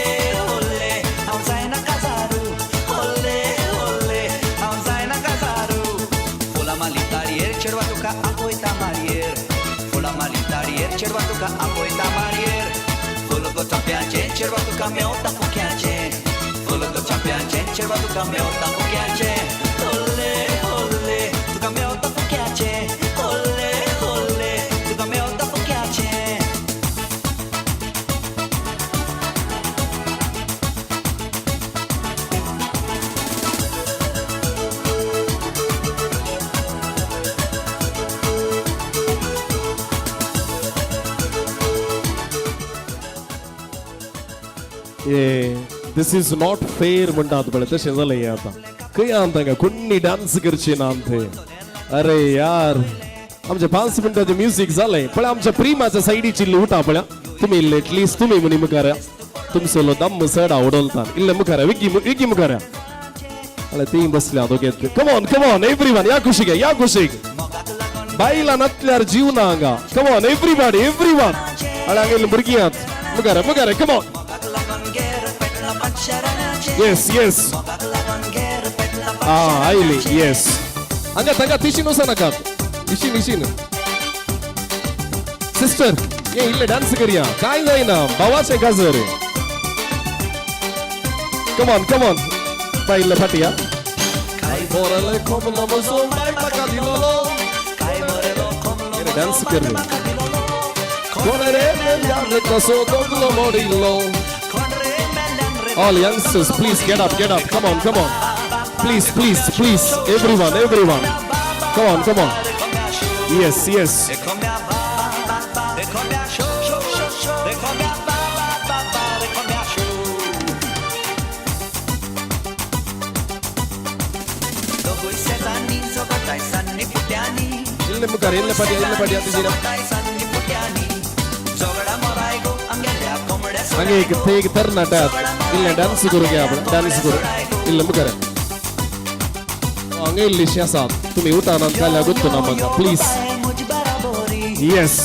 ओले हांव जायना काजारू ओले ओले हांव जायना काजारू. फुलां माली ताळयेर चेडवा तुका आपयता मारयेर फुलां माली ताळयेर चेडवा तुका आपयता मारयेर फुल गो चोप्याचें चेडवा तुका मेवता फुक्याचें फुल गो चोप्याचें चेडवा तुका मेवता फुक्याचें ओले ओले तुका मेवता फुक्याचें ओले ओले तुका मेवता फुक्याचें. ए this is not fair म्हणटात पळय तशें जालें हें आतां. खंय आहा तांकां कोणी डान्स करची ना थंय. अरे यार आमचे 5 मिनटाचें म्युजीक जालें पळय. आमच्या प्रिमाच्या सायडीची इल्ली उठा पळय तुमी इल्ले एटलिस्ट तुमी म्हणी मुखार तुमचो दम चड आवडलता इल्ले मुखार विकी विकी मुखार अरे ती बसल्या दोगे. कमॉन कमॉन एवरीवन या खुशीक या खुशीक. बायलां नातल्यार जीव ना हांगा. Come on everybody everyone. अरे हांगा इल्ले भुरगीं आहात मुखार मुखार. कमॉन येस येस आं आयली येस. हांगा तांकां तिशीन वचो नाकात. इशीन इशीन सिस्टर ये इल्ले डान्स करया. काय जायना भावाचें गाजर. कमॉन कमॉन बाय इल्ले फाटी या. डान्स कर All youngsters, please get up, get up. Come on, come on. Please, please, please. Everyone, everyone. Come on, come on. Yes, yes. इल्ले मुखार इल्ले पाटी तिजीना. हांगा एक ते एक तरणाट्यात इल्ले डान्स करूं घ्या आपण डान्स करूं इल्ले मुखार. हांगा इल्लीशी आसात तुमी उठानात जाल्यार गुत्तो ना म्हाका please. Yes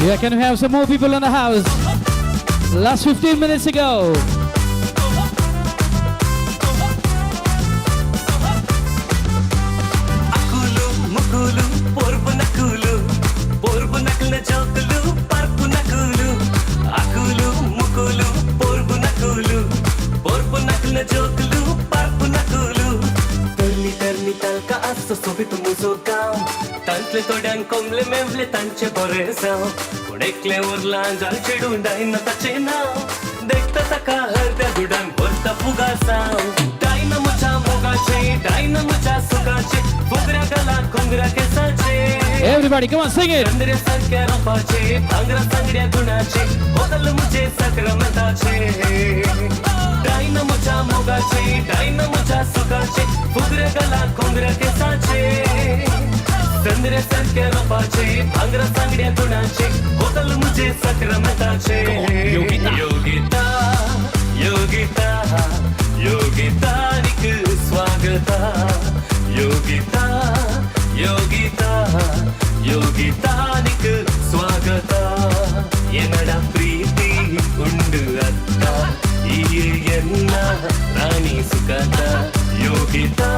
Yeah, can we have some more people in the house? Last 15 minutes ago. कसो सोबीत म्हजो गांव तांतले थोड्यांक कोमले मेवले तांचे बरें जावं पूण एकलें उरलां जाल चेडूं डायना ताचें नांव देखता ताका हरद्या गुडान भरता फुगासांव डायना म्हज्या मोगाचें डायना म्हज्या सुखाचें फुगऱ्या गला Ghungra केसाचें. Everybody, come on, sing it. चंद्र सारक्या रोपाचें भांगरा सांगड्या गुणाचें होतल म्हजें साक्रमताचें डायना म्हज्या मोगाचें डायना म्हज्या सुखाचें फुगऱ्या गला घुंगरा केसाचें चंद्र सारक्या रोपाचें भांगरा सांगड्या गुणाचें होतल म्हजें साक्रमताचें. योगिता योगिता योगिता योगितानिक स्वागता योगिता योगिता योगितानिक स्वागता. ಎನ್ನಡ ಪ್ರೀತಿ ಉಂಡು ಅತ್ತ ಈ ಎನ್ನ ರಾಣಿ ಸುಖತ ಯೋಗಿತಾ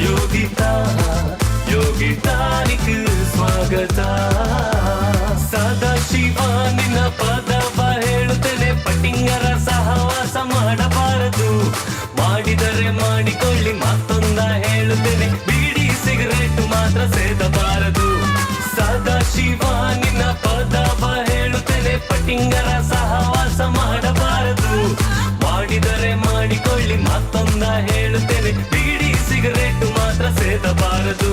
ಯೋಗಿತಾ ಯೋಗಿತಾನಿಕ್ ಸ್ವಾಗತ. ಸದಾಶಿವ ನಿನ್ನ ಪದವ ಹೇಳುತ್ತೇನೆ ಪಟಿಂಗರ ಸಹವಾಸ ಮಾಡಬಾರದು ಮಾಡಿದರೆ ಮಾಡಿಕೊಳ್ಳಿ ಮತ್ತೊಂದ ಹೇಳುತ್ತೇನೆ ಬೀಡಿ ಸಿಗರೇಟ್ ಮಾತ್ರ ಸೇದಬಾರದು. ಸದಾಶಿವ ನಿನ್ನ ಪದವ ಹೇಳುತ್ತೇನೆ ಪಟಿಂಗರ ಸಹವಾಸ ಮಾಡಬಾರದು ಮಾಡಿದರೆ ಮಾಡಿಕೊಳ್ಳಿ ಮತ್ತೊಂದ ಹೇಳುತ್ತೇನೆ ಬೀಡಿ ಸಿಗರೇಟ್ ಮಾತ್ರ ಸೇದಬಾರದು.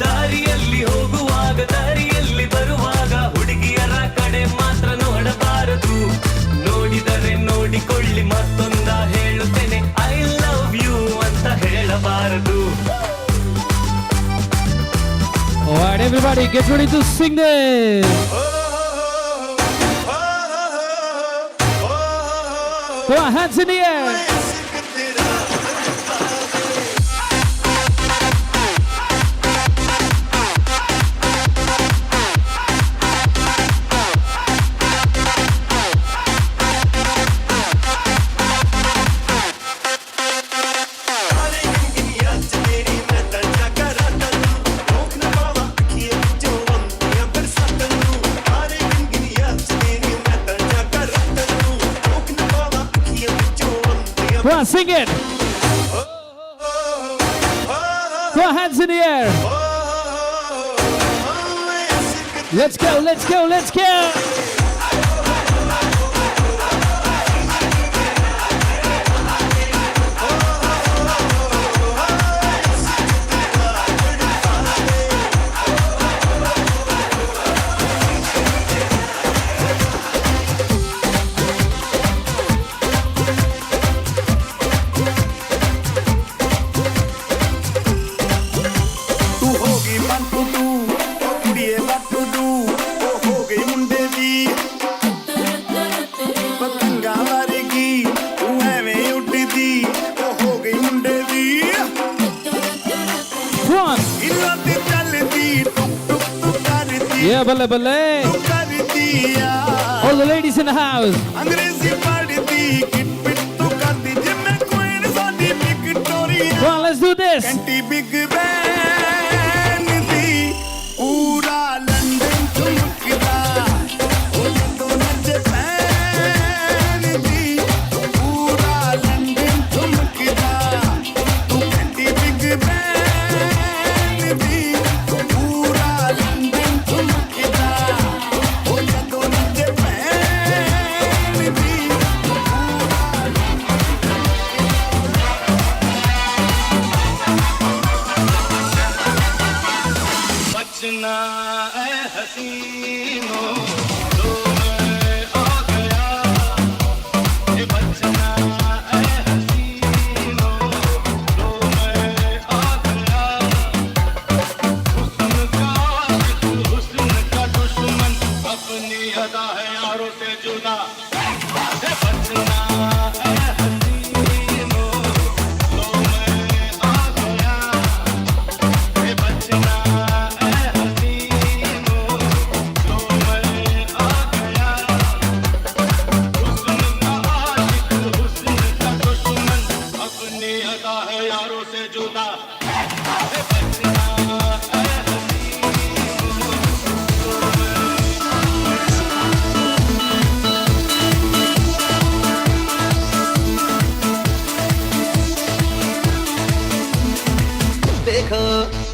ದಾರಿಯಲ್ಲಿ ಹೋಗುವಾಗ ದಾರಿಯಲ್ಲಿ ಬರುವಾಗ ಹುಡುಗಿಯರ ಕಡೆ ಮಾತ್ರ ನೋಡಬಾರದು ನೋಡಿದರೆ ನೋಡಿಕೊಳ್ಳಿ ಮತ್ತೊಂದ ಹೇಳುತ್ತೇನೆ I love you ಅಂತ ಹೇಳಬಾರದು. All right, everybody, get ready to sing this. Come on, hands in the air. Come on, sing it. Come on, hands in the air. Let's go, let's go, let's go. Yeah, balle balle. All the ladies in the house. Come on, let's do this.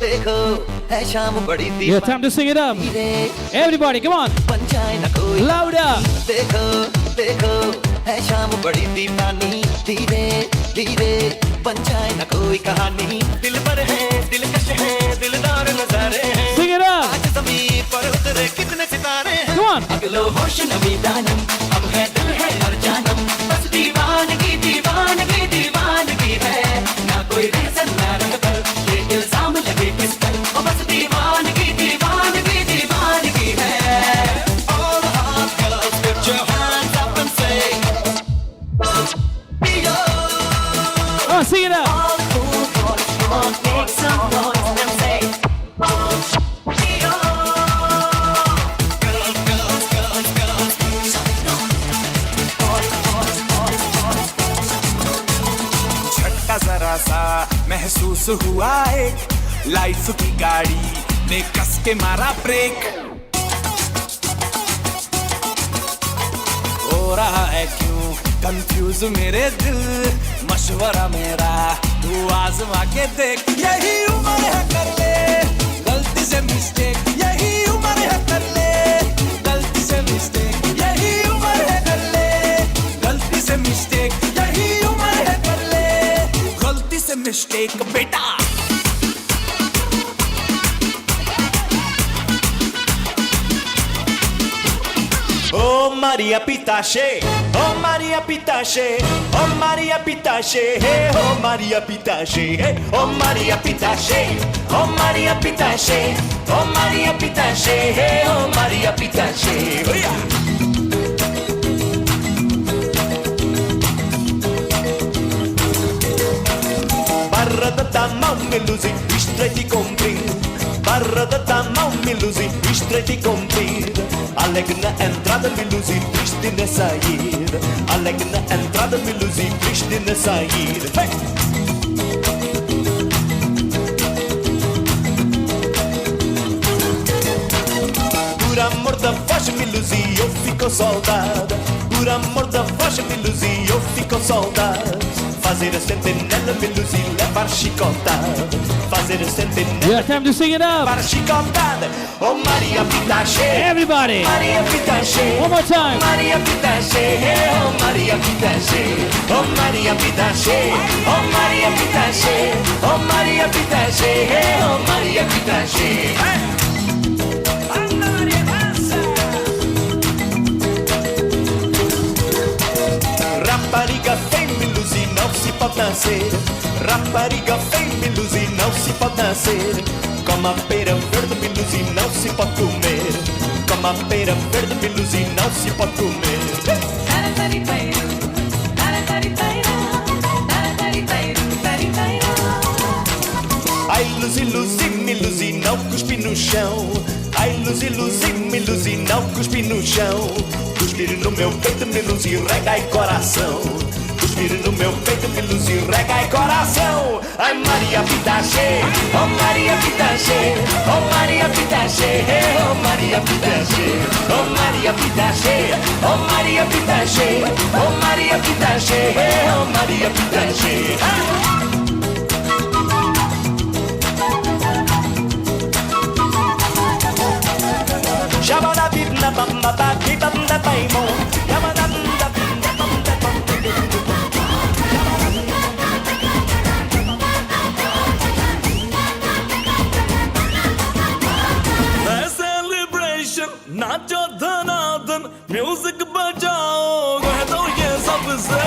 देखो है शाम बड़ी Yeah, time to sing it up. Everybody, come on. Louder. देखो देखो है शाम बड़ी दीवानी, धीरे धीरे बन जाए ना कोई कहानी। दिल पर है दिलकश है दिलदार नजारे हैं। Sing it up. आज ज़मीं पर उतरे कितने सितारे हैं। Come on. अगलो होश नमी दानम, हम है दिल है और जानम, बस दीवानगी दीवानगी दीवानगी है, ना कोई रीजन ना रंग पर ये इल्जाम लगे किस पर, ओ बस दीवानगी दीवानगी दीवानगी है। All the hot girls put your hands up and say, Oh, sing it up. All the cool boys, come on, make some noise and say, Girls, girls, girls, girls. Boys, boys, boys, boys. झटका जरा सा महसूस हुआ एक, life की गाड़ी ने कस के मारा ब्रेक। हो रहा है क्यों कंफ्यूज मेरे दिल, मशवरा मेरा तू आजमा के देख। यही उम्र है कर ले गलती से मिस्टेक, यही उम्र है कर ले गलती से मिस्टेक, यही उम्र है कर ले गलती से मिस्टेक, यही उम्र है कर ले गलती से मिस्टेक बेटा। Oh Maria Pitache, oh Maria Pitache, oh Maria Pitache, hey, oh Maria Pitache, hey, oh Maria Pitache, oh Maria Pitache, oh Maria Pitache, hey, oh Maria Pitache. Oh, yeah. Barra da mão me luzi, estreita e comprida. Barra da mão me luzi, estreita e comprida. Alegre na entrada, me luzi, triste na saída. Alegre na entrada, me luzi, triste na saída. Hey! Por amor da voz, me luzi, eu fico soldado. Por amor da voz, me luzi, eu fico soldado. Fazer a sentinela, me luzi, levar chicotada. Fazer a sentinela. Yeah, time to sing it up. Levar chicotada. Oh Maria Pitache. Everybody. Maria Pitache. One more time. Maria Pitache. Oh Maria Pitache. Oh Maria Pitache. Oh Maria Pitache. Oh Maria Pitache. Oh Maria Pitache. Hey! Rapariga feia me luzi, não se pode nascer. Rapariga feia me luzi, não se pode nascer. Como a pera verde me luzi, não se pode comer. Como a pera verde me luzi, não se pode comer. Ai luzi, luzi, me luzi, não cuspi no chão. Ai luzi, luzi, me luzi, não cuspi no chão. Cuspir no meu peito, me luzi, rega e coração. Cuspir no meu peito, me luzi, rega e coração. Ai Maria Pitache, oh Maria Pitache, oh Maria Pitache, oh Maria Pitache, oh Maria Pitache, oh Maria Pitache, oh Maria Pitache, oh Maria Pitache. Celebration नाचो धनाधन, music बजाओ, कह दो ये सबसे।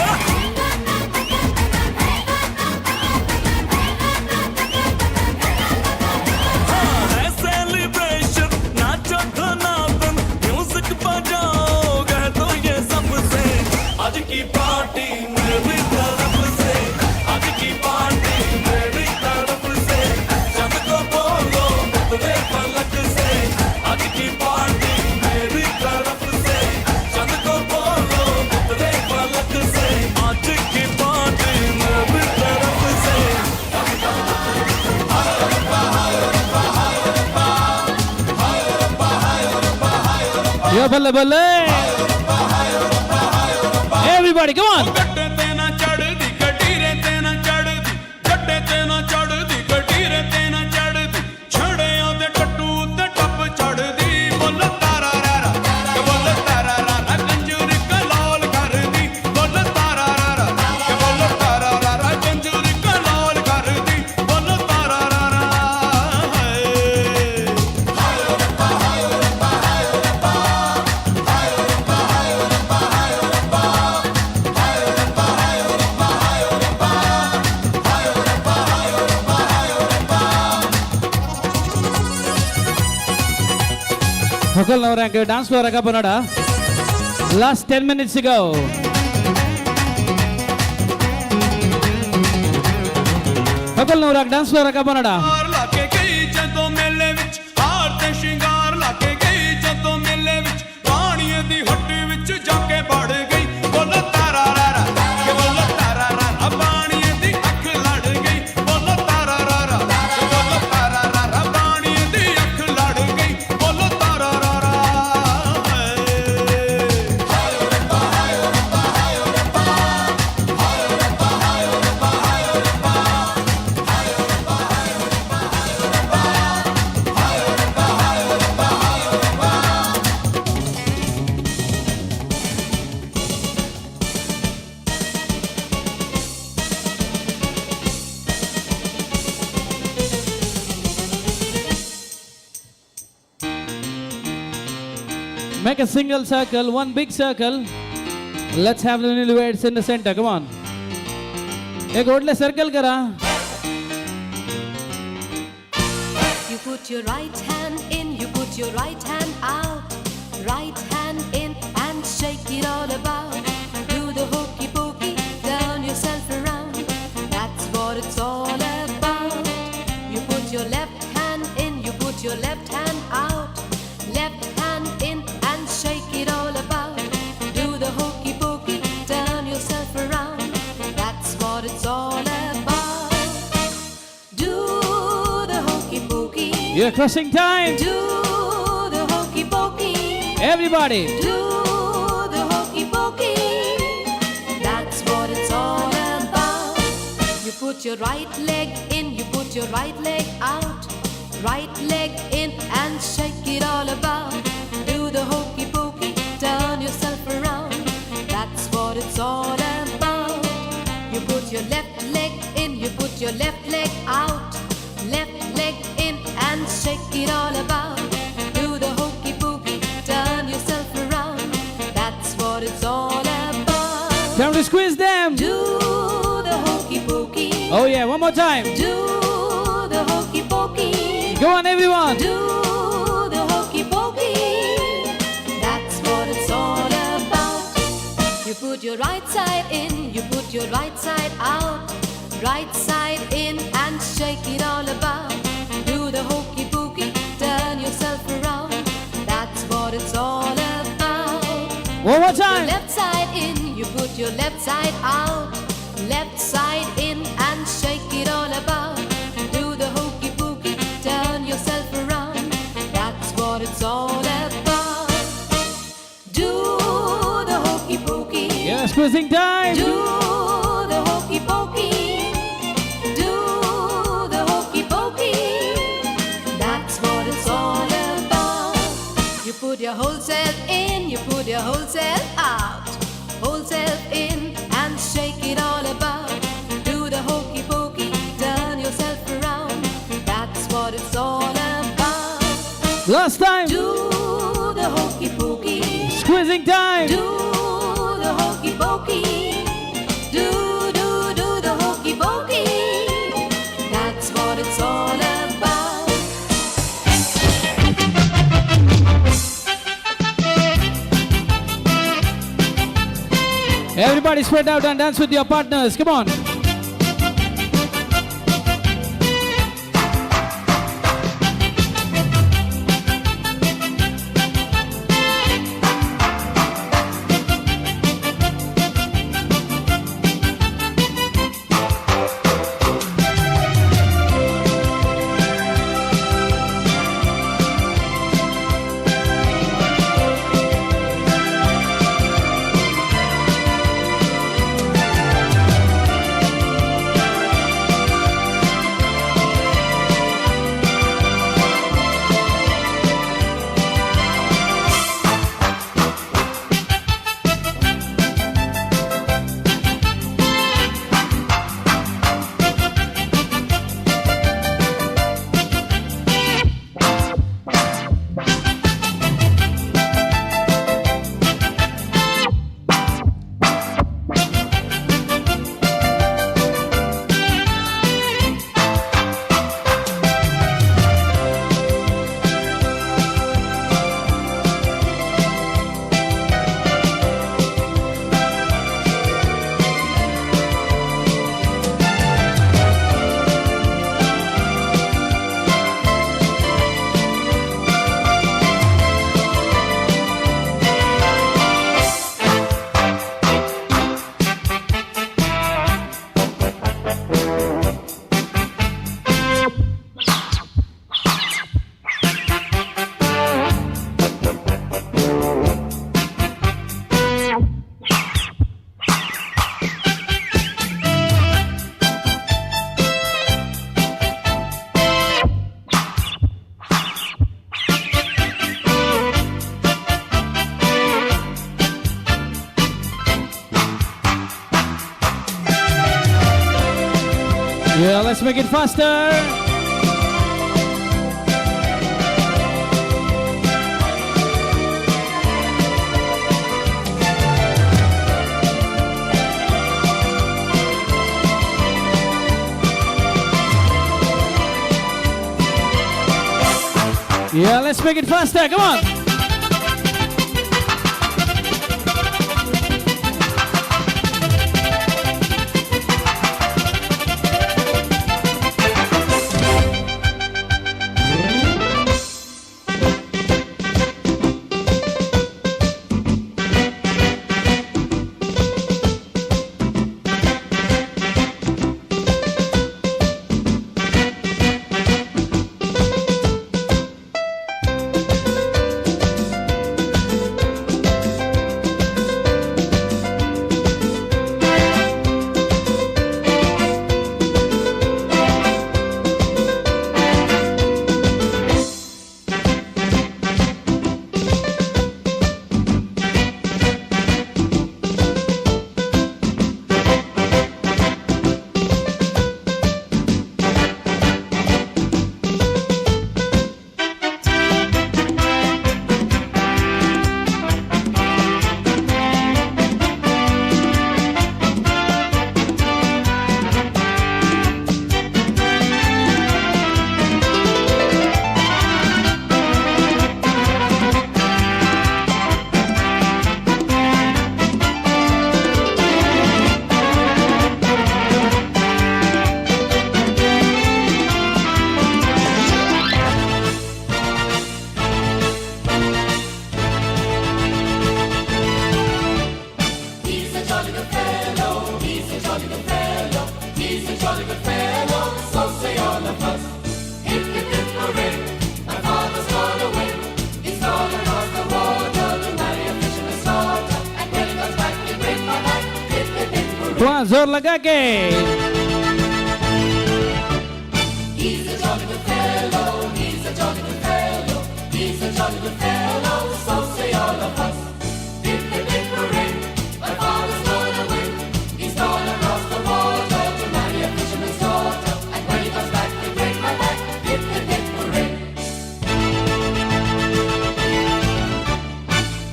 हाँ, है celebration नाचो धनाधन, music बजाओ, कह दो ये सबसे। आज की पार्टी मेरी तरफ से, आज की पार्टी मेरी तरफ से, सबको बोलो उतरे पलक से। आज की पार्टी मेरी तरफ से, सबको बोलो उतरे पलक से। आज की पार्टी मेरी तरफ से। Yeah, balle balle. Everybody, come on. ਗੱਡੇ ਤੇ ਨਾ ਚੜਦੀ ਗਡੀਰੇ ਤੇ ਨਾ ਚੜਦੀ, ਗੱਡੇ ਤੇ ਨਾ ਚੜਦੀ ਗਡੀਰੇ ਤੇ ਨਾ ਚੜਦੀ, होकल नवऱ्यांक डान्स फ्लोराक आपोवनाडा. Last 10 minutes to go. होकल नवऱ्याक डान्स फ्लोराक आपोवनाडा. ਲਾ ਕੇ ਗਈ ਜਦੋਂ ਮੇਲੇ ਵਿੱਚ, ਹਾਰ ਤੇ ਸ਼ਿੰਗਾਰ ਲਾ ਕੇ ਗਈ ਜਦੋਂ ਮੇਲੇ ਵਿੱਚ, ਰਾਣੀਏ ਦੀ ਹੱਟੀ ਵਿੱਚ ਜਾ ਕੇ ਵੜ ਗਈ। ਬੋਲੋ ਤਾਰਾ ਰਾਰਾ ਕਿ ਬੋਲੋ ਤਾਰਾ ਰਾਰਾ, ਬਾਣੀਏ ਦੀ ਅੱਖ ਲੜ ਗਈ। ਬੋਲੋ ਤਾਰਾ ਰਾਰਾ ਕਿ ਬੋਲੋ ਤਾਰਾ ਰਾਰਾ, ਬਾਣੀਏ ਦੀ ਅੱਖ ਲੜ ਗਈ। ਬੋਲੋ ਤਾਰਾ ਰਾਰਾ। Make a single circle, one big circle. Let's have the newlyweds in the center. Come on. एक व्हडलें सर्कल करा. You put your right hand in, you put your right hand out. Right hand in and shake it all about. Do the hokey pokey, turn yourself around. That's what it's all about. You put your left hand in, you put your left hand out. Left hand in and shake it all about. Do the hokey pokey, turn yourself around. That's what it's all about. Do the hokey pokey. You're crossing time. Do the hokey pokey. Everybody. Do the hokey pokey. That's what it's all about. You put your right leg in, you put your right leg out. Right leg in and shake it all about. Do the hokey pokey, turn yourself around. That's what it's all about. You put your left leg in, you put your left leg out. Left leg in and shake it all about. Do the hokey pokey, turn yourself around. That's what it's all about. Time to squeeze them. Do the hokey pokey. Oh yeah, one more time. Do the hokey pokey. Go on, everyone. Do the hokey pokey. That's what it's all about. You put your right side in, you put your right side out. Right side in and shake it all about. Do the hokey pokey, turn yourself around. That's what it's all about. One more Put your time. left side in, you put your left side out. Left side in and shake it all about. Do the hokey pokey, turn yourself around. That's what it's all about. Do the hokey pokey. Yeah, squeezing time. Do the hokey pokey. Do the hokey pokey. That's what it's all about. You put your whole self in, you put your whole self out. Whole self in and shake it all about. Do the hokey pokey, turn yourself around. That's what it's all about. Last time. Do the hokey pokey. Squeezing time. Do the hokey pokey. Do, do, do the hokey pokey. That's what it's all about. Everybody spread out and dance with your partners. Come on. Yeah, let's make it faster. Yeah, let's make it faster. Come on. He's a jolly good fellow, he's a jolly good fellow, he's a jolly good fellow, so say all of us. Hip, hip, hip, hooray, my father's gone away. He's gone across the water to marry a fisherman's daughter, and when he comes back, he'll break my back. Hip, hip, hip, hooray. Come on, जोर लगा K. He's a jolly good fellow, he's a jolly good fellow, he's a jolly good fellow, so say all of us. Hip, hip, hip, hooray, my father's gone away. He's gone across the water to marry a fisherman's daughter, and when he comes back, he'll break my back. Hip, hip, hip, hooray.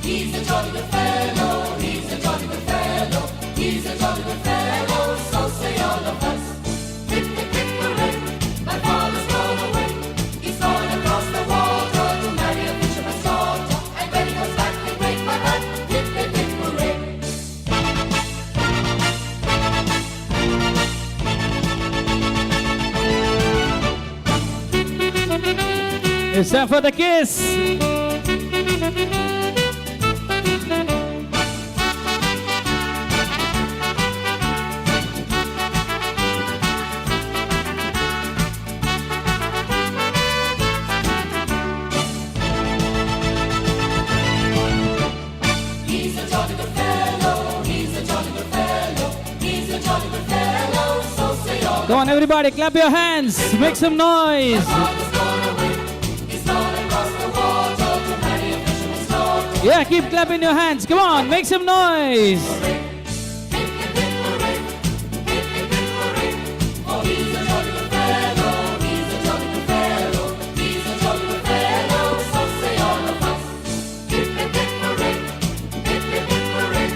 He's a jolly good fellow, he's a jolly good fellow, he's a jolly good fellow, so say all of us. Hip, hip, hip, hooray, my father's gone away. He's gone across the water to marry a fisherman's daughter, and when he comes back, he'll break my back. Hip, hip, hip, hooray. It's time for the kiss. He's a jolly good fellow, he's a jolly good fellow, he's a jolly good fellow, so say all Come on, everybody, clap your hands. Make some noise. Father's gone away. He's gone across the water to marry a fisherman's daughter. Yeah, keep clapping your hands. Come on, make some noise. Oh, he's a jolly good fellow, he's a jolly good fellow, he's a jolly good fellow, so say all of us. Hip, hip, hip, hooray, hip, hip, hip, hooray.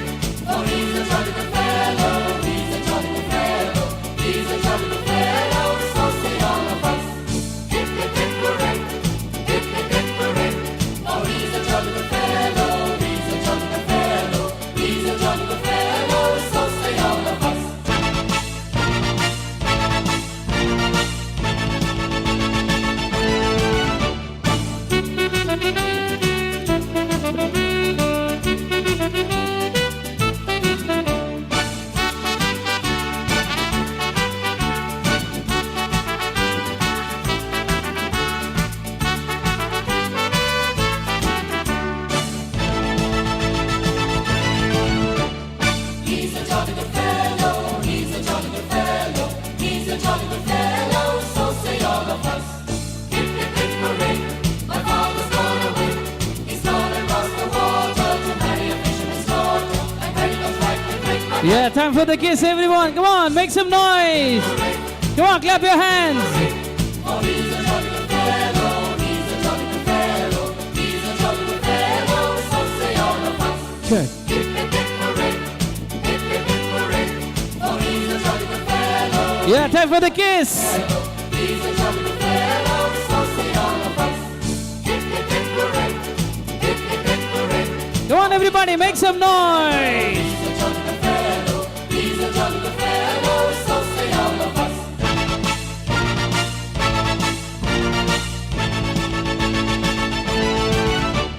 Oh, he's a jolly good fellow, he's a jolly good fellow, he's a jolly good fellow, so say all of us. Hip, hip, hip, hooray, hip, hip, hip, hooray. Oh, he's a jolly good fellow, he's a jolly good fellow, he's a jolly good fellow, so say all of us. He's a jolly good fellow, he's a jolly good fellow, he's a jolly good fellow, so say all of us. Hip, hip, hip, hooray, my father's gone away. He's gone across the water to marry a fisherman's daughter, and when he comes back, he'll break my Yeah, time for the kiss, everyone. Come on, make some noise. Come on, clap your hands. Check. Yeah, time for the kiss. Come on, everybody, make some noise.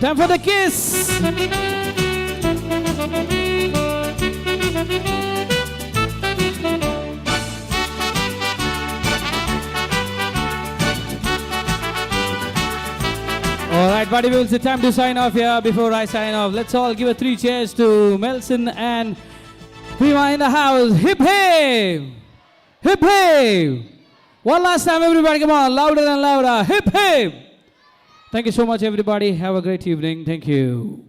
Time for the kiss. All right, buddy, it's the time to sign off here. Before I sign off, let's all give a 3 cheers to Melson and Prima in the house. Hip hip! Hip hip! One last time, everybody, come on, louder and louder. Hip hip! Thank you so much, everybody. Have a great evening. Thank you.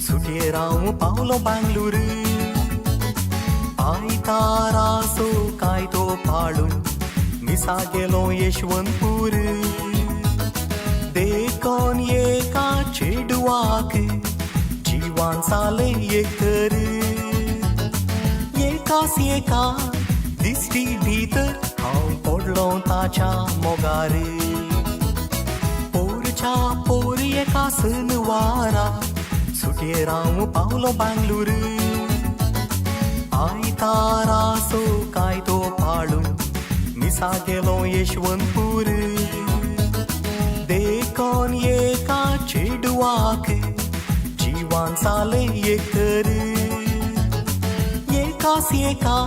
सुटयेर पावलो बांगलूर आयतारासो कायदो पाळून मिसा गेलो यशवंतपूर देखून एका चेडवाक जिवान जालें एक तर एकास एका दिश्टी भितर हांव पडलो ताच्या मोगार पोरच्या पोर एका सनवारा सुटयेर हांव पावलो बांगलूर आयतारासो कायदो पाळून मिसा गेलो यशवंतपूर देखून एका चेडवाक जिवान जालें एक तर एकास एका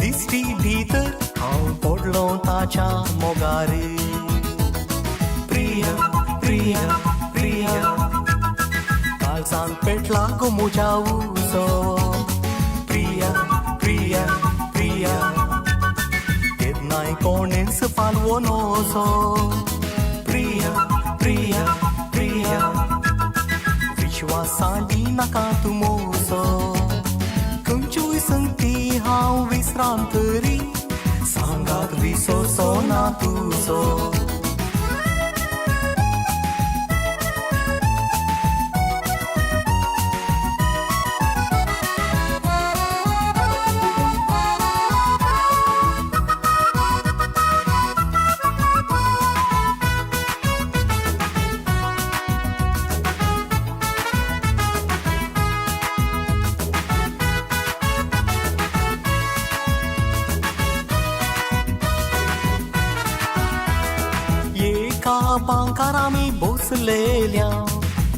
दिश्टी भितर हांव पडलो ताच्या मोगार प्रिया प्रिया प्रिया काळजान पेटला गो म्हज्या उजो प्रिया प्रिया प्रिया केन्नाय कोणेंच पालवो नजो प्रिया प्रिया प्रिया विश्वासान दिनाका तूं मोजो खंयच्योय संगती हांव विसरान तरी सांगात विसरचो ना तुजो बांकार आमी बसलेल्या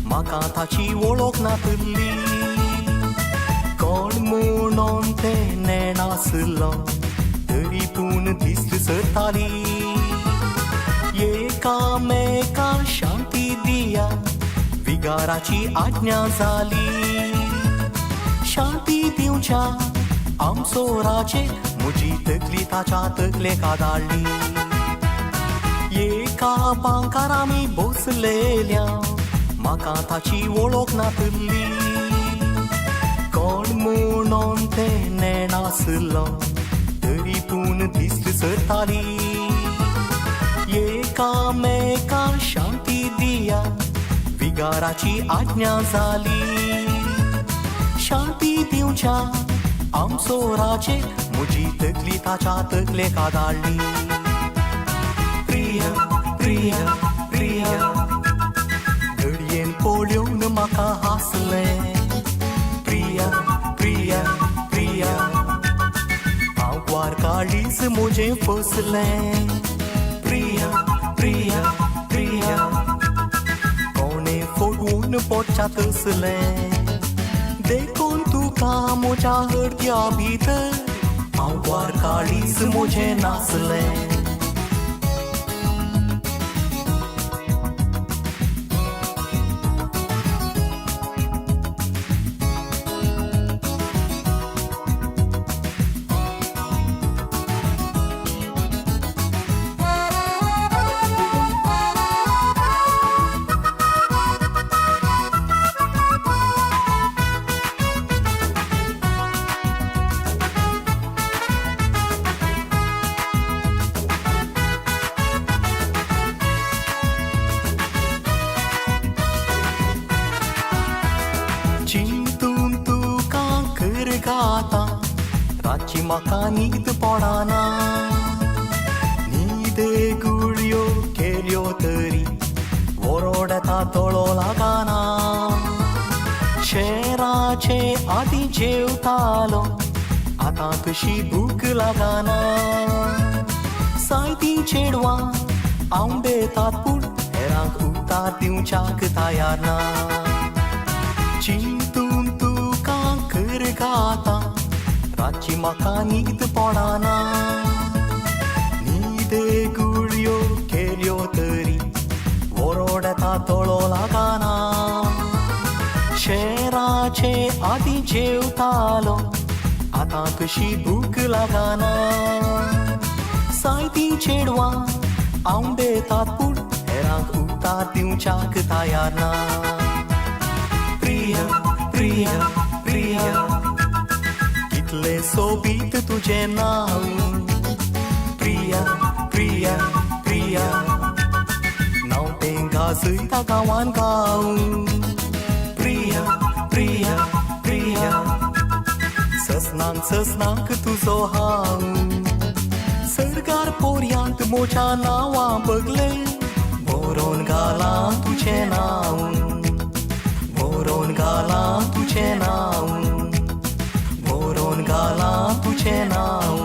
म्हाका ताची वळख नातली कोण म्हणून तें नेणासलो तरी पूण दिस्त सरताली एकामेका शांती दिया विगाराची आज्ञा जाली शांती दिवच्या आमचो राजे म्हजी तकली ताच्या तकलेक आदाळ्ळी एका बांकार आमी बसलेल्या म्हाका ताची वळख नातली कोण म्हणून तें नेणासलो तरी पूण दिस्त सरताली एकामेका शांती दिया विगाराची आज्ञा जाली शांती दिवच्या आमचो राजे म्हजी तकली ताच्या तकलेक आदाळ्ळी. प्रिया प्रिया प्रिया घडयेन पळोवन म्हाका हांसलें. प्रिया प्रिया प्रिया आंकवार काळीज म्हजें फसलें. प्रिया प्रिया प्रिया कोणें फोडून पोटच्या तसलें. देखून तुका म्हज्या हरद्या भितर आंकवार काळीज म्हजें नासलें. चिंतून तुका करगाता रातची म्हाका न्हीद पडना. न्हीदे गुळयो केल्यो तरी वरोडता दोळो लागना. शेराचे आदीं जेवतालो आतां कशी भूक लागना. सायती चेडवां आंवडेतात पूण हेरांक उतार दिवच्याक तयार ना. चिंतून तुका करगाता रातची म्हाका न्हीद पडना. न्हीदे गुळयो केल्यो तरी वरोडता दोळो लागना. शेराचे आदीं जेवतालो आतां कशी भूक लागना. सायती चेडवां आंवडेतात पूण हेरांक उतार दिवच्याक तयार ना. प्रिया प्रिया प्रिया कितलें सोबीत तुजें नांव. प्रिया प्रिया प्रिया नांव तें गाजयता गांवान गांव. प्रिया प्रिया प्रिया ससनांक ससनांक तुजो हांव. सरकार पोरयांत म्हज्या नांवा बगले बरोवन घालां तुजें नांव. बरोवन घालां तुजें नांव. बरोवन घालां तुजें नांव.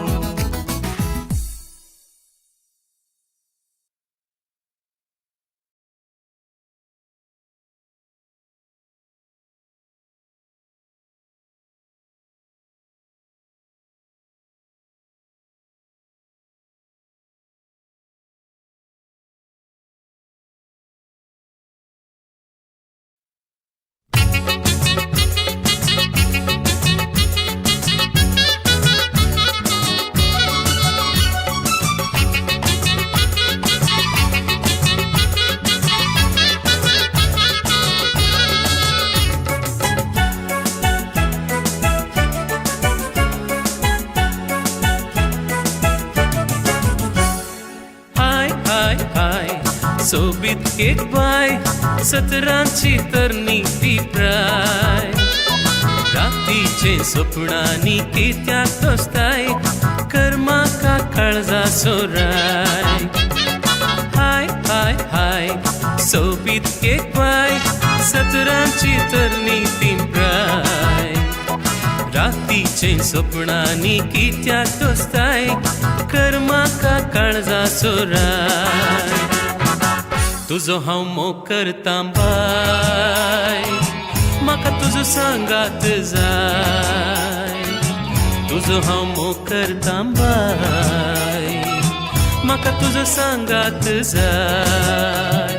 सोबीत एक बाय सतरांची तरणी ती प्राय. रातीचे सपनांनी कित्याक तोसताय कर म्हाका काळजा सोराय. हाय हाय हाय सोबीत एक बाय सतरांची तरणी ती प्राय. रातीचे सपनांनी कित्याक तोसताय कर म्हाका काळजा सोराय. तुजो हांव मोग करतां बाय म्हाका तुजो सांगात जाय. तुजो हांव मोग करतां बाय म्हाका तुजो सांगात जाय.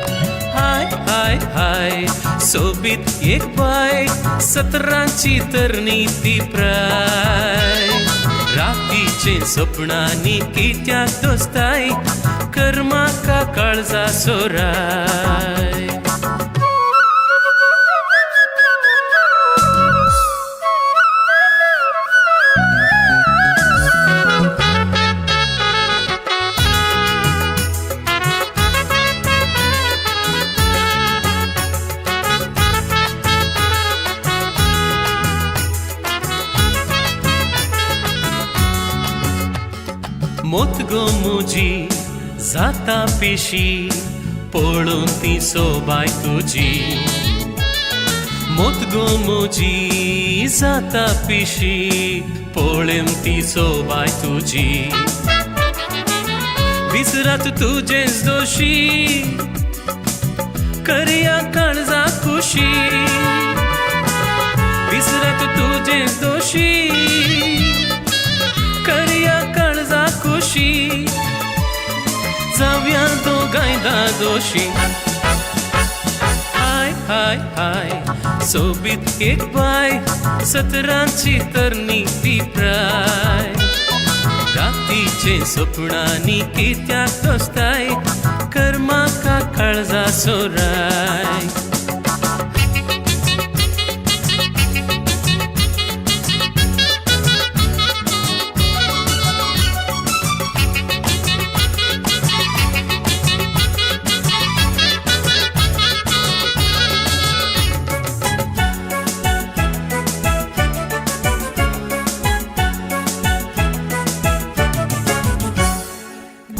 हाय हाय हाय सोबीत एक बाय सतरांची तरणी ती प्राय. रातीचे सपनांनी कित्याक तोसताय कर म्हाका काळजा सोराय. मोत गो मुजी जाता पिशी पळोवन ती सोबाय तुजी मोत गो मुजी जाता पिशी पळोवन ती सोबाय तुजी विसरात तुजेच दोशी करया काळजा खुशी विसरात तुजेच दोशी करया काळजा खुशी जाव्या दोगांय दादोशी हाय हाय हाय सोबीत एक बाय सतरांची तरणी ती प्राय रातीचे सपनांनी कित्याक दोस्ताय कर म्हाका काळजा सोराय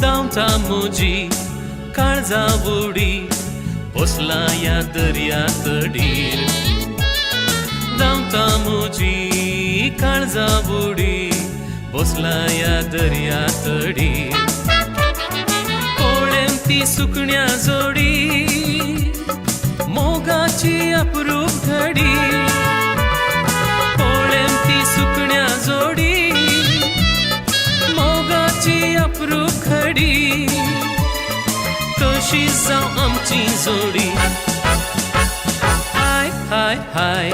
धांवता म्हजी काळजा उडी बसला ह्या दर्या तडीर धांवता म्हजी काळजा उडी बसला ह्या दर्या तडीर पळेन ती सुकण्या जोडी मोगाची अप्रूप घडी पळेन ती सुकण्या जोडी मोगाची अप्रूप घडी तशी जावं आमची जोडी हाय हाय हाय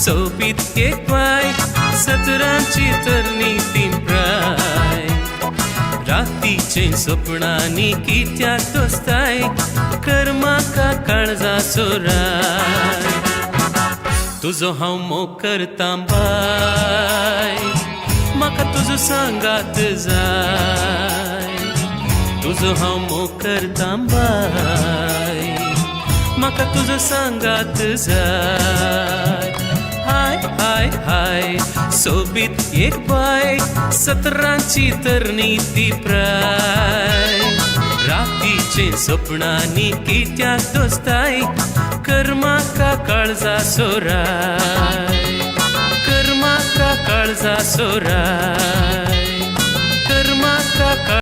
सोबीत एक बाय सतरांची तरणी ती प्राय रातीचे सपनांनी कित्याक दोस्ताय कर म्हाका काळजा सोराय तुजो हांव मोग करतां बाय म्हाका तुजो सांगात जाय तुजो हांव मोग करतां बाय म्हाका तुजो सांगात जाय हाय हाय हाय सोबीत एक बाय सतरांची तरणी ती प्राय रातीचे सपनांनी कित्याक दोस्ताय कर म्हाका काळजा सोराय कर म्हाका काळजा सोराय कर म्हाका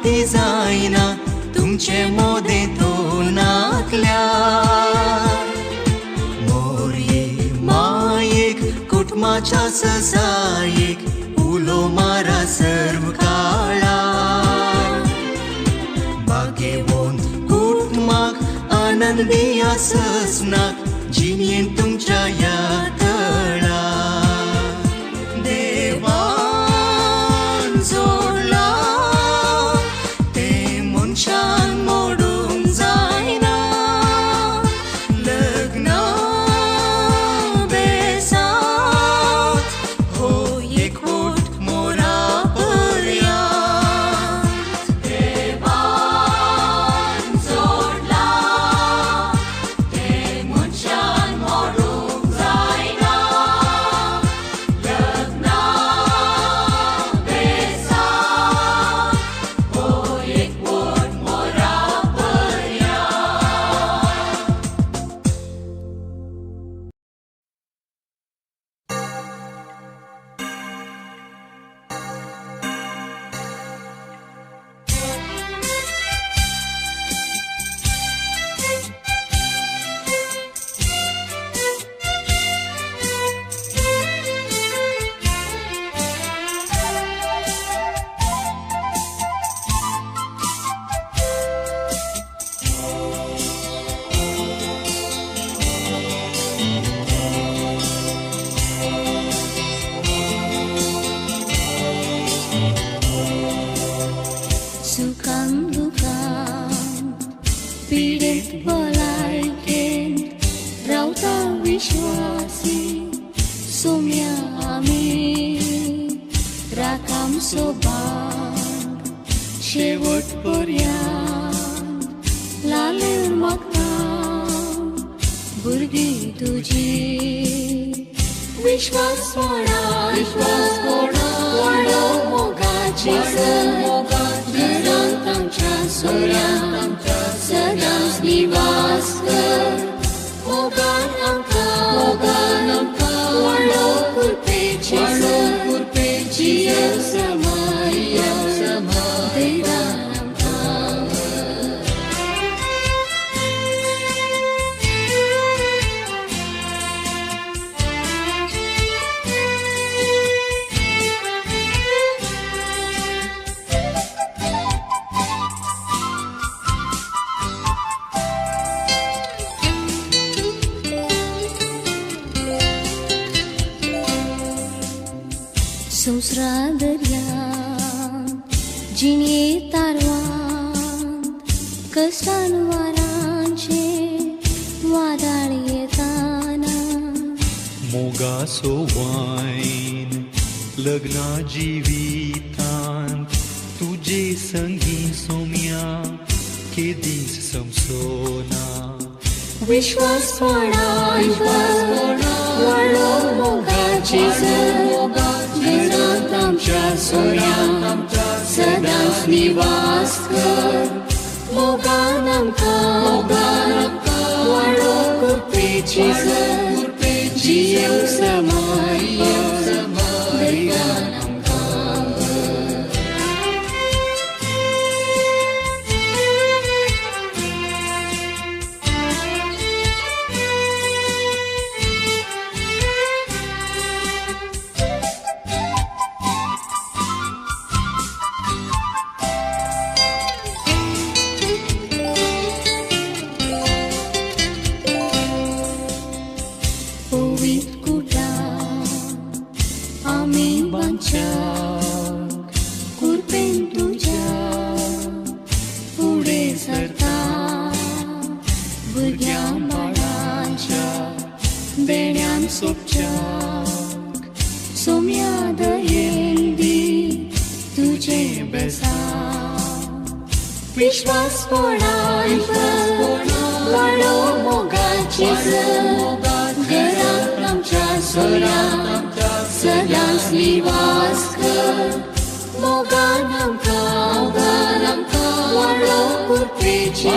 फाटी जायना तुमचे मोदें तो नाकल्यार मोरये मायेक कुटुंबाच्या ससायेक उलो मारा सर्व काळार बागेवंत कुटुंबाक आनंदी आसनाक जिणेन तुमच्या ह्या तळार देवान जोडला तें मनशान मोडूंक जायना लग्ना बेसात हो एकवट मोरा पर्यांत देवान जोडला तें मनशान मोडूंक जायना लग्ना बेसात हो एकवट मोरा पर्यांत. सुखान दुखान पिडेत भलायकेन रावता विश्वासी सोम्या आमी राखाम सोबान शेवट पर्यांत लालेर मागता भुरगीं तुजी विश्वास मोडा विश्वास मोडा व्हडलो मोगाची घरांत आमच्या सोऱ्यांत सदांच निवास कर मोगान आमकां व्हडलो कृपेची कृपेची समाय देवान आमकां. संवसारा दर्यांत जिणे तारवांत कश्टान वारांचे वादळ येताना मोगासो वायन लग्ना जिवितांत तुजे संगी सोम्या केदीस समसोना विश्वास मोडा विश्वास मोडा व्हडलो मोगाची घरांत आमच्या सोऱ्यांत सदांच निवास कर मोगान आमकां व्हडलो कृपेची जियेव समाय देवान आमकां. पवित्र कुटां आमी बांदच्याक कुरपेन तुज्या फुडें सरता भुरग्यां बाळांच्या देण्यान सोपच्याक सोम्या दयेन दी तुजें बेसांव विश्वास मोडा विश्वास मोडा व्हडलो मोगाची घरांत आमच्या सोऱ्यांत सदांच निवास कर मोगान आमकां व्हडलो कृपेची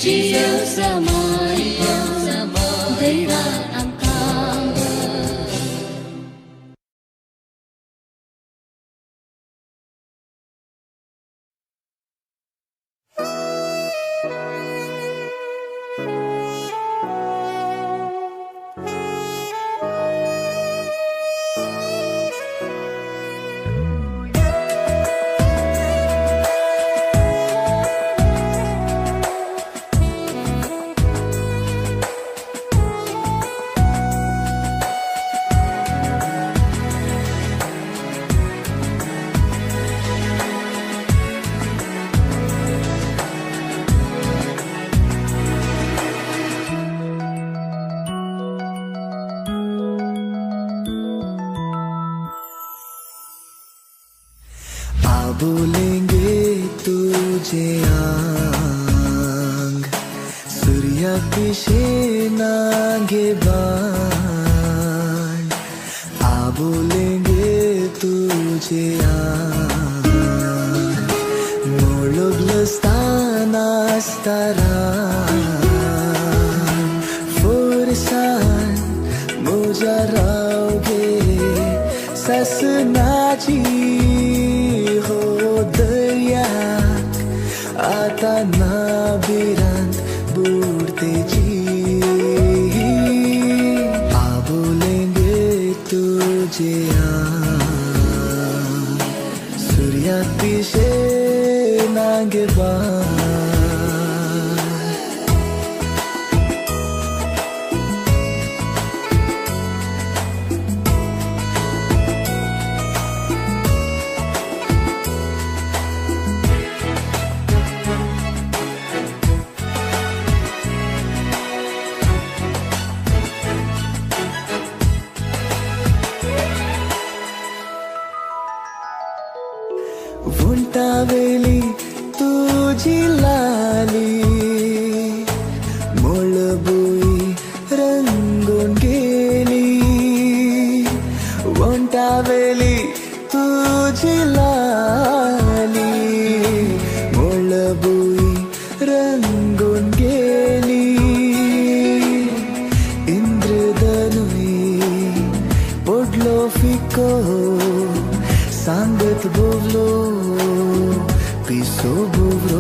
जियेव समाय देवान आमकां. आबोलेंगे तुझे आंग सूर्या पिशे नागे बाण आबोलेंगे तुझे आंग मोळोगलस्तान आसतारा फोरसान मुजा रावगे ससनाची हो दर्याक आता ना भिरांत बुडतेची आबोलेंगे तुझे आंग सूर्या पिशे नागे बाण उंटावेली तुझी लाली मोळबुई रंगून गेली उंटावेली तुझी लाली मोळबुई रंगून गेली इंद्रधनुई पडलो फिको सांगत बोवलो पिसो बुवरो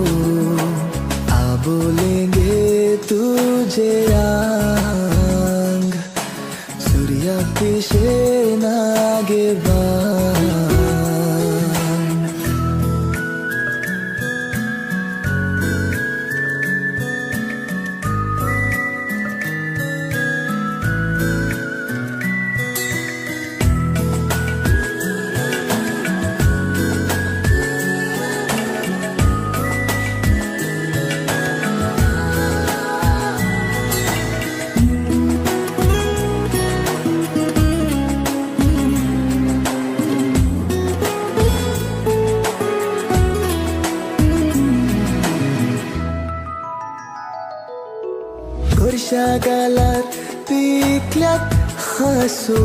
आबोलेंगे तुझे आंग सूर्या पिशे नागे बाण गालार पिकल्यात हांसो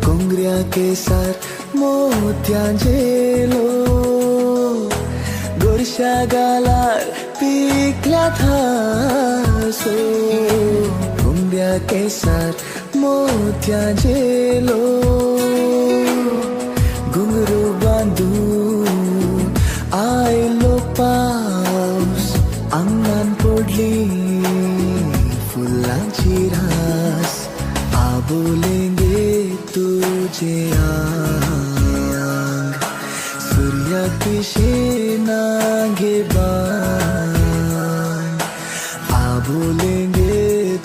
कोंगऱ्या केसार मोत्यां झेलो गोरशा गालार पिकल्यात हांसो कोंगऱ्या केसार मोत्यां झेलो घुंगरू बांदून आयलो पावस आंगान पडली फुलांची रास आबोलेंगे तुझे आंग सूर्या पिशे नागे बाण आबोलेंगे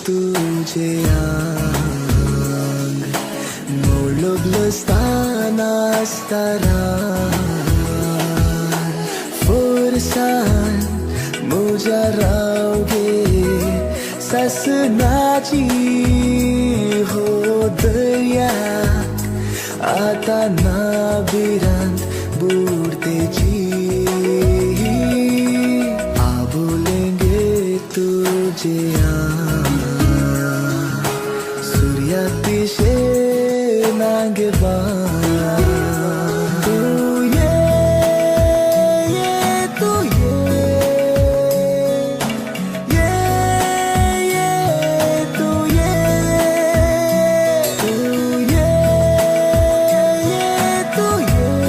तुझे आंग मोळोगलस्तान आसतारा फोरसान मुजा रावगे ससनाची हो दर्याक आता ना भिरांत बुडतेची आबोलेंगे तुझे आंग सूर्या पिशे नागे बाण तू ये तू ये ये ये तू ये तू ये ये तू ये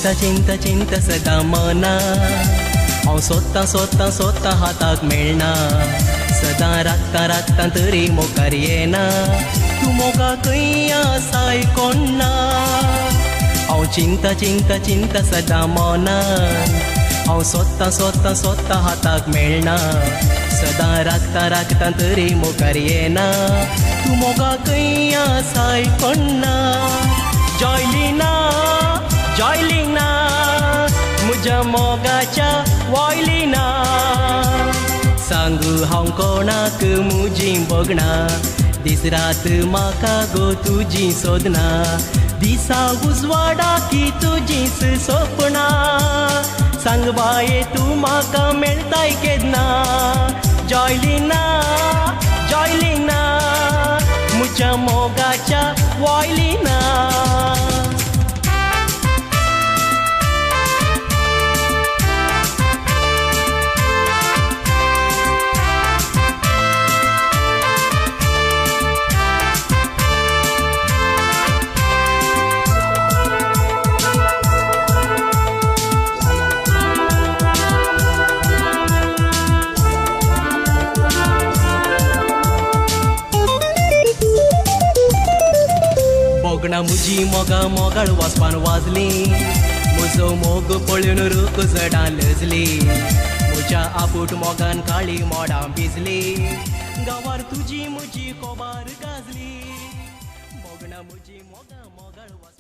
चिंता चिंता चिंता सदां मना हांव सोदतां सोदतां सोदतां हाताक मेळना सदां राखतां राखतां तरी मुखार येना तूं मोगा खंय आसाय कोण ना हांव चिंता चिंता चिंता सदां मना हांव सोदतां सोदतां सोदतां हाताक मेळना सदां राखतां राखतां तरी मुखार येना तूं मोगा खंय आसाय कोण ना जॉयलिना जॉयलिना म्हज्या मोगाच्या वॉयलिना सांगू हांव कोणाक म्हजीं भोगणां दीस रात म्हाका गो तुजी सोदना दिसा उजवाडा की तुजीच सपनां सांग बाये तूं म्हाका मेळताय केन्ना जॉयलिना जॉयलिना म्हज्या मोगाच्या वॉयलिना. भोगणां म्हजी मोगा मोगाळ वाजपान वाजली म्हजो मोग पळोवन रूख जडां लजली म्हज्या आपूट मोगान काळी मोडां भिजली गांवार तुजी म्हजी कोबार गाजली भोगणां म्हजी मोगा मोगाळ वाजपान.